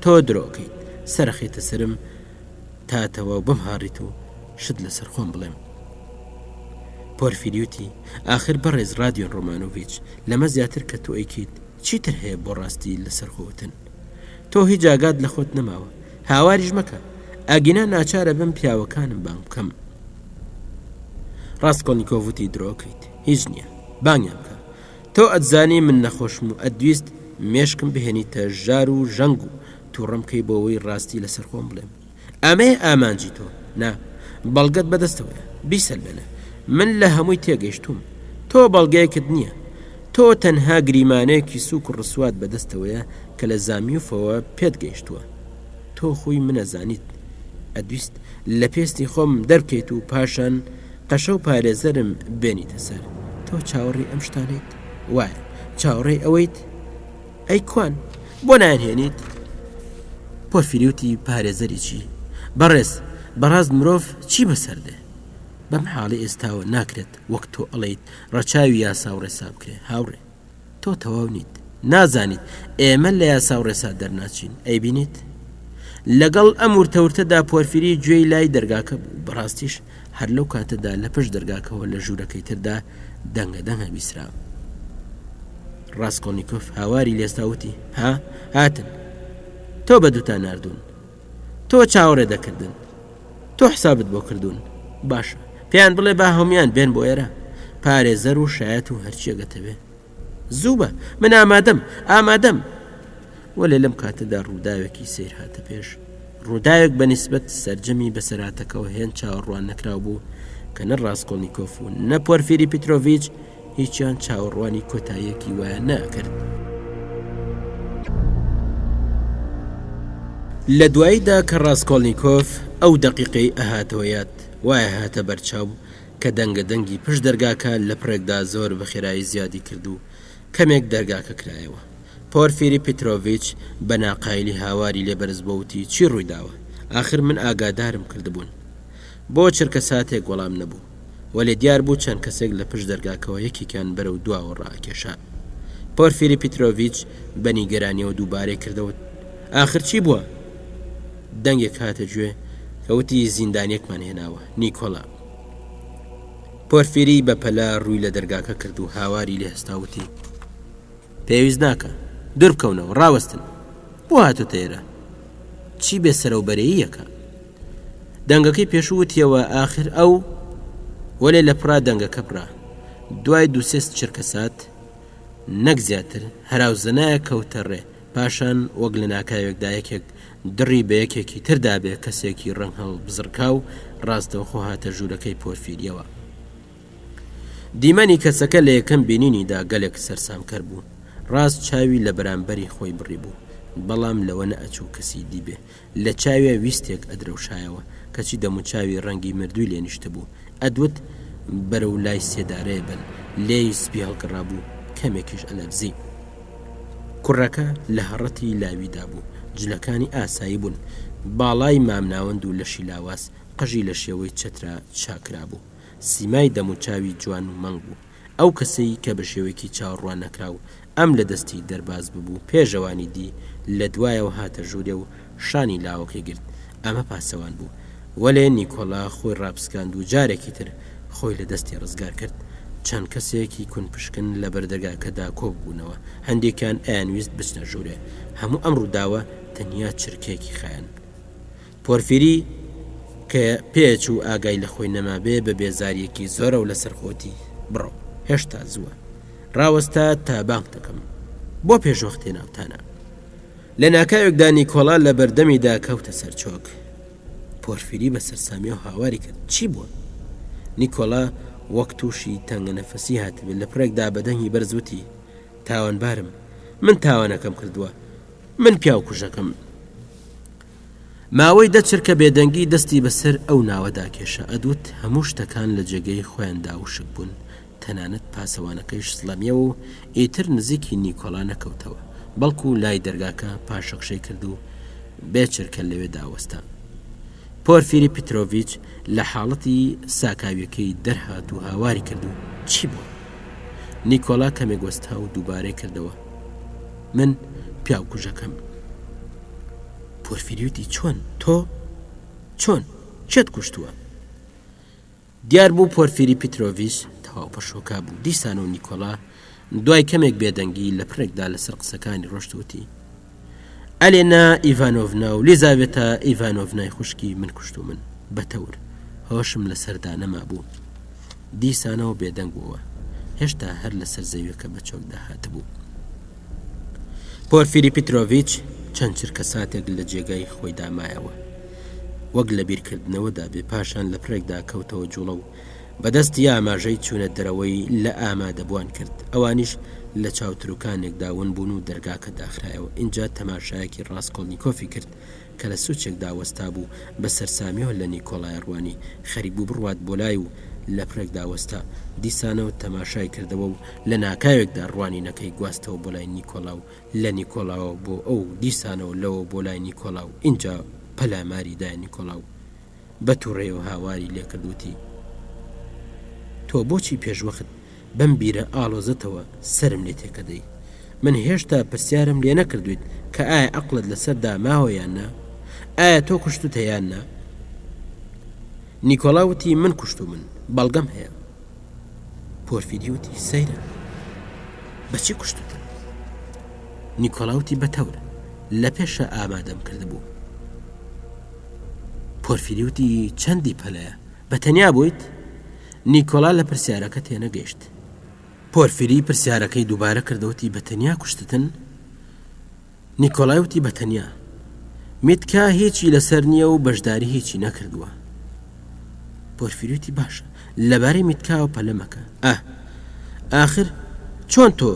تۆ درۆ ئەکەیت. سەرەخەیتە سەرم تا تەواو بمهاڕیت و شت لەسەر خۆم بڵێم. پۆرفیری وتی، ئاخر بەڕێز ڕادیۆن ڕۆمانۆڤیچ، لەمە زیاتر کە تۆ ئەیکەیت چیتر هەیە بۆ ڕاستی لەسەر خۆ وتن؟ تۆ هیچ ئاگات لە خۆت نەماوە. هاواریش مەکە، ئەگینا ناچار ئەبم پیاوەکانم بانگ بکەم. ڕاسکۆڵنیکۆڤ وتی، درۆ ئەکەیت. هیچ نییە. بانگیان بکە. تۆ ئەتزانی من نەخۆشم و ئەتویست مێشکم بهێنیتە ژار و ژەنگ و. تووڕەم بکەی بۆ ئەوەی ڕاستی لەسەر خۆم بڵێم. ئەمەیە ئامانجی تۆ؟ نا، بەڵگەت بەدەستەوەیە، بیسەلمێنە. من لە هەمووی تێگەیشتووم. تۆ بەڵگەیەکت نییە. تۆ تەنها گریمانەیەکی سووک و ڕسوات بەدەستەوەیە کە لە زامیوفەوە پێت گەیشتووە. تۆ خووی منەزانیت. ئەدویست لە پێستی خۆم دەربکەیت و پاشان قەشە و پارێزەرم بێنیتە سەر. تۆ چاوەڕێی ئەم شتانەیت؟ وایە، چاوەڕێی ئەوەیت؟ ئەی کوان؟ بۆ نایانهێنیت؟ پۆرفیری وتی، پارێزەری چی؟ بەڕێز، بەڕاست مرۆڤ چی بەسەر دێ؟ بەم حاڵەی ئێستاوە ناکرێت وەک تۆ ئەڵێیت ڕەچاوی یاسا و ڕێسا بکرێ هاوڕێ. تۆ تەواو نیت. نازانیت ئێمە لە یاسا و ڕێسا دەرناچین. ئەیبینیت؟ لەگەڵ ئەم ورتەورتەدا پۆرفیری گوێی لای دەرگاکە بوو. بەڕاستیش هەر لەو کاتەدا لە پشت دەرگاکەوە لە ژوورەکەی تردا دەنگە دەنگە بیسرا. ڕاسکۆڵنیکۆف هاواری لێستا وتی، ها، هاتن. تۆ بە دووتا ناردوون. تۆ چاوەڕێ دەکردن. تۆ حسابت بۆ کردوون. باشە، پێیان بڵێ با هەموویان بێن بۆ ئێرە. پارێزەر و شایەت و هەرچییەک ئەتەوێ. زوو بە، من ئامادەم، ئامادەم! وەلێ لەم کاتەدا ڕووداوێکی سەیر هاتە پێش. ڕووداوێک بە نیسبەت سەرجەمی بەسەرهاتەکەوە هێند چاوەڕوان نەکراو بوو کە نە ڕاسکۆڵنیکۆف و نە پۆرفیری پیترۆڤیچ هیچیان چاوەڕوانی کۆتاییەکی وایان نەئەکرد. لە دواییدا کە ڕاسکۆڵنیکۆف ئەو دەقیقەی ئەهاتەوە یاد، وایە هاتە بەرچاو کە دەنگە دەنگی پشت دەرگاکە لە پڕێکدا زۆر بە خێرایی زیادی کرد و کەمێک دەرگاکە کرایەوە. پۆرفیری پیترۆڤیچ بە ناقایلی هاواری لێ بەرز بۆ وتی چی ڕووی داوە؟ ئاخر من ئاگادارم کردبوون. بۆ چرکە ساتێک وەڵام نەبوو. وەلێ دیار بوو چەند کەسێک لە پشت دەرگاکەوە یەکێکیان بەرەو دواوە ڕائەکێشا. پۆرفیری پیترۆڤیچ بە نیگەرانیەوە دووبارەی کردەوە ئاخر چی بووە؟ دەنگێک هاتە گوێ کە وتی زیندانیەکمان هێناوە، نیکۆلا. پۆرفیری بە پەلە ڕووی لە دەرگاکە کرد و هاواری لێ هەستا وتی پێویست ناکا، دوور بکەونەوە، ڕاوەستن. بۆ هاتۆتە ئێرە؟ چی بێ سەرەوبەرەییەکە؟ دەنگەکەی پێشوو وتیەوە ئاخر ئەو وەلێ لە پڕا دەنگەکە بڕا. دوای دووسێ چرکەسات نەک زیاتر، هەراوزەنایەک کەوتە ڕێ، پاشان وەک لە ناکاوێکدا یەکێک دڕی بە یەکێکی تر دابێ، کەسێکی ڕەنگ هەڵبزڕکاو ڕاستەوخۆ هاتە ژوورەکەی پۆرفیریەوە. دیمەنی کەسەکە لە یەکەم بینینیدا گەلێک سەرسامکەر بوو. ڕاست چاوی لە بەرامبەری خۆی بڕیبوو، بەڵام لەوە نەئەچوو کەسی دی بێ. لە چاوێ ویستێک ئەدرەوشایەوە، کەچی دەموچاوی ڕەنگی مردووی لێ نیشتبوو. ئەدوت بەرەو لای سێدارەیە بەن. لێی سپی هەڵگەڕابوو، کەمێکیش ئەلەرزی. کوڕەکە لە هەڕەتی لاویدا بوو، جلەکانی ئاسایی بوون، باڵای مامناوەند و لەشی لاواز، قژی لە شێوەی چەترا چاکرابوو. سیمای دەموچاوی جوان و مەنگ بوو. ئەو کەسەی کە بە شێوەیەکی چاوەڕواننەکراو ئەم لە دەستی دەرباز ببوو، پێش ئەوانی دی لە دوایەوە هاتە ژوورێ و شانی لاوەکەی گرت. ئەمە پاسەوان بوو. وەلێ نیکۆلا خۆی ڕاپسکاند و جارێکی تر خۆی لە دەستی ڕزگار کرد. چەند کەسێکی کونپشکن لە بەردەرگاکەدا کۆ ببوونەوە. هەندێکیان ئەیانویست بچنە ژوورێ. هەموو ئەم ڕووداوە تەنیا چرکەیەکی خایاند. پۆرفیری کە پێچوو ئاگای لە خۆی نەمابێ بە بێزارییەکی زۆرەوە لەسەر خۆتی بڕۆ هێشتا زووە ڕاوەستە تا بانگ دەکەم بۆ پێشوەختێ ناوتانە لە ناکاوێکدا نیکۆڵا لە بەردەمیدا کەوتە سەر چۆک پۆرفیری بە سەرسامیەوە هاواری کرد چی بووە نیکۆڵا وەک تووشی تەنگە نەفەسی هاتبێت لە پڕێکدا بە دەنگی بەرز وتی تاوانبارم من تاوانەکەم کردووە من پیاو کوژەکەم ماوەی دە چرکە بێدەنگی دەستی بەسەر ئەو ناوەدا کێشا، ئەدوت هەموو شتەکان لە جێگەی خۆیاندا وشک بوون، تەنانەت پاسەوانەکەیش سڵەمیەوە و ئیتر نزیکی نیکۆلا نەکەوتەوە، بەڵکو لای دەرگاکە پاشەکشەی کرد و بێ چرکە لەوێدا وەستا. پۆرفیری پیترۆڤیچ لە حاڵەتی ساکاویەکەی دەرهات و هاواری کرد و چی بووە؟ نیکۆلا کەمێک وەستا و دووبارەی کردەوە، من پیاوکوژەکەم. پۆرفیری وتی، چۆن؟ تۆ؟ چۆن؟ کێت کوشتووە؟ دیار بوو پۆرفیری پیترۆڤیچ تەواو پەشۆکا بوو. دیسانەوە نیکۆلا دوای کەمێک بێدەنگی لە پڕێکدا لەسەر قسەکانی ڕۆشت وتی، ئەلێنا ئیڤانۆڤنا و لیزاڤێتا ئیڤانۆڤنای خوشکی من کوشتوومن. بە تەور هۆشم لەسەردا نەمابوو. دیسانەوە بێدەنگ بووەوە. هێشتا هەر لەسەر زەویەکە بە چۆکدا هاتبوو. پۆرفیری پیترۆڤیچ چەند چرکەساتێک لە جێگای خۆیدا مایەوە. وەک لە بیرکردنەوەدا بێ پاشان لە پڕێکدا کەوتەوە جوڵە و بە دەستی ئاماژەی چوونە دەرەوەی لە ئامادەبووان کرد. ئەوانیش لە چاوتروکانێکدا ون بوون و دەرگاکە داخرایەوە. ئینجا تەماشایەکی ڕاسکۆڵنیکۆفی کرد کە لە سوچێکدا وەستابوو، بە سەرسامییەوە لە نیکۆڵای ڕوانی. خەریک بوو بڕوات بۆ لای و لە پڕێکدا وەستا. دیسانەوە تەماشای کردەوە و لە ناکاوێکدا ڕوانینەکەی گواستەوە بۆ لای نیکۆڵا و لە نیکۆڵاوە بۆ ئەو و دیسانەوە لەوە بۆ لای نیکۆڵا و ئینجا پەلاماری دایە نیکۆڵا و بە توڕەیەوە هاواری لێکرد وتی، تۆ بۆچی پێشوەخت بەم بیرە ئاڵۆزەتەوە سەرم لێ تێکەدەی؟ من هێشتا پرسیارم لێ نەکردوویت کە ئایا ئەقڵت لەسەردا ماوە یان نا؟ ئایا تۆ کوشتوتە یان نا؟ نیکۆڵا وتی، من کوشتوومن، بەڵگەم هەیە. پۆرفیری وتی، سەیرە، بەچی کوشتوتە؟ نیکۆڵا وتی، بە تەور، لە پێشا ئامادەم کردبوو. پۆرفیری وتی، چەندی پەلەیە، بە تەنیا بوویت؟ نیکۆڵا لە پرسیارەکە تێنەگەیشت. پۆرفیری پرسیارەکەی دووبارە کردەوە وتی، بە تەنیا کوشتتن؟ نیکۆلای وتی بە تەنیا. میتکا هیچی لەسەر نییە و بەشداری هیچی نەکردووە. پۆرفیری وتی باشە، لەبارەی میتکاوە پەلە مەکە. ئاه! ئاخر چۆن تۆ؟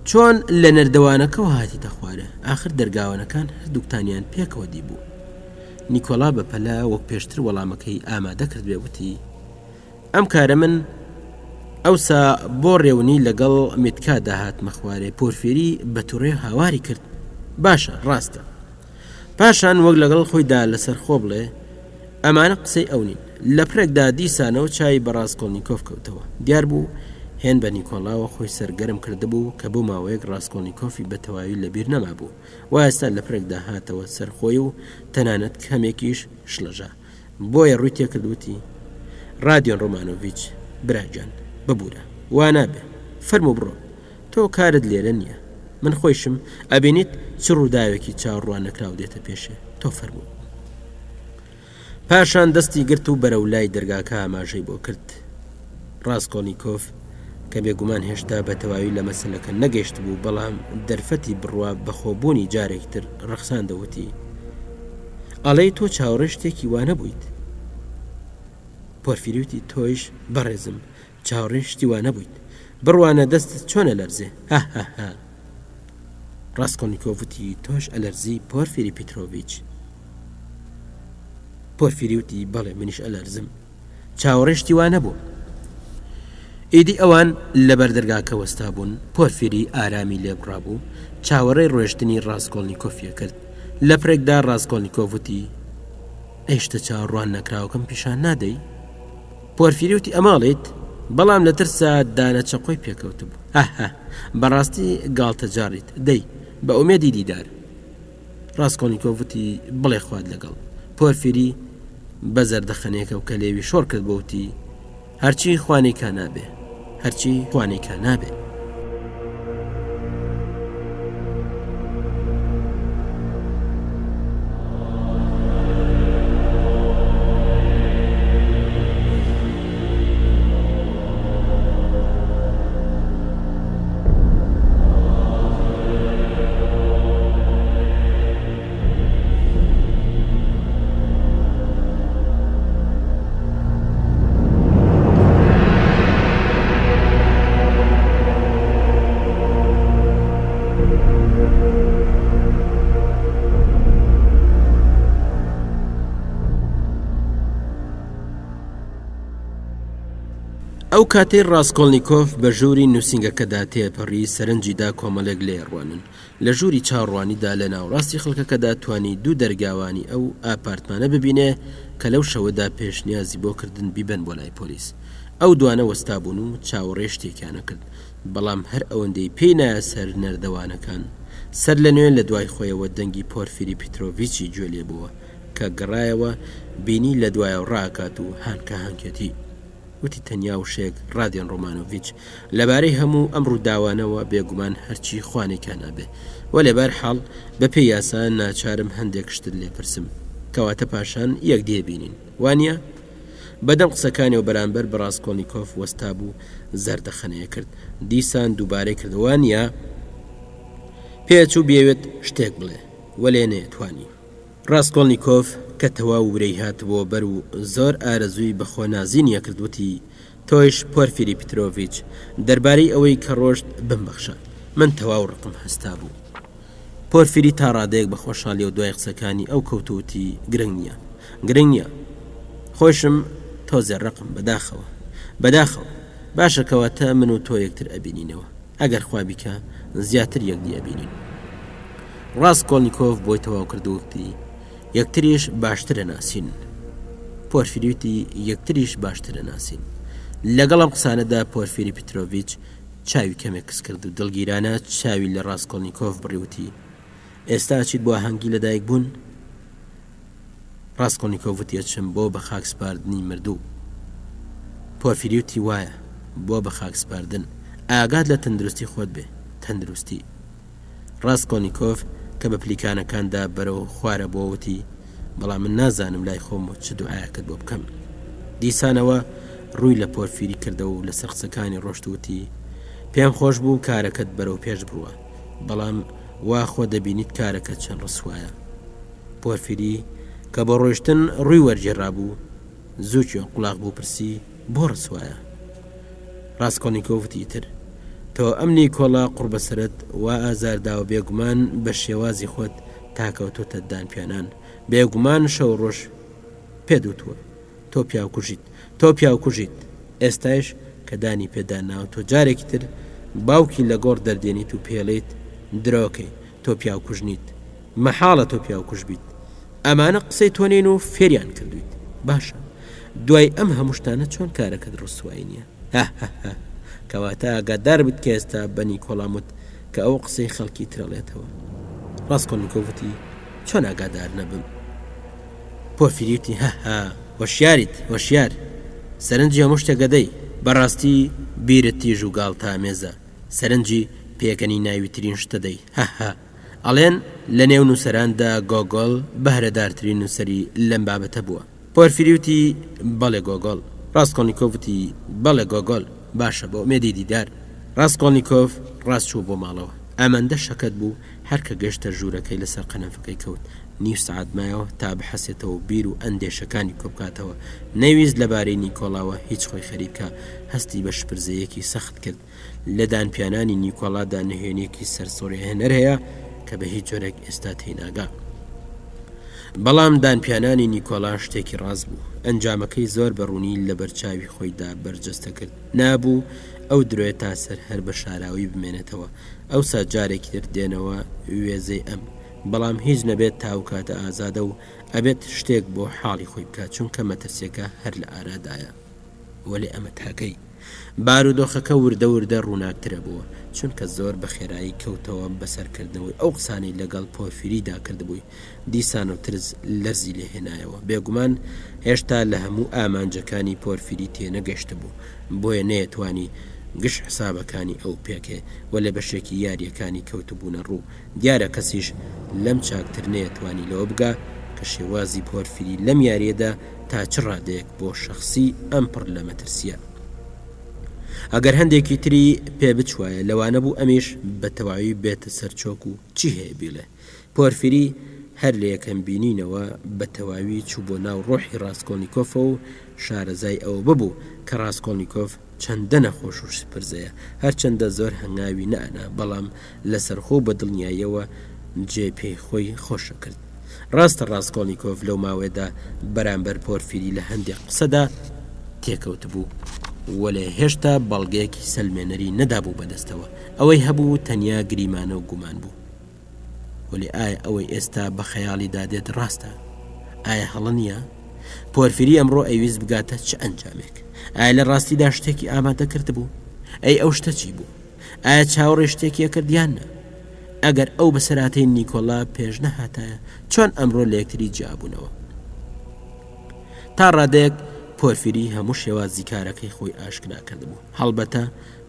چۆن لە نەردەوانەکەوە هاتیتە خوارێ؟ ئاخر دەرگاوانەکان هەردووکتانیان پێکەوە دیبوو. نیکۆلا بە پەلە وەک پێشتر وەڵامەکەی ئامادە کردبێ وتی، ئەم کارە من ئەوسا بۆ ڕێونی لەگەڵ میتکادا هاتمە خوارێ پۆرفێری بە توڕێ هاواری کرد باشە ڕاستە پاشان وەک لەگەڵ خۆیدا لەسەر خۆ بڵێ ئەمانە قسەی ئەو نین لە پرێکدا دیسانەوە چای بە ڕاستکۆڵنییکۆف کەوتەوە دیار بوو هێن بە نیکۆڵاوە خۆی سەرگەرم کردبوو کە بۆ ماوەیەک ڕاستکۆڵنییکۆفی بە تەواوی لەبیر نەمابوو و ئێستا لە پرێکدا هاتەوە سەر خۆی و تەنانەت کەمێکیش شڵەژا بۆیە ڕووی تێکرد وتی، ڕادیۆن ڕۆمانۆڤیچ، برا گیان، ببوورە، وا نابێ، فەرموو بڕۆ، تۆ کارت لێرە نییە، من خۆیشم، ئەبینیت چ ڕووداوێکی چاوەڕواننەکراو دێتە پێشێ، تۆ فەرموو. پاشان دەستی گرت و بەرەو لای دەرگاکە ئاماژەی بۆ کرد. ڕاسکۆڵنیکۆف، کە بێگومان هێشتا بە تەواوی لە مەسەلەکە نەگەیشتبوو، بەڵام دەرفەتی بڕوا بەخۆبوونی جارێکی تر ڕەخساندە وتی، ئەڵێی تۆ چاوەڕێی شتێکی وا نەبوویت؟ پۆرفیری وتی، تۆیش بەڕێزم چاوەڕێی شتی وا نەبوویت. بڕوانە دەستت چۆن ئەلەرزێ. هاهاها. ڕاسکۆڵنیکۆف وتی، تۆش ئەلەرزی پۆرفیری پیترۆڤیچ؟ پۆرفیری وتی، بەڵێ منیش ئەلەرزم. چاوەڕێی شتی وا نەبووم. ئیدی ئەوان لە بەر دەرگاکە وەستابوون، پۆرفیری ئارامی لێ بڕابوو، چاوەڕێی ڕۆیشتنی ڕاسکۆڵنیکۆفی ئەکرد. لەپرێکدا ڕاسکۆڵنیکۆف وتی، ئەی شتە چاوەڕوان نەکراوەکەم پیشان نادەی؟ پۆرفیری وتی، ئەمە ئەڵێیت؟ بەڵام لە ترسا دانە چەقۆی پێکەوتبوو. هه هه، بەڕاستی گاڵتەجاڕیت. دەی، بە ئومێدی دیدار. ڕاسکۆڵنیکۆف وتی، بڵێ خوات لەگەڵ. پۆرفیری بە زەردەخەنەیەکەوە کە لێوی شۆڕ کردبوو وتی، هەرچی خوا نەیکا نابێ، هەرچی خوا نەیکا نابێ. ئەو کاتەی ڕاسکۆڵنیکۆف بە ژووری نووسینگەکەدا تێپەڕی، سەرنجی دا کۆمەڵێک لێی ڕوانن. لە ژووری چاوەڕوانیدا لە ناوەڕاستی خەڵکەکەدا توانی دوو دەرگاوانی ئەو ئاپارتمانە ببینێ کە لەو شەوەدا پێشنیازی بۆ کردن بیبەن بۆ لای پۆلیس. ئەو دوانە وەستابوون و چاوەڕێی شتێکیان ئەکرد، بەڵام هەر ئەوەندەی پێی نایە سەر نەردەوانەکان، سەرلەنوێ لە دوای خۆیەوە دەنگی پۆرفیری پیترۆڤیچی گوێ لێ بووە. کە گەڕایەوە بینی لە دوایەوە ڕائەکات و هانکە هانکێتی. وتی تەنیا وشەیەک ڕادیۆن ڕۆمانۆڤیچ لەبارەی هەموو ئەم ڕووداوانەوە بێگومان هەرچی خوانێکیان نابێ. وەلێ بەرحاڵ بەپێی یاسا ناچارم هەندێک شتت لێ پرسم. کەواتە پاشان یەکدی ئەبینین. وانییە؟ بەدەم قسەکانیەوە بەرامبەر بە ڕاسکۆڵنیکۆف وەستابوو زەردەخەنەیە کرد. دیسان دووبارەی کردەوە وانییە؟ پێچوو بیەوێت شتێک بڵێ. وەلێ نەیەتوانی. ڕاسکۆڵنیکۆف کە تەواو ورەی هاتبۆوە بەر و زۆر ئارەزووی بە خۆ نازینی ئەکرد وتی، تۆیش پۆرفیری پترۆڤیچ، دەربارەی ئەوەی کە ڕۆشت بمبەخشە. من تەواو ڕقم هەستابوو. پۆرفیری تا ڕادەیەک بە خۆشحاڵیەوە دوای قسەکانی ئەو کەوت و وتی، گرنگ نییە. گرنگ نییە. خۆیشم تۆزێ ڕقم، بەداخەوە. بەداخەوە. باشە کەواتە من و تۆ یەکتر ئەبینینەوە. ئەگەر خوا بیکا زیاتر یەکدی ئەبینین. ڕاسکۆڵنیکۆف بۆی تەواو کرد و وتی، یەکتریش باشتر ئەناسین. پۆرفیری وتی، یەکتریش باشتر ئەناسین. لەگەڵ ئەم قسانەدا پۆرفیری پترۆڤیچ چاوی کەمێک کز کرد و دڵگیرانە چاوی لە ڕاسکۆڵنیکۆف بڕی وتی، ئێستا ئەچیت بۆ ئاهەنگی لەدایک بوون؟ ڕاسکۆڵنیکۆف وتی، ئەچم بۆ بە خاک سپاردنی مردوو. پۆرفیری وتی، وایە، بۆ بە خاک سپاردن. ئاگات لە تەندروستی خۆت بێ. تەندروستی. ڕاسکۆڵنیکۆف کە بە پلیکانەکاندا بەرەو خوارە بۆ وتی، بەڵام من نازانم لای خۆم چ دوعایەکت بۆ بکەم. دیسانەوە ڕووی لە پۆرفیری کردەوە و لەسەر قسەکانی ڕۆشت و وتی، پێم خۆش بوو کارەکەت بەرەو پێش بڕوا، بەڵام وا خۆ دەبینیت کارەکە چەند ڕسوایە. پۆرفیری کە بۆ ڕۆیشتن ڕووی وەرگێڕابوو، زوو گوێ قوڵاخ بوو پرسی، بۆ ڕسوایە؟ ڕاسکۆڵنیکۆف وتی، ئیتر تۆ ئەم نیکۆڵا قوڕبەسەرەت وا ئازار داوە بێگومان بە شێوازی خۆت تا کەوتۆتە دانپیانان بێگومان شەو ڕۆژ پێت وتووە تۆ پیاوکوژیت تۆ پیاوکوژیت ئێستایش کە دانی پێدا ناوە تۆ جارێکی تر باوکی لە گۆڕ دەردێنیت و پێڵێیت درۆکەی تۆ پیاوکوژ نیت مەحاڵە تۆ پیاوکوژ بیت ئەمانە قسەی تۆ نین و فێریان کردویت باشە دوای ئەم هەموو شتانە چۆن کارەکەت ڕسوایی نییە هەهەهە کەواتە ئاگادار بیت کە ئێستا بە نیکۆلام وت کە ئەو قسەی خەڵکی ترەڵێتەوە ڕاسکۆلنیکۆف وتی چۆن ئاگادار نەبم پۆرفیری وتی هەهە هۆشیاریت هۆشیار سەرنجی هەموو شتێک ئەدەی بەڕاستی بیرت تیژ و گاڵتەئامێزە سەرنجی پێکەنیناویترین شتە دەی هەهە ئەڵێن لە نێو نووسەراندا گۆگۆل بەهرەدارترین نووسەری لەم بابەتە بووە. پۆرفیری وتی، بەڵێ گۆگۆل. ڕاسکۆڵنیکۆف وتی، بەڵێ گۆگۆل. باشە، بە ئومێدی دیدار. ڕاسکۆڵنیکۆف ڕاست چوو بۆ ماڵەوە. ئەمەندە شەکەت بوو، هەر کە گەشتە ژوورەکەی لەسەر قەنەفەکەی کەوت. نیو سەعات مایەوە تا بحەسێتەوە و بیر و ئەندێشەکانی کۆبکاتەوە. نەیویست لەبارەی نیکۆلاوە هیچ خۆی خەریک بکا. هەستی بە شپرزەیەکی سەخت کرد. لە دانپیانانی نیکۆلادا نهێنیەکی سەرسوڕهێنەر هەیە کە بە هیچ جۆرێک ئێستا تێیناگا. بەڵام دانپیانانی نیکۆلا شتێکی ڕاست بوو، ئەنجامەکەی زۆر بە ڕوونی لەبەرچاوی خۆیدا بەرجەستە کرد. نابوو ئەو درۆیە تا سەر هەر بە شاراوەیی بمێنێتەوە. ئەوسا جارێکی تر دێنەوە وێزەی ئەم. بەڵام هیچ نەبێت تا ئەو کاتە ئازادە و ئەبێت شتێک بۆ حاڵی خۆی بکات، چونکە مەترسیەکە هەر لە ئارادایە. وەلێ ئەمە تاکەی؟ بارودۆخەکە وردە وردە ڕووناکترە بووە، چونکە زۆر بە خێرایی کەوتەوە بەسەرکردنەوەی ئەو قسانەی لەگەڵ پۆرفیریدا کردبووی، دیسانەوە ترس لەرزی لێ هێنایەوە، بێگومان هێشتا لە هەموو ئامانجەکانی پۆرفیری تێنەگەشتبوو، بۆیە نەیەتوانی گشت حسابەکانی ئەو پێکێ، وەلێ بەشێکی یارییەکانی کەوتبوونە ڕوو، دیارە کەسیش لەم چاکتر نەیەتوانی لەوە بگا کە شێوازی پۆرفیری لەم یارییەدا تا چ ڕادەیەک بۆ شەخسی ئەم پڕ لە مەترسییە. ئەگەر هەندێکی تری پێ بچوایە لەوانە بوو ئەمیش بە تەواوی بێتە سەر چۆک و چی هەیە بیڵێ. پۆرفیری هەر لە یەکەم بینینەوە بە تەواوی چوو بۆ ناو ڕۆحی ڕاسکۆڵنیکۆفەوە و شارەزای ئەوە ببوو کە ڕاسکۆڵنیکۆف چەندە نەخۆش و شپرزەیە، هەرچەندە زۆر هەنگاوی نەئەنا بەڵام لەسەرخۆ و بە دڵنیاییەوە جێ پێی خۆی خۆش ئەکرد. ڕاستە ڕاسکۆڵنیکۆف لەو ماوەیەدا بەرامبەر پۆرفیری لە هەندێک قسەدا تێکەوتبوو، وەلێ هێشتا بەڵگەیەکی سەلمێنەری نەدابوو بەدەستەوە، ئەوەی هەبوو تەنیا گریمانە و گومان بوو. وەلێ ئایا ئەوەی ئێستا بە خەیاڵیدا دێت ڕاستە؟ ئایا هەڵە نییە؟ پۆرفیری ئەمڕۆ ئەیویست بگاتە چ ئەنجامێک؟ ئایا لە ڕاستیدا شتێکی ئامادە کردبوو؟ ئەی ئەو شتە چی بوو؟ ئایا چاوەڕێی شتێکی ئەکرد یان نا؟ ئەگەر ئەو بەسەرهاتەی نیکۆلا پێش نەهاتایە، چۆن ئەمڕۆ لە یەکتری جیابوونەوە؟ تا ڕادەیەک پۆرفیری هەموو شێوازی کارەکەی خۆی ئاشکرا کردبوو. هەڵبەتە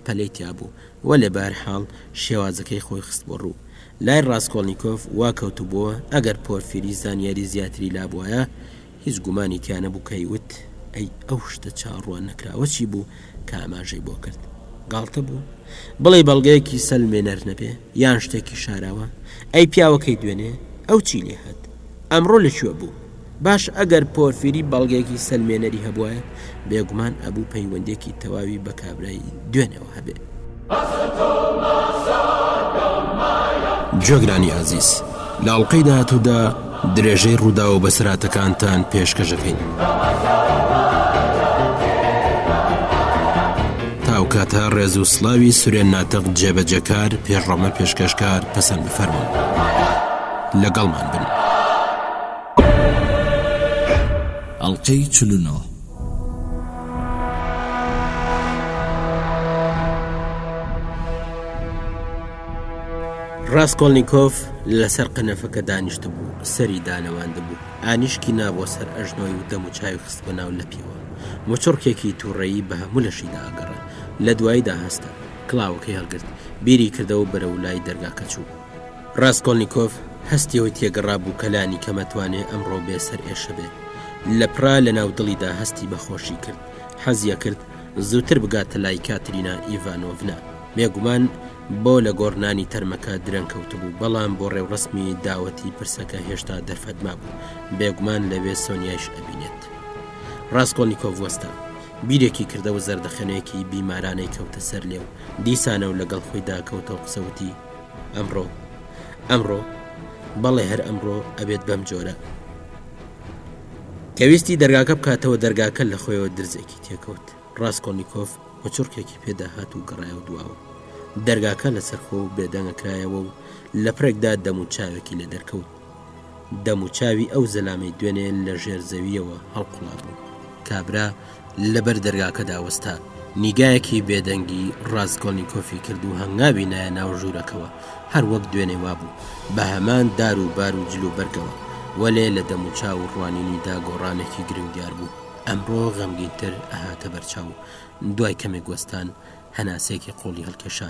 پەلەی تیابوو، وەلێ بەهەرحاڵ شێوازەکەی خۆی خستبووە ڕوو. لای ڕاسکۆڵنیکۆف وا کەوتبووە ئەگەر پۆرفیری زانیاری زیاتری لابوایە، هیچ گومانی تیا نەبوو کە ئەیوت، ئەی ئەو شتە چاوەڕوان نەکراوە چی بوو کە ئاماژەی بۆ کرد؟ گاڵتە بوو؟ بڵێی بەڵگەیەکی سەلمێنەر نەبێ؟ یان شتێکی شاراوە؟ ئەی پیاوەکەی دوێنێ؟ ئەو چی لێ هات؟ ئەمڕۆ لە کوێ بوو؟ باش ئەگەر پۆرفیری بەڵگەیەکی سەلمێنەری هەبوایە، بێگومان ئەبوو پەیوەندیەکی تەواوی بە کابرای دوێنێوە هەبێ. گوێگرانی ئازیز لە ئەڵقەی داهاتوودا درێژەی ڕووداو و بەسەرهاتەکانتان پێشکەش ئەکەین. تا ئەو کاتە ڕێز و سڵاوی سورێن ناتق جێبەجێکار پێشڕەمە پێشکەشکار پەسەند بفەرموون. لەگەڵمان بن. ئەڵقەی 49. ڕاسکۆڵنیکۆف لەسەر قەنەفەکە دانیشتبوو، سەری دانەواندبوو، ئانیشکی نابووە سەر ئەژنۆی و دەموچاوی خستبووە ناو لەپیەوە. موچڕکێکی تووڕەیی بە هەموو لەشیدا ئەگەڕا. لە دواییدا هەستا، کڵاوەکەی هەڵگرت، بیری کردەوە و بەرەو لای دەرگاکە چوو. ڕاسکۆڵنیکۆف هەستی ئەوەی تێگەڕابوو کە لانی کەم ئەتوانێ ئەمڕۆ بێ سەرئێشە بێ. لەپڕا لەناو دڵیدا هەستی بە خۆشی کرد. حەزی ئەکرد زووتر بگاتە لای کاترینا ئیڤانۆڤنا. بێگومان بۆ لە گۆڕنانی تەرمەکە درەنگ کەوتبوو، بەڵام بۆ ڕێوڕەسمی داوەتی پرسەکە هێشتا دەرفەت مابوو. بێگومان لەوێ سۆنیایش ئەبینێت. ڕاسکۆڵنیکۆف وەستا. بیرێکی کردەوە زەردەخەنەیەکی بیمارانەی کەوتە سەر لێو. دیسانەوە لەگەڵ خۆیدا کەوتەوە قسە وتی، ئەمڕۆ. ئەمڕۆ. بەڵێ هەر ئەمڕۆ ئەبێت بەم جۆرە. کە ویستی دەرگاکە بکاتەوە دەرگاکە لە خۆیەوە درزێکی تێکەوت. ڕاسکۆڵنیکۆف مچوڕکێکی پێدا هات و گەڕایەوە دواوە. دەرگاکە لەسەرخۆ و بێدەنگ کرایەوە و لەپڕێکدا دەموچاوێکی لێ دەرکەوت. دەموچاوی ئەو زەلامەی دوێنێ لە ژێر زەوییەوە هەڵقوڵابوو. کابرا لەبەر دەرگاکەدا وەستا، نیگایەکی بێدەنگی ڕاسکۆڵنیکۆفی کرد و هەنگاوی نایە ناو ژوورەکەوە، هەر وەک دوێنێ وابوو، بە هەمان دار و بار و جل و بەرگەوە، وەلێ لە دەموچاو و ڕوانینیدا گۆڕانێکی گرنگ دیار بوو. ئەمڕۆ غەمگینتر ئەهاتە بەرچاو. دوای کەمێک وەستان، هەناسەیەکی قووڵی هەڵکێشا.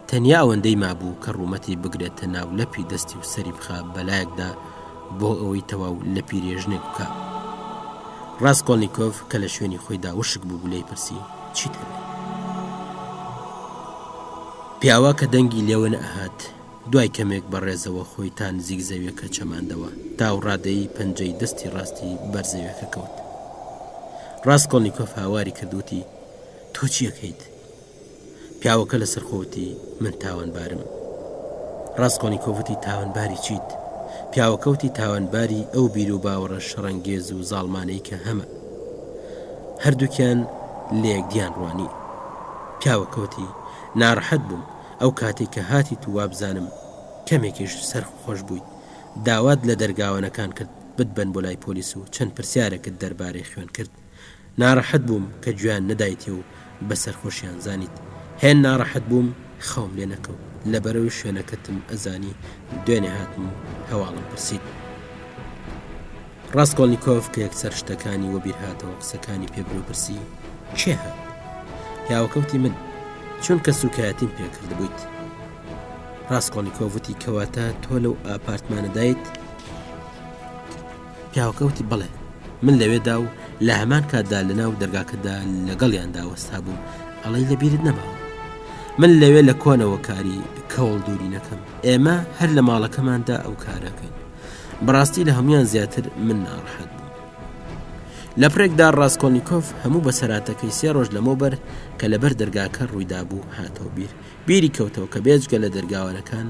تەنیا ئەوەندەی مابوو کە ڕوومەتی بگرێتە ناو لەپی دەستی و سەری بخا بەلایەکدا بۆ ئەوەی تەواو لە پیرێژنێک بکا. ڕاسکۆڵنیکۆف کە لە شوێنی خۆیدا وشک بووبوو لێی پرسی، چیت هەوێ؟ پیاوە کە دەنگی لێوە نەئەهات، دوای کەمێک بە ڕێزەوە خۆی تا نزیک زەویەکە چەماندەوە، تا ئەو ڕادەی پەنجەی دەستی ڕاستی بەر زەویەکە کەوت. ڕاسکۆڵنیکۆف هاواری کرد وتی، تۆ چی ئەکەیت؟ پیاوەکە لەسەرخۆ وتی، من تاوانبارم. ڕاسکۆڵنیکۆف وتی، تاوانباری چیت؟ پیاوەکە وتی، تاوانباری ئەو بیروباوەڕە شەڕەنگێز و زاڵمانەی کە هەمە. هەردووکیان لە یەکدیان ڕوانی. پیاوەکە وتی، ناڕەحەت بووم، ئەو کاتەی کە هاتیت و وابزانم کەمێکیش سەرخۆش بوویت، داوات لە دەرگاوەنەکان کرد بتبەن بۆ لای پۆلیس و چەند پرسیارێکت دەربارەی خوێن کرد. ناڕەحەت بووم کە گوێیان نەدایتێ و بە سەرخۆشیان زانیت. هێند ناڕەحەت بووم خەوم لێ نەکەوت. لەبەرەوەی شوێنەکەتم ئەزانی دوێنێ هاتم و هەواڵم پرسیت. ڕاسکۆڵنیکۆف کە یەکسەر شتەکانی وەبیر هاتەوە قسەکانی پێ برد و پرسی، کێ هات؟ پیاوەکە وتی، من. چونکە سووکایەتیم پێ کردبوویت. ڕاسکۆڵنیکۆف وتی، کەواتە تۆ لەو ئاپارتمانەدایت؟ پیاوەکە وتی، بەڵێ، من لەوێدا و لە هەمان کاتدا لەناو دەرگاکەدا لەگەڵیاندا وەستابووم، ئەڵێی لەبیرت نەماوە؟ من لەوێ لە کۆنەوە کاری کەوڵ دووری نەکەم، ئێمە هەر لە ماڵەکەماندا ئەو کارەکەین. بەڕاستی لە هەمویان زیاتر من ناڕەحەت بووم. لە پرێکدا ڕاستکۆلنییکۆف هەموو بەسەراتەکەی سێ ڕۆژ لەمەوبەر کە لەبەر دەرگاکە ڕوویدابوو هاتەوە بیر بیری کەوتەوە کە بێجگە لە دەرگاوانەکان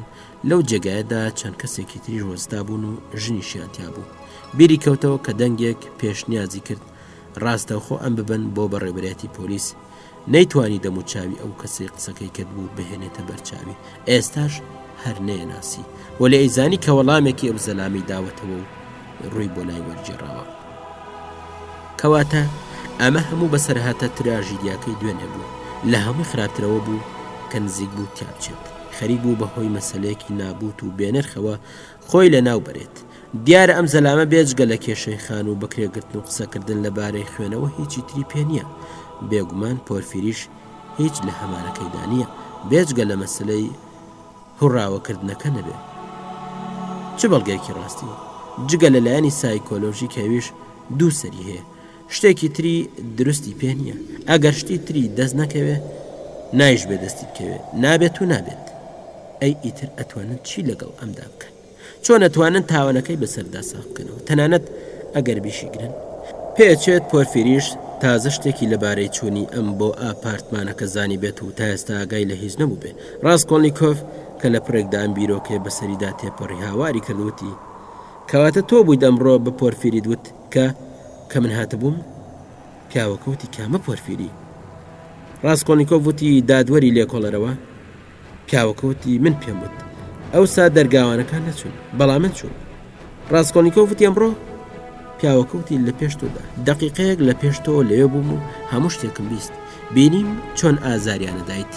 لەو جێگایەدا چەند کەسێکی تریش وەستابوون و ژنیشیان تیا بوو. بیری کەوتەوە کە دەنگێک پێشنیازی کرد ڕاستەوخۆ ئەم ببەن بۆ بەڕێوەبەرایەتی پۆلیس. نەیتوانی دەموچاوی ئەو کەسەی قسەکەی کردبوو بهێنێتە بەرچاوی. ئێستاش هەر نەیەناسی. وەلێ ئەیزانی کە وەڵامێکی ئەو زەلامەی داوەتەوە و ڕووی بۆ لای وەرگێڕاوە. کەواتە ئەمە هەموو بەسەرهاتە تراژیدیاکەی دوێنێ بوو. لە هەمووی خراپتر ئەوە بوو کە نزیک بوو تیا بچێت. خەریک بوو بە هۆی مەسەلەیەکی نابووت و بێنرخەوە خۆی لە ناو بەرێت. دیارە ئەم زەلامە بێجگە لە کێشەی خانوو بەکرێگرتن و قسەکردن لە بارەی خوێنەوە هیچی تری پێ نییە. بێگومان پۆرفیریش هیچ لە هەمانەکەیدا نییە بێجگە لە مەسەلەی هوڕاوەکردنەکە نەبێ. چ بەڵگەیەکی ڕاستی؟ جگە لە لایەنی سایکۆلۆژی کە ئەویش دوو سەری هەیە. شتێکی تری دروستی پێ نییە. ئەگەر شتی تری دەست نەکەوێ، نایشبێ دەستی بکەوێ. نابێت و نابێت. ئەی ئیتر ئەتوانن چی لەگەڵ ئەمدا بکەن؟ چۆن ئەتوانن تاوانەکەی بەسەردا ساغ بکەنەوە تەنانەت ئەگەر بیشیگرن؟ پێچێت پۆرفیریش تازە شتێکی لەبارەی چوونی ئەم بۆ ئاپارتمانەکە زانیبێت و تا ئێستا ئاگای لە هیچ نەبووبێ. ڕاسکۆڵنیکۆف کە لە پڕێکدا ئەم بیرۆکەیە بەسەریدا تێپەڕی هاواری کرد وتی، کەواتە تۆ بوویت ئەمڕۆ بە پۆرفیریت وت کە کە من هاتبووم؟ پیاوەکە وتی، کامە پۆرفیری؟ ڕاسکۆڵنیکۆف وتی، دادوەری لێکۆڵەرەوە. پیاوەکە وتی، من پێم وت. ئەوسا دەرگاوانەکان نەچوون، بەڵام من چووم. ڕاسکۆڵنیکۆف وتی، ئەمڕۆ؟ پیاوەکە وتی، لە پێش تۆدا. دەقیقەیەک لە پێش تۆوە لەوێ بووم و هەموو شتێکم بیست. بینیم چۆن ئازاریان ئەدایت.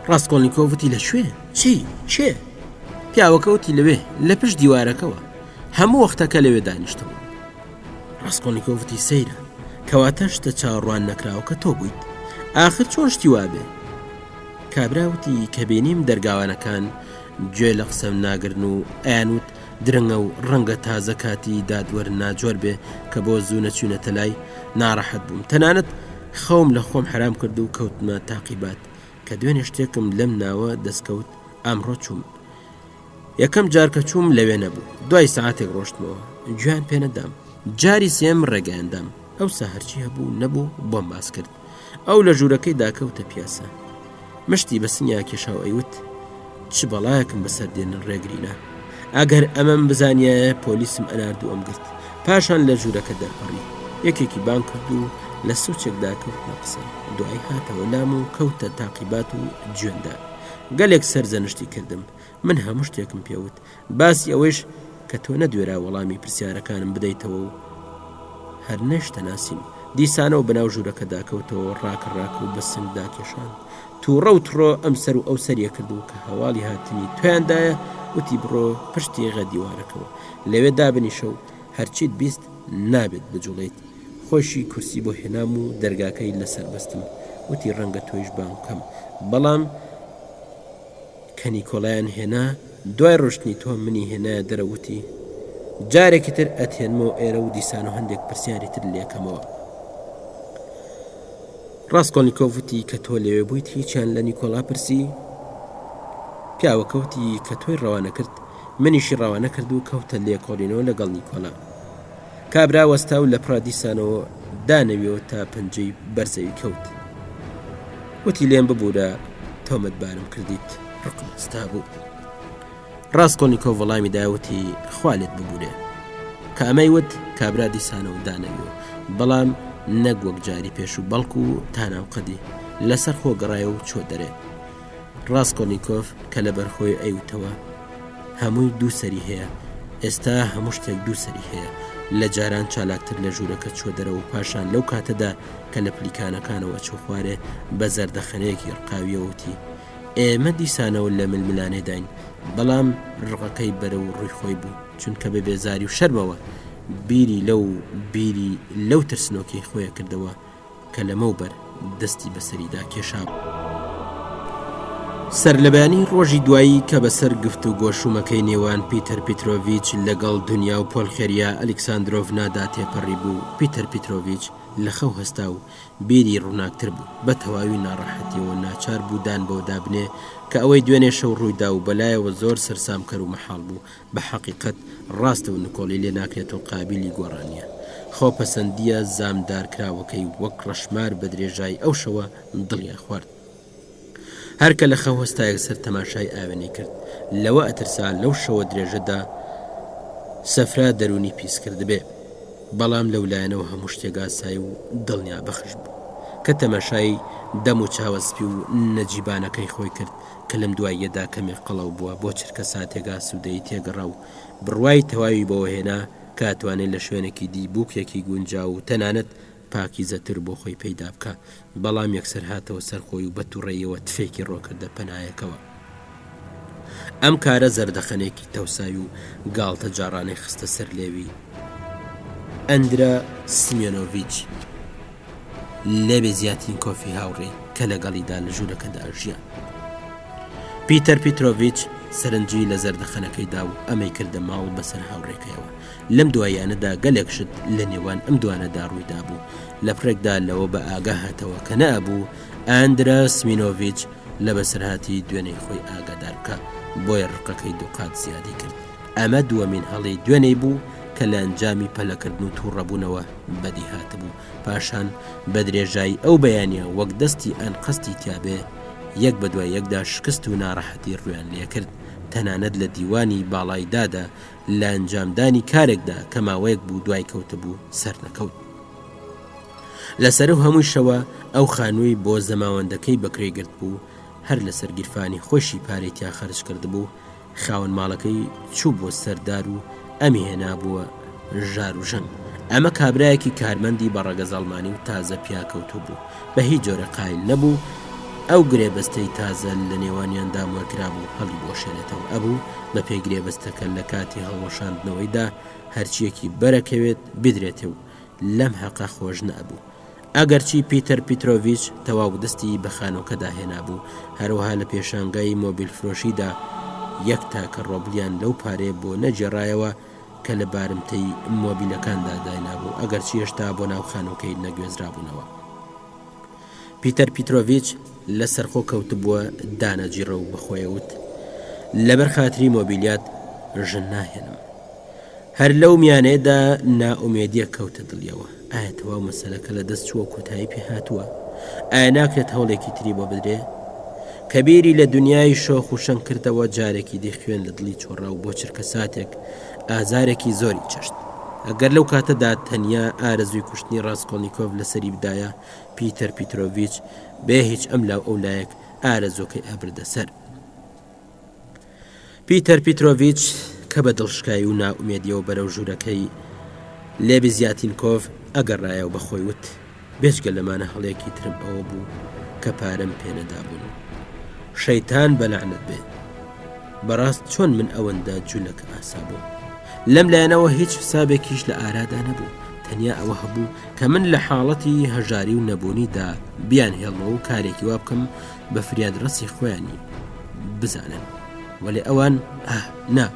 ڕاسکۆڵنیکۆف وتی، لە کوێ؟ چی؟ کێ؟ پیاوەکە وتی، لەوێ، لە پشت دیوارەکەوە. هەموو وەختەکە لەوێ دانیشتبووم. ڕاسکۆڵنیکۆف وتی، سەیرە، کەواتە شتە چاوەڕوان نەکراوەکە تۆ بوویت. ئاخر چۆن شتی وا بێ؟ کابرا وتی، کە بینیم دەرگاوانەکان گوێ لە قسەم ناگرن و ئەیانوت درەنگە و ڕەنگە تازە کاتی دادوەر ناجۆر بێ کە بۆ زوو نەچوینەتە لای، ناڕەحەت بووم. تەنانەت خەوم لە خۆم حەرام کرد و کەوتمە تاقیبات کە دوێنێ شتێکم لەم ناوە دەستکەوت، ئەمڕۆ چووم. یەکەم جار کە چووم لەوێ نەبوو. دوای سەعاتێک ڕۆشتمەوە. گوێیان پێ نەدام. جاری سێم ڕێگایان دام. ئەوسا هەرچی هەبوو نەبوو بۆم باس کرد. ئەو لە ژوورەکەیدا کەوتە پیاسە. مشتی بە سنگیا کێشا و ئەیوت، چ بەڵایەکم بەسەر دێنن ڕێگرینە. ئەگەر ئەمەم بزانیایە پۆلیسم ئەنارد و ئەمگرت. پاشان لە ژوورەکە دەرپەڕی. یەکێکی بانگ کرد و لە سوچێکدا کەوتنە قسە. دوایی هاتەوە لام و کەوتە تاقیبات و جوێن دا. گەلێک سەرزەنشتی کردم. من هەموو شتێکم پێ وت. باسی ئەوەیش کە تۆ نەدوێرا وەڵامی پرسیارەکانم بدەیتەوە و هەر نەیشتەناسیم. دیسانەوە بەناو ژوورەکەدا کەوتەوە ڕاکە ڕاکە و بە سنگدا کێشان. تووڕە و تڕۆ ئەم سەر و ئەو سەریە کرد و کە هەواڵی هاتنی تۆیان دایە وتی بڕۆ پشتی غە دیوارەکەوە لەوێ دابنیشە و هەرچیت بیست نابێت بجوڵێیت. خۆیشی کورسی بۆ هێنام و دەرگاکەی لەسەر بەستم. وتی ڕەنگە تۆیش بانگ بکەم. بەڵام. کە نیکۆلایان هێنا دوای ڕۆشتنی تۆ منی هێنایە دەرە وتی جارێکی تر ئەتهێنمەوە ئێرە و دیسان و هەندێک پرسیاری تر لێکەمەوە ڕاستکۆنیکۆڤ وتی کە تۆ لەوێ بوویت هیچیان لە نیکۆلا پرسی پیاوەکە وتی کە تۆی ڕەوانە کرد منیشی ڕەوانە کرد و کەوتە لێکۆڵینەوە لەگەڵ نیکۆلا کابرا وەستا و لەپڕا دیسانەوە دانەویەوە تا پەنجەی بەر زەوی کەوت. وتی لێم ببوورە تۆمەتبارم کردیت ڕقم هەستابوو. ڕاسکۆلنیکۆف وەڵامی دا وتی خوا لێت ببوورێ. کە ئەمەی وت کابرا دیسانەوە دانەویەوە بەڵام نەک وەک جاری پێشوو بەڵکو تا ناوقەدی لەسەر خۆ گەڕایەوە و چووە دەرێ. ڕاسکۆلنیکۆف کە لەبەر خۆی ئەیوتەوە هەمووی دوو سەری هەیە، ئێستا هەموو شتێک دوو سەری هەیە، لە جاران چالاکتر لە ژوورەکە چووە دەرەوە و پاشان لەو کاتەدا کە لە پلیکانەکانەوە چووە خوارێ بە زەردەخەنەیەکی ڕقاوییەوە وتی، ئێمە دیسانەوە لە ململانێداین، بەڵام ڕقەکەی بەرەو ڕووی خۆی بوو، چونکە بە بێزاری و شەرمەوە بیری لەو بیری لەو ترسنۆکیەی خۆی ئەکردەوە کە لەمەوبەر دەستی بەسەریدا کێشابوو. سەرلەبەیانی ڕۆژی دوایی کە بەسەر گفتوگۆ شوومەکەی نێوان پیتەر پیترۆڤیچ لەگەڵ دونیا و پۆلخێریا ئەلیکساندرۆڤنادا تێپەڕیبوو، پیتەر پیترۆڤیچ لە خەو هەستا و بیری ڕووناکتر بوو. بە تەواوی ناڕەحەتییەوە ناچار بوو دان بەوەدا بنێ کە ئەوەی دوێنێ شەو ڕووی دا و بەلایەوە زۆر سەرسامکەر و مەحاڵ بوو، بە حەقیقەت ڕاستە و نکۆڵی لێ ناکرێت و قابیلی گۆڕان نییە. خۆپەسەندییە زامدارکراوەکەی وەک ڕەشمار بە درێژایی ئەو شەوە دڵیان خوارد. هەر کە لە خەو هەستا یەکسەر تەماشای ئاوێنەی کرد. لەوە ئەترسا لەو شەوە درێژەدا سەفرا دەروونی پیس کردبێ. بەڵام لەو لایەنەوە هەموو شتێک ئاسایی و دڵنیابەخش بوو. کە تەماشای دەم و چاوە سپی و نەجیبانەکەی خۆی کرد، کە لەم دواییەدا کەمێک قەڵەو بووە، بۆ چرکەساتێک ئاسوودەیی تێگەڕا و بڕوای تەواوی بەوە هێنا کە ئەتوانێ لە شوێنێکی دی بووکێکی گونجاو و تەنانەت پاکیزەتر بۆ خۆی پەیدا بکا، بەڵام یەکسەر هاتەوە سەر خۆی و بە تووڕەییەوە تفێکی ڕۆکردە پەنایەکەوە. ئەم کارە زەردەخەنەیەکی تەوساوی و گاڵتەجاڕانەی خستە سەر لێوی ئەندرە سمیۆنۆڤیچ. لێ زیاتینکۆفی هاوڕێی کە لەگەڵیدا لە ژوورەکەدا ژیا. پیتەر پیترۆڤیچ سەرنجی لە زەردەخەنەکەی دا و ئەمەی کردە ماڵ بەسەر هاوڕێکەیەوە. لەم دواییانەدا گەلێک شت لە نێوان ئەم دوانەدا ڕووی دابوو. لە پڕێکدا لەوە بە ئاگا هاتەوە کە نەئەبوو ئاندرە سمینۆڤیچ لە بەسەرهاتی دوێنێی خۆی ئاگادار بکا، بۆیە ڕقەکەی دووقات زیادی کرد. ئەمە دووەمین هەڵەی دوێنێی بوو کە لە ئەنجامی پەلەکردن و تووڕەبوونەوە بەدی هاتبوو. پاشان بە درێژایی ئەو بەیانییە وەک دەستی ئەنقەستی تیابێ یەک بە دوای یەکدا شکست و ناڕەحەتی ڕوویان لێکرد، تەنانەت لە دیوانی باڵای دادا لە ئەنجامدانی کارێکدا کە ماوەیەک بوو دوای کەوتبوو سەرنەکەوت. لە سەرو هەموویشەوە ئەو خانووەی بۆ زەماوەندەکەی بەکرێ گرتبوو هەر لەسەر گیرفانی خۆیشی پارەی تیا خەرج کردبوو، خاوەن ماڵەکەی چووبووە سەر دار و ئەمی هێنابووە ژار و ژەنگ. ئەمە کابرایەکی کارمەندی بە ڕەگەز ئەڵمانی و تازە پیاکەوتوو بوو، بە هیچ جۆرە قایل نەبوو ئەو گرێبەستەی تازە لە نێوانیاندا مۆرکرابوو هەڵیبوەشێنێتەوە، ئەبوو بە پێی گرێبەستەکە لە کاتی هەڵوەشاندنەوەیدا هەرچییەکی بەرەکەوێت بدرێتێ و لەم هەقە خۆش نەئەبوو. ئەگەرچی پیتەر پیترۆڤیچ تەواو دەستی بە خانووەکەدا هێنابوو، هەروەها لە پێشانگای مۆبیلفرۆشیدا یەک تاکە ڕۆبڵیان لەو پارەیە بۆ نەگێڕایەوە کە لە بارمتەی مۆبیلەکاندا داینابوو، ئەگەرچی هێشتا بۆ ناو خانووەکەی نەگوێزرابوونەوە. پیتەر پیترۆڤیچ لەسەرخۆ کەوتبووە دانەجیڕە و بە خۆی وت، لەبەر خاتری مۆبیلیات ژن ناهێنم. هەر لەو میانەیەدا نائومێدییەک کەوتە دڵیەوە، ئایا تەواو مەسەلەکە لە دەست چووە و کۆتایی پێ هاتووە؟ ئایا ناکرێت هەوڵێکی تری بۆ بدرێ؟ کە بیری لە دونیای شۆخ و شەنگ کردەوە جارێکی دی خوێن لە دڵی چۆڕا و بۆ چرکەساتێک ئازارێکی زۆری چەشت. ئەگەر لەو کاتەدا تەنیا ئارەزووی کوشتنی ڕاسکۆڵنیکۆف لەسەری بدایە، پیتەر پیترۆڤیچ بێ هیچ ئەملاو ئەولایەک ئارەزووەکەی ئەبردە سەر. پیتەر پیترۆڤیچ کە بە دڵشکاوی و نائومێدیەوە بەرەو ژوورەکەی لێبیزیاتینکۆف ئەگەڕایەوە بە خۆی وت، بێجگە لەمانە هەڵەیەکی ترم ئەوە بوو کە پارەم پێ نەدابوون. شەیتان بە لەعنەت بێ! بەڕاست چۆن من ئەوەندە جولەکە ئاسا بووم؟ لەم لایەنەوە هیچ حسابێکیش لە ئارادا نەبوو، تەنیا ئەوە هەبوو کە من لە حاڵەتی هەژاری و نەبوونیدا بیانهێڵمەوە و کارێکی وا بکەم بە فریادڕەسی خۆیانی بزانن. وەلێ ئەوان، ئاه، نا،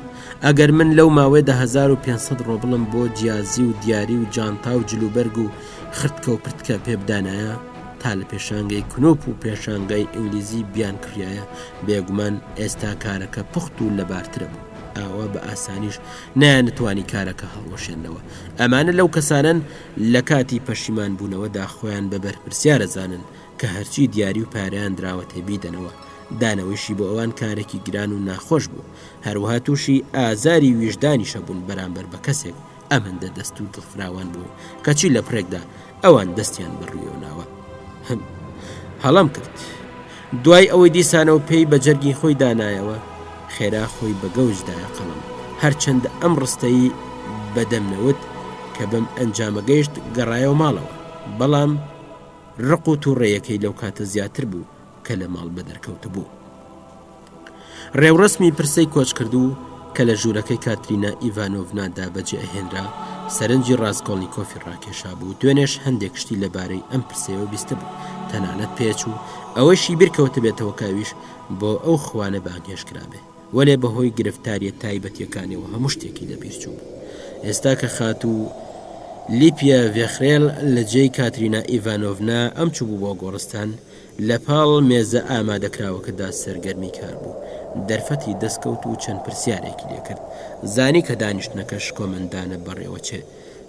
ئەگەر من لەو ماوەیەدا 1500 ڕۆبڵم بۆ جیازی و دیاری و جانتا و جلوبەرگ و خرتکە و پرتکە پێ بدانایە، تا لە پێشانگەی کنۆپ و پێشانگای ئینگلیزی بیانکڕیایە، بێگومان ئێستا کارەکە پوخت و لەبارترە بوو. ئاوا بە ئاسانیش نەیانتوانی کارەکە هەڵوەشێننەوە. ئەمانە لەو کەسانەن لە کاتی پەشیمانبوونەوەدا خۆیان بە بەرپرسیار ئەزانن کە هەرچی دیاری و پارەیان دراوەتێ بیدەنەوە. دانەوەیشی بۆ ئەوان کارێکی گران و ناخۆش بوو. هەروەها تووشی ئازاری ویژدانیش ئەبوون بەرامبەر بە کەسێک ئەمەندە دەست و دڵفراوان بوو، کەچی لە پڕێکدا ئەوان دەستیان بە ڕوویەوە ناوە. هم. هەڵەم کرد. دوای ئەوەی دیسانەوە پێی بە جەرگی خۆی دانایەوە، خێرا خۆی بە گەوج دایە قەڵەم. هەرچەندە ئەم ڕستەی بە دەم نەوت، کە بەم ئەنجامە گەیشت، گەڕایەوە ماڵەوە. بەڵام ڕق و تووڕەیەکەی لەو کاتە زیاتر بوو کە لە ماڵ بەدەرکەوتبوو. ڕێوڕەسمی پرسەی کۆچکردوو کە لە ژوورەکەی کاترینا ئیڤانۆڤنادا بەجێ ئەهێنرا، سەرنجی ڕاسکۆڵنیکۆفی ڕاکێشابوو، دوێنێش هەندێک شتی لەبارەی ئەم پرسەیەوە بیستبوو، تەنانەت پێچوو ئەوەیشی بیرکەوتبێتەوە کە ئەویش بۆ ئەو خوانە بانگهێشت کرابێ، وەلێ بەهۆی گرفتارییە تایبەتییەکانیەوە هەموو شتێکی لەبیر چووبوو. ئێستا کە خاتوو لیپیە ڤێخرێل لە جێی کاترینا ئیڤانۆڤنا ئەم چووبوو بۆ گۆڕستان، لە پاڵ مێزە ئامادەکراوەکەدا سەرگەرمی کار بوو. دەرفەتی دەست کەوت و چەند پرسیارێکی لێ کرد. زانی کە دانیشتنەکە شکۆمەندانە بەڕێوەچێ.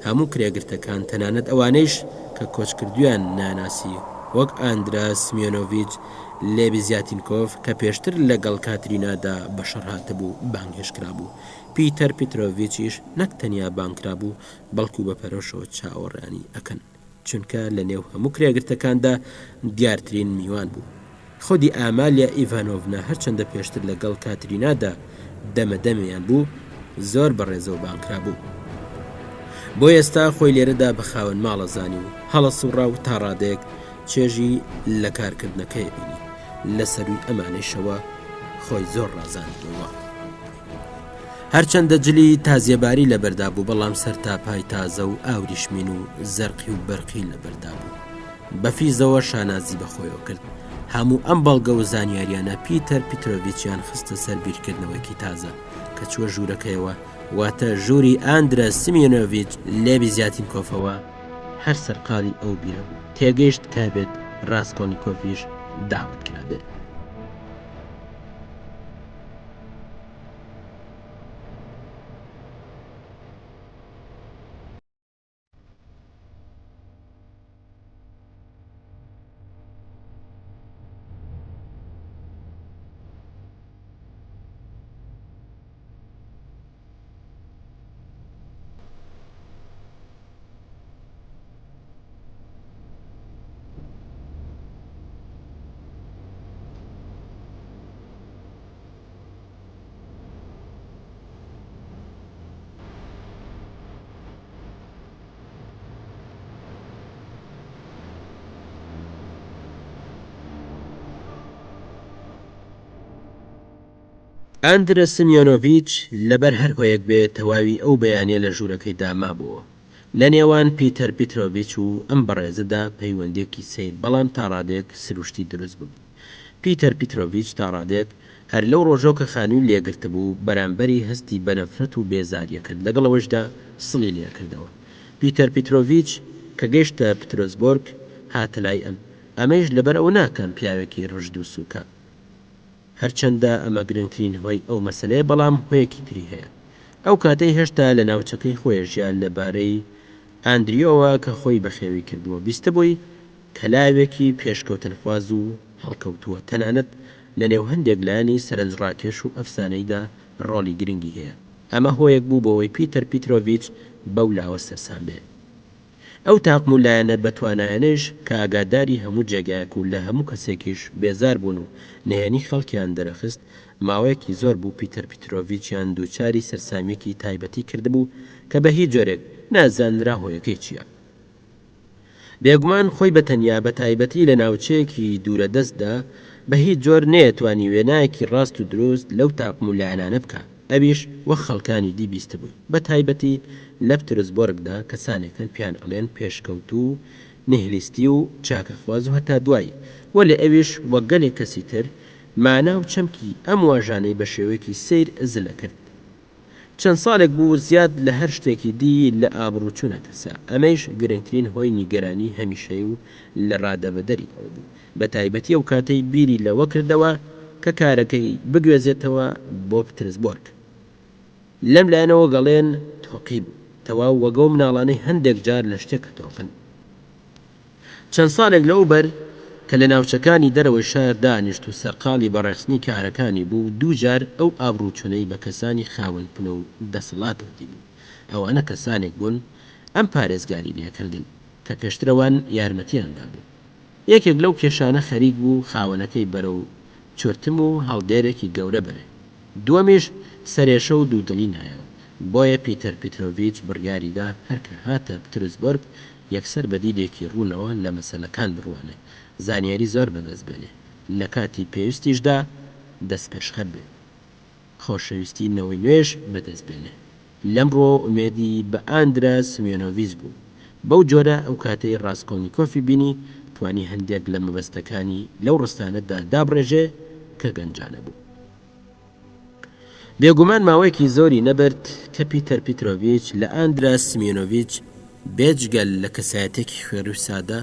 هەموو کرێگرتەکان، تەنانەت ئەوانەیش کە کۆچکردوویان ناناسی، وەک ئاندرا سمیۆنۆڤیچ لێبیزیاتینکۆف کە پێشتر لە گەڵ کاترینادا بە شەڕ هاتبوو، بانگهێشت کرابوو. پیتەر پیترۆڤیچیش نەک تەنیا بانگ کرابوو، بەڵکوو بە پەرۆشەوە چاوەڕێانی ئەکەن. چونکە لە نێو هەموو کرێگرتەکاندا دیارترین میوان بوو. خودی ئامالیا ئیڤانۆڤنا هەرچەندە پێشتر لە گەڵ کاترینادا دەمەدەمێیان بوو، زۆر بە ڕێزەوە بانگ کرابوو. بۆ ئێستا خۆی لێرەدا بە خاوەن ماڵ ئەزانی و هەڵەسووڕا و تا ڕادەیەک چێژی لە کارکردنەکەی بینی. لە سەرووی ئەمانەیشەوە خۆی زۆر ڕازاندبووەوە. هەرچەندە جلی تازیەباری لەبەردا بوو بەڵام سەرتاپای تازە و ئاوریشمین و زەرقی و بەرقی لەبەردا بوو. بە فیزەوە شانازی بە خۆیەوە کرد. هەموو ئەم بەڵگە و زانیاریانە پیتەر پیترۆڤیچیان خستە سەر بیرکردنەوەیەکی تازە کە چووە ژوورەکەیەوە واتە ژووری ئاندرە سمیۆنۆڤیچ لێبیزیاتینکۆفەوە هەر سەرقاڵی ئەو بیرە بوو تێگەیشت کە بێت ڕاسکۆڵنیکۆفیش داوەت کرابێت. ئاندرە سمیۆنۆڤیچ لەبەر هەر هۆیەک بێ تەواوی ئەو بەیانیە لە ژوورەکەیدا مابۆوە. لە نێوان پیتەر پیترۆڤیچ و ئەم بەڕێزەدا پەیوەندیەکی سەیر بەڵام تا ڕادەیەک سروشتی دروست ببوو. پیتەر پیترۆڤیچ تا ڕادەیەک هەر لەو ڕۆژەوە کە خانووی لێ گرتبوو بەرامبەری هەستی بە نەفرەت و بێزاری ئەکرد لەگەڵ ئەوەیشدا سڵی لێ ئەکردەوە. پیتەر پیترۆڤیچ کە گەیشتە پترۆسبۆرگ هاتە لای ئەم. ئەمەیش لەبەر ئەوە نا کە ئەم پیاوێکی ڕژد و سووکە. هەرچەندە ئەمە گرنگترین هۆی ئەو مەسەلەیە بەڵام هۆیەکی تری هەیە. ئەو کاتەی هێشتا لە ناوچەکەی خۆی ئەژیا لە بارەی ئاندریۆوە کە خۆی بەخێوی کردووە بیستبووی کە لاوێکی پێشکەوتنخواز و هەڵکەوتووە تەنانەت لە نێو هەندێک لایەنی سەرنجڕاکێش و ئەفسانەییدا ڕۆڵی گرنگی هەیە. ئەمە هۆیەک بوو بۆوەی پیتەر پیترۆڤیچ بەو لاوە سەرسام بێ. ئەو تاقم و لایەنە بەتوانایانەیش کە ئاگاداری هەموو جێگایەک و لە هەموو کەسێکیش بێزار بوون و نهێنی خەڵکیان دەرەخست، ماوەیەکی زۆر بوو پیتەر پیترۆڤیچیان دووچاری سەرسامییەکی تایبەتی کردبوو کە بە هیچ جۆرێک نازانرا هۆیەکەی چییە. بێگومان خۆی بە تەنیا بە تایبەتی لە ناوچەیەکی دوورە دەستدا بە هیچ جۆر نەیەتوانی وێنایەکی ڕاست و دروست لەو تاقم و لایەنانە بکا ئەویش وەک خەڵکانی دی بیستبووی بە تایبەتی لە پترسبۆرگدا کەسانێک هەن پێیان ئەڵێن پێشکەوتوو و نیهلیستی و چاکەخواز و هەتا دوایی وەلێ ئەویش وەک گەلێک کەسی تر مانا و چەمکی ئەم واژانەی بە شێوەیەکی سەیر زل ئەکرد. چەند ساڵێک بوو زیاد لە هەر شتێکی دی لە ئابڕووچوون ئەترسا، ئەمەیش گرنگترین هۆی نیگەرانی هەمیشەی و لە ڕادەبەدەری ئەو بوو، بە تایبەتی ئەو کاتەی بیری لەوە کردەوە کە کارەکەی بگوێزێتەوە بۆ پترسبۆرگ. لەم لایەنەوە گەڵێن تۆقی بوو، تەواو وەک ئەو مناڵانەی هەندێک جار لە شتێک ئەتۆقن. چەند ساڵێک لەوبەر کە لە ناوچەکانی دەرەوەی شار دانیشت و سەرقاڵی بەڕێخستنی کارەکانی بوو، دووجار ئەو ئابڕووچوونەی بە کەسانی خاوەن پلە و دەسەڵاتەوە دیبوو. ئەوانە کەسانێک بوون ئەم پارێزگاری لێکردن، کە پێشتر ئەوان یارمەتیان دابوو. یەکێک لەو کێشانە خەریک بوو خاوەنەکەی بەرەو چورتم و هەڵدێرێکی گەورە بەرێ. دووەمیش سەرێشە و دوودڵی نایەوە. بۆیە پیتەر پیترۆڤیچ بڕیاری دا هەر کە هاتە پترسبۆرگ یەکسەر بە دیدێکی ڕوونەوە لە مەسەلەکان بڕوانێ، زانیاری زۆر بەدەست بێنێ، لە کاتی پێویستیشدا دەستپێشخەر بێ. خۆشەویستی نەوەی نوێش بەدەست بێنێ. لەم ڕووەوە ئومێدی بە ئاندرە سمیۆنۆڤیچ بوو. بەو جۆرە ئەو کاتەی ڕاسکۆڵنیکۆفی بینی، توانی هەندێک لە مەبەستەکانی لەو ڕستانەدا دابڕێژێ کە گەنجانە بوو. بێگومان ماوەیەکی زۆری نەبرد کە پیتەر پیترۆڤیچ لە ئاندرە سمیۆنۆڤیچ بێجگە لە کەسایەتێکی خوێڕی و سادە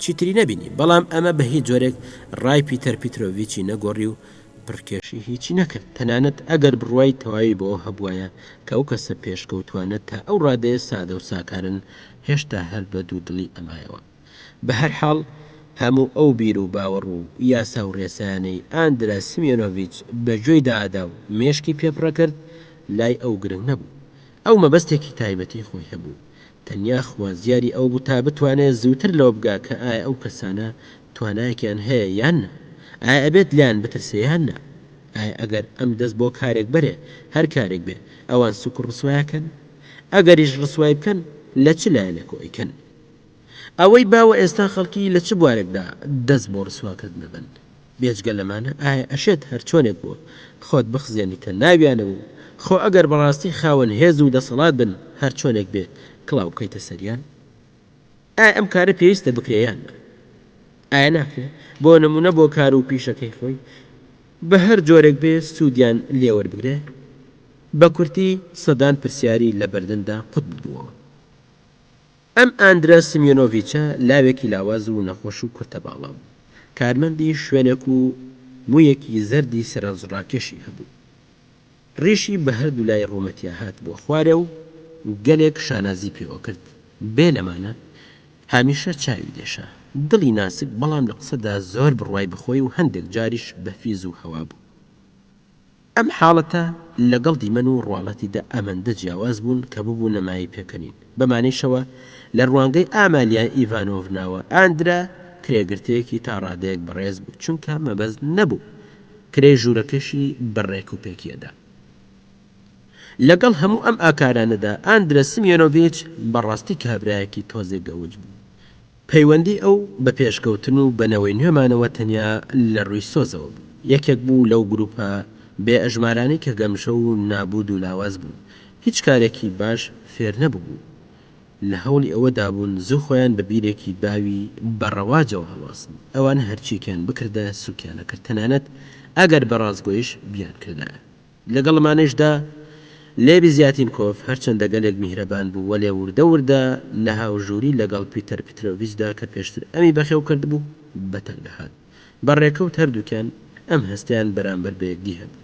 چیتری نەبینی، بەڵام ئەمە بە هیچ جۆرێک ڕای پیتەر پیترۆڤیچی نەگۆڕی و پڕکێشی هیچی نەکرد، تەنانەت ئەگەر بڕوای تەواوی بەوە هەبوایە کە ئەو کەسە پێشکەوتووانە تا ئەو ڕادەیە سادە و ساکارن، هێشتا هەر بە دوودڵی ئەمایەوە. بە هەر حاڵ هەموو ئەو بیر و باوەڕ و یاسا و ڕێسایانەی ئاندرە سمیۆنۆڤیچ بە گوێی دا ئەدا و مێشکی پێ پڕەکرد، لای ئەو گرنگ نەبوو. ئەو مەبەستێکی تایبەتی خۆی هەبوو. تەنیا خوازیاری ئەوە بوو تا بتوانێ زووتر لەوە بگا کە ئایا ئەو کەسانە توانایەکیان هەیە یان نا؟ ئایا ئەبێت لێیان بترسێ یان نا؟ ئایا ئەگەر ئەم دەست بۆ کارێک بەرێ، هەر کارێک بێ، ئەوان سووک و ڕسوای ئەکەن؟ ئەگەریش ڕسوای بکەن، لە چ لایەنێکەوە ئەیکەن؟ ئەوەی باوە ئێستا خەڵکی لە چ بوارێکدا دەست بۆ ڕسواکردن ئەبەن؟ بێجگە لەمانە ئایا ئەشێت هەرچۆنێک بووە خۆت بخزێنیتە ناویانەوە و خۆ ئەگەر بەڕاستی خاوەن هێز و دەسەڵات بن هەرچۆنێک بێ کڵاو بکەیتە سەریان؟ ئایا ئەم کارە پێویستە بکرێ یان نا؟ ئایا ناکرێ بۆ نمونە بۆ کار و پیشەکەی خۆی بە هەر جۆرێک بێ سوودیان لێ وەربگرێ؟ بە کورتی سەدان پرسیاری لە بەردەمدا قوت ببووەوە. ئەم ئاندرە سمیۆنۆڤیچە لاوێکی لاواز و نەخۆش و کورتە باڵا بوو. کارمەندی شوێنێک و موویەکی زەردی سەرنجڕاکێشی هەبوو. ڕیشی بە هەردوو لای ڕوومەتیا هاتبووە خوارێ و گەلێک شانازی پێوە کرد. بێ لەمانە هەمیشە چاوی دێشا. دڵی ناسک بەڵام لە قسەدا زۆر بڕوای بە خۆی و هەندێک جاریش بە فیز و هەوا بوو. ئەم حاڵەتە لەگەڵ دیمەن و ڕواڵەتیدا ئەمەندە جیاواز بوون کە ببوونە مایەی پێکەنین. بەمانەیشەوە لە ڕوانگەی ئامالیا ئیڤانۆڤناوە ئاندرە کرێگرتەیەکی تا ڕادەیەک بەڕێز بوو، چونکە مەبەست نەبوو کرێی ژوورەکەشی بە ڕێکوپێکی ئەدا. لەگەڵ هەموو ئەم ئاکارانەدا ئاندرە سمیۆنۆڤیچ بەڕاستی کابرایەکی تۆزێک گەوج بوو. پەیوەندی ئەو بە پێشکەوتن و بە نەوەی نوێمانەوە تەنیا لە ڕووی سۆزەوە بوو. یەکێک بوو لەو گرووپە. بێ ئەژمارانەی کە گەمژە و نابوود و لاواز بوون، هیچ کارێکی باش فێر نەبووبوو. لە هەوڵی ئەوەدا بوون زوو خۆیان بە بیرێکی باوی بە ڕەواجەوە هەڵواسن. ئەوان هەرچییەکیان بکردایە سووکیان ئەکرد، تەنانەت ئەگەر بە ڕاستگۆیش بیانکردایە. لەگەڵ ئەمانەیشدا، لێبیزیاتینکۆف هەرچەندە گەلێک میهرەبان بوو، وەلێ وردە وردە لە هاوژووری لەگەڵ پیتەر پیترۆڤیچدا کە پێشتر ئەمی بەخێو کردبوو، بەتەنگ دەهات. بە ڕێکەوت هەردووکیان ئەم هەستەیان بەرامبەر بە یەکدی هەبوو.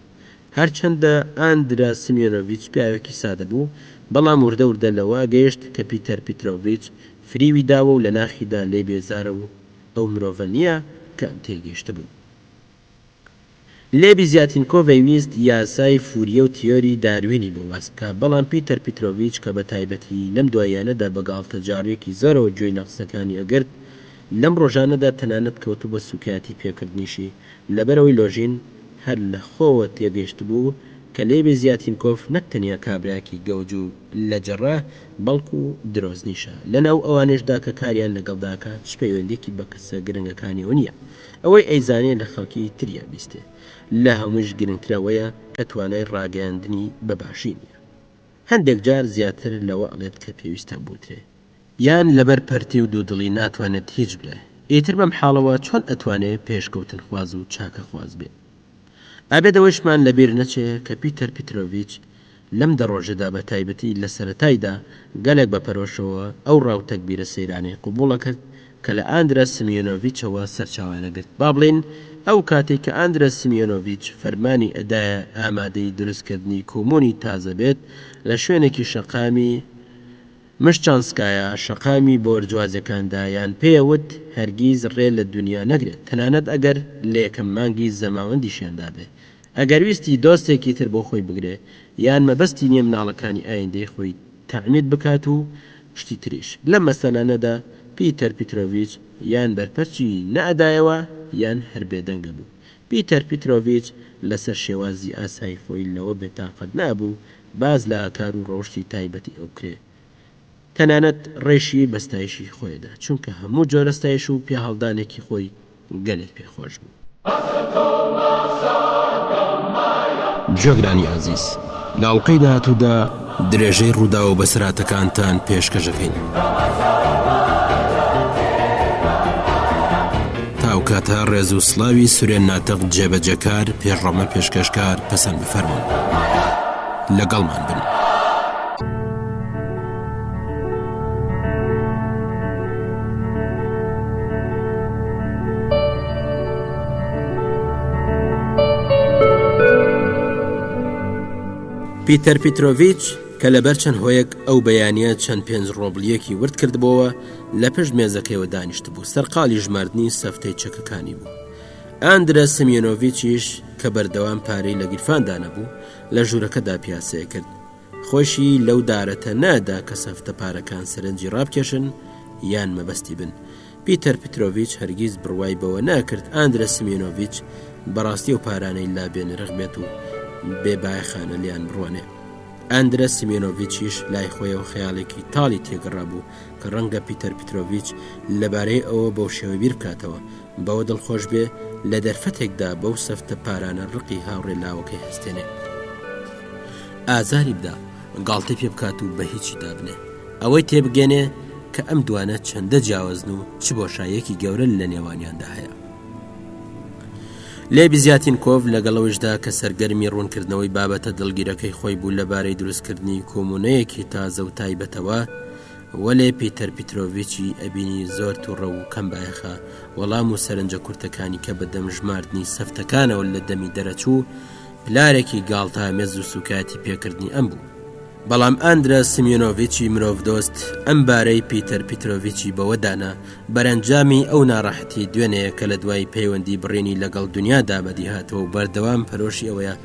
هەرچەندە ئاندرە سمیۆنۆڤیچ پیاوێکی سادە بوو، بەڵام وردە وردە لەوە گەیشت کە پیتەر پیترۆڤیچ فریوی داوە و لە ناخیدا لێی بێزارە و ئەو مرۆڤە نییە کە ئەم تێیگەیشتبوو. لێبیزیاتینکۆڤ ئەیویست یاسای فوریە و تیۆری داروینی بۆ باس بکا، بەڵام پیتەر پیترۆڤیچ کە بە تایبەتی لەم دواییانەدا بە گاڵتەجاڕییەکی زۆرەوە گوێی لە قسەکانی ئەگرت، لەم ڕۆژانەدا تەنانەت کەوتبووە سووکایەتی پێکردنیشی، لەبەرئەوەی لۆژین هەر لە خۆوە تێگەیشتبوو کە لێبیزیاتینکۆف نەک تەنیا کابرایەکی گەوج و لەجەڕە، بەڵکو درۆزنیشە. لەناو ئەوانەیشدا کە کاریان لەگەڵدا ئەکا چ پەیوەندییەکی بە کەسە گرنگەکانیەوە نییە. ئەوەی ئەیزانێ لە خەڵکی تری ئەبیستێ. لە هەموویش گرنگتر ئەوەیە کە توانای ڕاگەیاندنی بە باشی نییە. هەندێک جار زیاتر لەوە ئەڵێت کە پێویستە بوترێ. یان لەبەر پەرتی و دوودڵی ناتوانێت هیچ بڵێ. ئیتر بەم حاڵەوە چۆن ئەتوانێ پێشکەوتنخواز و چاکەخواز بێ؟ ئەبێت ئەوەیشمان لە بیر نەچێ کە پیتەر پیترۆڤیچ لەم دە ڕۆژەدا بە تایبەتی لە سەرەتایدا گەلێک بە پەرۆشەوە ئەو ڕا و تەگبیرە سەیرانەی قبووڵ ئەکرد کە لە ئاندرە سمیۆنۆڤیچەوە سەرچاوەیان ئەگرت. با بڵێین ئەو کاتەی کە ئاندرە سمیۆنۆڤیچ فەرمانی ئەدایە ئامادەی دروستکردنی کۆمۆنی تازە بێت لە شوێنێکی شەقامی مشچانسکایا، شەقامی بۆرجوازیەکاندا یان پێیە وت هەرگیز ڕێ لە دونیا نەگرێت تەنانەت ئەگەر لە یەکەم مانگی زەماوەندیشیاندا بێ ئەگەر ویستی دۆستێکی تر بۆ خۆی بگرێ یان مەبەستی نیە مناڵەکانی ئایندەی خۆی تەعمید بکات و شتی تریش لەم مەسەلانەدا پیتەر پیترۆڤیچ یان بەرپەرچی نەئەدایەوە یان هەر بێدەنگ ئەبوو پیتەر پیترۆڤیچ لەسەر شێوازی ئاسایی خۆی لەوە بێتاقەت نەئەبوو باس لە ئاکار و ڕەوشتی تایبەتی ئەو بکرێ، تەنانەت ڕێشی بە ستایشی خۆیەدا، چونکە هەموو جۆرە ستایش و پیاهەڵدانێکی خۆی گەلێک پێ خۆش بوو. گوێگرانی ئازیز لە ئەڵقەی داهاتوودا درێژەی ڕووداو و بەسەرهاتەکانتان پێشکەش ئەکەین. تا ئەو کاتە ڕێز و سڵاوی سورێن ناتق جێبەجێکار پێشڕەمە پێشکەشکار پەسەند بفەرموون. لەگەڵمان بن. پیتەر پیترۆڤیچ کە لەبەر چەند هۆیەک ئەو بەیانە چەند پێنج ڕۆبلیەکی ورد کردبۆوە لە پشت مێزەکەیەوە دانیشتبوو سەرقاڵی ژماردنی سەفتەی چەکەکانی بوو ئاندرە سمیۆنۆڤیچیش کە بەردەوام پارەی لە گیرفاندا نەبوو لە ژوورەکەدا پیاسەیە کرد خۆشی لەو دارەتە نەدا کە سەفتە پارەکان سەرنجی ڕابکێشن یان مەبەستی بن پیتەر پترۆڤیچ هەرگیز بڕوای بەوە ناکرد ئاندرە سمیۆنۆڤیچ بەڕاستی ئەو پارانەی لا بێنرخ بێت و بێ بایەخانە لیان بڕوانێ ئەندرە سیمیۆنۆڤیچیش لای خۆیەوە خەیاڵێکی تاڵی تێگەڕابوو کە ڕەنگە پیتەر پیترۆڤیچ لەبارەی ئەوە بەو شێوە بیر بکاتەوە، بەوە دڵخۆش بێ لە دەرفەتێکدا بەو سەفتە پارانە ڕقی هاوڕێ لاوەکەی هەستێنێ. ئازاری بدا، گاڵتەی پێ بکات و بە هیچی دابنێ. ئەوەی تێبگەێنێ کە ئەم دوانە چەندە جیاوازن و چ بۆشاییەکی گەورە لە نێوانیاندا هەیە. لێ بزیاتینکۆڤ لەگەڵ ئەوەیشدا کە سەرگەرمی ڕوونکردنەوەی بابەتە دڵگیرەکەی خۆی بوو لەبارەی دروستکردنی کۆمونەیەکی تازە و تایبەتەوە، وەلێ پیتەر پیترۆڤیچی ئەبینی زۆر توڕە و کەم بایەخە، وەڵام و سەرنجە کورتەکانی کە بە دەم ژماردنی سەفتەکانەوە لە دەمی دەرەچوو، پلارێکی گاڵتەئامێز و سووکایەتی پێکردنی ئەم بوو. بەڵام ئاندرە سمیۆنۆڤیچی مرۆڤدۆست ئەم بارەی پیتەر پیترۆڤیچی بەوە دانا بەرەنجامی ئەو ناڕەحەتیەی دوێنێیە کە لە دوای پەیوەندی بڕینی لەگەڵ دونیادا بەدیهاتووە و بەردەوام پەرۆشی ئەوەیە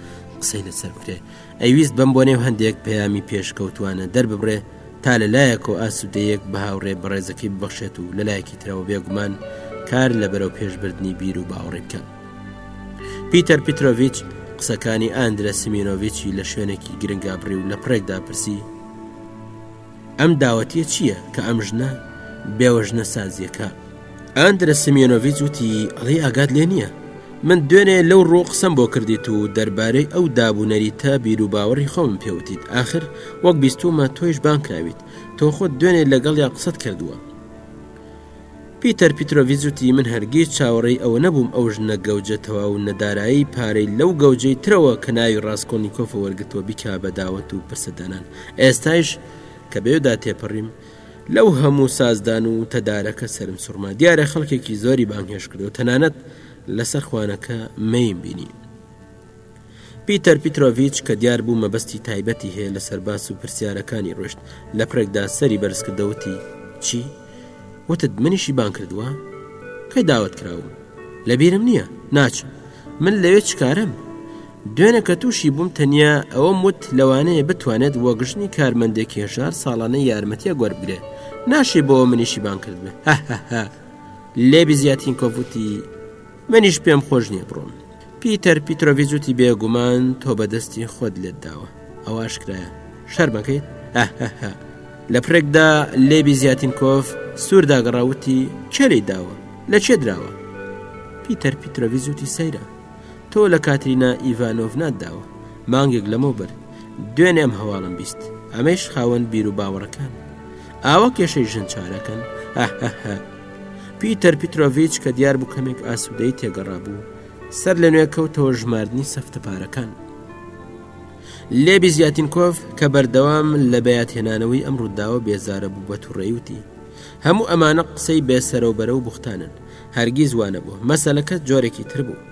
قسەی لەسەر بکرێ ئەیویست بەم بۆنەیەوە هەندێک پەیامی پێشکەوتوانە دەرببڕێ تا لە لایەکەوە ئاسوودەیەک بە هاوڕێ بەڕێزەکەی ببەخشێت و لە لایەکی ترەوە بێگومان کار لە بەرەو پێشبردنی بیر و باوەڕی بکات. پیتەر پیترۆڤیچ قسەکانی ئاندرە سیمینۆڤیچی لە شوێنێکی گرنگا بڕی و لە پڕێکدا پرسی ئەم داوەتیە چییە کە ئەم ژنە بێوەژنە سازیەکە ئاندرە سیمیۆنۆڤیچ وتی ئەڵێ ئاگات لێ نییە؟ من دوێنێ لەو ڕوو قسەم بۆ کردیت و دەربارەی ئەو داب و نەریتە بیر و باوەڕی خۆمم پێوتیت ئاخر وەک بیستوومە تۆیش بانگ کراویت تۆ خۆت دوێنێ لەگەڵیا قسەت کردووە. پیتەر پیترۆڤیچ وتی من هەرگیز چاوەڕێی ئەوە نەبووم ئەو ژنە گەوجە تەواو نەدارایی پارەی لەو گەوجەی ترەوە کە ناوی ڕاسکۆڵنیکۆفە وەرگرتووە بیکا بە داوەت و پرسەدانان ئێستایش کە بەوێدا تێپەڕیم لەو هەموو سازدان و تەدارەکە سەرم سوڕما دیارە خەڵکێکی زۆری بانگهێشت کردو تەنانەت لەسەر خوانەکە مەیم بینی. پیتەر پیترۆڤیچ کە دیار بوو مەبەستی تایبەتی هەیە لەسەر باس و پرسیارەکانی ڕۆشت لە پڕێکدا سەری بەرز کردەوە وتی چی؟ وتت منیشی بانگ کردووە؟ کەی داوەت کراوم؟ لەبیرم نییە ناچم من لەوێ چ کارەم؟ دوێنێ کە تووشی بووم تەنیا ئەوەم وت لەوانەیە بتوانێت وەک ژنی کارمەندێکی هەژار ساڵانە یارمەتیەک وەربگرێ ناشێ بۆ منیشی بانگ کردبێ هەهەهە لێبی زیاتینکۆف وتی منیش پێم خۆش نییە بڕۆم پیتەر پیترۆڤیچ وتی بێگومان تۆ بە دەستی خۆت لێت داوە ئەوە ئاشکرایە شەرمەکەیت ئەهەهە لە پرێکدا لێبی زیاتینکۆف سوور داگەڕا وتی کێ لێی داوە لە کێ دراوە پیتەر پیترۆڤیچ وتی سەیرە تۆ لە کاترینا ئیڤانۆڤنات داوە مانگێک لەمەوبەر دوێنێ ئەم هەواڵم بیست ئەمەیش خاوەن بیر و باوەڕەکان ئاوا کێشەی ژن چارەکەن ئەهەهە پیتەر پیترۆڤیچ کە دیار بوو کەمێک ئاسوودەی تێگەڕابوو سەر لە نوێ کەوتەوە ژماردنی سەفتە پارەکان. لێبی زیاتینکۆف کە بەردەوام لە بەیادهێنانەوەی ئەم ڕووداوە بێزارە بوو بە توڕەیی وتی، هەموو ئەمانە قسەی بێ سەرەوبەرە و بوختانن، هەرگیز وا نەبووە، مەسەلەکە جۆرێکی تر بوو.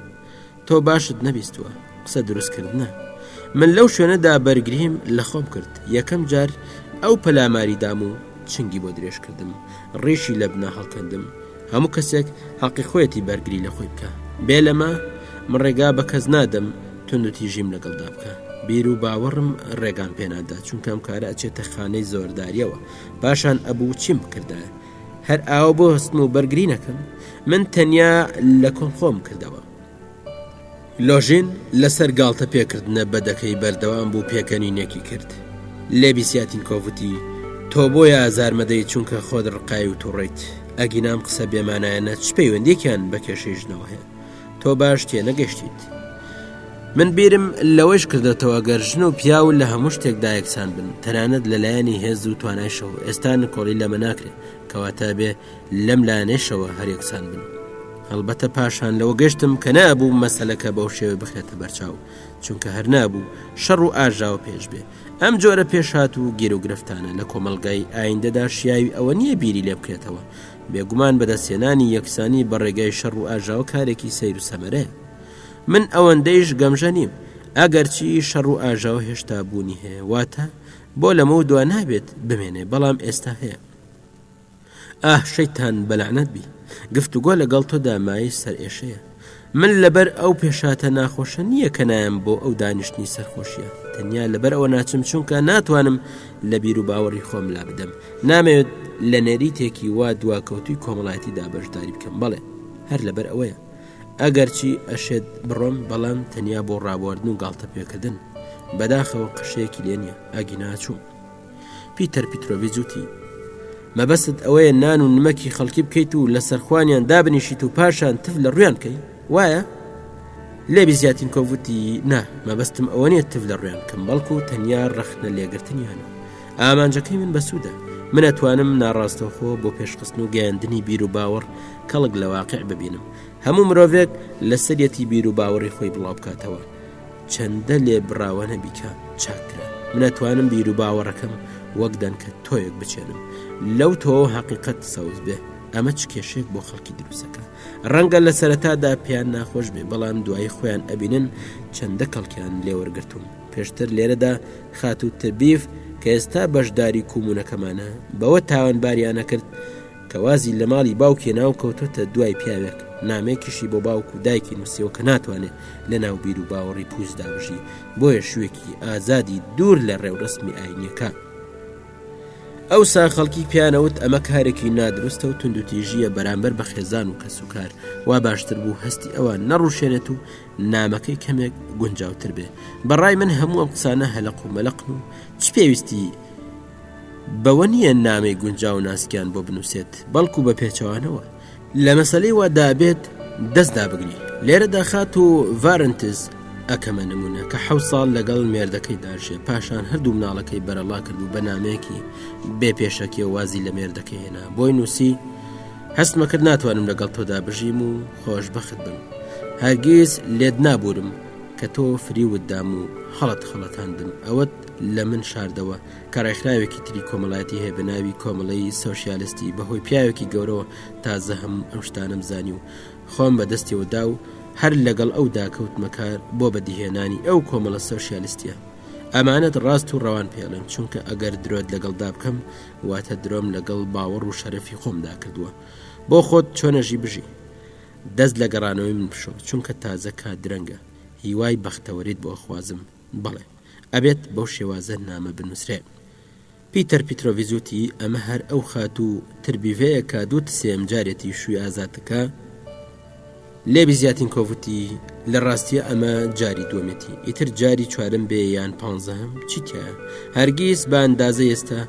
تۆ باشت نەبیستووە، قسە دروستکردنە. من لەو شوێنەدا بەرگریم لە خۆم کرد، یەکەم جار ئەو پەلاماری دام و چنگی بۆ درێژ کردم، ڕیشی لە بنا هەڵکەندم، هەموو کەسێک حەقی خۆیەتی بەرگری لە خۆی بکا بێ لەمە من ڕێگا بە کەس نادەم توندوتیژیم لەگەڵدا بکا بیر و باوەڕم ڕێگام پێنادا چونکە ئەم کارە ئەچێتە خانەی زۆرداریەوە پاشان ئەبوو چیم بکردایە هەر ئاوە بۆ هەستم و بەرگری نەکەم من تەنیا لە کۆن خۆم کردەوە لۆژین لەسەر گاڵتە پێکردنە بەدەکەی بەردەوام بوو پێکەنینێکی کرد. لێبی سیاتینکۆف وتی، تۆ بۆیە ئازارمەدەی چونکە خۆت ڕقاوی و توڕەیت، ئەگینا ئەم قسە بێمانایانە چ پەیوەندیەکیان بە کێشەی ژنەوە هەیە؟ تۆ باش تێنەگەشتیت. من بیرم لەوەیش کردۆتەوە گەر ژن و پیاو لە هەموو شتێکدا یەکسان بن، تەنانەت لە لایەنی هێز و توانایشەوە، ئێستا نکۆڵی لەمە ناکرێ، کەواتە ئەبێ لەم لایەنەیشەوە هەر یەکسان بن. هەڵبەتە پاشان لەوە گەشتم کە نابوو مەسەلەکە بەو شێوە بخرێتە بەرچاو، چونکە هەر نابوو شەڕ و ئاژاوە پێش بێ. ئەم جۆرە پێشهات و گیروگرفتانە لە کۆمەڵگای ئایندەدا شیاوی ئەوە نییە بیری لێ بکرێتەوە. بێگومان بەدەستهێنانی یەکسانی بە ڕێگای شەڕ و ئاژاوە کارێکی سەیر و سەمەرەیە. من ئەوەندەیش گەمژە نیم، ئەگەرچی شەڕ و ئاژاوە هێشتا بوونی هەیە، واتە بۆ لەمەودوا نابێت بمێنێ، بەڵام ئێستا هەیە. ئاه شەیتان بەلەعنەت بی گفتوگۆ لەگەڵ تۆدا مایەی سەرئێشەیە من لەبەر ئەو پێشاتە ناخۆشە نییە کە نایەم بۆ ئەو دانیشتنی سەرخۆشیە تەنیا لەبەر ئەوە ناچم چونکە ناتوانم لە بیر و باوەڕی خۆم لا بدەم نامەوێت لە نەریتێکی وا دواکەوتوی کۆمەڵایەتیدا بەشداری بکەم بەڵێ هەر لەبەر ئەوەیە ئەگەرچی ئەشێت بڕۆم بەڵام تەنیا بۆ ڕابواردن و گاڵتە پێکردن بەداخەوە قەشەیەکی لێ نییە ئەگینا چووم پیتەر پیترۆڤیچ وتی، مەبەستت ئەوەیە نان و نمەکی خەڵکی بکەیت و لەسەر خوانیان دابنیشیت و پاشان تف لە ڕویان بکەی وایە؟ لێبی زیاتینکۆڤ وتی، نا مەبەستم ئەوە نییە تف لە ڕویان بکەم بەڵکو تەنیا ڕەخنە لێگرتنیانە ئامانجەکەی من بەسوودە من ئەتوانم ناڕاستەوخۆ بۆ پێشخستن و گەیاندنی بیر و باوەڕ کەڵک لە واقع ببینم هەموو مرۆڤێک لەسەریەتی بیر و باوەڕی خۆی بڵاو بکاتەوە چەندە لێبڕاوانە بیکا چاکترە من ئەتوانم بیر و باوەڕەکەم وەک دەنکە تۆیەک بچێنم لەو تۆوە هەقیقەت سەوز بێ ئەمە چ کێشەیەک بۆ خەڵکی دروستەکە ڕەنگە لە سەرەتادا پێیان ناخۆش بێ بەڵام دوایی خۆیان ئەبینن چەندە کەڵکیان لێوەرگرتوون پێشتر لێرەدا خاتوو تربیف کە ئێستا بەشداری کومونەکەمانە بەوە تاوانباریانە کرد کە وازی لە ماڵی باوکی هێنا و کەوتۆتە دوای پیاوێک، نامەیەکیشی بۆ باوک و دایکی نووسیوە کە ناتوانێ لە ناو بیر و باوەڕی پووچدا بژی، بۆیە شووێکی ئازادی دوور لە ڕێوڕەسمی ئایینییەکان. ئەوسا خەڵکی پێیانەوت ئەمە کارێکی نادروستە و توندوتیژییە بەرامبەر بە خێزان و کەسوکار، وا باشتر بوو هەستی ئەوان نەڕووشێنێت و نامەکەی کەمێک گونجاوتر بێ. بە ڕای من هەموو ئەم قسانە هەلەق و مەلەقن و چ پێویستی بەوە نییە نامەی گونجاو و ناسکیان بۆ بنووسێت، بەڵکو بە پێچەوانەوە لە مەسەلەی وا دابێت دەست دابگری. لێرەدا خاتوو ڤارنتز ئەکەمە نمونە کە حەو ساڵ لەگەڵ مێردەکەی داژێ پاشان هەردوو مناڵەکەی بەرەڵا کرد و بە نامەیەکی بێ پێشەکیە وازی لە مێردەکەی هێنا بۆی نووسی هەستمە کرد ناتوانم لەگەڵ تۆدا بژیم و خۆشبەخت بم هەرگیز لێت نابورم کە تۆ فریوت دام و هەڵت خەڵەتاندم ئەوەت لە من شاردەوە کە ڕێکخراوێکی تری کۆمەڵایەتی هەیە بە ناوی کۆمەڵەی سۆسیالستی بەهۆی پیاوێکی گەورەوە تازە هەموو ئەم شتانەم زانی و خۆم بە دەستیەوە دا و هەر لەگەڵ ئەودا کەوتمە کار بۆ بەدیهێنانی ئەو کۆمەڵە سۆسیالستیە. ئەمانەت ڕاست و ڕەوان پێڵێم چونکە ئەگەر درۆت لەگەڵدا بکەم واتە درۆم لەگەڵ باوەڕ و شەرەفی خۆمدا کردووە. بۆ خۆت چۆنەژی بژی. دەست لە گەڕانەوەی من بشۆ چونکە تازە کات درەنگە. هیوای بەختەوەریت بۆ ئەخوازم. بەڵێ. ئەبێت بەو شێوازە نامە بنووسرێ. پیتەر پیترۆڤیچ وتی، ئەمە هەر ئەو خاتوو تربیڤەیە کە دوو تسێم جارێتی شووی ئازاد دەکا؟ لێبیزیاتینکۆڤ وتی، لە ڕاستییا ئەمە جاری دووەمێتی، ئیتر جاری چوارەم بێ یان پانزەهەم، چی تیایە؟ هەرگیز بە ئەندازەی ئێستا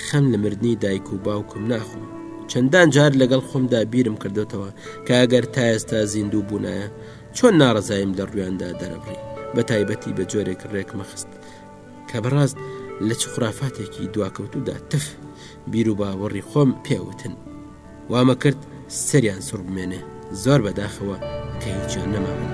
خەم لە مردنی دایک و باوکم ناخۆم. چەندان جار لەگەڵ خۆمدا بیرم کردۆتەوە کە ئەگەر تا ئێستا زیندوو بوونایە، چۆن ناڕەزاییم لە ڕوویاندا دەرەبڕی، بە تایبەتی بە جۆرێک ڕێکمەخست کە بەڕاست لە چ خورافاتێکی دواکەوتوودا تف بیروباوەڕی خۆم پێ وتن. وامەکرد سەریان سوڕ بمێنێ، زۆر بەداخەوە کە هیچیان نەماون.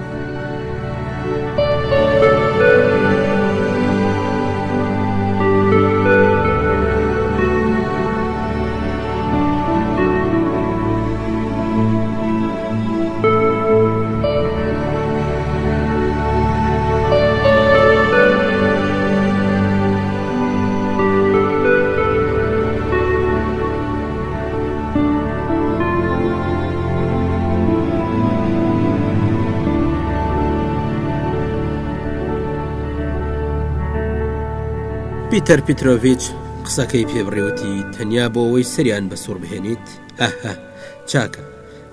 پیتەر پیترۆڤچ قسەکەی پێبڕیوتی تەنیا بۆ ئەوەی سەریان بە سوڕ بهێنیت ئەه چاکە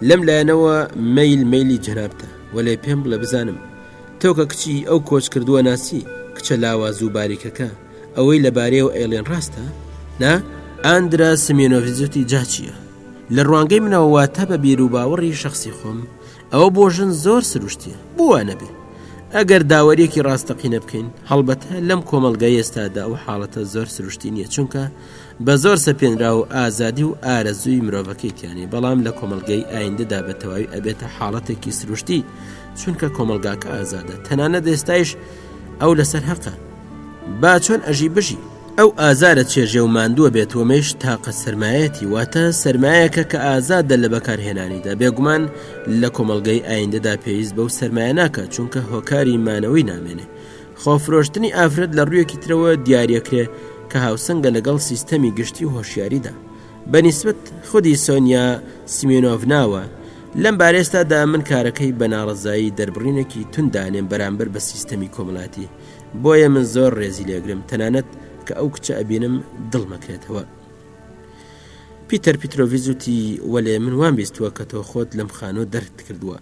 لەم لایەنەوە مەیل مەیلی جەنابتە وەلێ پێم بڵێ بزانم تۆ کە کچی ئەو کۆچکردووە ناسی کچە لاواز و باریکەکە ئەوەی لەبارەیەوە ئەیڵێن ڕاستە نا؟ ئاندرا سمیۆنۆڤیچ وتی جا چییە؟ لە ڕوانگەی منەوە واتە بە بیر و باوەڕی شەخسی خۆم ئەوە بۆ ژن زۆر سروشتیە بۆ وا نەبێ ئەگەر داوەریەکی ڕاستەقینە بکەین هەڵبەتە لەم کۆمەڵگای ئێستادا ئەو حاڵەتە زۆر سروشتی نییە چونکە بە زۆر سەپێنرا و ئازادی و ئارەزووی مرۆڤەکەی تیانێ بەڵام لە کۆمەڵگەی ئایندەدا بە تەواوی ئەبێتە حاڵەتێکی سروشتی چونکە کۆمەڵگاکە ئازادە تەنانەت ئێستایش ئەو لەسەر هەقە با چۆن ئەژی بژی ئەو ئازارە چێژێ و ماندووە بێت وەمەیش تاقە سەرمایەتی واتە سەرمایەکە کە ئازادە لە بەکارهێنانیدا بێگومان لە کۆمەڵگەی ئایندەدا پێویست بەو سەرمایە ناکات چونکە هۆکاری مانەوەی نامێنێ خۆفرۆشتنی ئافرەت لە ڕوویەکی ترەوە دیاریەکرێ کە هاوسەنگە لەگەڵ سیستەمی گشتی و هۆشیاریدا بە نیسبەت خودی سۆنیا سیمینۆڤناوە لەم بارێستادا من کارەکەی بە ناڕەزایی دەربڕینێکی توند دانێم بەرامبەر بە سیستەمی کۆمەڵاتی بۆیە من زۆر ڕێزی لێگرم تەنانەت کە ئەو کچە ئەبینم دڵمەکرێتەوە پیتەر پیترۆڤیز وتی وەلێ من وام بیستووە کە تۆ خۆت لەم خانووە دەرت کردووە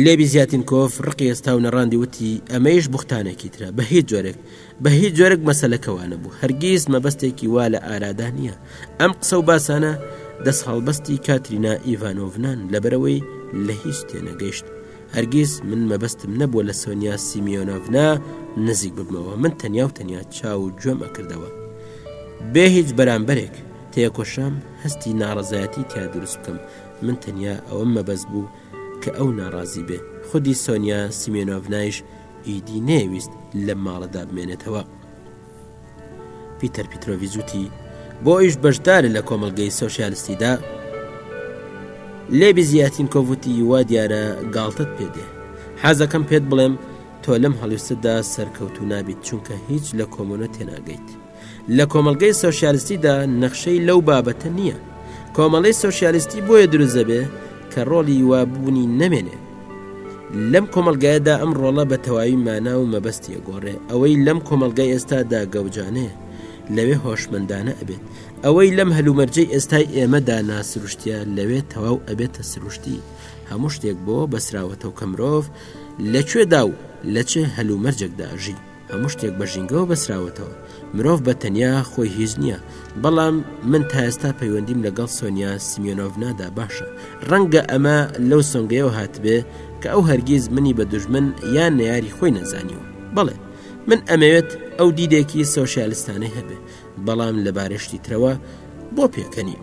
لێبیزیاتینکۆف ڕقی هەستا و نەڕاندی وتی، ئەمەیش بوختانێکی ترە، بە هیچ جۆرێک، بە هیچ جۆرێک مەسەلەکە وا نەبوو، هەرگیز مەبەستێکی وا لە ئارادا نییە. ئەم قسە و باسانە دەستهەڵبەستی کاترینا ئیڤانۆڤنان، لەبەرئەوەی لە هیچ تێنەگەیشت. هەرگیز من مەبەستم نەبووە لە سۆنیا سیمیۆنۆڤنا نزیک ببمەوە، من تەنیا و تەنیا چاو و گوێم ئەکردەوە. بێ هیچ بەرامبەرێک، تێکۆشام هەستی ناڕەزایەتی تیا دروست بکەم، من تەنیا ئەوەم مەبەست بوو کە ئەو ناڕازی بێ، خودی سۆنیا سیمێنۆڤنایش ئیدی نەیەویست لەم ماڵەدا بمێنێتەوە. پیتەر پیترۆڤیچ وتی، بۆ ئەویش بەشدارە لە کۆمەڵگەی سۆسیالستیدا؟ لێبیزیاتینکۆڤ وتی، وا دیارە گاڵتەت پێ دێ. حەزەکەم پێت بڵێم تۆ لەم هەڵویستەدا سەرکەوتوو نابیت، چونکە هیچ لە کۆمۆنە تێناگەیت. لە کۆمەڵگەی سۆسیالستیدا نەخشەی لەو بابەتە نییە. کۆمەڵەی سۆسیالستی بۆیە دروست دەبێ کە ڕۆڵی وا بوونی نەمێنێ. لەم کۆمەڵگایەدا ئەم ڕۆڵە بە تەواوی مانا و مەبەستی ئەگۆڕێ. ئەوەی لەم کۆمەڵگای ئێستادا گەوجانەیە، لەوێ هۆشمەندانە ئەبێت. ئەوەی لەم هەلومەرجەی ئێستای ئێمەدا ناسروشتییە، لەوێ تەواو ئەبێتە سروشتی. هەموو شتێک بەوە بەسراوەتەوە کە مرۆڤ لە کوێدا و لە چ هەلومەرجێکدا ئەژی. هەموو شتێک بە ژینگەوە بەسراوەتەوە. مرۆڤ بە تەنیا خۆی هیچ نییە، بەڵام من تا ئێستا پەیوەندیم لەگەڵ سۆنیا سیمیۆنۆڤنادا باشە. ڕەنگە ئەمە لەو سۆنگەیەوە هاتبێ کە ئەو هەرگیز منی بە دوژمن یان نەیاری خۆی نەزانیوە. بەڵێ، من ئەمەوێت ئەو دیدێکی سۆشیالستانەی هەبێ، بەڵام لەبارەی شتی ترەوە بۆ پێکەنیم.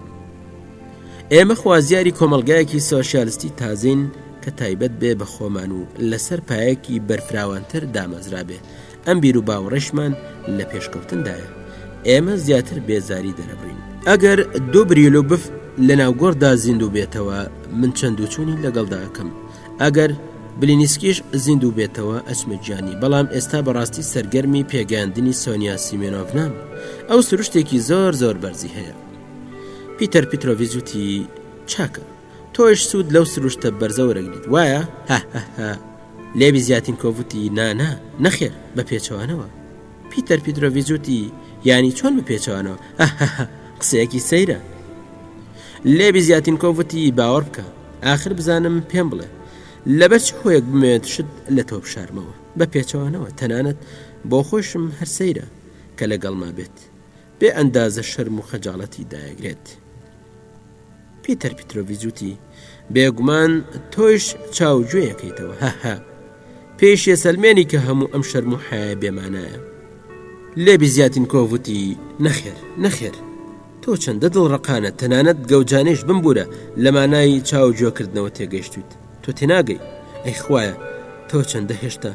ئێمە خوازیاری کۆمەڵگایەکی سۆشیالستی تازەین کە تایبەت بێ بە خۆمان و لەسەر پایەکی بەرفراوانتر دامەزرابێ، ئەم بیروباوەڕەشمان لە پێشکەوتندایە. ئێمە زیاتر بێزاری دەرەبڕین. ئەگەر دۆبریولوبف لە ناوگۆڕدا زیندوو بێتەوە، من چەند و چوونی لەگەڵدا ئەکەم. ئەگەر بلینیسکیش زیندوو بێتەوە ئەچمە گیانی، بەڵام ئێستا بەڕاستی سەرگەرمی پێگەیاندنی سۆنیا سیمێنۆڤنام. ئەو سروشتێکی زۆر زۆر بەرزی هەیە. پیتەر پیترۆڤیچ وتی، چاکە، تۆیش سوود لەو سروشتە بەرزە وەرەگریت، وایە؟ هاهاها. لێبیزیاتینکۆڤ وتی، نا، نا، نەخێر، بە پێچەوانەوە. پیتەر پیترۆڤیچ وتی، یانی چۆن بە پێچەوانەوە؟ هاهاها، قسەیەکی سەیرە. لێبیزیاتینکۆڤ وتی، باوەڕ بکە، ئاخر بزانم پێم بڵێ، لەبەر چ هۆیەک بمەوێت شت لە تۆ بشارمەوە؟ بە پێچەوانەوە، تەنانەت بۆ خۆیشم هەر سەیرە کە لەگەڵما بێت. بێ ئەندازە شەرم و خەجاڵەتی دایەگرێت. پیتەر پیترۆڤیچ وتی، بێگومان تۆیش چاو گوێ ئەکەیتەوە، هەهە. پێیشی ئەسەلمێنی کە هەموو ئەم شەرم و حەیایە بێمانایە. لێبیزیاتینکۆڤ وتی، نەخێر، نەخێر. تۆ چەندە دڵڕەقانە، تەنانەت گەوجانەیش بمبوورە، لە مانای چاو گوێ کردنەوە تێگەیشتوویت. تۆ تێناگەی. ئەی خوایە، تۆ چەندە هێشتا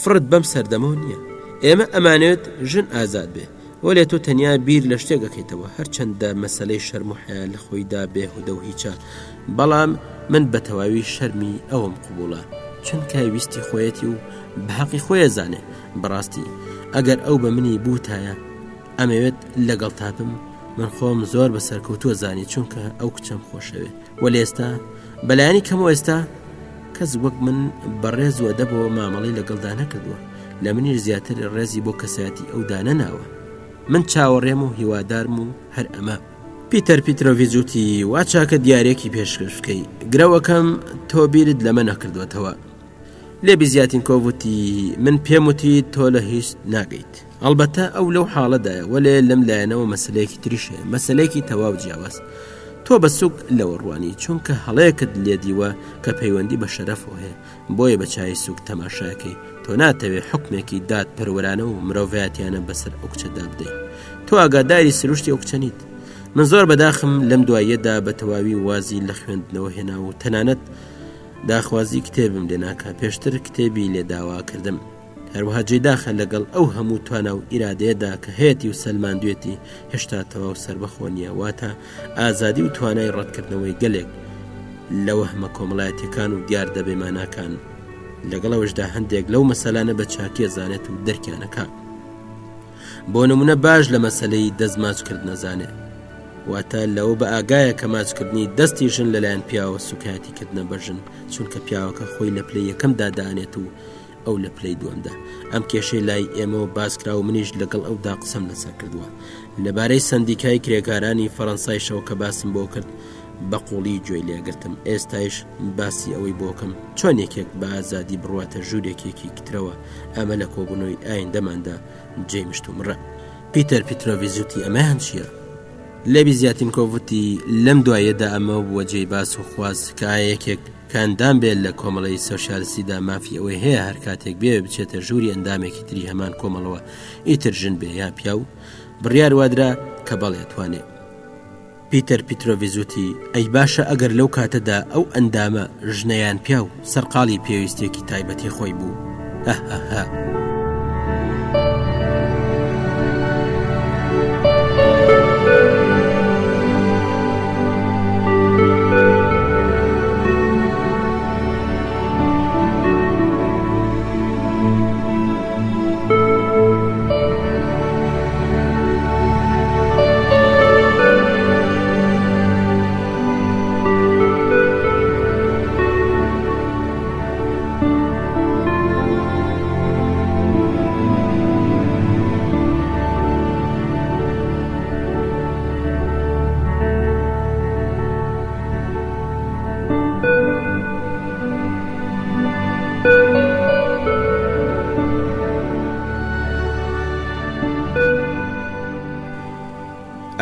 فڕت بەم سەردەمەوە نییە. ئێمە ئەمانەوێت ژن ئازاد بێ. وەلێ تۆ تەنیا بیر لە شتێک ئەکەیتەوە، هەرچەندە مەسەلەی شەرم و حەیا لە خۆیدا بێهودە و هیچە، بەڵام من بە تەواوی شەرمی ئەوم قبوڵە، چونکە ویستی خۆیەتی و بە هەقی خۆی ئەزانێ، بەڕاستی ئەگەر ئەو بە منی بوتایە ئەمەوێت لەگەڵتا بم، من خۆم زۆر بە سەرکەوتوو ئەزانی چونکە ئەو کچەم خۆشەوێ، وەلێ ئێستا بەلایەنی کەمەوە ئێستا کەس وەک من بەڕێز و ئەدەبەوە مامەڵەی لەگەڵدا نەکردووە لە منیش زیاتر ڕێزی بۆ کەسایەتی ئەو دانەناوە من چاوەڕێم و هیوادارم و هەر ئەمە. پیتەر پیترۆڤیچ وتی وا چاکە دیارێکی پێشکەش بکەی گرەوەکەم تۆ بیرت لەمە نەکردووەتەوە. لێبیزیاتینکۆڤ وتی من پێم وتی تۆ لە هیچ ناگەیت. ئەڵبەتە ئەو لەو حاڵەدایە، وەلێ لەم لایەنەوە مەسەلەیەکی تریش هەیە، مەسەلەیەکی تەواو جیاواز. تۆ بە سوک لەوە ڕوانی، چونکە هەڵەیەکت لێ دیوە کە پەیوەندی بە شەرەفەوە هەیە، بۆیە بە چاوی سوک تەماشاکەی. تۆ ناتەوێ حوکمێکی دادپەروەرانە و مرۆڤایەتیانە بەسەر ئەو کچەدا بدەی. تۆ ئاگاداری سروشتی ئەو کچە نیت. من زۆر بەداخم لەم دواییەدا بە تەواوی وازی لە خوێندنەوە هێنا و تەنانەت داخوازی کتێبم لێ ناکا، پێشتر کتێبی لێ داوا کردم. هەروەها جێی داخە لەگەڵ ئەو هەموو توانا و ئیرادەیەدا کە هەیەتی و سەلماندوێتی هێشتا تەواو سەربەخۆ نییە واتە ئازادی و توانای ڕەتکردنەوەی گەلێک لە وەهمە کۆمەڵایەتیەکان و دیاردە بێماناکان لەگەڵ ئەوەشدا هەندێک لەو مەسەلانە بە چاکی ئەزانێت و دەرکیانەکا بۆ نمونە باش لە مەسەلەی دەست ماچکردن ئەزانێ واتە لەوە بە ئاگایە کە ماچکردنی دەستی ژن لەلایەن پیاوە سوکایەتی کردنە بە ژن چونکە پیاوەکە خۆی لە پلەی یەکەمدا دانێت و ئەو لە پلەی دووەمدا. ئەم کێشەی لای ئێمەوە باس کرا و منیش لەگەڵ ئەودا قسەم لەسەر کردووە. لەبارەی سەندیکای کرێکارانی فەڕەنسایشەوە کە باسم بۆ کرد، بە قووڵی گوێی لێگرتم. ئێستایش باسی ئەوەی بۆ کەم چۆن یەکێک بە ئازادی بڕواتە ژوورێکێکی ترەوە، ئەمە لە کۆبوونەوەی ئایندەماندا جێی مشتومڕە. پیتەر پیترۆڤیچ وتی، ئەمەیان چییە؟ لێبیزیاتینکۆڤ وتی، لەم دواییەدا ئەمە بووە جێی باس و خواست کە ئایا یەکێک کە ئەندام بێت لە کۆمەڵەی سۆسیالستیدا مافی ئەوەی هەیە هەر کاتێک بێوێ بچێتە ژووری ئەندامێکی تری هەمان کۆمەڵەوە ئیتر ژن بێ یا پیاو؟ بڕیار وادرا کە بەڵێ توانێ. پیتەر پیترۆڤیچ وتی، ئەی باشە ئەگەر لەو کاتەدا ئەو ئەندامە، ژنە یان پیاو، سەرقاڵی پێویستییەکی تایبەتی خۆی بوو؟ هەهەهە.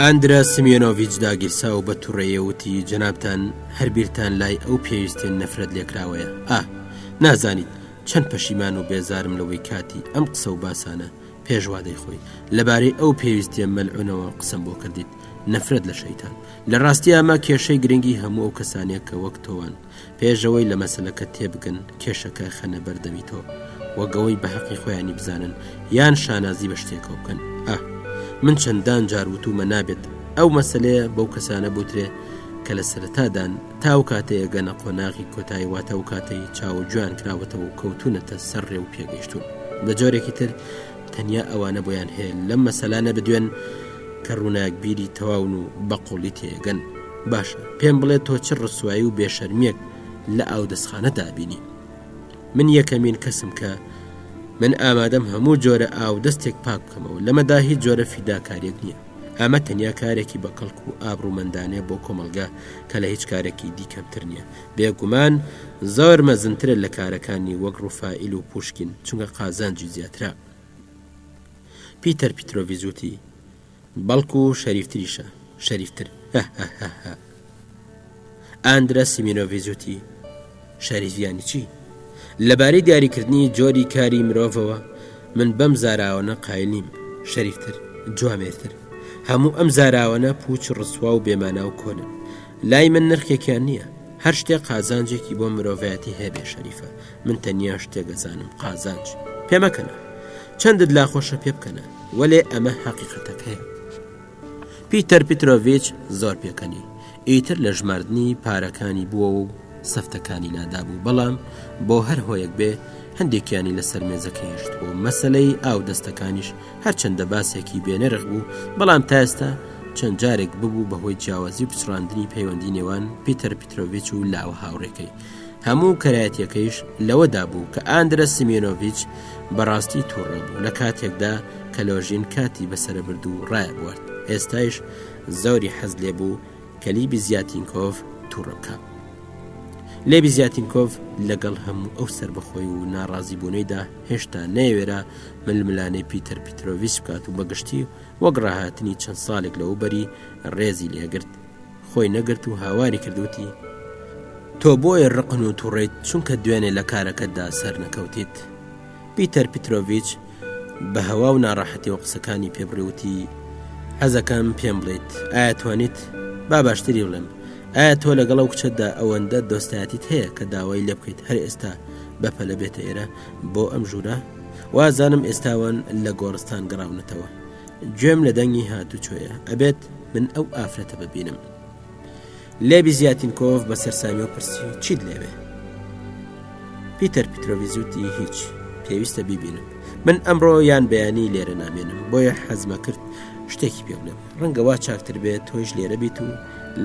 ئاندرە سمیۆنۆڤیچ داگیرسا و بە توڕەیە وتی جەنابتان هەر بیرتان لای ئەو پێویستیە نەفرەت لێکراوەیە. ئاه! نازانیت چەند پەشیمان و بێزارم لەوەی کاتی ئەم قسە و باسانە پێش وادەی خۆی لەبارەی ئەو پێویستیە مەلعونەوە قسەم بۆ کردیت. نەفرەت لە شەیتان. لە ڕاستیا ئەمە کێشەی گرنگی هەموو ئەو کەسانەیە کە وەک تۆوان. پێش ئەوەی لە مەسەلەکە تێبگەن کێشەکە خەنە بەر دەمی تۆ وەک ئەوەی بە هەقی خۆیانی بزانن یان شانازی بە شتێکەوە بکەن ئاه من چەندان جار وتومە نابێت ئەو مەسەلەیە بەو کەسانە بوترێ کە لە سەرەتادان تا ئەو کاتەی ئەگەنە قۆناغی کۆتایی واتە ئەو کاتەی چاو و گوێیان کراوەتەوە و کەوتونەتە سەر ڕێ و پێگەیشتوون بە جۆرێکی تر تەنیا ئەوانە بۆیان هەیە لەم مەسەلانە بدوێن کە ڕووناکبیری تەواون و بە قوڵی تێگەن باشە پێم بڵێ تۆ چ ڕسوایی و بێشەرمیەک لە ئاودەستخانەدا بینی من یەکەمین کەسم کە من ئامادەم هەموو جۆرە ئاودەستێک پاک بکەمەوە لەمەدا هیچ جۆرە فیداکاریەک نییە ئەمە تەنیا کارێکی بە کەڵک و ئابڕوومەندانەیە بۆ کۆمەڵگا کە لە هیچ کارێکی دی کەمتر نییە بێگومان زۆر مەزنترە لە کارەکانی وەک ڕوفائیل و پوشکین چونکە قازانجی زیاترە. پیتەر پیترۆڤیچ وتی، بەڵکو شەریفتریشە، شەریفتر، هەهەهەهە. ئاندرە سیمینۆڤیچ وتی، شەریف یانی چی؟ لەبارەی دیاریکردنی جۆری کاری مرۆڤەوە من بەم زاراوانە قایل نیم، شەریفتر، جوامێرتر. هەموو ئەم زاراوانە پووچ ڕسوا و بێمانا و کۆنن. لای من نرخێکیان نییە. هەر شتێک قازانجێکی بۆ مرۆڤایەتی هەبێ شەریفە. من تەنیا شتێک ئەزانم، قازانج. پێمەکەنە. چەندت لا خۆشە پێبکەنە. وەلێ ئەمە هەقیقەتەکەیە. پیتەر پیترۆڤیچ زۆر پێکەنی. ئیتر لە ژماردنی پارەکانی بووەوە و سەفتەکانی لادابوو، بەڵام بۆ هەر هۆیەک بێ هەندێکیانی لەسەر مێزەکە هێشتبوو. مەسەلەی ئاودەستەکانیش هەرچەندە باسێکی بێنرخ بوو، بەڵام تا ئێستا چەند جارێک ببوو بە هۆی جیاوازی و پچڕاندنی پەیوەندی نێوان پیتەر پیترۆڤیچ و لاوە هاوڕێکەی. هەموو کەرایەتیەکەیش لەوەدا بوو کە ئاندرە سیمێنۆڤیچ بەڕاستی تووڕە بوو لە کاتێکدا کە لۆژین کاتی بەسەرەبرد و ڕایەبوارد ئێستایش زۆری حەز لێ بوو کە لیبیزیاتینکۆڤ تووڕە بکا. لێبیزیاتینکۆڤ لەگەڵ هەموو ئەو سەربەخۆی و ناڕازیبوونەیدا هێشتا نەیەوێرا ململانێی پیتەر پیترۆڤیچ بکات و بەگشتی وەک ڕاهاتنی چەند ساڵێک لەوەوبەری ڕێزی لێگرت. خۆی نەگرت و هاواری کرد وتی، تۆ بۆیە ڕقن و توڕەیت چونکە دوێنێ لە کارەکەتدا سەرنەکەوتیت. پیتەر پیترۆڤیچ بە هەوا و ناڕەحەتیەوە قسەکانی پێ بڕی وتی، حەزەکەم پێم بڵێیت، ئایا توانیت، با باشتری بڵێم، ئایا تۆ لەگەڵ ئەو کچەدا ئەوەندە دۆستایەتیت هەیە کە داوای لێ بکەیت هەر ئێستا بەپەلە بێتە ئێرە بۆ ئەم ژوورە؟ وازانم ئێستا ئەوان لە گۆڕستان گەڕاونەتەوە. گوێم لە دەنگی هاتوچۆیە ئەبێت من ئەو ئافرەتە ببینم لێبی زیاتینکۆف بە سەرسامیەوە پرسی چیت لێوێ پیتەر پیتۆڤیچ وتی هیچ پێویستە بیبینم من ئەمڕۆ یان بەیانی لێرە نامێنم بۆیە حەزمە کرد شتێکی پێ بڵێم ڕەنگە وا چاکتر بێت تۆیش لێرە بیت و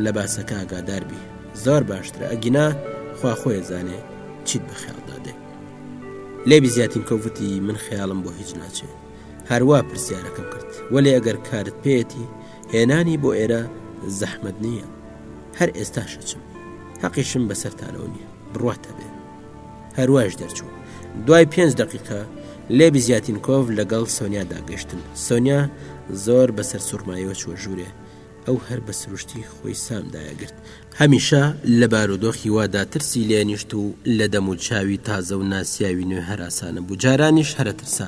لە باسەکە ئاگادار بی زۆر باشترە ئەگینا خوا خۆی زانێ چیت بە خەیاڵدا دێ لێبی زیاتینکۆف وتی من خەیاڵم بۆ هیچ ناچێ هەروا پرسیارەکەم کرد وەلێ ئەگەر کارت پێیەتی هێنانی بۆ ئێرە زەحمەت نییە هەر ئێستاش ئەچم هەقیشم بەسەرتانەوە نییە بڕوات هەبێ هەروایش دەرچوو دوای پێنج دقیقە لێبی زیاتینکۆڤ لەگەڵ سۆنیادا گەشتن سۆنیا زۆر بەسەر سوڕمایەوە چووە ژوورێ ئەو هەر بە سروشتی خۆی سام دایەگرت. هەمیشە لە بارودۆخی وادا ترسی لێ نیشت و لە دەم و چاوی تازە و ناسیاوی نوێ هەراسانە بوو. جارانیش هەر ئەترسا.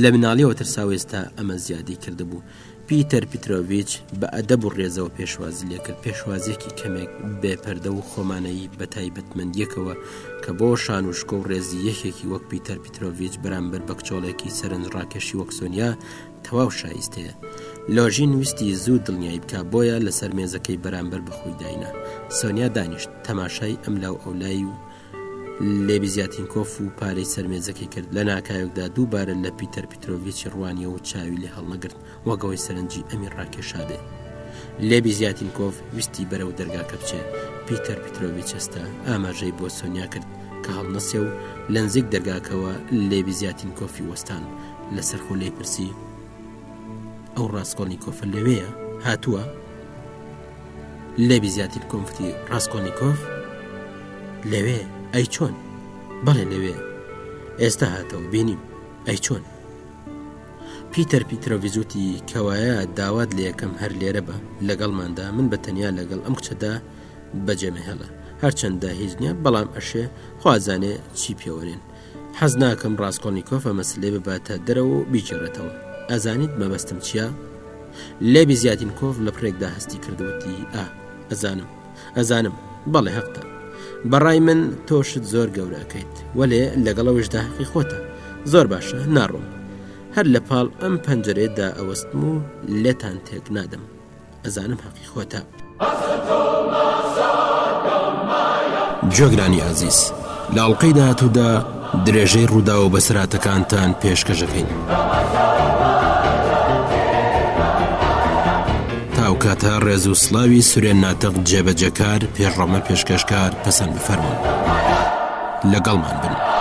لە مناڵیەوە ترسا و ئێستا ئەمە زیادی کردبوو. پیتەر پیترۆڤیچ بە ئەدەب و ڕێزەوە پێشوازی لێ کرد، پێشوازیەکی کەمێک بێ پەردە و خۆمانەیی بە تایبەتمەندیەکەوە کە بۆ شان و شکۆ و ڕێزی یەکێکی وەک پیتەر پیترۆڤیچ بەرامبەر بە کچۆڵێکی سەرنجڕاکێشی وەک سۆنیا تەواو شایستەیە. لۆژین ویستی زوو دڵنیای بکا بۆیە لەسەر مێزەکەی بەرامبەر بە خۆی داینا. سۆنیا دانیشت، تەماشای ئەملاو ئەولای و لێبیزیاتینکۆف و پارەی سەر مێزەکەی کرد. لە ناکاوێکدا دووبارە لە پیتەر پیترۆڤیچی ڕوانیەوە و چاوی لێ هەڵنەگرت وەک ئەوەی سەرنجی ئەمی ڕاکێشابێ. لێبیزیاتینکۆف ویستی بەرەو دەرگاکە بچێ. پیتەر پیترۆڤیچ هەستا، ئاماژەی بۆ سۆنیا کرد کە هەڵنەسێ و لەنزیک دەرگاکەوە لێبیزیاتینکۆفی وەستاند. لەسەرخۆ لێی پرسی، ئەو ڕاسکۆڵنیکۆفە لەوێیە؟ هاتووە؟ لێبی زیاتینکۆف وتی، ڕاسکۆڵنیکۆف؟ لەوێ؟ ئەی چۆن؟ بەڵێ لەوێ. ئێستا هاتەوە، بینیم. ئەی چۆن؟ پیتەر پیترۆڤیچ وتی، کەوایە داوات لێ ئەکەم هەر لێرە بە، لەگەڵماندا، من بە تەنیا لەگەڵ ئەم کچەدا بەجێ مەهێڵە. هەرچەندە هیچ نییە، بەڵام ئەشێ خوا زانێ چی پێوەنێن. حەز ناکەم ڕاسکۆڵنیکۆف ئەم مەسەلەیە بباتە دەرەوە و بیگێڕێتەوە. ئەزانیت مەبەستم چییە؟ لێبیزیاتینکۆف لە پڕێکدا هەستی کرد و وتی، ئا، ئەزانم. ئەزانم، بەڵێ هەقتە. بەڕای من تۆ شت زۆر گەورە ئەکەیت، وەلێ لەگەڵ ئەوەیشدا هەقی خۆتە. زۆر باشە، ناڕۆم. هەر لە پاڵ ئەم پەنجەرەیەدا ئەوەستم و لێتان تێک نادەم. ئەزانم هەقی خۆتە. گوێگرانی ئازیز لە ئەڵقەی داهاتوودا درێژەی ڕووداو و بەسەرهاتەکانتان پێشکەش ئەکەین. تا ئەو کاتە ڕێز و سڵاوی سورێن ناتق جێبەجێکار پێشڕەمە پێشکەشکار پەسەند بفەرموون. لەگەڵمان بن.